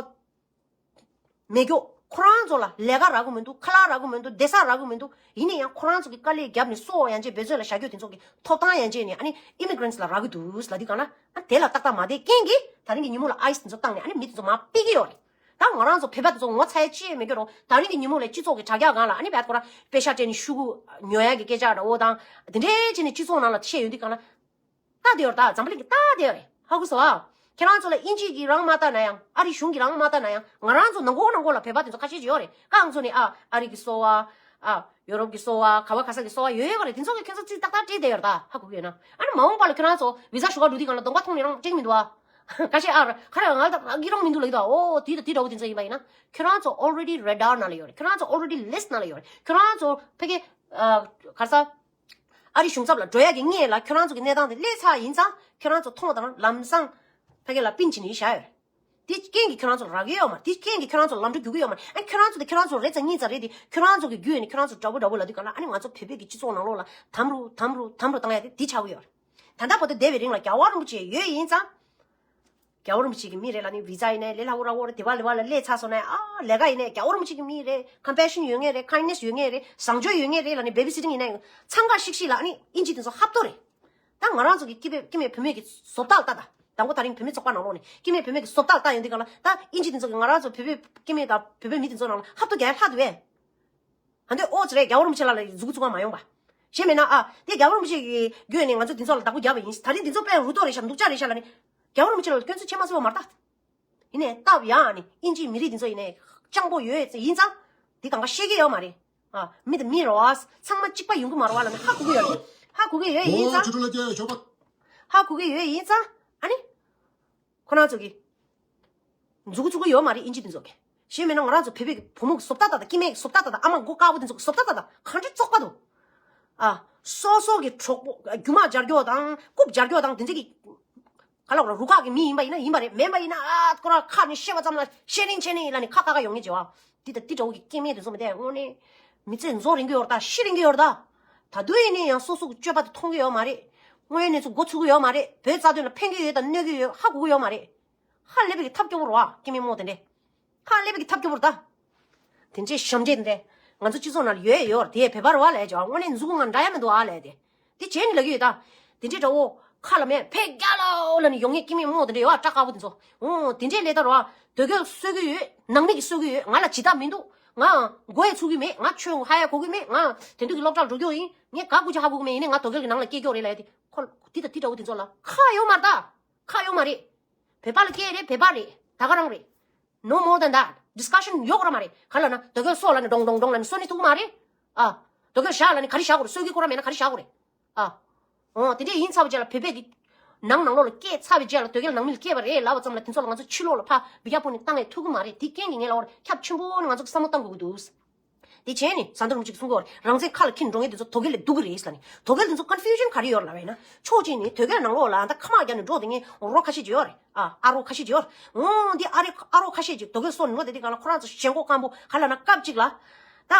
མེད་རྒྱུ། ཁོ་རང་ཚོ་ལ་ལས་ཀ་རག་གི་མི་འདུག། ཁ་ལག་རག་གི་མི་འདུག། བསྡད་ས་རག་གི་མི་འདུག། ཡིན་ན་ཡང་ཁོ་རང་ཚོ་གི་དཀའ་ལས་བརྒྱབ་ནས་སྲོག་ཡན་ཆད་འབད་བརྩོན་ལ་བཞག་རྒྱུ་དེ་ཚོ་གི་ཐོབ་ཐང་ཡན་ཆད་ནས་ཨ་ནི་ཨི་མི་གྷི་རེན་སི་ལ་རག་གི་འདུག་ལབ་དུས་སྒང་ལ། ཨ། དེ་ལ་ཏག་ཏག་མ་བསྡད་རྐྱེན་གྱིས་ད་རིང་གི་ཉིན་མོ་ལ་ཨའི་སི་དེ་ཚོ་བཏང་ནས་ཨ་ནི་མི་དེ་ཚོ་མར་ཕུད་ཀྱི་ཡོད་རེད། ད་ང་རང་ཚོ་བོད་པ་དེ་ཚོ་ངོ་ཚ་ཡ་ཅི་ཡང་མེད་རྒྱུ་རེད། ད་རིང་གི་ཉིན་མོ་ལ་སྤྱི་ཚོགས་ཀྱི་དྲ་རྒྱ་སྒང་ལ་ཨ་ནི་བད་ཁོ་རང་པེ་ཤག་སྤྲད་ནས་ཤོག་གུ་ཉོ་ཡ་གི་སྐད་ཆ་འདྲ་བོ་དང་། དེ་འདྲའི་བྱས་ནས་སྤྱི་ཚོགས་ནང་ལ་བཤད་ཡོང་དུས་སྒང་ལ། ལྟ་དེ་ཡོད་རེད། ད་འཛམ་བུ་གླིང་གི་ལྟ་དེ་ཡོད་རེད། ཧ་གོ་སོང་ཨ། ཁྱེད་རང་ཚོ་ལ་དབྱིན་ཇི་གིས་རང་མ་ལྟ་ན་ཡང་། ཨ་རི་གཞུང་གིས་རང་མ་ལྟ་ན་ཡང་། ང་རང་ཚོ་ནང་ཁོག་ནང་ཁོག་ལ་བོད་པ་དེ་ཚོ་ཁ་ཤས་ཅིག་ཡོད་རེད། རྐང་ཚོ་ནས་ཨ་ཨ་རི་གི་གསོ་བ། ཨ་ཡོ་རོབ་གི་གསོ་བ། ག་བ་ག་ས་གི་གསོ་བ་ཡོད་ཡོད་རེད། དེ་ཚོ་གི་ཁྱེད་ཚོ་རྩིས་ཏག་ཏག་སྤྲད་བསྡད་ཡོད་རེད། ད་ཧ་གོ་གི་ཡོད་ན། ཨ་ནི་མ་འོངས་པ་ལ་ཁྱེད་རང་ཚོ་བི་ཟ་ཞུ་ག་འགྲོ་དུས་སྒང་ལ་གདོང་པ་མཐོང་ནས་རང་སྤྲད་ཀྱི་མི་འདུག་ཨ། ཁ་ཤས་ཨ་ར་ཁ་ར་ང་ད་རང་གི་རང་མི་འདུག་ལབ་ཀྱི་འདུག་ཨ། འོ་དེ་ད་དེ་འདྲ་བོ་དེ་ཚོ་ཡིན་པ་ཡིན་ན། ཁྱེད་རང་ཚོ་already radar ནང་ལ་ཡོད་རེད། ཁྱེད་རང་ཚོ་already list ནང་ལ་ཡོད་རེད། ཁྱེད་རང་ཚོ་ཕ་གི་ཨ་ག་རེ་ཟ། ཨ་རི་གཞུང་ཚབ་ལ་འགྲོ་ཡ་གི་སྔོན་ལ་ཁྱོད་རང་ཚོ་གི་གནས་སྟངས་དེ་སླེབས་ཚར་ཡིན་ཙང་། ཁྱོད་རང་ཚོ་མཐོང་དང་ལམ་སང་ཕ་གི་ལ་པིན་བྱེད་ནས་བཞག་ཡོད་རེད། དེ་རྐྱེན་གྱིས་ཁྱོད་རང་ཚོ་རག་གི་ཡོད་མ་རེད། དེ་རྐྱེན་གྱིས་ཁྱོད་རང་ཚོ་ལམ་འགྲོ་རྒྱུག་གི་ཡོད་མ་རེད། ཨ། ཁྱོད་རང་ཚོ་དེ་ཁྱོད་རང་ཚོ་རེ་ཙམ་གཉིས་ཙམ་རེད་དེ། ཁྱོད་རང་ཚོ་གི་རྒྱུད་ནས་ཁྱོད་རང་ཚོ་དགྲ་བོ་དགྲ་བོ་ལབ་དུས་སྒང་ལ། ཨ་ནི་ང་ཚོ་བོད་པའི་གི་སྤྱི་ཚོགས་ནང་ལོགས་ལ་དམ་རུ་དམ་རུ་དམ་རུ་བཏང་ཡ་དེ་འདི་ཆགས་ཀྱི་ཡོད་རེད། ད་ལྟ་བར་དུ་འདས་པའི་རིང་ལ་རྒྱལ་བ་རིན་པོ་ཆེ་ཡོད་ཡིན་ཙང་། རྒྱལ་བ་རིན་པོ་ཆེ་གི་མི་རེད་ལབ་ནས་བི་ཛ་ཡིན་ནའི་ལས་སླ་བོ་ར་བོ་རེད། དེ་བ་ལེ་བ་ལ་སླེབས་ཚར་སོང་ནའི་ཨ་ལས་ཀ་ཡིན་ནའི་རྒྱལ་བ་རིན་པོ་ཆེ་གི་མི་རེད། compassion ཡོད་མཁན་རེད། kindness ཡོད་མཁན་རེད། བཟང་སྤྱོད་ཡོད་མཁན་རེད་ལབ་ནས་baby sitting ཡིན་ནའི་འཚང་ཁ་ཤིག་ཤིག་ལ་ཨ་ནི་དབྱིན་ཇི་དེ་ཚོ་ཧབ་ཐོབ་རེད། ད་ང་རང་ཚོ་གི་སྐྱེ་དམན་སྐྱེ་དམན་བུད་མེད་ཀྱི་བཟོ་ལྟ་ལྟ་ད། དང་པོ་ད་རིང་བུད་མེད་ཚོགས་པ་ནང་ལོགས་ནས་སྐྱེ་དམན་བུད་མེད་ཀྱི་བཟོ་ལྟ་ལྟ་ཡོང་དུས་སྒང་ལ། ད་དབྱིན་ཇི་དེ་ཚོ་གི་ང་རང་ཚོ་བོད་པའི་སྐྱེ་དམན་དང་བོད་པའི་མི་དེ་ཚོ་ནང་ལ་ཧབ་ཐོབ་རྒྱག་ཡ་ལྷག་འདུག་བས། ཨ་འདི་ཨོ་ཙི་རེད། རྒྱལ་བ་རིན་པོ་ཆེ་ལགས་ལ་མཛུ་གུ་བཙུགས་པ་མ་ཡོང་པ། གཞན་མིན་ན་ཨ་དེ་རྒྱལ་བ་རིན་པོ་ཆེ་གི་བརྒྱུད་ནས་ང་ཚོ་འདི་ཚོ་ལ་བདག་པོ་བརྒྱབ་པ་ཡིན། ད་རིང་འདི་ཚོ་དཔེ་རུ་ཏོ་རེད་ཤག་སྡུག་ཅག་རེད་ཤག་ལབ་ནས་རྒྱལ་བ་རིན་པོ་ཆེ་ལགས་ལ་སྐྱོན་འཛུགས་བྱེད་མ་སྲིད་པ་མ་རེད་ད། ཡིན་ནའི་སྟབས་ཡག་ནི་དབྱིན་ཇིའི་མི་རིགས་འདི་ཚོ་ཡིན་ནའི་སྤྱང་པོ་ཡོད་ཡིན་ཙང་། འདི་གང་ག་ཤེས་ཀྱི་ཡོད་མ་རེད། ཨ་མི་དང་མི་རེད་བ། ཚང་མ་གཅིག་པ་ཡོང་གི་མ་རེད་བ་ལབ་ནས་ཧ་གོ་གི་ཡོད་རེད། ཧ་གོ་གི་ཡོད་ཡིན་ཙང་། ཧ་གོ་གི་ཡོད་ཡིན་ཙང་། ཨ་ནི། ཁོ་རང་ཚོ་གི་མཛུ་གུ་བཙུགས་ཀྱི་ཡོད་མ་རེད། དབྱིན་ཇི་དེ་ཚོ་གི། གཞན་མིན་ན་ང་རང་ཚོ་བོད་པའི་བུ་མོ་གི་བཟོ་ལྟ་ལྟ་དང་། སྐྱེ་དམན་གི་བཟོ་ལྟ་ལྟ་དང་། ཨ་མ་མགོ་དཀར་པོ་དེ་ཚོ་གི་བཟོ་ལྟ་ལྟ་དང་གང་འདྲ་བཙོག་པ་འདུག། ཨ། སོ་སོ་གི་གྲོགས་པོ་རྒྱུ་མ་སྦྱར་རྒྱུ་དང་རྐུབ་སྦྱར་རྒྱུ་དང་དེ་འདྲ་གི། ག་ལ་བ་རུ་ཁག་གི་མི་ཡིན་པ་ཡིན་ན་ཡིན་པ་རེད། མིན་པ་ཡིན་ན་ཨ་ཁོ་རང་ཁ་ནས་བཤད་པ་ཙམ་ལ་ཤེ་རིང་ཆེ་ནི་ཡིན་ལབ་ནས་ཁ་ཁ་ཁ་ཡོང་ངེས་བྱེད་བ། འདི་དང་འདི་འདྲ་བོ་གི་སྐྱེ་དམན་དེ་ཚོ་མི་དེ་དངོས་གནས་མི་ཚེ་རྫོགས་རན་གི་ཡོད་རེད་ད། ཤི་རན་གི་ཡོད་རེད་ད། ད་དུང་ཡིན་ནའི་ཡང་སོ་སོ་གི་སྤྱོད་པ་དེ་མཐོང་གི་ཡོད་མ་རེད། དངོས་གནས་ཚོ་མགོ་ཚོས་གི་ཡོད་མ་རེད། བོད་རྩ་དོན་ལ་ཕན་གི་ཡོད་དང་གནོད་གི་ཡོད་ཧ་གོ་གི་ཡོད་མ་རེད། ཧ་ལས་པའི་གི་ཐབས་སྐྱོ་བོ་རེད་བ། སྐྱེ་དམན་མོ་དེ་འདྲས། ཧ་ལས་པའི་གི་ཐབས་སྐྱོ་བོ་རེད་ད། དེ་འདྲས་ཞབས་འདྲེན་དེ་འདྲས་ང་ཚོ་སྤྱི་ཚོགས་ནང་ལ་ཡོད་ཡོད་རེད། དེ་བོད་པ་རེད་བ་ལས་ཀྱང་དངོས་གནས་མཛུ་གུ་ང་འདྲ་ཡ་མི་འདུག་ཨ་ལས་དེ། དེ་བྱས་ནས་ལབ་ཀྱི་ཡོད་ད། དེ་འདྲས་འདྲ་བོ་ཁ་ལ་མེད་ཕེ་རྒྱ་ལོ་ལབ་ནས་ཡོང་ངེས་སྐྱེ་དམན་མོ་དེ་འདྲས་ཡོད་ཨ། སྐྲ་དཀར་པོ་དེ་ཚོ། འོ་དེ་འདྲས་ལས་ད་རེད་བ། དོལ་རྒྱལ་གསོད་ཀྱི་ཡོད། ནང་མི་གིས་གསོད་ཀྱི་ཡོད། ང་ལ་ཇི་ལྟ་མི་འདུག། ང་མགོ་ཡ་ཚུགས་ཀྱི་མེད། ང་ཆོས་ཧ་ཡ་གོ་གི་མེད། ང་དེ་འདུག་གི་སློབ་གྲྭར་འགྲོ་རྒྱུ་ཡིན། ངས་ག་གུ་ཅི་ཧ་གོ་གི་མེད། ཡིན་ནའི་ང་དོལ་རྒྱལ་གྱི་ནང་ལ་སྐྱེས་རྒྱུ་རེད་ལབ་ཡ་དེ། ཁོ་དེ་དང་དེ་འདྲ་བོ་དེ་ཚོ་ལ་ཁག་ཡོད་མ་རེད་ད། ཁག་ཡོད་མ་རེད། བོད་པ་ལ་སྐྱེས་རེད། བོད་པ་རེད། ད་ག་རང་རེད། No more than that. Discussion ཡོད་ར་མ་རེད། ག་ལ་ན་དོལ་རྒྱལ་སོགས་ལ་ནི་ཌོང་ཌོང་ཌོང་ལ་ནི་སོ་ནི་ཐུག་མ་རེད། ཨ། དོལ་རྒྱལ་བཞག་ལ་ནི་ག་རེ་བཞག་དགོས་རེད། སོ་གི་ཁོ་ར་མེད་ན་ག་རེ་བཞག་དགོས་རེད། ཨ། འོ་དེ་འདྲས་ཡིན་ཚར་བའི་རྗེས་ལ་བོད་པའི་གི་ནང་ནང་ལོགས་ལ་སྐྱེས་ཚར་བའི་རྗེས་ལ་དོལ་རྒྱལ་ནང་མི་ལ་སྐྱེས་པ་རེད་ལབ་པ་ཙམ་ལ་དེ་ཚོ་ལ་ང་ཚོ་ཕྱི་ལོགས་ལ་ཕ་བི་རྒྱ་པོ་ནི་བཏང་ཡས་ཐུག་གི་མ་རེད། དེ་རྐྱེན་གྱིས་ངས་ལབ་པ་རེད། ཁྱབ་ཆེན་པོ་ནི་ང་ཚོ་གི་བསམ་བློ་བཏང་དགོས་ཀྱི་འདུག། དེ་བྱས་ནས་ཟམ་གདོང་རིན་པོ་ཆེས་གསུང་གི་ཡོད་རེད། རང་བཙན་ཁ་ལ་འཁྱེར་འགྲོ་མཁན་དེ་ཚོ་དོལ་རྒྱལ་ལས་སྡུག་གི་རེད་ཟེར་ལབ་ནས། དོལ་རྒྱལ་དེ་ཚོ་confusion ག་རེ་ཡོད་རེད་ལབ་པ་ཡིན་ན། ཕྱོགས་གཅིག་ནས་དོལ་རྒྱལ་ནང་ལོགས་ལ་ད་ཁ་མ་རྒྱག་ནས་འགྲོ་བསྡད་མཁན་རོ་ཁ་ཤས་ཅིག་ཡོད་རེད། ཨ། ཨ་རོ་ཁ་ཤས་ཅིག་ཡོད་རེད། འོ་འདི་ཨ་རི་ཨ་རོ་ཁ་ཤས་ཅིག་དོལ་རྒྱལ་སོགས་ནས་འགྲོ་བསྡད་དུས་སྒང་ལ་ཁོ་རང་ཚོ་ཞེན་ཁོག་སྐམ་པོ་ག་ལབ་ན། སྐབས་གཅིག་ལ་ད་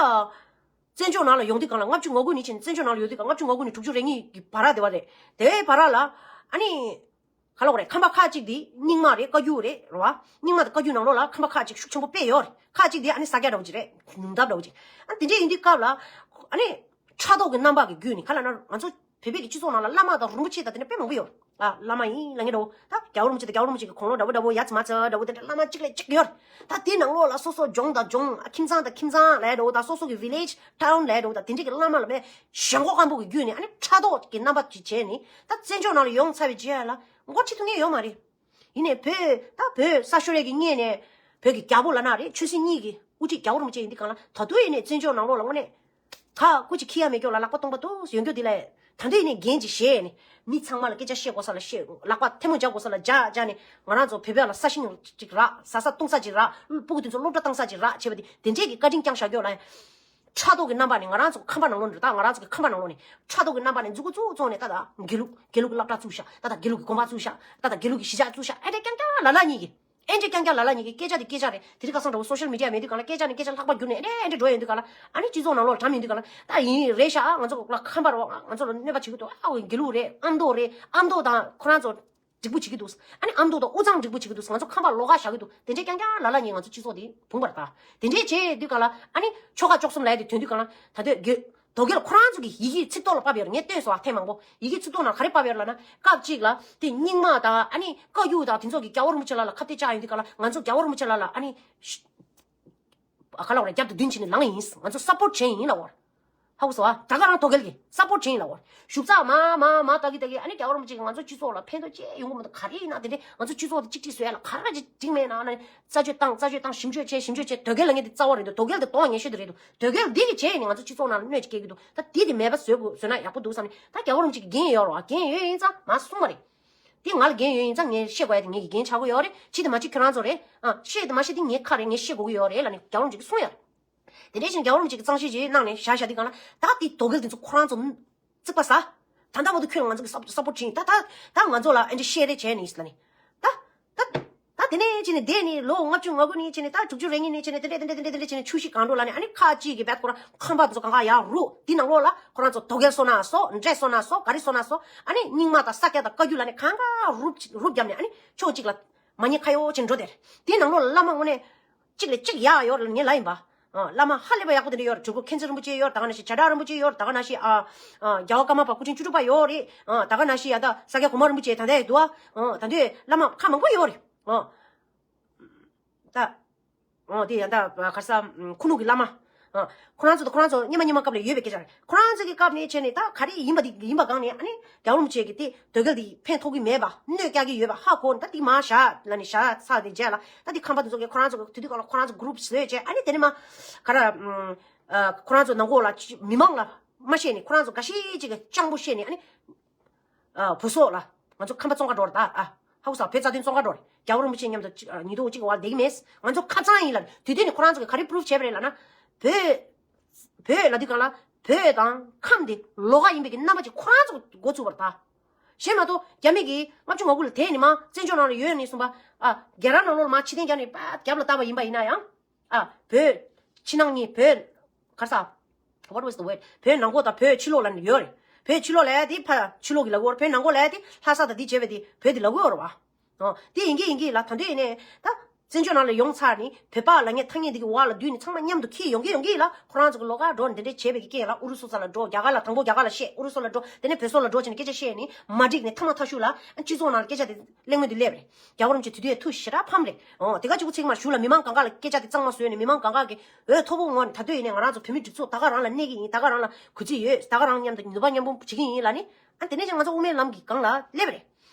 བཙན་བྱོལ་ནང་ལ་ཡོང་དུས་སྒང་ལ་ལྔ་བཅུ་ང་དགུ་ནས་ཕྱིན། བཙན་བྱོལ་ནང་ལ་ཡོང་དུས་སྒང་ལྔ་བཅུ་ང་དགུ་ནས་དྲུག་ཅུ་རེ་གཉིས་ཀྱི་བར་དེ་བ་རེད། དེ་བའི་བར་ལ་ཨ་ནི། ག་ལབ་དགོས་རེད། ཁང་པ་ཁག་ཅིག་དེ་རྙིང་མ་རེད། བཀའ་བརྒྱུད་རེད། རེད་བ། རྙིང་མ་དང་བཀའ་བརྒྱུད་ནང་ལོགས་ལ་ཁང་པ་ཁག་ཅིག་ཤུགས་ཆེན་པོ་དཔེ་ཡོད་རེད། ཁག་ཅིག་དེ་ཨ་ནི་ས་རྒྱ་འདྲ་བོ་ཅིག་རེད། ཉུང་མཐའ་འདྲ་བོ་ཅིག། ཨ་དེ་འདྲས་ཡིན་དུས་སྐབས་ལ་ཨ་ནི་ཕྲག་དོག་གི་རྣམ་པ་གི་བརྒྱུད་ནས། ག་ལབ་ན་ང་ཚོ་བོད་པའི་གི་སྤྱི་ཚོགས་ནང་ལ་བླ་མ་དང་རིན་པོ་ཆེ་དང་དེ་འདྲ་དཔེ་མང་པོ་ཡོད་རེད། ཨ་བླ་མ་ཡིན་ལབ་མཁན་འདྲ་བོ། ད་རྒྱལ་བ་རིན་པོ་ཆེ་དང་རྒྱལ་བ་རིན་པོ་ཆེ་གི་དགུང་ལོ་འདྲ་བོ་འདྲ་བོ་ཡ་ཚ་མ་ཚ་འདྲ་བོ་དེ་འདྲ་བླ་མ་གཅིག་ལས་གཅིག་ཡོད་རེད། ད་དེ་ནང་ལོགས་ལ་སོ་སོ་ལྗོངས་དང་ལྗོངས། ཁྱིམ་ཚང་དང་ཁྱིམ་ཚང་ལབ་འདྲ་བོ་དང་། སོ་སོ་གི་village town ལབ་འདྲ་བོ་དང་། དེ་འདྲས་གི་བླ་མ་ལ་མེད་ཞེན་ཁོག་སྐམ་པོ་གི་བརྒྱུད་ནས་ཨ་ནི་ཕྲག་དོག་གི་རྣམ་པ་ཅིག་བྱས་ནས། ད་བཙན་བྱོལ་ནང་ལ་ཡོང་ཚར་བའི་རྗེས་ལ་འགོ་ཁྲིད་ཐུབ་མཁན་ཡོད་མ་རེད། ཡིན་ནའི་བོད་ད་བོད་ས་ཤོར་ཡས་ཀྱི་སྔོན་ནས་བོད་ཀྱི་རྒྱལ་པོ་ལབ་ན་རེད། ཆོས་སྲིད་གཉིས་ཀྱི་དབུ་ཁྲིད་རྒྱལ་བ་རིན་པོ་ཆེ་ཡིན་དུས་སྒང་ལ། ད་དུང་ཡིན་ནའི་བཙན་བྱོལ་ནང་ལོགས་ལ་དངོས་གནས་ཁ་སྐུ་ཅིག་འཁྱེར་ཡ་མེད་ཀྱོག་ལ་ལག་པ་སྟོང་པ་འདུག་ཡོང་རྒྱུ་འདི་ལས་ ད་དུང་ཡིན་ནས་འགན་ཅིག་བཞེས་ནས་མི་ཚང་མ་ལ་སྐད་ཆ་བཤད་དགོས་ས་ལ་བཤད། ལག་པ་ཐལ་མོ་སྦྱར་དགོས་ས་ལ་སྦྱར་སྦྱར་ནས་ང་རང་ཚོ་བོད་པ་ལ་ས་ཞིང་ཅིག་རག་ཟ་ས་བཏུང་ས་ཅིག་རག་སྤུ་གུ་དེ་ཚོ་སློབ་གྲྭ་བཏང་ས་ཅིག་རག་བྱས་པ་དེ་དེ་འདྲས་ཀྱི་བཀའ་དྲིན་བསྐྱངས་བཞག་རྒྱུ་ལ་ཡང་། ཕྲག་དོག་གི་རྣམ་པ་ནས་ང་རང་ཚོ་གི་ཁང་པ་ནང་ལོགས་ནས་རེད། ད་ང་རང་ཚོ་གི་ཁང་པ་ནང་ལོགས་ནས་ཕྲག་དོག་གི་རྣམ་པ་ནས་མཛུབ་གུ་བཙུགས་བཙུགས་ནས་ད་ད་དགེ་ལུགས་དགེ་ལུགས་ཀྱི་སློབ་གྲྭ་བཙུགས་ཤག་ད་ད་དགེ་ལུགས་ཀྱི་དགོན་པ་བཙུགས་ཤག་ད་ད་དགེ་ལུགས་ཀྱི་གཞིས་ཆགས་བཙུགས་ཤག་ཨེ་འདྲས་རྐྱང་རྐྱང་ལ་ལ་གཉིས་ཀྱི། ཨེ་འདྲས་རྐྱང་རྐྱང་ལ་ལ་གཉིས་ཀྱི་སྐད་ཆ་དེ་སྐད་ཆ་རེད། དེ་རིང་ཁ་སང་འདྲ་བོ་སོ་ཤལ་མི་ཌི་ཡ་མེད་དུས་གང་ལ་སྐད་ཆ་ནི་སྐད་ཆ་ལྷག་པ་གྱུར་ནས་ཨེ་འདྲས་ཨེ་འདྲས་འགྲོ་ཡོང་དུས་གང་ལ། ཨ་ནི་སྤྱི་ཚོགས་ནང་ལོགས་ལ་གྲམ་ཡོང་དུས་གང་ལ། ད་ཡིན་རེད་ཤག་ང་ཚོ་ལ་ཁམས་པ་རོགས་ང་ཚོ་ལ་གནོད་པ་བྱེད་ཀྱི་འདུག་ཨ་འོ་དགེ་ལུགས་རེད། ཨ་མདོ་རེད། ཨ་མདོ་དང་ཁོ་རང་ཚོ་འགྲིག་པོ་བྱེད་ཀྱི་འདུག་ཨ་ནི་ཨ་མདོ་དང་དབུས་གཙང་འགྲིག་པོ་བྱེད་ཀྱི་འདུག་ང་ཚོ་ཁམས་པ་ལོགས་ཀ་བཞག་གི་འདུག་དེ་འདྲས་རྐྱང་རྐྱང་ལ་ལ་ཉིད་ང་ཚོ་སྤྱི་ཚོགས་དེ་བུང་བ་རེད། ད་དེ་འདྲས་བྱས་དུས་གང་ལ། ཨ་ནི་ཆོལ་ཁ་བཅུ་གསུམ་ལབ་ཡ་དེ་ཐོན་དུས་གང་ལ། ད་དུས་དགེ་དོ་དགེ་ལ་ཁོ་རང་ཚོ་གི་ཡི་གེ་ཚིག་ཐོག་ལ་ཕབ་ཡོད་རེད། ངས་བལྟས་སོང་ཨ་ཐེངས་མང་པོ། ཡི་གེ་ཚིག་ཐོག་ནང་ག་རེ་ཕབ་ཡོད་རེད་ལབ་ན། སྐབས་གཅིག་ལ་དེ་རྙིང་མ་དང་ཨ་ནི་བཀའ་བརྒྱུད་དང་དེ་ཚོ་གི་རྒྱལ་བ་རིན་པོ་ཆེ་ལགས་ལ་ཁ་གཏད་བཅག་ཡོང་དུས་གང་ལ། ང་ཚོ་རྒྱལ་བ་རིན་པོ་ཆེ་ལགས་ལ་ཨ་ནི་ཤ་ག་ལབ་རེད། རྒྱབ་ཏུ་མདུན་ཕྱིན་ནས་ལངས་ཡིན། ང་ཚོ་སབ་པོར་བྱས་ཡིན་ལབ་པ་རེད། ཧ་གོ་སོང་ཨ། ད་ག་རང་དོ་གལ་གྱི་སབ་པོར་བྱེད་ཡིན་ལབ་པ། ཞུགས་ཚགས་མ་མ་མ་ལྟ་གི་ལྟ་གི། ཨ་ནི་རྒྱལ་བ་རིན་པོ་ཆེ་གིས་ང་ཚོ་སྤྱི་ཚོགས་ལ་ཕན་ཐོགས་ཅི་ཡོང་གི་མི་འདུག་ག་རེ་ཡིན་ན་དེ་འདྲས་ང་ཚོ་སྤྱི་ཚོགས་དེ་གཅིག་སྒྲིལ་བཟོ་ཡ་ལ་ག་རེ་ཅིག་འགྲིག་མེད་ན་ཨ་ནི་རྩད་གཅོད་བཏང་། རྩད་གཅོད་བཏང་། ཞིབ་འཇུག་བྱས། ཞིབ་འཇུག་བྱས། དོ་གལ་ལ་ངས་འདི་རྩ་བ་རེད་འདུག་དོ་གལ་དེ་གཏོང་བ་ངས་ཤོད་དེ་རེད་འདུག་དོ་གལ་འདི་གི་བྱས་ནས་ང་ཚོ་སྤྱི་ཚོགས་ནང་ལ་གནོད་ཅིག་སྐྱེལ་གི་འདུག་ད་དེ་དེ་མེད་པ་བཟོས་དགོས་བཟོས་ན་ཡག་པོ་འདུག་བསམ་ནས། ད་རྒྱལ་བ་རིན་པོ་ཆེ་གི་འགན་ཡོད་རེད་བ། འགན་ཡོད་ཡིན་ཙང་མ་གསུངས་པ་རེད། དེ་ང་ལ་འགན་ཡོད་ཡིན་ཙང་ངས་བཤད་དགོས་ཡ་དེ་ངེད་ཀྱི་འགན་ཆགས་ཀྱི་ཡོད་རེད། བྱེད་དེ་མ་བྱེད་ཁྱོད་རང་ཚོ་རེད། ཨ། བཤད་དེ་མ་བཤད་དེ་ངའི་ཁ་རེད། ངས་བཤད་དགོས་ཀྱི་ཡོད་རེད་ལབ་ནས་རྒྱལ་བ་རིན་པོ་ཆེ་གིས་གསུངས་ཡ་རེད། དེ་འདྲས་ཞིག་རྒྱལ་བ་རིན་པོ་ཆེ་གིས་གཙང་བཤེར་བྱས་གནང་ནས་བཞག་བཞག་དེ་གང་ལ། ད་དེ་དོ་གལ་དེ་ཚོ་ཁོ་རང་ཚོ་རྩིག་པ་ཟ། ད་ལྟ་བར་དུ་ཁྱོད་ང་ཚོ་གི་སབ་སབ་པོར་བྱེད་ཡིན། ད་ད་ད་ང་ཚོ་ལ་ཨེ་འདྲས་བཤད་རེས་བྱས་ནས་ལབ་ནས། ད་ད་ད་དེ་ནས་བྱས་ནས་བསྡད་ནས་ལོ་ལྔ་བཅུ་ང་དགུ་ནས་བྱས་ནས། ད་དྲུག་ཅུ་རེ་གཉིས་ནས་བྱས་ནས། དེ་འདྲས་དེ་འདྲས་དེ་འདྲས་དེ་འདྲས་བྱས་ནས་ཆུ་ཤིག་གང་འགྲོ་ལབ་ནས། ཨ་ནི་ཁ་ཅིག་གི་བད་ཁོ་རང་ཁང་པ་དེ་ཚོ་གང་ག་ཡར་རུབ། དེ་ནང་ལོགས་ལ་ཁོ་རང་ཚོ་དོ་གལ་བཟོ་ན་བཟོ། འབྲས་བཟོ་ན་བཟོ། ག་རེ་བཟོ་ན་བཟོ། ཨ་ནི་རྙིང་མ་དང་ས་སྐྱ་དང་བཀའ་བརྒྱུད་ལབ་ནས་གང་ག་རུབ་རུབ་བརྒྱབ་ནས། ཨ་ནི་ཕྱོགས་གཅིག་ལ་མ་ཉེས་ཁ་གཡོག་ཅིག་འགྲོ་དེར། དེའི་ནང་ལོགས་ལ་བླ་མ་དངོས་གནས་གཅིག་ལས་གཅིག་ཡག་ཡོད་རེད་ལབ་ངས་ལབ་ཡིན་པ། ཨ། བླ་མ་ཧ་ལས་པ་ཡག་པོ་དེ་འདྲ་ཡོད་རེད། གྲུབ་ཐོབ་མཁྱེན་བརྩེ་རིན་པོ་ཆེ་ཡོད་རེད། ད་ག་ནང་བཞིན་བྱ་བྲག་རིན་པོ་ཆེ་ཡོད་རེད། ད་ག་ནང་བཞིན། ཨ། ཨ། རྒྱལ་བ་ཀརྨ་པ་སྐུ་ཕྲེང་བཅུ་དྲུག་པ་ཡོད་རེད། ཨ། ད་ག་ནང་བཞིན་ཡ་ད་ས་སྐྱ་གོང་མ་རིན་པོ་ཆེ་ད་ལྟ་ཡོད་འདུག་ཨ། ཨ། ད་དུང་བླ་མ་ཁག་མང་པོ་ཡོད་རེད། ཨ། ད། ཨ། དེ་ཡ་ད་ག་རེ་ཟ། ཁུ་ནུ་གི་བླ་མ། ཨ། ཁོ་རང་ཚོ་དང་ཁོ་རང་ཚོ་སྔོན་མ་སྔོན་མ་སྐབས་ལ་ཡོད་པའི་སྐད་ཆ་རེད། ཁོ་རང་ཚོ་གི་སྐབས་ནས་བྱས་ནས་ད་ག་རེ་ཡིན་པ་དེ་ཡིན་པ་སྒང་ནས། ཨ་ནི་རྒྱལ་བ་རིན་པོ་ཆེ་གི་དེ་དོ་གལ་དེ་ཕན་ཐོགས་ཀྱི་མེད་པ། གནོད་སྐྱེལ་གྱི་ཡོད་པ་ཧ་གོ་ནས། ད་དེ་མར་བཞག་ལབ་ནས་བཞག་ཚར་དེ་རྗེས་ལ། ད་དེ་ཁང་པ་དེ་ཚོ་གི་ཁོ་རང་ཚོ་གི་དུས་དུས་སྐབས་ལ་ཁོ་རང་ཚོ་གུ་རུབ་བཟོས་བྱས། ཨ་ནི་དེ་ནས་མར་ག་རེ། ཨ། ཁོ་རང་ཚོ་ནང་ཁོག་ལ་མི་མང་ལ་མ་བཤད་ནས། ཁོ་རང་ཚོ་འགའ་ཤས་ཅིག་གིས་སྤྱང་པོ་བཤད་ནས། ཨ་ནི། ཨ། བོད་སོག་ལ་ང་ཚོ་ཁམས་པ་བཙོང་ག་འགྲོ་རེད་ད། ཨ། ཧ་གོ་སོང་། བོད་རྩ་དོན་བཙོང་ག་འགྲོ་རེད། རྒྱལ་བ་རིན་པོ་ཆེ་མཉམ་དུ་གཅིག་ཨ། ཉིས་སྟོང་གཅིག་གི་བར་བསྡད་ཀྱི་མེད། ང་ཚོ་ཁ་ཚང་ཡིན་ལབ། དུས་དེ་ནས་ཁོ་རང་ཚོ་གིས་ག་རེ་པུ་རུབ་བྱས་པ་རེད་ལབ་ན། བོད། བོད་ལབ་དུས་སྒང་ལ་བོད་དང་ཁམས་དེ་ལོགས་ཀ་ཡིན་པའི་གི་རྣམ་པ་ཅིག་ཁོ་རང་ཚོ་འགོ་ཚུགས་པ་རེད་ད། གཞན་མ་གཏོགས་རྒྱ་མི་གིས་ལྔ་བཅུ་ང་དགུ་ལ་དེད་ནས་མར་བཙན་བྱོལ་ནང་ལ་ཡོད་ནས་བཟུང་པ། ཨ། རྒྱ་ར་ནང་ལོགས་ལ་མར་ཕྱིར་འཐེན་རྒྱག་ནས་པ་རྒྱབ་ལ་བཏང་པ་ཡིན་པ་ཡིན་ན་ཡང་། ཨ། བོད་ཕྱི་ནང་གཉིས། བོད། ག་རེ་ཟ། What was the word? བོད་ནང་ལོགས་དང་བོད་ཕྱི་ལོགས་ལབ་ནས་ཡོད་རེད། བོད་ཕྱི་ལོགས་ལབ་ཡ་དེ་ཕར་ཕྱི་ལོགས་ཀྱི་ལབ་ཀྱི་ཡོད་རེད། བོད་ནང་ལོགས་ལབ་ཡ་དེ་ལྷ་ས་དང་དེ་བྱས་པ་དེ་བོད་དེ་ལབ་ཀྱི་ཡོད་རེད་བ། ཨོ། དེ་ཡིན་གྱི་ཡིན་གྱི་ལ། ད་དུང་ཡིན་ནའི་ད་བཙན་བྱོལ་ནང་ལ་ཡོང་ཚར་ནས་བོད་པ་ལབ་མཁན་ཐ་སྙད་འདི་གི་འོག་ལ་བསྡུས་ནས་ཚང་མ་མཉམ་དུ་འཁྱེར་ཡོང་གི་ཡོང་གི་ལ། ཁོ་རང་ཚོ་གི་ལོགས་ཀ་འགྲོ་ནས་དེ་འདྲས་བྱས་པའི་གི་རྐྱེན་ལ། ཨུ་རུ་སུ་ས་ལ་འགྲོ། རྒྱ་གར་ལ། དང་པོ་རྒྱ་གར་ལ་བཤད། ཨུ་རུ་སུ་ལ་འགྲོ། དེ་ནས་བོད་སོག་ལ་འགྲོ་བྱས་ནས་སྐད་ཆ་བཤད་ནས་མ་འགྲིག་ནས་མཐའ་མ་མཐའ་གཞུག་ལ་སྤྱི་ཚོགས་ནང་ལ་སྐད་ཆ་དེ་གླེང་མོལ་དེ་སླེབས་རེད། རྒྱལ་བ་རིན་པོ་ཆེ་དུས་དེ་ཐུགས་ཞེ་དྲག་ཕམ་རེད། ཨོ། དེ་ག་གཅིག་པུ་ཚིག་མ་ཞུ་ལ། མི་མང་གང་ག་ལ་སྐད་ཆ་དེ་གཙང་མ་བཟོས་ནས་མི་མང་གང་ག་གི་འོས་མཐོ་པོ་ངོས་ནས། ད་དུང་ཡིན་ནའི་ང་རང་ཚོ་བོད་མི་སྒྲིག་འཛུགས་ད་ག་རང་ལ་གནས་ཀྱི་ཡིན། ད་ག་རང་ལ་གུས་བརྩི་ཡོད། ད་ག་རང་མཉམ་དུ་ནུས་པ་མཉམ་སྤུངས་བྱེད་ཀྱི་ཡིན་ལབ་ནས། ཨ། དེ་ནས་ཀྱང་ང་ཚོ་དབུ་མའི་ལམ་གྱི་སྒང་ལ་སླེབས་རེད།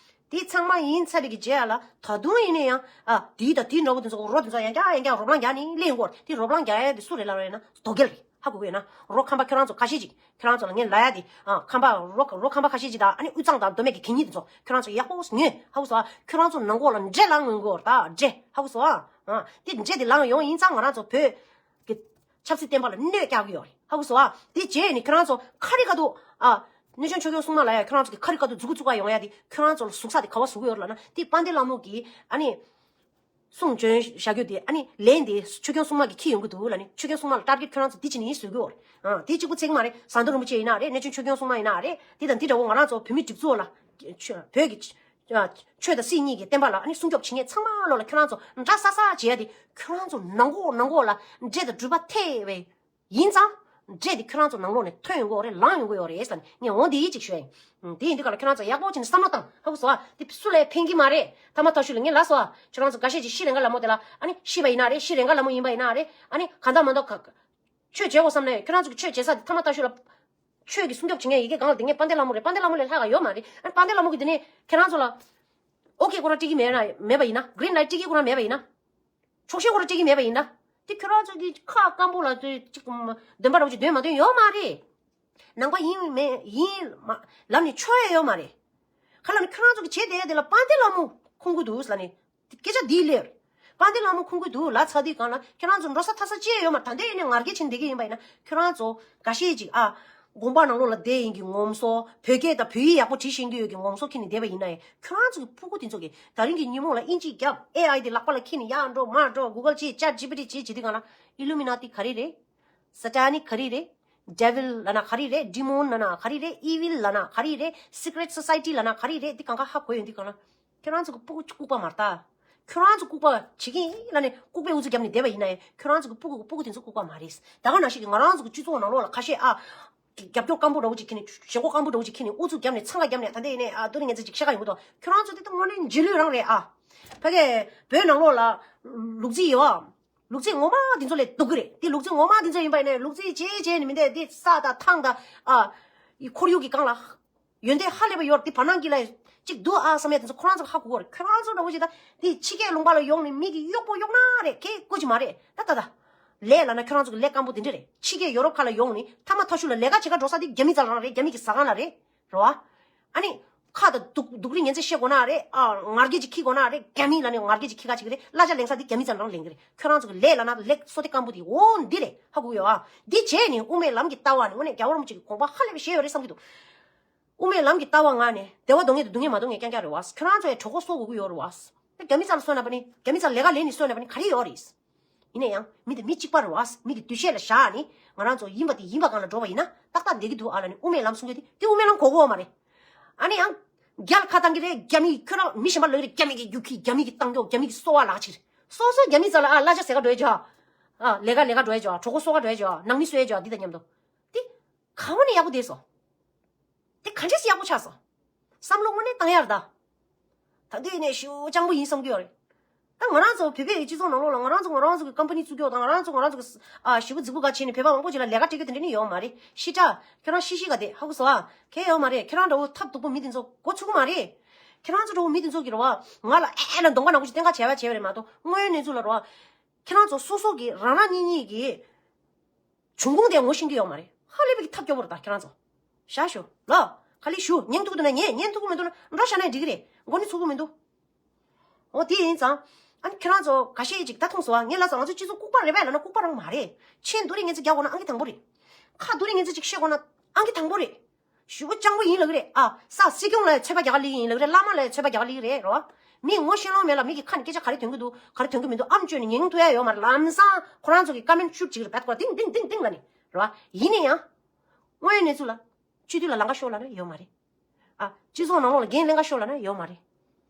དེ་ཚང་མ་ཡིན་ཚར་བའི་གི་རྗེས་ལ་ད་དུང་ཡིན་ནའི་ཡང་། ཨ། དེའི་དང་དེའི་འདྲ་བོ་དེ་ཚོ་རོ་དེ་ཚོ་ཡང་བསྐྱར་ཡང་བསྐྱར་རོ་ལངས་རྒྱག་ནས་སླེབས་ཡོང་གི་ཡོད་རེད། དེ་རོ་ལངས་རྒྱག་ཡ་དེ་སུ་རེད་ལབ་ཡོད་ན་དོ་གལ་རེད། ཧ་གོ་གི་ཡོད་ན། རོ་ཁམས་པ་ཁྱོད་རང་ཚོ་ཁ་ཤས་ཅིག་ཁྱོད་རང་ཚོ་ལ་ངས་ལབ་ཡ་དེ། ཨ། ཁམས་པ་རོ་རོ་ཁམས་པ་ཁ་ཤས་ཅིག་དང་། ཨ་ནི་དབུས་གཙང་དང་མདོ་སྨད་ཀྱི་གད་སྙིགས་དེ་ཚོ་ཁྱོད་རང་ཚོ་ཡག་པོ་ཉོན། ཧ་གོ་སོང་ཨ། ཁྱོད་རང་ཚོ་ནང་ལོགས་ལ་འདྲེ་ལངས་ཡོང་གི་ཡོད་རེད་ད། འདྲེ། ཧ་གོ་སོང་ཨ། ཨ། དེ་འདྲེ་དེ་ལངས་ཡོང་ཡིན་ཙང་ང་རང་ཚོ་བོད་ཀྱི་ཆབ་སྲིད་བསྟན་པ་ལ་གནོད་རྒྱག་གི་ཡོད་རེད། ཧ་གོ་སོང་ཨ། དེ་བྱས་ནས་ཁྱོད་རང་ཚོ་ཁ་རི་ཁ་ཐུག་ཨ། གནས་ཆེན་ཆོས་སྐྱོང་སྲུང་མ་ལ་ཡ་ཁྱོད་རང་ཚོ་གི་ཁ་རི་ཁ་ཐུག་མཛུབ་གུ་བཙུགས་ག་ཡོང་ཡ་དེ་ཁྱོད་རང་ཚོ་ལ་ཟུག་ས་དེ་ག་བ་ཟུག་གི་ཡོད་རེད་ལབ་ན། དེ་དཔལ་ལྡན་ལྷ་མོ་གིས་ཨ་ནི་གསུང་བྱོན་བཞག་རྒྱུ་དེ། ཨ་ནི་ལན་དེ་ཆོས་སྐྱོང་སྲུང་མ་གིས་འཁྱེར་ཡོང་གི་འདུག་ལབ་ནས། ཆོས་སྐྱོང་སྲུང་མ་ལ་ཊར་གེཊ་ཁྱོད་རང་ཚོ་དེ་བྱས་ནས་ཡིན་བཟོ་གི་ཡོད་རེད། ཨ། དེ་གཅིག་པུ་ཚིག་མ་རེད། ཟམ་གདོང་རིན་པོ་ཆེ་ཡིན་ན་རེད། གནས་ཆེན་ཆོས་སྐྱོང་སྲུང་མ་ཡིན་ན་རེད། དེ་དང་དེ་འདྲ་བོ་ང་རང་ཚོ་བོད་མི་སྒྲིག་འཛུགས་ལ། ཆོས་བོད་ཀྱི་ཆོས་དང་སྲིད་གཉིས་ཀྱི་བསྟན་པ་ལ་ཨ་ནི་སྲུང་སྐྱོབ་བྱེད་མཁན་ཚང་མ་ལོག་ལ་ཁྱོད་རང་ཚོ་འདྲ་ས་ས་བྱེད་ཡ་དེ། ཁྱོད་རང་ཚོ་ནང་ཁོག་ནང་ཁོག་ལ་འདྲེ་དང་སྦྲུལ་པ་ཐེ་བས། ཡིན་ཙང་། འདྲེ་འདི་ཁྱོད་རང་ཚོ་ནང་ལོགས་ནས་ཐོན་ཡོང་གི་ཡོད་རེད། ལངས་ཡོང་གི་ཡོད་རེད་ཟེར་ནས་ངས་འོ་འདི་ཡིད་ཅིག་ཞུ་ཡ་ཡིན། ཨུམ། དེ་ཡིན་དུས་ག་ལ་ཁྱོད་རང་ཚོ་ཡག་པོ་བྱས་ནས་བསམ་བློ་བཏང་། ཧ་གོ་སོང་ཨ། དེ་སུ་ལ་ཕན་གྱི་མ་རེད། ཐ་མ་ཐག་ཤུལ་ལ་ངས་ལབ་སོང་ཨ། ཁྱོད་རང་ཚོ་འགའ་ཤས་ཅིག་ཤི་རེ་འགའ་ལ་མོ་དེ་ལ། ཨ་ནི་ཤི་བ་ཡིན་ན་རེད། ཤི་རེ་འགའ་ལ་མོ་ཡིན་པ་ཡིན་ན་རེད། ཨ་ནི་གང་ལྟར་མ་གཏོགས་ག་ཆོས་བྱེད་དགོས་བསམ་ནས་ཁྱོད་རང་ཚོ་གི་ཆོས་བྱེད་ས་དེ་ཐ་མ་ཐག་ཤུལ་ལ་ཆོས་ཀྱི་སྲུང་སྐྱོབ་བྱེད་མཁན་ཡི་གེ་སྒང་ལ་དེ་ངས་དཔལ་ལྡན་ལྷ་མོ་རེད། དཔལ་ལྡན་ལྷ་མོ་ལས་ལྷག་ག་ཡོད་མ་རེད། ཨ་ནི་དཔལ་ལྡན་ལྷ་མོ་གིས་དེ་ནས་ཁྱོད་རང་ཚོ་ལ་ཨོ་ཁེ་ཁོ་རང་སྤྲད་ཀྱི་མེད་ན། མེད་པ་ཡིན་ན། གྷི་རིན་ལའིཊ་སྤྲད་ཀྱི་ཁོ་རང་མེད་པ་ཡིན་ན། ཆོག་ཤེས་ཁོ་རང་སྤྲད་ཀྱི་མེད་པ་ཡིན་ན། དེ་ཁྱོད་རང་ཚོ་གི་ཁ་སྐམ་པོ་ལ་ཚོས་ཅིག་འདོན་པ་འདྲ་པོ་ཅིག་འདོན་མ་འདོན་ཡོད་མ་རེད། ནང་པ་ཡིན་མེད་ཡིན་མ་ལབ་ནས་ཆོག་ཡ་ཡོད་མ་རེད། ཁ་ལ་ནི་ཁྱོད་རང་ཚོ་གི་བྱེད་བསྡད་ཡ་དེ་ལ་དཔལ་ལྡན་ལྷ་མོ་ཁུངས་དགོས་འདུག་ལ་ནི། སྐད་ཆ་འདི་ལས། དཔལ་ལྡན་ལྷ་མོ་ཁུངས་དགོས་འདུག་ལ་ཚ་དུས་གང་ལ་ཁྱོད་རང་ཚོ་འགྲོ་ས་ཐར་ས་ཅི་ཡང་ཡོད་མ་རེད། ད་འདི་ཡིན་ནས་ང་རྒྱལ་ཆེན་འདི་གི་ཡིན་པ་ཡིན་ན་ཁྱོད་རང་ཚོ་འགའ་ཤས་ཅིག་ཨ། དགོན་པ་ནང་ལོགས་ལ་བསྡད་ཡིན་གི་ངོམ་སོ་བོད་སྐད་དང་བོད་ཡིག་ཡག་པོ་བྲིས་ཤེས་ཀྱི་ཡོད་གི་ངོམ་སོ་ཁྱེར་ནས་བསྡད་པ་ཡིན་ན་ཡང་ཁྱོད་རང་ཚོ་གི་ཕྲུ་གུ་དེ་ཚོ་གི་ད་རིང་གི་ཉིན་མོ་ལ་ཨིན་ཇི་རྒྱབ་ཨེ་ཨའི་དེ་ལག་པ་ལ་ཁྱེར་ནས་ཡར་འགྲོ་མར་འགྲོ་གུ་གལ་བྱེད་ཅར་ཇི་པི་ཊི་བྱེད་བྱེད་དུས་གང་ལ་ཨི་ལུ་མི་ན་ཏི་ག་རེ་རེད། སཱ་ཏཱ་ནི་ག་རེ་རེད། ཌེ་ཝིལ་ལབ་ན་ག་རེ་རེད། ཌི་མོན་ལབ་ན་ག་རེ་རེད། ཨི་ཝིལ་ལབ་ན་ག་རེ་རེད། སི་ཀི་རེ་ཊི་སོ་སའི་ཊི་ལབ་ན་ག་རེ་རེད། འདི་གང་ག་ཧ་གོ་ཡོང་དུས་གང་ལ། ཁྱོད་རང་ཚོ་གི་ཕྲུ་གུ་ལྐུགས་པ་མ་རེད་ད། ཁྱོད་རང་ཚོ་ལྐུགས་པ་བྱེད་ཀྱིན་ལབ་ནས་ལྐུགས་པའི་ཨུ་ཚུགས་བརྒྱབ་ནས་བསྡད་པ་ཡིན་ན་ཡང་ཁྱོད་རང་ཚོ་གི་ཕྲུ་གུ་ཕྲུ་གུ་དེ་ཚོ་ལྐུགས་པ་མ་རེད། ད་ག་ནང་བཞིན་གྱི་ང་རང་ཚོ་གི་སྤྱི་ཚོགས་ནང་ལོགས་ལ་ཁ་ཤས་ཨ། རྒྱབ་སྐྱོར་སྐམ་པོ་འདྲ་བོ་ཅིག་ཁྱེར་ནས་ཞེན་ཁོག་སྐམ་པོ་འདྲ་བོ་ཅིག་ཁྱེར་ནས་ཨུ་ཚུགས་བརྒྱབ་ནས་འཚང་ཁ་བརྒྱབ་ནས་ད་ལྟ་ཡིན་ནས་ཨ་ཏུ་རི་ངན་ཚ་ཅིག་བཤད་ཁ་ཡོང་གི་འདུག་ཁྱོད་རང་ཚོ་དེ་ད་དངོས་གནས་རྗེས་ལུས་རང་རེད་ཨ། ཕ་གི་བོད་ནང་ལོགས་ལ་ལུག་རྫི་ཡོད་ཨ། ལུག་རྫི་ངོ་མ་འདི་ཚོ་ལས་སྡུག་གི་རེད། འདི་ལུག་རྫི་ངོ་མ་འདི་ཚོ་ཡིན་པ་ཡིན་ནས་ལུག་རྫི་བྱས་བྱས་ནས་མི་འདས་འདི་ས་དང་ཐང་དང་ཨ། ཡི་ཁོར་ཡུག་གི་སྒང་ལ། ཡོན་ཏན་ཧ་ལས་པ་ཡོད་རེད། འདི་བར་སྣང་གི་ལ་ཅིག་འདུག་ཨ་བསམ་ཡས་དེ་ཚོ་ཁོ་རང་ཚོ་ཧ་གོ་གི་རེད། ཁྱོད་རང་ཚོ་འདྲ་བོ་ཅིག་ད་འདི་ཕྱི་རྒྱལ་ལུང་པ་ལ་ཡོང་ནས་མི་གི་གཡོག་པོ་གཡོག་ན་རེད། ཁེ་ཀོ་ཅི་མ་རེད་ད་ད་ད། ལས་ལ་ན་ཁྱོད་རང་ཚོ་གི་ལས་སྐམ་པོ་དེ་འདྲ་རེད། ཕྱི་རྒྱལ་ཡོ་རོབ་ཁ་ལ་ཡོང་ནས་ཐ་མ་ཐ་ཤུ་ལ་ལས་ཀ་བྱེད་ག་འགྲོ་ས་དེ་རྒྱ་མི་ཚ་རང་རེད། རྒྱ་མི་གི་ཟ་ཁང་ལ་རེད། རེད་བ། ཨ་ནི། ཁ་དང་སྡུག་སྡུག་རིགས་ངན་ཚད་བཤད་དགོས་ན་རེད། ཨ་ང་རྒྱལ་ཅིག་ཁྱི་དགོས་ན་རེད། རྒྱ་མི་ལ་ནི་ང་རྒྱལ་ཅིག་ཁྱི་ག་ཅིག་རེད། གླ་ཆ་ལེན་ས་དེ་རྒྱ་མི་ཚ་རང་ལེན་གི་རེད། ཁྱོད་རང་ཚོ་གི་ལས་ལ་ན་ལས་སོ་དེ་སྐམ་པོ་དེ་འོ་འདི་རེད། ཧ་གོ་ཡོད་ཨ། འདི་བྱས་ནས་དབུ་མའི་ལམ་གྱི་ལྟ་བ་ནི་དངོས་གནས་རྒྱལ་བ་རིན་པོ་ཆེ་གི་དགོངས་པ་ཧ་ལས་པའི་བཞེས་ཡོད་རེད་བསམ་གྱི་འདུག་དབུ་མའི་ལམ་གྱི་ལྟ་བ་ངང་ནས་བདེ་བ་འདོད་མཁན་དང་སྡུག་བསྔལ་མ་འདོད་མཁན་རྐྱང་རྐྱང་རེད་བ། ཁྱོད་རང་ཚོ་ཡང་གྲོད་ཁོག་གསོ་དགོས་ཀྱི་ཡོད་རེད་བ། རྒྱ་མི་རྩ་ལ་སོན་ན་པ་ནི་རྒྱ་མི་རྩ་ལས་ཀ་ལས་ནི་སོན་ན་པ་ནི་ག་རེ་ཡོད་རེད། ཡིན་ན་ཡང་མི་དེ་མི་གཅིག་པ་རེད་བ། མི་གི་འདུ་ཤེས་ལ་བཞག་ནི་ང་རང་ཚོ་ཡིན་པ་དེ་ཡིན་པ་གང་ལ་འགྲོ་བ་ཡིན་ན་ཏག་ཏག་བསྡད་ཀྱི་འདུག་ཨ་ལ་ནི་དབུ་མའི་ལམ་གསུང་རྒྱུ་དེ་དེ་དབུ་མའི་ལམ་གོ་གོ་བ་མ་རེད། ཨ་ནི་ཡང་རྒྱ་ལ་ཁ་བཏང་གི་རེད། རྒྱ་མི་ཁྱོད་རང་མི་གཞན་པ་ལོས་རེད། རྒྱ་མི་གི་རྒྱུག་ཁྱི་རྒྱ་མི་གི་བཏང་རྒྱུ་རྒྱ་མི་གི་གསོ་བ་ལག་ཕྱིར་སོ་སོ་རྒྱ་མི་རྩ་ལ་ཨ་གླ་ཆ་ཟེ་ག་འགྲོ་ཡ་ཅོ། ཨ་ལས་ཀ་ལས་ཀ་འགྲོ་ཡ་ཅོ། གྲོད་ཁོག་གསོ་ག་འགྲོ་ཡ་ཅོ། ནང་མི་གསོ་ཡ་ཅོ། འདི་དང་མཉམ་དུ། དེ། གང་བ་ནས་ཡག་པོ་བསྡད་སོང་། དེ་ག་འདྲས་སེ་ཡག་པོ་ཆགས་སོང་། བསམ་བློ་དངོས་གནས་བཏང་ཡར་ད། ད་དུས་ནས་ཞེ་པོ་སྤྱང་པོ་ཡིན་བསམ་གྱི་ཡོད་རེད། ད་ང་རང་ཚོ་བོད་པའི་སྤྱི་ཚོགས་ནང་ལོགས་ལ་ང་རང་ཚོ་ང་རང་ཚོ་གི་ཀམ་པ་ནི་བཙུགས་ཀྱོག་དང་ང་རང་ཚོ་ང་རང་ཚོ་གི་ཨ་ཞེ་པོ་རྫིག་པོ་ག་བྱས་ནས་བོད་པ་མང་པོ་ཅིག་ལ་ལས་ཀ་སྤྲད་རྒྱུ་དེ་འདྲ་ནི་ཡོད་མ་རེད། ཤི་ཁྲ་ཁྱེད་རང་ཤི་ཤི་ག་དེ་ཧ་གོ་སོང་ཨ། གལ་ཡོད་མ་རེད། ཁྱེད་རང་འདྲ་བོ་ཐབས་སྡུག་པོ་མི་དེ་ཚོ་མགོ་ཚུགས་མ་རེད། ཁྱེད་རང་ཚོ་འདྲ་བོ་མི་དེ་ཚོ་གི་རེད་བ། ང་ལ་ཨེ་ཨེ་ལ་གདོང་པ་ནག་པོ་ཞིག་བསྟན་ཁ་བྱས་པ་བྱས་པ་རེད་མ་གཏོགས་དངོས་ཡོད་གནས་ཚུལ་ལ་རེད་བ། ཁྱེད་རང་ཚོ་སོ་སོ་གི་རང་རང་གཉིས་གཉིས་གི་བྱུང་ཁུངས་དེ་ངོ་ཤེས་ཀྱི་ཡོད་མ་རེད། ཧ་ལས་པའི་གི་ཐབས་སྐྱོ་པོ་རེད་ད་ཁྱེད་རང་ཚོ། ཤ་ཞུ་ལ། ག་ལེ་ཞུ་ཉན་ཐུབ་འདུག་ན་ཉན། ཉན་ཐུབ་ཀྱི་མི་འདུག་ན་འགྲོ་ཤ་ན་འགྲིག་གི་རེད། མགོ་ནི་ཚུགས་ཀྱི་མི་འདུག་འོ་དེ་ཡིན་ཙང་། ཨ་ནི་ཁྱེད་རང་ཚོ་འགའ་ཤས་ཅིག་ད་མཐོང་སོང་ཨ། ངས་ལབ་སོང་ང་ཚོ་སྤྱི་ཚོགས་ལྐུགས་པ་རེད་པས་ལབ་ན་ལྐུགས་པ་རང་མ་རེད། མཆན་སྡུག་རུས་ངན་ཚིག་རྒྱག་དགོས་ན་ཨང་ཀི་དང་པོ་རེད། ཁ་སྡུག་རུས་ངན་ཚིག་ཅིག་བཤད་དགོས་ན་ཨང་ཀི་དང་པོ་རེད། ཞེ་པོ་སྤྱང་པོ་ཡིན་ལབ་ཀྱི་རེད་ཨ། ས་སྲིད་སྐྱོང་ལ་ཡང་ཚོད་པ་རྒྱག་ག་སླེབས་ཀྱི་ཡིན་ལབ་ཀྱི་རེད། བླ་མ་ལ་ཡང་ཚོད་པ་རྒྱག་ག་སླེབས་ཀྱི་རེད་རོ། མི་ངོ་ཤེས་ལོང་མེད་ལ་མི་གི་ཁ་ནས་སྐད་ཆ་ག་རེ་ཐོན་གྱི་འདུག་ག་རེ་ཐོན་གྱི་མི་འདུག་ཨམ་ཅོག་ནས་ཉན་ཐུབ་ཡ་ཡོད་མ་རེད། ལམ་སང་ཁོ་རང་ཚོ་གི་ཀ་མེན་ཊི་ཤུཊ་བྱེད་ཀྱི་རེད། བད་ཀོ་ཏིང་ཏིང་ཏིང་ལབ་ནས་རོ། ཡིན་ན་ཡང་། དངོས་ཡོད་གནས་ཚུལ་ལ། སྤྱི་འཐུས་ལ་ལང་ཀ་ཤོར་ལབ་ན་ཡོད་མ་རེད། ཨ། སྤྱི་ཚོགས་ནང་ལོགས་ལ་འགན་ལེན་ཀ་ཤོར་ལབ་ན་ཡོད་མ་རེད།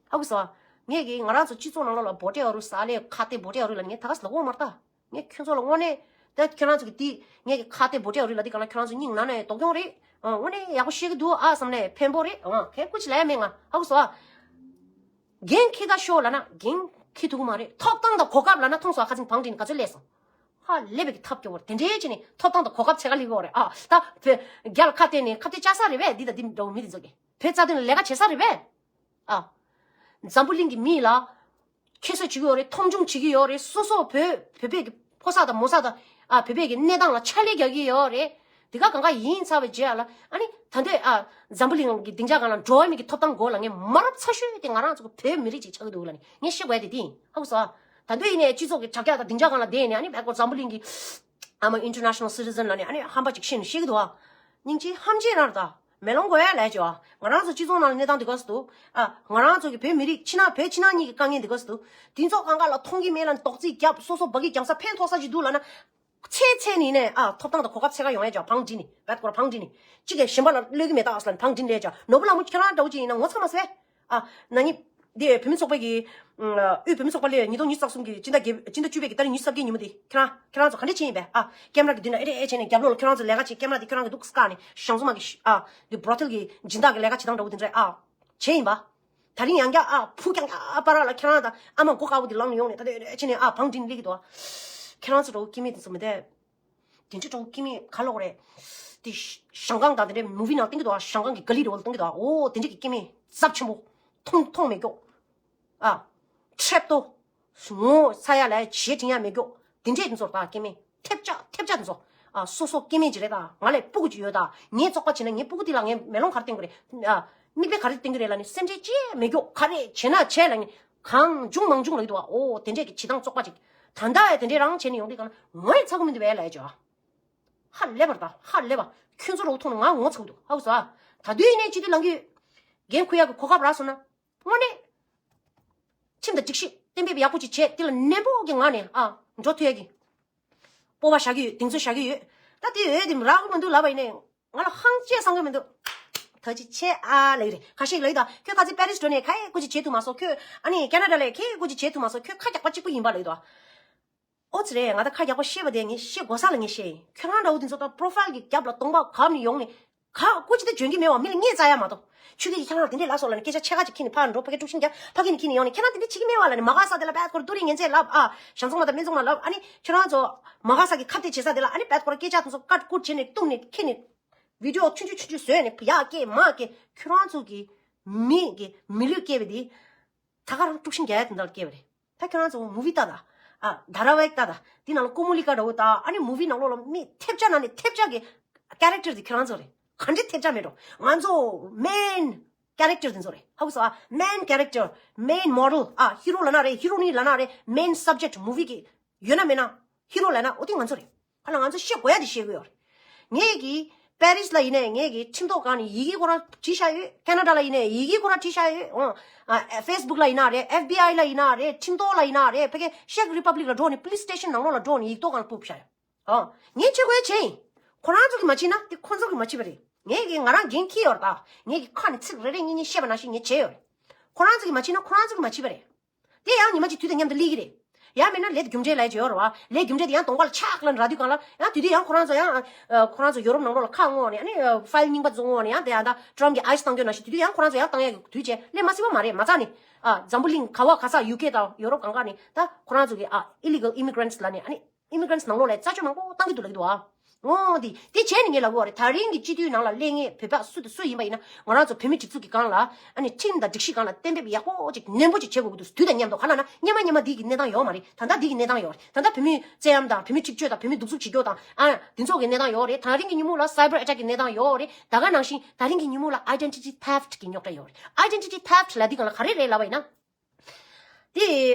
ཧ་གོ་སོང་ཨ། ངས་ཀྱིས་ང་རང་ཚོ་སྤྱི་ཚོགས་ནང་ལོགས་ལ་བོ་ཊི་ཨ་རུ་ས་ལེ་ཁ་གཏད་བོ་ཊི་ཨ་རུ་ལབ་ངས་ད་ག་སེ་ལབ་ཀྱི་ཡོད་མ་རེད་ད། ངས་ཁྱོད་ཚོ་ལ་དངོས་གནས། ད་ཁྱོད་རང་ཚོ་གི་དེ་ངས་ཀྱི་ཁ་གཏད་བོ་ཊི་ཨ་རུ་ལབ་དེ་ག་ལ་ཁྱོད་རང་ཚོ་སྙིང་ནང་ནས་དོགས་ཡོང་རེད། ཨ། དངོས་གནས་ཡག་པོ་བཤད་ཀྱི་འདུག་ཨ་བསམ་ནས་ཕན་པོ་རེད། ཨ། གལ་ཀུ་ཅི་ལབ་ཡ་མེད་ང་ཧ་གོ་སོང་ཨ། འགན་འཁྱེར་ཀ་ཤོག་ལབ་ན་འགན་འཁྱེར་ཐུབ་ཀྱི་མ་རེད། ཐོབ་ཐང་དང་གོ་སྐབས་ལབ་ན་མཐོང་སོང་ཨ། ཁ་སང་བང་སྒྲིག་ནས་ག་ཚོད་སླེབས་སོང་། ཧ་ལས་པའི་གི་ཐབས་སྐྱོ་བོ་རེད། དེ་འདྲའི་བྱས་ནས་ཐོབ་ཐང་དང་གོ་སྐབས་འཚོལ་ག་སླེབས་ཀྱི་ཡོད་རེད་ཨ། ད་བོད་རྒྱ་ལ་ཁ་གཏད་ནས་ཁ་གཏད་བཅག་ས་རེད་པས། འདི་དང་འདི་འདྲ་བོ་མི་དེ་ཚོ་གི་བོད་རྩ་དོན་ལ་ལས་ཀ་བྱེད་ས་རེད་པས། ཨ། འཛམ་བུ་གླིང་གི་མི་ལ་ཁྱད་གསོད་བྱེད་ཀྱི་ཡོད་རེད། མཐོང་ཆུང་བྱེད་ཀྱི་ཡོད་རེད། སོ་སོ་བོད་བོད་པའི་གི་ཕོ་གསར་དང་མོ་གསར་དང་ཨ་བོད་པའི་གི་གནས་སྟངས་ལ་ཕྱག་ལས་རྒྱག་གི་ཡོད་རེད། དེ་ག་གང་ག་ཡིན་ཚར་བའི་རྗེས་ལ་ཨ་ནི་ད་འདོད་ཨ་འཛམ་བུ་གླིང་གི་སྡིངས་ཆ་སྒང་ལ་འགྲོ་བ་མི་གི་ཐོབ་ཐང་དགོས་ལ་ངས་མ་རབས་ཚ་ཤོས་དེ་ང་རང་ཚོ་གི་བོད་མི་རིགས་ཅིག་ཆགས་ཀྱི་འདུག་ལ་ནི་ངས་བཤད་དགོས་ཡ་དེ་དེ་ཡིན། ཧ་གོ་སོང་ཨ། ད་འདོད་ཡིན་ནས་སྤྱི་ཚོགས་ཀྱི་དྲ་རྒྱ་དང་སྡིངས་ཆ་སྒང་ལ་བསྡད་ནས་ཨ་ནི་བེད་ཀོ་འཛམ་བུ་གླིང་གི་I'm an international citizen ལ་ནི་ཨ་ནི་ཧམ་པ་ཅིག་བཤད་ནས་བཤད་ཀྱི་འདུག་ཨ། སྙིང་རྗེ་ཧམ་བཤད་རང་རེད་ད། མེ་ལོང་གོ་ཡ་ལས་ཅོ། ང་རང་ཚོ་སྤྱི་ཚོགས་ནང་ལ་གནས་སྟངས་འདི་ག་སུ་འདུག་ཨ། ང་རང་ཚོ་གི་བོད་མི་རིགས་ཕྱི་ནང་བོད་ཕྱི་ནང་གཉིས་ཀྱི་དཀའ་ངལ་འདི་ག་སུ་འདུག་དེ་ཚོ་གང་ག་ལ་མཐོང་གི་མེད་ལ་དོགས་རྩིས་རྒྱབ། སོ་སོ་བག་གི་རྒྱང་ས་ཕན་ཐོགས་ས་ཅིག་འདུག་ལབ་ན། ཚེ་ཚེ་ནི་ནས་ཨ་ཐོབ་ཐང་དང་གོ་སྐབས་འཚོལ་ག་ཡོང་ཡ་ཅོ། བང་སྒྲིག་ནི་བད་ཀོར་བང་སྒྲིག་ནི་གཅིག་གིས་གཞན་པ་ལ་གློད་ཀྱི་མེད་ད་ཨ་སི་ལ་བང་སྒྲིག་ལས་ཅོ། ནོར་བུ་ལྷ་མོ་ཁྱེད་རང་འདྲ་བོ་ཅིག་ཡིན་ན་ངོ་ཚ་མ་ཟེར། ཨ། ན་ནིང་། འདི་བོད་མི་ཚོགས་པའི་གི། ཨུ། དབུས་བོད་མི་ཚོགས་པ་ལས་ཉིས་སྟོང་ཉི་ཤུ་རྩ་གསུམ་གི་སྤྱི་ཟླ་བརྒྱད་སྤྱི་ཟླ་བཅུ་པའི་གི་ཏ་རིག་ཉི་ཤུ་རྩ་བརྒྱད་ཉིན་མོ་དེ་ཁྱེད་རང་ཁྱེད་རང་ཚོ་ག་འདྲས་བྱས་ཡིན་པས། ཨ། ཀེམ་ར་གི་མདུན་ན་ཨེ་རེ་ཨེ་བྱས་ནས་རྒྱབ་ལོགས་ལ་ཁྱེད་རང་ཚོ་ལས་ཀ་བྱེད། ཀེམ་ར་དེ་ཁྱེད་རང་གི་འདུག་བཀག་ནས་ཞང་བཙུན་མ་གི་ཨ། འདི་བྲོ་ཐལ་གི་སྦྱིན་བདག་གི་ལས་ཀ་བྱེད་སྟངས་འདྲ་བོ་དེ་འདྲས་ཨ། བྱས་ཡིན་པ། ད་རིང་ཡང་བསྐྱར་ཨ་ཕུ་རྐྱང་རྐྱང་ཨ་པ་ར་ལ་ཁྱེད་རང་དང་ཨ་མ་མགོ་དཀར་པོ་དེ་ལངས་ནས་ཡོང་ནས་ད་ལྟ་ཨེ་རེ་ཨེ་བྱས་ནས་ཨ་བང་སྒྲིག་ནས་སླེབས་ཀྱི་འདུག་ཁྱེད་རང་ཚོ་འདྲ་བོ་སྐྱེ་དམན་དེ་ཚོ་མི་བསྡད། དེ་འདྲའི་འདྲ་བོ་སྐྱེ་དམན་ག་ལོག་རེད། དེ་ཞང་ཀང་དང་དེ་འདྲའི་མུ་བི་ནང་བསྟན་གྱི་འདུག་ཨ། ཞང་ཀང་གི་ག་ལི་འདྲ་བོ་ལ་བསྟན་གྱི་འདུག་ཨ། འོ་དེ་འདྲའི་གི་སྐྱེ་དམན་ཚབས་ཆེན་པོ། མཐོང་མཐོང་མེད་ཀྱོག་ཨ། ཁྲེབ་ཏོ། ངོ་ཚ་ཡ་ལ་བྱེད་དྲིན་ཡ་མེད་ཀྱོག་དེ་འདྲའི་དེ་ཚོ་ད་སྐྱེ་དམན་ཐེབས་ཆག་ཐེབས་ཆག་དེ་ཚོ། ཨ། སོ་སོ་སྐྱེ་དམན་ཅིག་རེད་ད། ང་ལས་སྤུ་གུ་ཅིག་ཡོད་ད། ངས་བཙོག་པ་བྱས་ན་ངའི་སྤུ་གུ་དེ་ལ་ངས་མེ་ལོང་ག་རེ་སྟོན་གི་རེད། ཨ། མིག་དཔེ་ག་རེ་སྟོན་གི་རེད་ལབ་ནས་སེམས་ཁྲལ་ཅི་ཡང་མི་རྒྱོབ། ག་རེ་བྱས་ན་བྱས་ལབ་ནས་གང་བྱུང་མང་བྱུང་ལབ་ཀྱི་འདུག་བ། ཨོ་དེ་འདྲས་ཀྱི་བྱེད་སྟངས་བཙོག་པ་ཅིག་ད་ལྟ་ཡང་དེ་འདྲས་རང་བྱས་ནས་ཡོང་དུས་གང་ན་ངོ་ཡི་ཚ་གི་མི་འདུག་བས་ལབ་ཡ་ཅོ། ཧ་ལས་པར་ད་ཧ་ལས་པ། ཁྱོད་ཚོ་རོགས་མཐོང་ན་ང་ངོ་ཚ་གི་འདུག་ཧ་གོ་སོང་ཨ། ད་དུས་ཡིན་ནའི་སྤྱི་འཐུས་ལངས་རྒྱུ་འགན་འཁུར་ཡག་གི་གོ་སྐབས་རག་སོང་ན། དངོས་གནས། ཁྲིམས་དང་སྒྲིག་གཞི་གཏན་འབེབས་ཡག་པོ་ཅིག་བྱས་དེ་ལ་ནན་པོ་གི་ངང་ནས་ཨ་འགྲོ་ཐུབ་ཡ་གི་སྤོབས་པ་བཞག་གི་ཡོད། གདེང་ཚོད་བཞག་གི་ཡོད། ད་དེ་འོས་དེ་རག་གི་མི་འདུག་ལབ་པ་ཡིན་ནའི་ང་ལ་ཧང་ཅེས་བསམ་གི་མི་འདུག་ད་ཅི་བྱས་ཨ་ལབ་ཡི་རེད། ཁ་ཤས་ལབ་ཡི་ད། ཁྱོད་ཁ་ཚིག་པེ་རིས་འགྲོ་ནས་ཁ་ཡེ་ཀོ་ཅིག་བྱེད་ཐུབ་མ་སོང་། ཁྱོད་ཨ་ནི་ཁེ་ན་ཌ་ལ་ཁེ་ཡེ་ཀོ་ཅིག་བྱེད་ཐུབ་མ་སོང་། ཁྱོད་ཁ་རྒྱག་པ་གཅིག་པུ་ཡིན་པ་ལབ་ཡི་ད། ཨོ་ཙི་རེད། ང་ད་ཁ་རྒྱག་པ་ཤེས་པ་དེ་ངས་ཤེས་དགོས་ས་ལ་ངས་ཤེས་ཡིན། ཁྱོད་རང་འདྲ་བོ་དེ་ཚོ་ད་པོ་རོ་ཕའིལ་གྱི་རྒྱབ་ལ་གདོང་པ་གབ་ནས་ཡོང་ནས་ཁ་ཀོ་ཅི་ད་འཇོན་གྱི་མེད་བ། མི་ལ་ངས་བཙལ་ཡ་མ་གཏོགས། ཆུ་སྐྱེས་ཀྱི་ཁྱེད་རང་དེ་འདྲས་ལབ་སོང་ལབ་ནས་སྐད་ཆ་ཕྱེད་ཀ་ཅིག་ཁྱེར་ནས་ཕར་འགྲོ། ཕ་གི་དཀྲུག་ཤིང་རྒྱག་ཕ་གི་ནས་ཁྱེར་ནས་ཁྱེད་རང་དེ་འདྲས་བྱེད་ཀྱི་མེད་བ་ལབ་ནས་མ་དགའ་ས་དེ་ལ་བད་ཁོ་ར་རྡོ་རིང་ངན་ཚད་ལབ་ཨ། ཞང་ཚང་མ་དང་སྨན་ཚང་མ་ལབ་ཨ་ནི་ཁྱེད་རང་ཚོ་མ་དགའ་ས་གི་ཁ་གཏད་བྱེད་ས་དེ་ལ་ཨ་ནི་བད་ཁོ་ར་སྐད་ཆ་དེ་ཚོ་ཀཊ་ཀུཊ་བྱས་ནས་བཏུམས་ནས་ཁྱེར་ནས་བི་ཌི་ཡོ་ཆུང་ཆུང་ཆུང་ཆུང་བཟོས་ནས་ཡར་སྐྱེལ་མར་སྐྱེལ། ཁྱོད་རང་ཚོ་གི་མི་གི་མི་ལུས་སྐྱེལ་བ་དེ་ད་ག་རང་དཀྲུག་ཤིང་རྒྱག་ཡ་དེ་འདྲ་ལ་སྐྱེལ་བ་རེད། ད་ཁྱོད་རང་ཚོ་མུ་བི་ལྟ་ད། ཨ། དྷ་ར་ཝ་ཡིག་ལྟ་ད། དེ་ནང་ལ་ཀུ་མུ་ལི་ཀ་འདྲ་བོ་ད། ཨ་ནི་མུ་བི་ནང་ལོགས་ལ་མི་ཐེབས་ཆག་ནང་ནས་ཐེབས་ཆག་གི་ཀེ་རེག་ཊར་དེ་ཁྱོད་རང་ཚོ་རེད། ག་འདྲ་ཐེབས་ཆག་མེད་འགྲོ། ང་ཚོ་མེན་ཀེ་རེག་ཊར་དེ་ཚོ་རེད། ཧ་གོ་སོང་ཨ། མེན་ཀེ་རེག་ཊར། མེན་མོ་ཌེལ། ཨ། ཧི་རོ་ལབ་ན་རེད། ཧི་རོ་ནི་ལབ་ན་རེད། མེན་སབ་ཇེག་མུ་བི་གི་ཡོད་ན་མེད་ན། ཧི་རོ་ལབ་ན་འོ་དེ་ང་ཚོ་རེད། ཁ་ལ་ང་ཚོ་བཤད་དགོས་ཡ་དེ་བཤད་དགོས་ཡོད་རེད། ངས་ཀྱི་པེ་རིས་ལ་ཡིན་ནའི་ངས་ཀྱི་ཁྲིམས་ཐོག་སྒང་ནས་ཡི་གེ་ཁོ་རང་བྲིས་བཞག་ཡོད། ཁེ་ན་ཌ་ལ་ཡིན་ནའི་ཡི་གེ་ཁོ་རང་བྲིས་བཞག་ཡོད། ཨོ། ཨ། ཕེ་སི་བུག་ལ་ཡིན་ན་རེད། ཨེཕ་བི་ཨའི་ལ་ཡིན་ན་རེད། ཁྲིམས་ཐོག་ལ་ཡིན་ན་རེད། ཕ་གི་ཤེག་རི་པབ་ལིག་ལ་འགྲོ་ནས་པུ་ལིས་སི་ཊེ་ཤན་ནང་ལོགས་ལ་འགྲོ་ནས་ཡིག་ཐོག་སྒང་ལ་ཕུབ་བཞག་ཡོད། ཨོ། ངས་བྱེད་དགོས་ཡ་བྱས་ཡིན། ཁོ་རང་ཚོ་གིས་མ་བྱས་ན་དེ་ཁོ་ཚོ་གིས་མ་བྱས་པ་རེད། ངས་ཀྱི་ང་རང་འགན་འཁྱེར་ཡོད་རེད་ད། ངས་ཀྱི་ཁ་ནས་ཚིག་རེ་རེ་གཉིས་གཉིས་བཤད་པ་ནང་བཞིན་ངས་བྱས་ཡོད་རེད། ཁོ་རང་ཚོ་གིས་མ་བྱས་ན་ཁོ་རང་ཚོ་གིས་མ་བྱས་པ་རེད། དེ་ཡང་ཉི་མ་གཅིག་དུས་དང་མཉམ་དུ་སླེབས་ཀྱི་རེད། ཡང་མིན་ན་ལས་དེ་རྒྱུ་འབྲས་ལབ་ཡ་ཅིག་ཡོད་རེད་བ། ལས་རྒྱུ་འབྲས་དེ་ཡང་གདོང་པ་ལ་ཆག་ལབ་རག་དུས་སྒང་ལ་ཡང་དེ་དུས་ཡང་ཁོ་རང་ཚོ་ཡང་ཨ། ཁོ་རང་ཚོ་ཡོ་རོབ་ནང་ལོགས་ལ་ཁ་སྔོག་ནས་ཨ་ནི་ཨ། ཕའིལ་རྙིང་པ་ཚོ་སྔོག་ནས་ཡང་དེ་ཡང་ད་ཊྲམ་གྱི་ཨའི་སི་བཏང་རྒྱུ་ནང་བཞིན་དེ་དུས་ཡང་ཁོ་རང་ཚོ་ཡང་བཏང་ཡ་གི་དུས་བྱས་སླེབས་མ་སྲིད་པ་མ་རེད། མ་རྩ་ནས་ཨ། འཛམ་བུ་གླིང་ག་བ་ག་ས་ཡུ་ཀེ་དང་ཡོ་རོབ་གང་ག་ནས་ད་ཁོ་རང་ཚོ་གི་ཨ། ཨི་ལི་གལ་ཨི་མི་གྷི་རེན་ཊི་ལབ་ནས་ཨ་ནི་ཨི་མི་གྷི་རེན་ཊི་ནང་ལོགས་ལ་རྩད་གཅོད་མང་པོ་བཏང་གི་འདུག་ལབ་ཀྱི་འདུག་ཨ། འོ་འདི་དེ་བྱས་ནས་ངས་ལབ་དགོས་པ་རེད། ད་རིང་གི་སྤྱི་འཐུས་ནང་ལ་སླེབས་མཁན་བོད་པ་སུ་དང་སུ་ཡིན་པ་ཡིན་ན་ང་རང་ཚོ་བོད་མི་སྒྲིག་འཛུགས་ཀྱི་སྒང་ལ་ཨ་ནི་ཁྲིམས་དང་སྒྲིག་གཞི་སྒང་ལ་གཏན་འབེབས་ཡག་པོ་ཅིག་ནན་པོ་ཅིག་བྱེད་དགོས་ཀྱི་འདུག་དུས་དང་མཉམ་དུ་ག་ལབ་ན་སྔོན་མ་སྔོན་མ་འདི་གི་གནས་སྟངས་ཡོད་མ་རེད། ད་ལྟ་འདི་གི་གནས་སྟངས་ཡོད་རེད། ད་ལྟ་བོད་མི་བཙན་གཡེམ་དང་བོད་མི་འཁྲིག་སྤྱོད་དང་བོད་མི་སྡུག་རྩུབ་བྱེད་རྒྱུ་དང་ཨ། དེ་ཚོ་གི་གནས་སྟངས་ཡོད་རེད། ད་རིང་གི་ཉིན་མོ་ལ་སའི་བར་ཨེ་ཊེག་གི་གནས་སྟངས་ཡོད་རེད། ད་ག་ནང་བཞིན་ད་རིང་གི་ཉིན་མོ་ལ་ཨའི་ཌེན་ཊི་ཊི་ཐེབ་ཊི་གི་རྙོག་དྲ་ཡོད་རེད། ཨའི་ཌེན་ཊི་ཊི་ཐེབ་ཊི་ལབ་དུས་སྒང་ལ་ག་རེ་རེད་ལབ་པ་ཡིན་ན། དེ་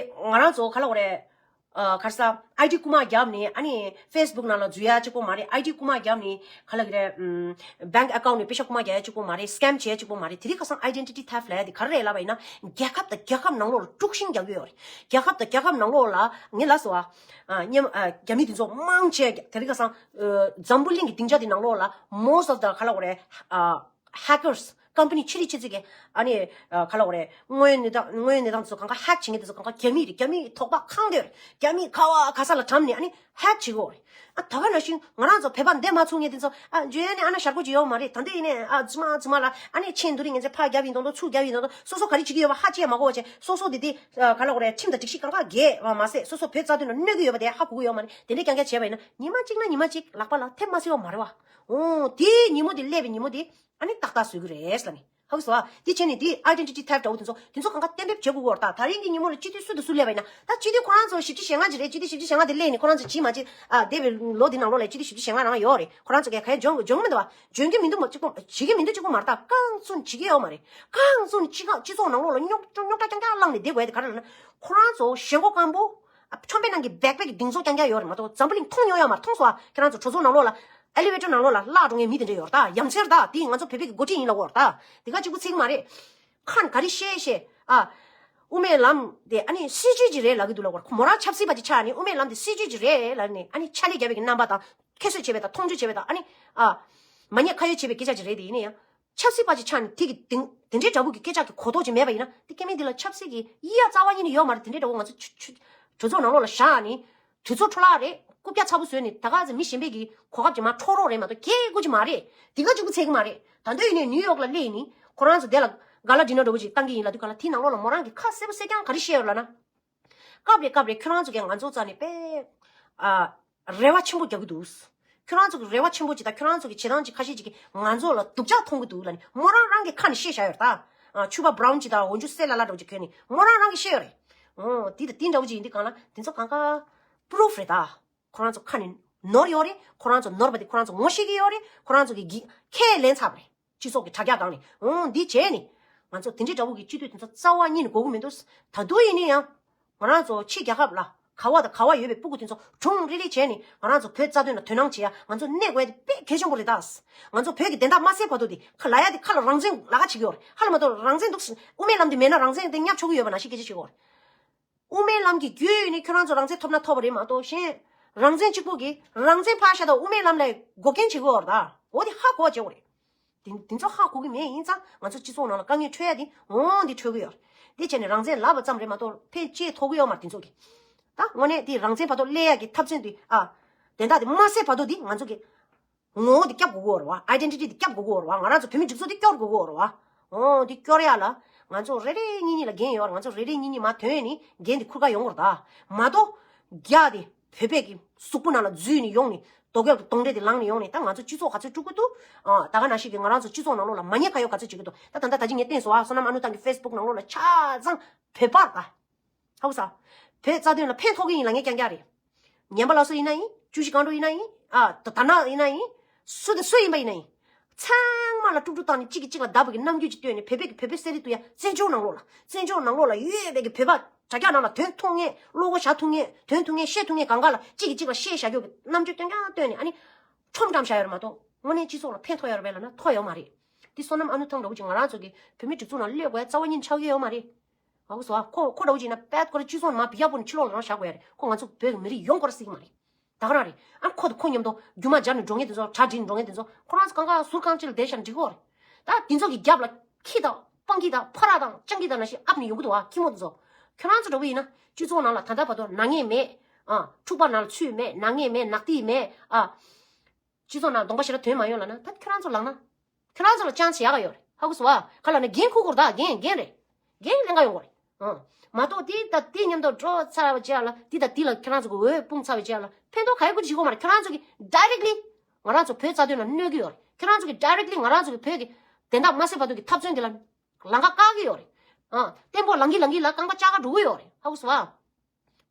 ང་རང་ཚོ་ག་ལབ་དགོས་རེད། ཨ། ག་རེ་ཟ། ཨའི་ཌི་རྐུ་མ་བརྒྱབ་ནས་ཨ་ནི་ཕེ་སི་བུག་ནང་ལ་འཛུལ་ཡ་གཅིག་པོ་མ་རེད། ཨའི་ཌི་རྐུ་མ་བརྒྱབ་ནས་ག་ལབ་དགོས་རེད། ཨམ། བེང་ཨ་ཀའུན་ཊི་ནས་པེ་ཤ་རྐུ་མ་རྒྱག་ཡ་གཅིག་པོ་མ་རེད། སི་ཀེམ་བྱེད་ཡ་གཅིག་པོ་མ་རེད། དེ་རིང་ཁ་སང་ཨའི་ཌེན་ཊི་ཊི་ཐེབ་ཊི་ལབ་ཡ་དེ་ག་རེ་རེད་ལབ་པ་ཡིན་ན་རྒྱལ་ཁབ་དང་རྒྱལ་ཁབ་ནང་ལོགས་ལ་དཀྲུག་ཤིང་རྒྱག་གི་ཡོད་རེད། རྒྱལ་ཁབ་དང་རྒྱལ་ཁབ་ནང་ལོགས་ལ་ངས་ལབ་སོང་ཨ། ཨ། སྔོན་མ་ཨ། རྒྱ་མི་དེ་ཚོ་མང་ཆེ་དེ་རིང་ཁ་སང་ཨ། འཛམ་བུ་གླིང་གི་སྡིངས་ཆ་དེ་ནང་ལོགས་ལ་most of the ག་ལབ་དགོས་རེད། ཨ། ཧེ་ཀར་སི། ཀམ་པ་ནི་ཆེ་རིགས་ཆེ་ཚིག་གི་ཨ་ནི་ཨ། ག་ལབ་དགོས་རེད། དངོས་ཡོད་གནས་སྟངས་དངོས་ཡོད་གནས་སྟངས་དེ་ཚོ་གང་ག་ཧེག་བྱེད་མཁན་དེ་ཚོ་གང་ག་རྒྱ་མི་རེད། རྒྱ་མིའི་དོགས་པ་གང་དེ་རེད། རྒྱ་མི་ག་བ་ག་ས་ལ་གྲམ་ནས་ཨ་ནི་ཧེག་བྱེད་ཀྱི་ཡོད་རེད། ཨ། ད་ག་ནང་བཞིན་ང་རང་ཚོ་བོད་པ་འདི་མ་ཚུགས་མཁན་དེ་ཚོ་ཨ། འཇོན་ཡ་ནི་ཨ་ན་ཞར་གོ་ཅིག་ཡོད་མ་རེད། ད་འདི་ཡིན་ནས་ཨ། རྫུན་མ་རྫུན་མ་ལ་ཨ་ནི་ཆེན་འདུ་རིང་ངན་ཚེ་ཕར་རྒྱབ་ཡིན་དང་དང་ཚུར་རྒྱབ་ཡིན་དང་དང་སོ་སོ་ག་རེ་བྱེད་ཀྱི་ཡོད་པ་ཧ་ཅི་ཡ་མ་གོ་བ་བྱས། སོ་སོ་དེ་དེ་ཨ། ག་ལབ་དགོས་རེད། ཁྲིམས་དང་སྒྲིག་གཞི་གང་ག་འགལ་བ་མ་ཟད་སོ་སོ་བོད་རྩ་དོན་ལ་གནོད་ཀྱི་ཡོད་པ་དེ་ཧ་གོ་གི་ཡོད་མ་རེད། དེ་འདྲས་རྐྱང་རྐྱང་བྱས་པ་ཡིན་ན་ཉི་མ་གཅིག་ན་ཉི་མ་གཅིག་ལག་པ་ལ་ཐེབས་མ་སྲིད་པ་མ་རེད་བ། འོ། དེའི་ཉིན་མོ་དེ་སླེབས་པའི་ཉིན་མོ་དེ་ཨ་ནི་ཏག་ཏག་བཟོ་གི་རེད་ཟེར་ནས། ཧ་གོ་སོང་ཨ། དེ་བྱས་ནས་དེ་ཨའི་ཌེན་ཊི་ཊི་ཐེབ་ཊི་འདྲ་བོ་དེ་ཚོ་དེ་ཚོ་གང་ག་གཏན་འབེབས་བྱེད་དགོས་ཀྱི་ཡོད་རེད་ད། ད་རིང་གི་ཉིན་མོ་ལ་སྤྱི་འཐུས་སུ་དང་སུ་སླེབས་པ་ཡིན་ན། ད་སྤྱི་འཐུས་ཁོ་རང་ཚོ་བཞི་བཅུ་ཞེ་ལྔ་ཅིག་རེད། སྤྱི་འཐུས་བཞི་བཅུ་ཞེ་ལྔ་དེ་སླེབས་ནས་ཁོ་རང་ཚོ་བྱེད་མ་བྱེད་ཨ། འདས་པའི་ལོ་འདི་ནང་ལོགས་ལ་སྤྱི་འཐུས་བཞི་བཅུ་ཞེ་ལྔ་རང་ཡོད་རེད། ཁོ་རང་ཚོ་གས་ག་ཡང་འཇོན་འཇོན་གི་མི་འདུག་མ། གཅིག་པོ་བྱེད་ཀྱི་མི་འདུག་གཅིག་པོ་མ་རེད་ད། རྐང་བཙུན་བྱེད་ཀྱི་ཡོད་མ་རེད། རྐང་བཙུན་སྤྱི་ཁང་སྤྱི་ཚོགས་ནང་ལོགས་ལ་རྙོག་རྙོག་དྲ་རྐྱང་རྐྱང་བསླངས་ནས་བསྡད་དགོས་ཡ་དེ་ག་རེ་ལབ་ན། ཁོ་རང་ཚོ་ཞེན་ཁོག་སྐམ་པོ། ཨ། ཁྲོམ་པའི་ནང་གི་བེག་པེག་གི་གདེང་ཚོད་རྐྱང་རྐྱང་ཡོད་རེད་མ་གཏོགས་འཛམ་བུ་གླིང་མཐོང་མྱོང་ཡོད་མ་རེད། མཐོང་སོང་ཨ། ཁྱེད་རང་ཚོ་གྲོས་ཚོགས་ནང་ལོགས་ལ་ཨེ་ལི་ཝེ་ཊར་ནང་ལོགས་ལ་བརླག་འགྲོ་མཁན་མི་དེ་འདྲ་ཡོད་རེད་ད། ཡ་མཚན་རེད་ད། དེ་ང་ཚོ་བོད་པའི་གི་འགོ་ཁྲིད་ཡིན་ལབ་ཀྱི་ཡོད་རེད་ད། དེ་ག་གཅིག་པུ་ཚིག་མ་རེད། ཁ་ནས་ག་རེ་བཤད་བཤད་ཨ། དབུ་མའི་ལམ་དེ་ཨ་ནི་སྲིད་ཇུས་ཅིག་རེད་ལབ་ཀྱི་འདུག་ལབ་ཀྱི་ཡོད་རེད། མོ་རང་ཆབ་སྲིད་པ་ཅིག་ཆགས་ནས་དབུ་མའི་ལམ་དེ་སྲིད་ཇུས་ཅིག་རེད་ལབ་ནས་ཨ་ནི་ཕྱག་ལས་རྒྱབ་པའི་གི་རྣམ་པ་དང་ཁྱད་གསོད་བྱས་པ་དང་མཐོང་ཆུང་བྱས་པ་དང་ཨ་ནི་ཨ། མ་ཉེས་ཁ་གཡོགས་བྱས་པའི་སྐད་ཆ་ཅིག་རེད། དེ་ཡིན་ན་ཡང་། ཆབ་སྲིད་པ་ཅིག་ཆགས་ནས་དེ་གི་དེ་དེ་འདྲའི་འདྲ་བོ་གི་སྐད་ཆ་གི་གོ་རྟོགས་ཅིག་མེད་པ་ཡིན་ན་དེ་སྐད་མིན་དེ་ལ་ཆབ་སྲིད་ཀྱི་ཡིད་ཡ་རྩ་བ་ཉིད་ནས་ཡོད་མ་རེད། དེ་འདྲའི་འདྲ་བོ་ང་ཚོ་ཆུ་ཆུ་གྲོས་ཚོགས་ནང་ལོགས་ལ་བཞག་ནས་གྲོས་ཚོགས་འཕྲོ་བརླག་རེད། རྐུབ་བཀྱག་ཚ་པོ་བཟོས་ནས་ད་ག་ཚོད་མི་གཞན་པའི་གི་གོ་སྐབས་ཅིག་མར་འཕྲོག་རོགས་རེད་མ་གཏོགས་ཁྱེད་དགོས་ཀྱི་མ་རེད། དེ་ག་གཅིག་པུ་ཚད་ཀྱི་མ་རེད། ད་འདོད་ཡིན་ནས་ནིའུ་ཡོག་ལ་སླེབས་ནས་ཁོ་རང་ཚོ་དེ་ལ་ག་ལ་ཌི་ནར་འདྲ་བོ་ཅིག་བཏང་གི་ཡིན་ལབ་དུས་ག་ལ་དེའི་ནང་ལོགས་ལ་མོ་རང་གི་ཁ་གསལ་པོ་གསལ་རྐྱང་ག་རེ་བཤད་ཡོད་ལབ་ན། སྐབས་རེ་སྐབས་རེ་ཁྱོད་རང་ཚོ་གིས་ང་ཚོ་རྩ་ནས་དཔེ་ཨ། རེ་བ་ཆེན་པོ་རྒྱག་གི་འདུག་ཁྱོད་རང་ཚོ་གི་རེ་བ་ཆེན་པོ་ཅིག་དང་ཁྱོད་རང་ཚོ་གི་བྱེད་སྟངས་ཅིག་ཁ་ཤས་ཅིག་གིས་ང་ཚོ་ལ་སྡུག་ཅག་མཐོང་གི་འདུག་ལབ་ནས་མོ་རང་རང་གི་ཁ་ནས་བཤད་བཞག་ཡོད་རེད་ད། ཨ། ཕྱུ་པ་བྷ་རའུན་ཅིག་དང་འོག་འཇུ་སེར་ལ་ལ་འདྲ་བོ་ཅིག་གྱོན་ནས་མོ་རང་རང་གིས་བཤད་ཡོད་རེད། འོ། དེ་དང་དེ་འདྲ་བོ་ཅིག་ཡིན་དུས་གང་ལ་དེ་ཚོ་གང་ག་པུ་རུབ་རེད་ད། ཁོ་རང་ཚོ་ཁ་ནས་ ནོར་ཡོད་རེད། ཁོ་རང་ཚོ་ནོར་བ་དེ་ཁོ་རང་ཚོ་ངོ་ཤེས་ཀྱི་ཡོད་རེད། ཁོ་རང་ཚོ་གི་གི་ཁས་ལེན་ཚར་བ་རེད། སྤྱི་ཚོགས་ཀྱི་དྲ་རྒྱ་སྒང་ནས། འོང་འདི་བྱས་ནས་ང་ཚོ་དེ་འདྲའི་འདྲ་བོ་གི་སྤྱི་འཐུས་དེ་ཚོ་རྩ་བ་ཉིད་ནས་དགོས་ཀྱི་མི་འདུག། ད་དུང་ཡིན་ན་ཡང་ང་རང་ཚོ་ཕྱི་རྒྱལ་ཁབ་ལ་ག་བ་དང་ག་བ་ཡོད་པའི་སྤུ་གུ་དེ་ཚོ་གྲུང་རི་རི་བྱས་ནས་ང་རང་ཚོ་བོད་རྩ་དོན་ལ་དོ་སྣང་བྱེད་ཡ་ང་ཚོ་གནས་དགོས་དེ་དཔེ་གལ་ཆེན་པོ་རེད་ད། ང་ཚོ་བོད་ཀྱི་བདེན་མཐའ་མ་གསལ་བར་དུ་དེ་ཁ་ལ་ཡ་དེ་ཁ་ལ་རང་བཙན་ལ་ཁ་བྱེད་ཀྱི་ཡོད་རེད། ཧ་ལ་མ་གཏོགས་རང་བཙན་འདུག། དབུ་མའི་ལམ་དེ་མེད་ན་རང་བཙན་དེ་བསྙབ་ཆོག་གི་ཡོད་པ་ནང་བཞིན་སྐད་ཆ་བཤད་ཀྱི་ཡོད་རེད། དབུ་མའི་ལམ་གྱི་བརྒྱུད་ནས་ཁྱོད་རང་ཚོ་རང་བཙན་ཐོབ་ན་ཐོབ་པ་རེད་མ་གཏོགས་གཞན་རང་བཙན་གཅིག་པོ་གིས་རང་བཙན་ཕར་བཞག་དང་དབུ་མའི་ལམ་ལ་འགོག་རྐྱེན་བྱེད་དགོས་པ་རེད་ད། འོ་དེ་ཧ་གོ་བ་བྱེད་དགོས་རེད། དེ་དེ་ཚོ་ཧ་གོ་གི་མེད་ཡིན་ཙང་ང་ཚོ་སྤྱི་ཚོགས་ནང་ལ་དཀའ་ངལ་འཕྲད་ཡ་དེ་འོང་དེ་འཕྲད་གི་ཡོད་རེད། དེ་བྱས་ནས་རང་བཙན་ལབ་པ་ཙམ་རེད་མ་གཏོགས་ཕན་ཆེ་ཐོགས་གི་ཡོད་མ་རེད་དེ་ཚོ་གི། ད་དངོས་གནས་དེ་རང་བཙན་བར་དུ་སླེབས་ཡ་གི་ཐབས་མཚོན་དེ་ཨ་དེ་འདྲ་དེ་མ་ཟད་བར་དུ་དེ་ང་ཚོ་གི་ངོ་བོ་དེ་སྐྱབས་དགོས་ཀྱི་ཡོད་རེད་བ། ཨའི་ཌེན་ཊི་ཊི་དེ་སྐྱབས་དགོས་ཀྱི་ཡོད་རེད་བ། ང་རང་ཚོ་བོད་མི་སྒྲིག་འཛུགས་དེ་སྐྱོར་དགོས་ཀྱི་ཡོད་རེད་བ། འོ་དེ་སྐྱོར་ཡ་ལ་ང་ཚོ་རེ་རེ་གཉིས་གཉིས་ལ་འགན་ཡོད་རེད། ང་ཚོ་རེ་རེ་གཉིས་གཉིས་མར་ཐོན་ནས་འགན་དེ་འཁུར་ག་ཡོང་དགོས་རེད་ད། མ་གཏོགས་རྒྱ་དེ་བོད་པའི་གི་གཟུགས་པོ་ནང་ལ་འཛུལ་ནས་ཡོང་ནས་རྡོ་སྐས་ཀྱི་གདོང་འདྲེ་དེ་ལངས་ནས་ཡོང་ནས་ད་ང་ཚོ་སྤྱི་ཚོགས་ག་ཚོད་དཀྲུག་གི་འདུག། ཨ་ད་ག་ནང་བཞིན་གི་ང་རང་ཚོ་སྤྱི་ཚོགས་ནང་ལོགས་ལ་མ་ཉེས་ཁ་གཡོག་ག་ཚོད་བྱེད་ཀྱི་འདུག། ད་ད་ལྟ་ད་ཅི་ངས་བསྟན་སོང་ཨ། བསོད་ནམས་ཨ་ནུ་ཐང་གི་ཕེ་སི་བུག་ནང་ལོགས་ལ་ཆ་ཚང་བོད་པ་རེད་ད། ཧ་གོ་སོང་། བོད་རྩ་དོན་ལ་ཕན་ཐོགས་ཀྱི་ཡིན་ལབ་མཁན་རྐྱང་རྐྱང་རེད། ངན་པ་ལགས་སོ་ཡིན་ན་ཡིན། བཅུ་བཞི་སྒང་དྲུག་ཡིན་ན་ཡིན། ཨ་ད་ད་ནག་ཡིན་ན་ཡིན། སུ་དང་སུ་ཡིན་པ་ཡིན་ན་ཡིན། ཚང་མ་ལ་དཀྲུག་དཀྲུག་བཏང་ནས་གཅིག་གིས་གཅིག་ལ་བརྡབ་པའི་གི་རྣམ་འགྱུར་ཅིག་སྟོན་ནས་བོད་པའི་གི་བོད་པའི་གསེར་རི་དུ་ཡ་བཙན་བྱོལ་ནང་ལོགས་ལ་བཙན་བྱོལ་ནང་ལོགས་ལ་ཡོད་པའི་གི་བོད་པ་དྲ་རྒྱ་ནང་ལ་དོན་མཐོང་མཁན་བློ་ཁོག་བཞག་ཐུབ་མཁན་དོན་མཐོང་མཁན་བཤད་ཐུབ་མཁན་གང་ག་ལ་གཅིག་གིས་གཅིག་ལ་བཤད་བཞག་རྒྱུ་གི་རྣམ་འགྱུར་སྟོན་རྐྱང་སྟོན་ནས་ཨ་ནི་ཁྲོམ་བཀྲམ་བཞག་ཡོད་རེད་མ་གཏོགས་དངོས་གནས་སྤྱི་ཚོགས་ལ་ཕན་ཐོགས་ཡོད་རེད་པས་ལབ་ན་ཐོགས་ཡོད་མ་རེད། འདི་བསོད་ནམས་ཨ་ནུ་ཐང་འདྲ་བོ་ཅིག་ང་རང་ཚོ་གི་བོད་མི་སྒྲིག་འཛུགས་ནང་སླེབས་དགོས་ཡ་རྩ་བ་ཉིད་ཆགས་ཀྱི་ཡོད་མ་རེད། ཧ་གོ་སོང་ཨ། ཁོ་ཁོ་འདྲ་བོ་ཅིག་ཡིན་ན་པད་ཁོ་ར་སྤྱི་ཚོགས་ནང་མ་བི་ཡག་པོ་ནས་ཕྱི་ལོགས་ལ་རང་བཞག་དགོས་ཡ་རེད། ཁོ་ང་ཚོ་བོད་ཀྱི་མི་རིགས་ཡོངས་སྐོར་སྲིད་ཀྱི་མ་རེད། ད་ག་རང་རེད། ཨ་ཁོ་དང་ཁོ་མཉམ་དུ་རྒྱུ་མ་སྦྱར་ནས་འགྲོ་མཁན་དེ་ཚོ་གྲ་སྒྲིག་འགྲོ་མཁན་དེ་ཚོ་ཁོ་རང་ཚོ་གང་ག་ཟུར་རྐང་གཅིག་ལ་བསྡད་བཞག་ན་འགྲིག་གི་རེད། ད་དེ་ཚོ་གི་རྒྱབ་ལ་ཁྱི་དང་སྤང་ཁྱི་དང་ཕ་ར་དང་སྤྱང་ཁྱི་དང་ནང་བཞིན་ཨབ་ནས་ཡོང་གི་འདུག་ཨ། ཁྱི་མོ་དེ་ཚོ་ཁྱོད་རང་ཚོ་འདྲ་བོ་ཡིན་ན་སྤྱི་ཚོགས་ནང་ལ་ད་ལྟ་བར་དུ་ནག་ཉེས་མེད། ཨ་འཁྲུག་པ་ནང་ལ་ཚུད་མེད། ནག་ཉེས་མེད། ནག་ཐིག་མེད། ཨ། སྤྱི་ཚོགས་ནང་གདོང་པ་ཞེ་དྲག་དོན་མ་ཡོང་ལབ་ན་ད་ཁྱོད་རང་ཚོ་ལངས་ན། ཁྱོད་རང་ཚོ་ལ་ཅང་བྱེད་ཡག་ཡོད་རེད། ཧ་གོ་སོང་ཨ། ག་ལབ་ན་འགན་འཁུར་དགོས་རེད་ད། འགན་འགན་རེད། འགན་ལེན་ག་ཡོང་དགོས་རེད། ཨང་། མ་གཏོགས་དེ་ད་དེ་མཉམ་དུ་འགྲོ་ཚར་བའི་རྗེས་ལ་དེ་ད་དེ་ལ་ཁྱོད་རང་ཚོ་གི་འོས་སྤུངས་ཚར་བའི་རྗེས་ལ་ཕན་ཐོགས་ག་ཡོད་གི་བྱེད་དགོས་མ་རེད། ཁྱོད་རང་ཚོ་གི་ཌའི་རེག་ལི་ང་རང་ཚོ་བོད་རྩ་དོན་ལ་གནོད་ཀྱི་ཡོད་རེད། ཁྱོད་རང་ཚོ་གི་ཌའི་རེག་ལི་ང་རང་ཚོ་གི་བོད་ཀྱི་བདེན་མཐའ་མ་གསལ་བར་དུ་གི་འཐབ་རྩོད་འདི་ལ་ལམ་ཁ་བཀག་གི་ཡོད་རེད། ཨང་། བརྟན་པོ་ལངས་གི་ལངས་གི་ལ་རྐང་པ་བཅག་ག་འགྲོ་གི་ཡོད་རེད། ཧ་གོ་སོང་ཨ།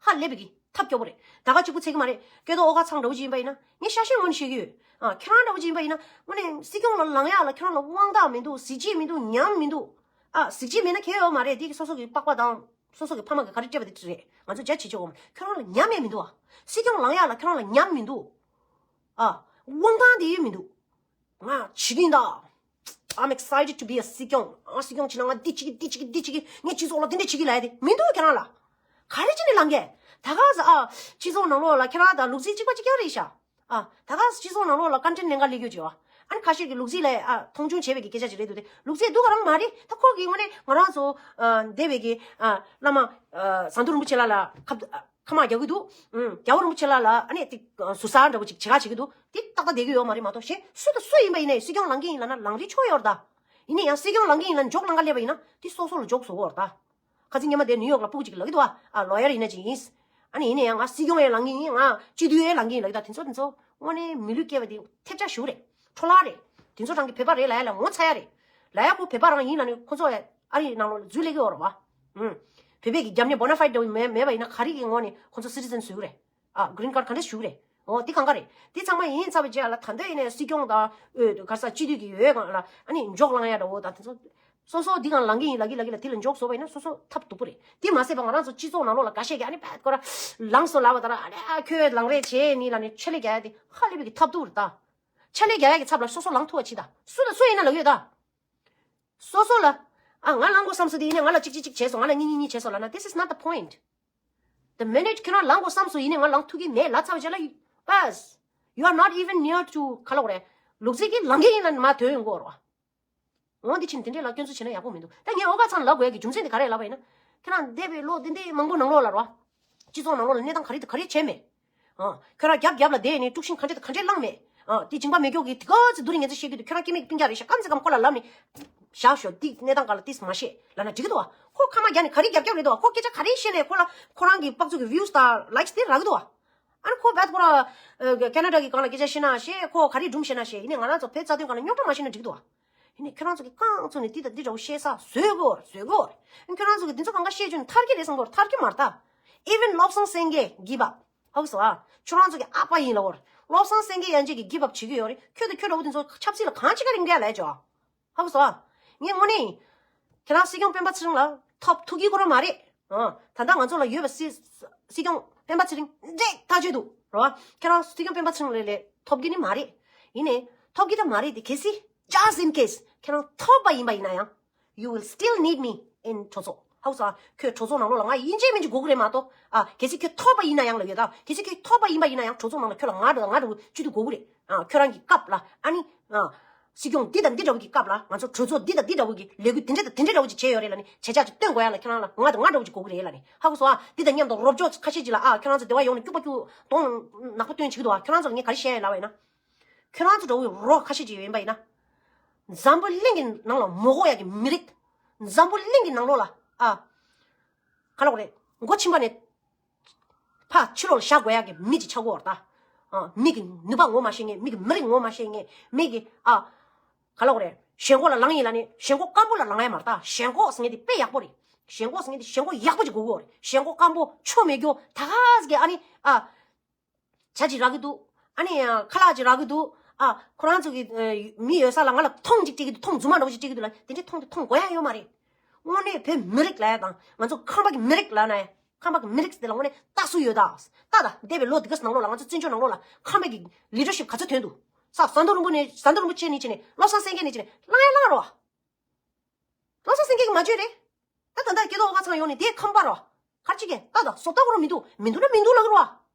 ཧ་ལས་པའི་གི་ཐབས་སྐྱོ་པོ་རེད། ད་ག་གཅིག་པུ་ཚད་གི་མ་རེད། སྐལ་རྡོར་ཨོ་ཁ་ཚང་འདྲ་བོ་ཅིག་ཡིན་པ་ཡིན་ན་ངས་ཤ་ཤེད་ངོས་ནས་བཤད་ཀྱི་ཡོད། ཨ་ཁྱེད་རང་འདྲ་བོ་ཅིག་ཡིན་པ་ཡིན་ན་དངོས་གནས་སྲིད་སྐྱོང་ལ་ལངས་ཡག་ལ་ཁྱེད་རང་ལ་དབང་ཐང་མི་འདུག། གཟི་བརྗིད་མི་འདུག། ཉམས་མི་འདུག། ཨ་གཟི་བརྗིད་མེད་ན་གལ་ཡོད་མ་རེད། དེ་གི་སོ་སོ་གི་པགས་པ་དང་སོ་སོ་གི་ཕ་མ་གི་ག་རེ་སྤྲད་པ་དེ་རེད། ང་ཚོ་རྒྱ་ཆེ་ཆེ་འོ་མ་ཁྱེད་རང་ལ་ཉམས་ཡས་མི་འདུག། ཨ་སྲིད་སྐྱོང་ལངས་ཡག་ལ་ཁྱེད་རང་ལ་ཉམས་མི་འདུག། ཨ། དབང་ཐང་དེ་ཡོད་མི་འདུག། ང་བྱེད་ཀྱི་ཡིན་ད། I'm excited to be a སྲིད་སྐྱོང་། ཨ་སྲིད་སྐྱོང་བྱེད་ན་ང་འདི་བྱེད་ཀྱི་འདི་བྱེད་ཀྱི་འདི་བྱེད་ཀྱི་ངས་སྤྱི་ཚོགས་ལ་འདི་འདྲ་བྱེད་ཀྱི་ལབ་ཡ་དེ་མི་འདུག་ཁྱེད་རང་ལ། ག་རེ་བྱས་ནས་ལངས་གས། ད་ག་ཟེ་ཨ། སྤྱི་ཚོགས་ནང་ལོགས་ལ་ཁྱེད་རང་དང་ལུག་རྫི་གཅིག་པ་གཅིག་རྐྱང་རེད་ཤག། ཨ། ད་ག་སྤྱི་ཚོགས་ནང་ལོགས་ལ་ཀོན་ཊེན་ཊི་ལེན་ག་སླེབས་རྒྱུ་བྱེད་བ། ཨ་ནི་ཁ་ཤས་ཀྱིས་ལུག་རྫི་ལ་ཨ་མཐོང་ཆུང་བྱས་པའི་གི་སྐད་ཆ་ཅིག་རེད་འདུག་སྟེ། ལུག་རྫི་སྡུག་ག་རང་མ་རེད། ད་ཁོ་གི་ངོས་ནས་ང་རང་ཚོ་ཨ་འདས་པའི་གི་ཨ་བླ་མ་ཨ་ཟམ་གདོང་རིན་པོ་ཆེ་ལགས་ལ་ཁ་ཨ། ཁ་མ་རྒྱག་གི་འདུག། ཨུམ། རྒྱལ་བ་རིན་པོ་ཆེ་ལགས་ལ་ཨ་ནི་དེ་ཟུར་ཟ་འདྲ་པོ་ཅིག་བྱེད་ག་བྱེད་ཀྱི་འདུག། དེ་ཏག་ཏག་བསྡད་ཀྱི་ཡོད་མ་རེད་མ་གཏོགས་གཞན་སུ་དང་སུ་ཡིན་པ་ཡིན་ནའི་སྲིད་སྐྱོང་ལངས་ཀྱི་ཡིན་ལབ་ན་ལངས་རེས་ཆོག་ཡོད་རེད་ད། ཡིན་ན་ཡང་སྲིད་སྐྱོང་ལངས་ཀྱི་ཡིན་ལབ་འཇོག་ལངས་ག་སླེབས་པ་ཡིན་ན་དེ་སོ་སོ་ལ་འཇོག་བཟོ་གི་ཡོད་རེད་ད། ཁ་སང་སྔོན་མ་དེ་ནིའུ་ཡོག་ལ་སྤུ་གུ་ཅིག་ལབ་ཀྱི་འདུག་ཨ། ཨ་ལོ་ཡར་ཡིན་ན་ཅིག་ཡིན། ཨ་ནི་ཡིན་ན་ཡང་ང་སྲིད་སྐྱོང་ཡང་ལངས་ཀྱི་ཡིན། ང་སྤྱི་འཐུས་ཡང་ལངས་ཀྱི་ཡིན་ལབ་ཀྱི་ད། དེ་ཚོ་དེ་ཚོ་དངོས་གནས་མི་ལུས་སྐྱེལ་བ་དེ་ཐེབས་ཆག་ཞུ་རེད། འཕྲོ་བརླག་རེད། དེ་ཚོ་རང་གི་བོད་པ་རེད་ལབ་ཡ་ལ་ངོ་ཚ་ཡ་རེད། ལབ་ཡ་ཁོ་བོད་པ་རང་ཡིན་ལབ་ནས་ཁོ་ཚོ་ཨ་རི་ནང་ལོགས་ལ་འཛུལ་སླེབས་ཀྱི་ཡོད་རེད་བ། ཨུམ། བོད་པའི་གི་རྒྱབ་གནས་བོ་ན་ཕའིཌ་འདྲ་བོ་མེད་མེད་པ་ཡིན་ན་ག་རེ་གི་ངོ་ནས་ཁོ་ཚོ་སི་ཊི་ཟན་བཟོ་གི་རེད། ཨ་གི་རིན་ཀར་ག་འདྲ་ཞུ་གི་རེད། འོ་དེ་གང་ག་རེད། དེ་ཚང་མ་ཡིན་ཚར་བའི་རྗེས་ལ་ད་ལྟ་ཡིན་ནའི་སྲིད་སྐྱོང་དང་ཨོ་ག་ས་སྤྱི་འཐུས་ཀྱི་འོས་སྒང་ལ་ཨ་ནི་འཇོག་ལངས་ཡ་འདྲ་བོ་དང་དེ་ཚོ། སོ་སོ་འདི་གང་ལངས་ཀྱི་ཡིན་ལབ་ཀྱི་ལབ་ཀྱི་ལ་དེ་ལ་འཇོག་བཟོ་བ་ཡིན་ན་སོ་སོ་ཐབས་སྡུག་པོ་རེད། དེ་མ་ཟད་པ་ང་རང་ཚོ་སྤྱི་ཚོགས་ནང་ལོགས་ལ་འགའ་ཤས་ཀྱིས་ཨ་ནི་བད་ཁོ་ར་ལངས་སོ་ལབ་པ་དང་ཨ་ནི་ཨ་ཁྱོད་ལངས་རེས་བྱས་ནི་ལབ་ནས་ཆད་ལས་རྒྱག་ཡ་དེ་ཧ་ལས་པའི་གི་ཐབས་སྡུག་རེད་ད། ཆད་ལས་རྒྱག་ཡ་གི་ཚབ་ལ་སོ་སོ་ལངས་ཐུབ་པ་བྱེད་ད། སུ་དང་སུ་ཡིན་ན་ལབ་ཡོད་ད། སོ་སོ་ལ། ཨ་ང་ལངས་དགོས་བསམ་སོང་དེ་ཡིན་ན་ང་ལ་གཅིག་གཅིག་གཅིག་བྱས་སོང་། ང་ལ་གཉིས་གཉིས་གཉིས་བྱས་སོང་ལབ་ན། This is not the point. The minute ཁྱོད་རང་ལངས་དགོས་བསམ་སོང་ཡིན་ནའི་ང་ལངས་ཐུབ་ཀྱི་མེད་ལབ་ཚར་བ་བྱས་ལ་ཡི་བས། You are not even near to ག་ལབ་དགོས་རེད། ལུག་རྫི་གིས་ལངས་ཀྱི་ཡིན་ལབ་ནས་མར་ཐོན་ཡོང་གི་ཡོད་རེད་བ། འོ་འདི་ཕྱིན་དེ་འདྲའི་ལ་སྐྱོན་འཛུགས་བྱས་ན་ཡག་པོ་མི་འདུག། ད་ངས་ཨོ་ག་ཚང་ལབ་དགོས་ཡ་གི་རྒྱུ་མཚན་དེ་ག་རེ་ལབ་པ་ཡིན་ན། ཁྱེད་རང་འདས་པའི་ལོ་འདི་འདི་མང་པོ་ནང་ལོགས་ལ་རོ། སྤྱི་ཚོགས་ནང་ལོགས་ལ་གནས་སྟངས་ག་རེ་ག་རེ་བྱས་མེད། ཨ། ཁྱོད་རང་རྒྱབ་རྒྱབ་ལ་བསྡད་ནས་དཀྲུག་ཤིང་ག་འདྲ་དང་ག་འདྲ་བསླངས་མེད། ཨ། དེ་སྦྱིན་པ་མེད་མཁན་གྱིས་དེ་ག་ཚོད་སྡུག་རུས་ངན་ཚོད་བཤད་ཀྱི་འདུག། ཁྱོད་རང་སྐྱེ་དམན་གྱི་སྤུན་ཀྱག་རེད་ཤག། གང་ཚེ་གམ་ཁོ་ལ་ལབ་ནས་བཞག་ཤོག། འདི་གནས་སྟངས་སྒང་ལ་ཏིས་མ་བཤད་ལབ་ན་འགྲིག་གི་འདུག་བ། ཁོ་ཁ་མ་རྒྱག་ནས་ག་རེ་རྒྱབ་རྒྱབ་རེད་འདུག་བ། ཁོ་སྐད་ཆ་ག་རེ་བཤད་ནས་ཁོ་ལ་ཁོ་རང་གི་དཔག་ཚོད་ཀྱི་views་དང་likes་དེ་རག་གི་འདུག་བ། ཨ་ནི་ཁོ་བད་ཁོ་ར་ཨ་ཁེ་ན་ཌ་གི་སྒང་ལ་སྐད་ཆ་བཤད་ན་བཤད། ཁོ་ག་རེ་སྒྲུང་བཤད་ན་བཤད། ཡིན་ནའི་ང་རང་ཚོ་བོད་རྩ་དོན་སྒང་ལ་རྙོག་དྲ་མ་བཤད་ན་འགྲིག་འདུག་བ། ཡིན་ནའི་ཁྱོད་རང་ཚོ་གི་རྐང་བཙུགས་ནས་འདི་དང་འདི་འདྲ་བོ་བཤད་ས་བཟོས་དགོས་བཟོས་དགོས། ཁྱོད་རང་ཚོ་གི་འདི་ཚོ་གང་ག་བཤད་རྒྱུ་ནི་ཐར་གྱི་རེད་བསམ་གི་ཐར་གྱི་མ་རེད་ད། Even Lobsang Singay give up། ཧ་གོ་སོང་ཨ། ཁྱོད་རང་ཚོ་གི་ཨ་ཕ་ཡིན་ལབ་དགོས་རེད། བློ་བཟང་སེང་གེ་ཡན་ཆད་ཀྱིས་give up བྱེད་ཀྱི་ཡོད་རེད། ཁྱོད་དང་ཁྱོད་འདྲ་བོ་དེ་ཚོ་ཆབ་སྲིད་ལ་གང་བྱེད་ཀ་རིང་འདྲ་ལས་ཅོ། ཧ་གོ་སོང་། ངས་དངོས་གནས་ཁྱེད་རང་སྲིད་སྐྱོང་སྤེན་པ་ཚེ་རིང་ལ་ཐོབ་ཐུག་གི་ཁོ་རང་མ་རེད། ཨ། ད་ལྟ་ང་ཚོ་ལ་ཡོད་པ་སྲིད་སྲིད་སྐྱོང་སྤེན་པ་ཚེ་རིང་འདྲེ་ཐག་ཆོད་འདུག་རོ། ཁྱེད་རང་སྲིད་སྐྱོང་སྤེན་པ་ཚེ་རིང་ལས་ལས་ཐོབ་ཀྱི་ནི་མ་རེད། ཡིན་ནའི་ཐོབ་ཀྱི་ད་མ་རེད་དེ། གལ་སྲིད་just in case ཁྱེད་རང་ཐོབ་པ་ཡིན་པ་ཡིན་ན་ཡང་། You will still need me in གྲོས་ཚོགས། ཧ་གོ་སོང་། ཁྱོད་གྲོས་ཚོགས་ནང་ལོགས་ལ་ང་ཡིན་གཅིག་མིན་གཅིག་དགོས་ཀྱི་རེད་མ་གཏོགས། ཨ། གལ་སྲིད་ཁྱོད་ཐོབ་པ་ཡིན་ན་ཡང་ལ་ཡོད་ད། གལ་སྲིད་ཁྱོད་ཐོབ་པ་ཡིན་པ་ཡིན་ན་ཡང་གྲོས་ཚོགས་ནང་ལ་ཁྱོད་ལ་ང་འདྲ་ང་འདྲ་བོ་སྤྱི་འཐུས་དགོས་ཀྱི་རེད། ཨ། ཁྱོད་རང་གི་སྐབས་ལ་ཨ་ནི། ཨ། སྲིད་སྐྱོང་འདི་དང་འདི་འདྲ་བོ་གི་སྐབས་ལ་ང་ཚོ་གྲོས་ཚོགས་འདི་དང་འདི་འདྲ་བོ་གི་ལས་འགུལ་དེ་འདྲ་དང་དེ་འདྲ་འདྲ་བོ་ཅིག་བྱས་ཡོད་རེད་ལ་ནི། བྱས་རྗེས་ཅིག་སྟོན་དགོས་ཡ་ལ་ཁྱོད་རང་ལ་ང་དང་ང་འདྲ་བོ་ཅིག་དགོས་ཀྱི་རེད་ལ་ནི། ཧ་གོ་སོང་། ཨ། འདི་དང་མཉམ་དུ་རོབ་ཅོག་ཁ་ཤས་ཅིག་ལ། ཨ། ཁྱོད་རང་ཚོ་སྡེ་བ་ཡོངས་ནས་སྐྱུག་པ་སྐྱུག་གདོང་ནག་པོ་སྟོན་བྱེད་ཀྱི་འདུག་ཨ། ཁྱོད་རང་ཚོ་ལ་ངས་ག་རེ་བཤད་ཡ་ལབ་པ་ཡིན་ན། ཁྱོད་རང་ཚོ་འདྲ་བོ་རོགས་ཁ་ཤས་ཅིག་ཡོད་ཡིན་པ་ཡིན་ན། འཛམ་བུ་གླིང་གི་ནང་ལ་མོ་གོ་ཡ་གི་མི་རིགས། འཛམ་བུ་གླིང་གི་ནང་ལོགས་ལ། ཨ། ག་ལ་གོ་རེད། མགོ་ཕྱིན་པ་ནས་ཕར་ཕྱི་ལོགས་ལ་བཞག་དགོས་ཡ་གི་མི་ཅིག་ཆགས་ཀྱི་ཡོད་རེད་ད། ཨ། མི་གི་ནུས་པ་ངོ་མ་ཤེས་མཁན། མི་གི་མི་རིགས་ངོ་མ་ཤེས་མཁན། མི་གི། ཨ། ག་ལ་གོ་རེད། ཞེན་ཁོག་ལ་ལངས་ཡིན་ལ་ནི་ཞེན་ཁོག་སྐམ་པོ་ལ་ལངས་ཡ་མ་རེད་ད། ཞེན་ཁོག་ཟེར་མཁན་དེ་དཔེ་ཡག་པོ་རེད། ཞེན་ཁོག་ཟེར་མཁན་དེ་ཞེན་ཁོག་ཡག་པོ་ཅིག་དགོས་ཀྱི་ཡོད་རེད། ཞེན་ཁོག་སྐམ་པོ་ཆོ་མེད་རྒྱུ་ད་ག་ཟེ་གི་ཨ་ནི། ཨ། ཇ་ཅིག་རག་གི་འདུག་ཨ་ནི་ཡང་ཁ་ལག་ཅིག་རག་གི་འདུག་ཨ། ཁོ་རང་ཚོ་གི་ཨ་མི་ཡོད་ས་ལ་ང་ལ་མཐོང་ཅིག་སྤྲད་ཀྱི་འདུག་མཐོང་རྫུན་མ་འདྲ་བོ་ཅིག་སྤྲད་ཀྱི་འདུག་ལ། དེ་འདྲའི་མཐོང་དེ་མཐོང་དགོས་ཡ་ཡོད་མ་རེད། དངོས་གནས་བོད་མི་རིགས་ལ་ཡ་དང་ང་ཚོ་ཁམས་པ་གི་མི་རིགས་ལ་ན་ཡ། ཁམས་པ་གི་མི་རིགས་དེ་ལ་དངོས་གནས་ལྟ་སྲོལ་ཡོད་ད། ད་ད་འདས་པའི་ལོ་འདི་ག་ནང་ལོགས་ལ་ང་ཚོ་བཙན་བྱོལ་ནང་ལོགས་ལ་ཁམས་པ་གི་ལི་ཌར་ཤིབ་ག་ཚོད་ཐོན་འདུག་ས་ཟམ་གདོང་རིན་པོ་ནས་ཟམ་གདོང་རིན་པོ་ཆེ་ནས་བྱས་ནས་བློ་བཟང་སེང་གེ་ནས་བྱས་ནས་ལངས་ཡ་ལངས་རོགས། བློ་བཟང་སེང་གེ་གིས་མ་བརྗོད་རེད། ད་ད་ལྟ་སྐྱེ་ཐོག་ཁ་ཚང་ཡོང་ནས་དེ་ཁམས་པ་རོ། ག་རེ་བྱེད་ཀྱི་ད་ད་བཟོ་ལྟ་བུ་རོ་མི་འདུག་མི་འདུག་ན་མི་འདུག་ལབ་ཀྱི་རོ།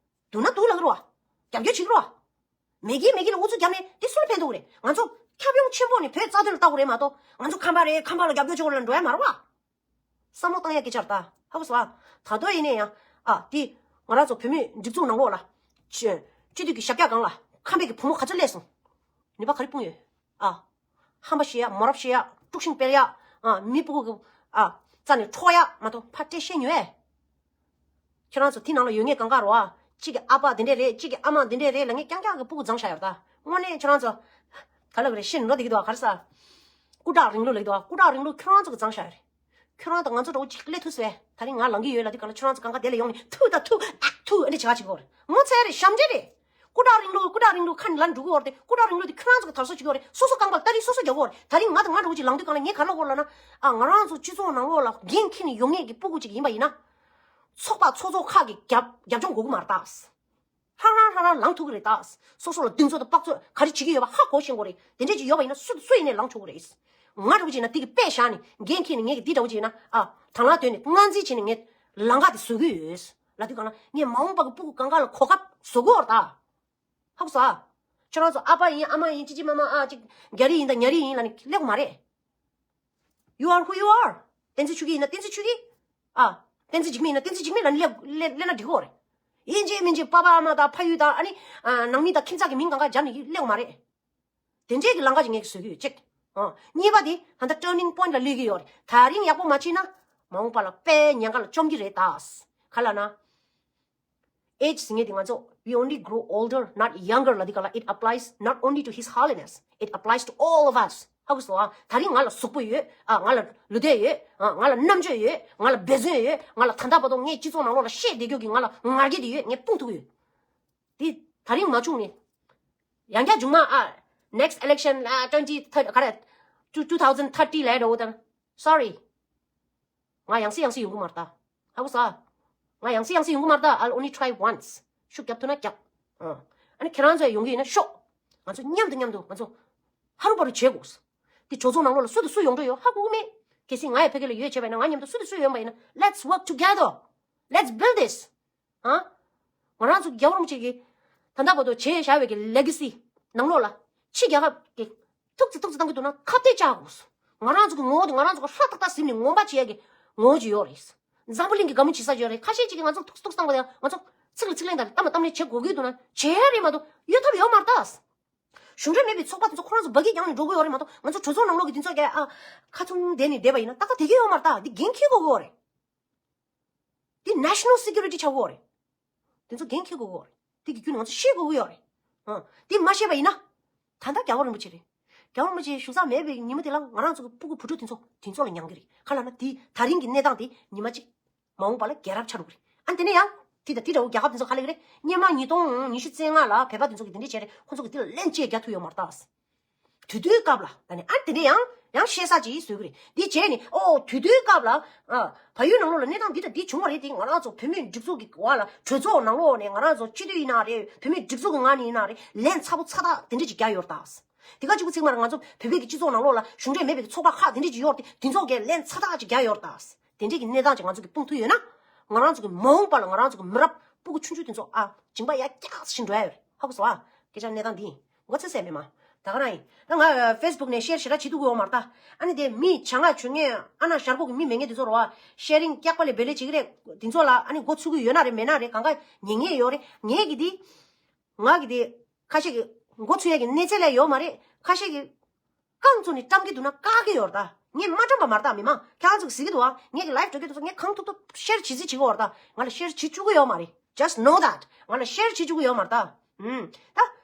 འདུག་ན་འདུག་ལབ་ཀྱི་རོ། རྒྱབ་སྐྱོར་བྱེད་ཀྱི་རོ། མེད་ཀྱི་མེད་ཀྱི་ལ་ཨུ་ཚུགས་རྒྱབ་ནས་དེ་སུ་ལ་ཕན་ཐོགས་རེད། ང་ཚོ་ཁྱབ་ཡོངས་ཆེན་པོ་ནས་བོད་རྩ་དོན་ལ་ལྟ་དགོས་རེད་མ་གཏོགས། ང་ཚོ་ཁམས་པ་རེད། ཁམས་པ་ལ་རྒྱབ་སྐྱོར་བྱེད་དགོས་ལ་འགྲོ་ཡ་མ་རེད་བ། བསམ་བློ་བཏང་ཡ་སྐད་ཆ་རེད་ད། ཧ་གོ་སོང་ཨ། ད་དུང་ཡིན་ན་ཡང་ཨ་དེ་ང་རང་ཚོ་བོད་མིའི་སྒྲིག་འཛུགས་ནང་ལོགས་ལ་སྤྱི་སྤྱི་འཐུས་ཀྱི་ཞབས་བཀྱག་སྒང་ལ་ཁམས་པའི་གི་བུ་མོ་ག་ཚོད་སླེབས་སོང་། ནུས་པ་ག་རེ་སྤུངས་ཡོད། ཨ། ཧམ་པ་བཤད་ཡ། མོ་རབས་བཤད་ཡ། དཀྲུག་ཤིང་སྤེལ་ཡ། ཨ། མི་སྤུ་གུ་གི་ཨ་རྩ་ནས་འཕྲོག་ཡ་མ་གཏོགས་ཕར་སྐད་བཤད་ཉོ་ཡ། ཁྱེད་རང་ཚོ་དེ་ནང་ལ་ཡོད་མཁན་གང་ག་རོ་ཨ། གཅིག་གི་ཨ་ཕ་དེ་འདྲས་རེད། གཅིག་གི་ཨ་མ་དེ་འདྲས་རེད་ལབ་མཁན་རྐྱང་རྐྱང་གི་སྤུ་གུ་བརྫངས་བཞག་ཡོད་རེད་ད། དངོས་གནས་ཁྱེད་རང་ཚོ་ག་ལབ་དགོས་རེད། ཤེས་འགྲོ་བསྡད་ཀྱི་འདུག་ག་རེ་ཟ། སྐུ་དྲག་རིང་ལུགས་ལབ་ཀྱི་འདུག་ག་སྐུ་དྲག་རིང་ལུགས་ཁྱེད་རང་ཚོ་གིས་བརྫངས་བཞག་ཡོད་རེད། ཁྱོད་རང་དང་ང་ཚོ་འདྲ་བོ་གཅིག་སླེབས་ཐུབ་ཟེར། ད་རིང་ང་ལངས་ཀྱི་ཡོད་ལབ་དུས་གང་ལ་ཁྱོད་རང་ཚོ་གང་ག་དེ་ལ་ཡོང་ནས་ཐུག་ད་ཐུག་ཨ་ཐུག་ཨ་འདྲ་བྱེད་ཀྱི་ཡོད་རེད། ངོ་ཚ་ཡ་རེད། ཞབས་འདྲེན་རེད། སྐུ་དྲག་རིང་ལུགས་སྐུ་དྲག་རིང་ལུགས་ཁ་ནས་ལབ་འགྲོ་གི་ཡོད་རེད་དེ། སྐུ་དྲག་རིང་ལུགས་དེ་ཁྱོད་རང་ཚོ་གིས་དར་སྲོལ་བྱེད་ཀྱི་ཡོད་རེད། སོ་སོ་རྐང་པ་ལ་སྟ་རེ་སོ་སོ་རྒྱག་གི་ཡོད་རེད། ད་རིང་ང་དང་ང་འདྲ་བོ་གཅིག་ལངས་དུས་གང་ལ་ངས་ག་རེ་ལབ་ཀྱི་ཡོད་ལབ་ན། ཨ། ང་རང་ཚོ་སྤྱི་ཚོགས་ནང་ལོགས་ལ་འགན་འཁྱེར་ནས་ཡོང་མཁན་གྱི་སྤུ་གུ་གཅིག་ཡིན་པ་ཡིན་ན། ཚོགས་པ་ཚོགས་གཙོ་ཁག་གི་རྒྱབ་རྒྱབ་ལྗོངས་དགོས་ཀྱི་མ་རེད་ད། ལྷང་ལྷང་ལྷང་ལྷང་ལངས་ཐུབ་ཀྱི་རེད་ད། སོ་སོ་ལ་གདེང་ཚོད་དང་དཔག་ཚོད་ག་རེ་བྱེད་ཀྱི་ཡོད་པ་ཧ་གོ་ཤེས་དགོས་རེད། དེ་འདྲས་ཅིག་ཡོད་པ་ཡིན་ན་སུ་སུ་ཡིན་ནའི་ལངས་ཆོག་གི་རེད། ང་འདྲ་བོ་བྱས་ན་དེ་གི་དཔེ་བཞག་ནས་འགན་འཁྱེར་ནས་ངས་ཀྱི་འདི་འདྲ་བོ་བྱས་ན། ཨ། དང་བླངས་བཏོན་ནས་སྔ་འཛིན་བྱས་ནས་ངས་ལམ་ཁ་དེ་བཟོ་གི་ཡོད་ལབ་དུས་གང་ལ་ངས་མ་འོངས་པ་གི་སྤུ་གུ་གང་ག་ལ་གོ་སྐབས་བཟོ་དགོས་རེད་ད། ཧ་གོ་སོང་ཨ། ཁྱོད་རང་ཚོ་ཨ་ཕ་ཡིན་ཨ་མ་ཡིན་ཅི་ཅི་མ་མ་ཨ་ཅིག་རྒྱ་རིགས་ཡིན་ད་ཉ་རིགས་ཡིན་ལབ་ནས་སླེབས་དགོས་མ་རེད། You are who you are. བསྟན་འཛིན་ཆོས་སྐྱིད་ཡིན་ན་བསྟན་འཛིན་ཆོས་སྐྱིད། ཨ། བསྟན་འཛིན་འཇིགས་མེད་ཡིན་ན་བསྟན་འཛིན་འཇིགས་མེད་ལབ་ནས་སླེབས་སླེབས་སླེབས་ན་འགྲིག་གི་རེད། ཡིན་གཅིག་མིན་གཅིག་པ་ཕ་ཨ་མ་དང་ཕ་ཡུལ་དང་ཨ་ནི། ཨ། ནང་མི་དང་ཁྱིམ་ཚང་གི་མིང་གང་ག་སྦྱར་ནས་སླེབས་དགོས་མ་རེད། དེ་འདྲའི་གི་ལམ་ཁ་ཅིག་ངས་ཀྱི་བཟོ་གི་ཡོད་གཅིག་ཨ། གཉིས་པ་དེ་ད་ལྟ་turning point ལ་སླེབས་ཀྱི་ཡོད་རེད། ད་རིང་ཡག་པོ་མ་བྱས་ན། མ་འོངས་པ་ལ་དཔེ་ཉེན་ཁ་ལ་བཅོམ་གྱི་རེད་ད། ག་ལབ་ན། Age ཟེར་མཁན་དེ་ང་ཚོ། We only grow older, not younger ལབ་དུས་གང་ལ། It applies not only to His Holiness, it applies to all of us. ཧ་གོ་སོང་ཨ། ད་རིང་ང་ལ་གཟུགས་པོ་ཡོད། ཨ། ང་ལ་ལུས་རྟེན་ཡོད། ཨ། ང་ལ་རྣམ་དཔྱོད་ཡོད། ང་ལ་འབད་བརྩོན་ཡོད། ང་ལ་ད་ལྟ་བར་དུ་ངས་སྤྱི་ཚོགས་ནང་ལོགས་ལ་བཤད་བསྡད་རྒྱུ་གི་ང་ལ་ང་རྒྱལ་དེ་ཡོད། ངས་སྤུངས་ཐུབ་ཀྱི་ཡོད། དེ་ད་རིང་མ་བྱུང་ནས། ཡང་བསྐྱར་མཇུག་མ། ཨ། next election ཨ། twenty thirty ག་རེ། two two thousand thirty ལབ་འདྲ་བོ་དང་། Sorry. ང་ཡང་སེ་ཡང་སེ་ཡོང་གི་མ་རེད་ད། ཧ་གོ་སོང་ཨ། ང་ཡང་སེ་ཡང་སེ་ཡོང་གི་མ་རེད་ད། I'll only try once. ཤུགས་རྒྱབ་ཐུབ་ན་རྒྱབ། ཨ། ཨ་ནི་ཁྱེད་རང་ཚོ་ཡང་ཡོང་གི་ཡིན་ན་ཤོག་ང་ཚོ་མཉམ་དུ་མཉམ་དུ་ང་ཚོ་ཧ་རུ་པ་རུ་བྱེད་དགོས། འདི་གྲོས་ཚོགས་ནང་ལོགས་ལ་སུ་དང་སུ་ཡོང་འདོད་ཡོད་ཧ་གོ་གི་མེད། གལ་སྲིད་ང་ཡང་ཕ་གི་ལ་ཡོད་བྱས་པ་ཡིན་ན། ང་མཉམ་དུ་སུ་དང་སུ་ཡོང་པ་ཡིན་ན། Let's work together. Let's build this. ཨ། ང་རང་ཚོ་རྒྱལ་བ་རིན་པོ་ཆེ་གིས་ད་ལྟ་བར་དུ་བྱས་བཞག་པའི་གི་legacy ནང་ལོགས་ལ། ཕྱི་རྒྱལ་ཁབ་ཀྱིས་ཐུགས་རྗེ་ཐུགས་རྗེ་བཏང་གི་འདུག་ན་ཁ་གཏད་བཅག་དགོས། ང་རང་ཚོ་གི་ངོ་བོ་དེ་ང་རང་ཚོ་གི་ཧྲ་ཏག་ཏག་ཟིན་ནས་ངོམ་པ་བྱེད་ཡ་གི་ངོ་བོ་ཅིག་ཡོད་རེད། འཛམ་བུ་གླིང་གི་དགའ་མོ་བྱེད་ས་ཅིག་ཡོད་རེད། ཁ་ཤས་ཅིག་གིས་ང་ཚོ་ཐུགས་ཐུགས་བསམ་པ་དང་ང་ཚོ་ཚིག་ལ་ཚིག་ལན་དང་གཏམ་ལ་གཏམ་ལན་བྱེད་དགོས་ཀྱི་འདུག་ན་བྱེད་ཡ་རེད་མ་གཏོགས་ཡོད་ཐབས་ཡོད་མ་རེད་ད། གཞུང་འབྲེལ་མེད་པའི་ཚོགས་པ་དེ་ཚོ་ཁོ་རང་ཚོ་འབག་གིས་རྒྱང་ནས་འགྲོ་གི་ཡོད་རེད་མ་གཏོགས། ང་ཚོ་གྲོས་ཚོགས་ནང་ལོགས་ཀྱི་དེ་ཚོ་གས་ཨ་ཁ་ཚུམ་བསྡད་ནས་བསྡད་པ་ཡིན་ན་ཏག་ཏག་བསྡད་ཀྱི་ཡོད་མ་རེད་ད། འདི་འགན་འཁྱེར་དགོས་ཀྱི་ཡོད་རེད། འདི་national security ཆགས་ཀྱི་ཡོད་རེད། དེ་ཚོ་འགན་འཁྱེར་དགོས་ཀྱི་ཡོད་རེད། དེ་གི་རྒྱུ་ནི་ང་ཚོ་ཤེས་དགོས་ཀྱི་ཡོད་རེད། ཨ། འདི་མ་ཤེས་པ་ཡིན་ན། ད་ལྟ་རྒྱལ་བ་རིན་པོ་ཆེ་རེད། རྒྱལ་བ་རིན་པོ་ཆེ་བཞུགས་ས་མེད་པའི་ཉིན་མོ་དེ་ལ་ང་རང་ཚོ་གི་སྤུ་གུ་བུ་ཕྲུག་དེ་ཚོ་དེ་ཚོ་ལ་མྱང་གི་རེད། ག་ལབ་ན་དེ་ད་རིང་གི་གནས་སྟངས་དེ་ཉི་མ་གཅིག་མ་འོངས་པ་ལ་རྒྱལ་རབས་ཆགས་འགྲོ་གི་རེད། ཨ། དེ་ནས་ཡང་ ཏི་ད་ཏི་ད་འུ་རྒྱལ་ཁབ་དེ་ཚོ་ག་ལེ་གི་རེད། སྔོན་མ་ཉིས་སྟོང་ཉི་ཤུ་རྩ་ལྔ་ལ་བོད་པ་དེ་ཚོ་གི་དེ་འདྲས་བྱས་རེད། ཁོ་ཚོ་གི་དེ་ལ་ལན་གཅིག་རྒྱག་ཐུབ་ཡོད་མ་རེད་ད། དུས་དུས་སྐབས་ལ་ད་ནི་ཨ་དེ་འདྲས་ཡང་ཡང་བཤད་ས་ཅིག་བཟོས་གི་རེད། འདི་བྱས་ནི་ཨོ་དུས་དུས་སྐབས་ལ་ཨ་བལ་ཡུལ་ནང་ལོགས་ལ་གནས་སྟངས་འདི་དང་འདི་བྱུང་བ་རེད། དེ་ང་རང་ཚོ་བོད་མིའི་སྒྲིག་འཛུགས་ཀྱི་བར་ལ་གྲོས་ཚོགས་ནང་ལོགས་ནས་ང་རང་ཚོ་སྤྱི་འཐུས་ཡིན་ན་རེད། བོད་མིའི་སྒྲིག་འཛུགས་ཀྱི་ངོས་ནས་ཡིན་ན་རེད། ལན་ཚ་པོ་ཚ་ཐག་དེ་འདྲས་ཅིག་རྒྱག་ཡོད་རེད་ད། དེ་ག་གཅིག་པུ་ཚིག་མ་རེད། ང་ཚོ་བོད་པའི་གི་སྤྱི་ཚོགས་ནང་ལོགས་ལ་གཞུང་འབྲེལ་མེད་པའི་གི་ཚོགས་པ་ཁག་དེ་འདྲས་ཅིག་ཡོད་རེད་དེ། དེ་ཚོ་གིས་ལན་ཚ་ཐག་ཅིག་རྒྱག་ཡོད་རེད་ད། དེ་འདྲས་ཀྱི་གནས་སྟངས་ཅིག་ང་ཚོ་གི་སྤུངས་ཐུབ་ཡོད་ན། ང་རང་ཚོ་གི་མ་འོངས་པ་ལ་ང་རང་ཚོ་གི་མི་རབས་སྤུ་གུ་ཆུང་ཆུང་དེ་ཚོ་ཨ་སྦྱིན་པ་ཡར་རྒྱས་ཞིག་འགྲོ་ཡ་ཡོད་རེད། ཧ་གོ་སོང་ཨ། སྐད་ཆ་གནས་སྟངས་འདི་ཡིན། མགོ་ཚོས་ཟེར་མེད་མ། ད་ག་རང་ཡིན། ད་ང་ཕེ་སི་བུག་ནས་ཤེར་ཞེ་དྲག་བྱེད་ཐུབ་ཀྱི་ཡོད་མ་རེད་ད། ཨ་ནི་དེ་མི་བྱ་ངན་བྱེད་མཁན་ཨ་ན་ཞར་ཁོག་གི་མི་མེད་མཁན་དེ་ཚོ་རེད་བ། ཤེར་རིང་སྐྱག་པ་ལས་བེ་ལེ་བྱེད་ཀྱི་རེད། དེ་ཚོ་ལ་ཨ་ནི་མགོ་ཚོས་ཀྱི་ཡོད་ན་རེད། མེད་ན་རེད། གང་ག་ཉན་མཁན་ཡོད་རེད། ངས་ཀྱི་དེ། ང་གི་དེ། ཁ་ཤས་ཀྱི་མགོ་ཚོས་ཡ་གི་གནས་ཚད་ལས་ཡོད་མ་རེད། ཁ་ཤས་ཀྱི། རྐང་བཙུགས་ནས་བཀྲམ་གྱི་འདུག་ན་བཀག་གི་ཡོད་རེད་ད། ངས་མ་བཀྲམ་པ་མ་རེད་ད་མི་མང་། ཁྱེད་རང་ཚོ་གཟིགས་ཀྱི་འདུག་ཨ། ངས་ཀྱི་ལའིབ་འགྲོ་གི་འདུག་ས་ངས་གང་ཐུབ་ཐུབ་ཤེར་བྱེད་རྩིས་བྱེད་ཀྱི་ཡོད་རེད་ད། ང་ལ་ཤེར་བྱེད་བཅུག་གི་ཡོད་མ་རེད། Just know that. ང་ལ་ཤེར་བྱེད་བཅུག་གི་ཡོད་མ་རེད་ད། ཨུམ། ད།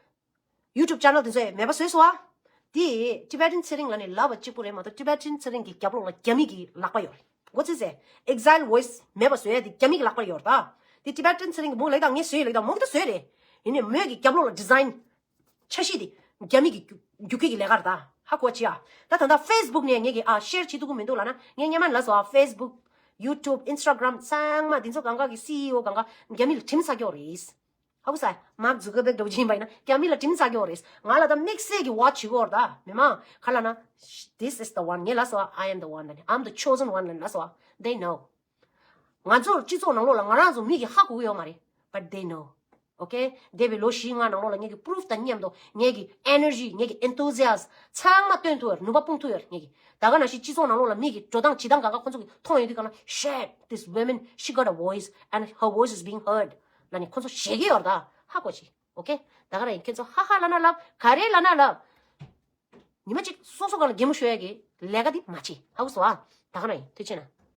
YouTube channel དེ་ཚོས་མེད་པ་བཟོས་སོང་ཨ། དེ་Tibetan་ཚེ་རིང་ལབ་ནས་ལབ་པ་གཅིག་པུ་རེད་མ་གཏོགས། Tibetan་ཚེ་རིང་གི་རྒྱབ་ལོགས་ལ་རྒྱ་མི་གི་ལག་པ་ཡོད་རེད། མགོ་ཚོས་ཟེར། Exile Voice་མེད་པ་བཟོ་ཡ་དེ་རྒྱ་མི་གི་ལག་པ་ཡོད་རེད་ད། དེ་Tibetan་ཚེ་རིང་གི་མོ་ལབ་དང་ངས་བཟོས་ལབ་དང་མོ་གི་ད་བཟོས་རེད། ཡིན་ནའི་མོས་གི་རྒྱབ་ལོགས་ལ་design་འཆར་གཞི་དེ་རྒྱ་མི་གི་རྒྱུག་རྒྱུག་ཁྱི་གི་ལས་ཀ་རེད་ད། ཧ་གོ་ཅི་ཨ། ད་ད་ལྟ་ཕེ་སི་བུག་ནས་ངས་གི་ཨ་ཤེར་བྱེད་ཐུབ་ཀྱི་མི་འདུག་ལབ་ན། ངས་སྔོན་མ་ལབ་སོང་ཨ། ཕེ་སི་བུག་YouTube Instagram་ཚང་མ་འདི་ཚོ་གང་ག་གི་སི་ཨི་ཨོ་གང་ག་རྒྱ་མི་ལ་ཁྲིམས་ཚ་རྒྱུ་རེད། ཧ་གོ་ས། Mark Zuckerberg་འདྲ་པོ་ཅིག་ཡིན་པ་ཡིན་ན་རྒྱ་མི་ལ་ཁྲིམས་ཚ་རྒྱུ་རེད། ང་ལ་ད་དམིགས་བསལ་གྱི་watch་བྱེད་དགོས་རེད་ད། མི་མང་ག་ལབ་ན། This is the one. ངས་ལབ་སོང་ཨ། I am the one་ལབ་ནས། I'm the chosen one་ལབ་ནས་ལབ་སོང་ཨ། They know. ང་ཚོར་སྤྱི་ཚོགས་ནང་ལོགས་ལ་ང་རང་ཚོ་མིག་གིས་ཧ་གོ་གི་ཡོད་མ་རེད། But they know. Okay? འདས་པའི་ལོ་བཞི་ལྔ་ནང་ལོགས་ལ་ངེད་ཀྱི་proof་དང་མཉམ་དུ་ངེད་ཀྱི་energy་ངེད་ཀྱི་enthusiasm་ཚང་མ་སྟོན་ཐུབ་ཡོད་རེད། ནུས་པ་སྤུངས་ཐུབ་ཡོད་རེད་ངེད་ཀྱིས། ད་ག་ནང་བཞིན་སྤྱི་ཚོགས་ནང་ལོགས་ལ་མིག་གིས་འགྲོ་སྟངས་བྱེད་སྟངས་གང་ག་ཁོ་ཚོ་གིས་མཐོང་ཡོང་དུས་གང་ལ། Shit, this woman, she got a voice and her voice is being heard ལབ་ནས་ཁོ་ཚོ་ཞེད་ཀྱི་ཡོད་རེད་ད། ཧ་གོ་ཅིག Okay? ད་ག་རང་ཡིན། ཁྱེད་ཚོ་ཧ་ཧ་ལབ་ན་ལབ། ག་རེ་ལབ་ན་ལབ། ཉི་མ་གཅིག་སོ་སོ་སྒང་ལ་གད་མོ་ཤོར་ཡ་གི་ལས་ཀ་འདི་མ་བྱེད། ཧ་གོ་སོང་ཨ། ད་ག་རང་ཡིན། ཐུགས་རྗེ་གནང་།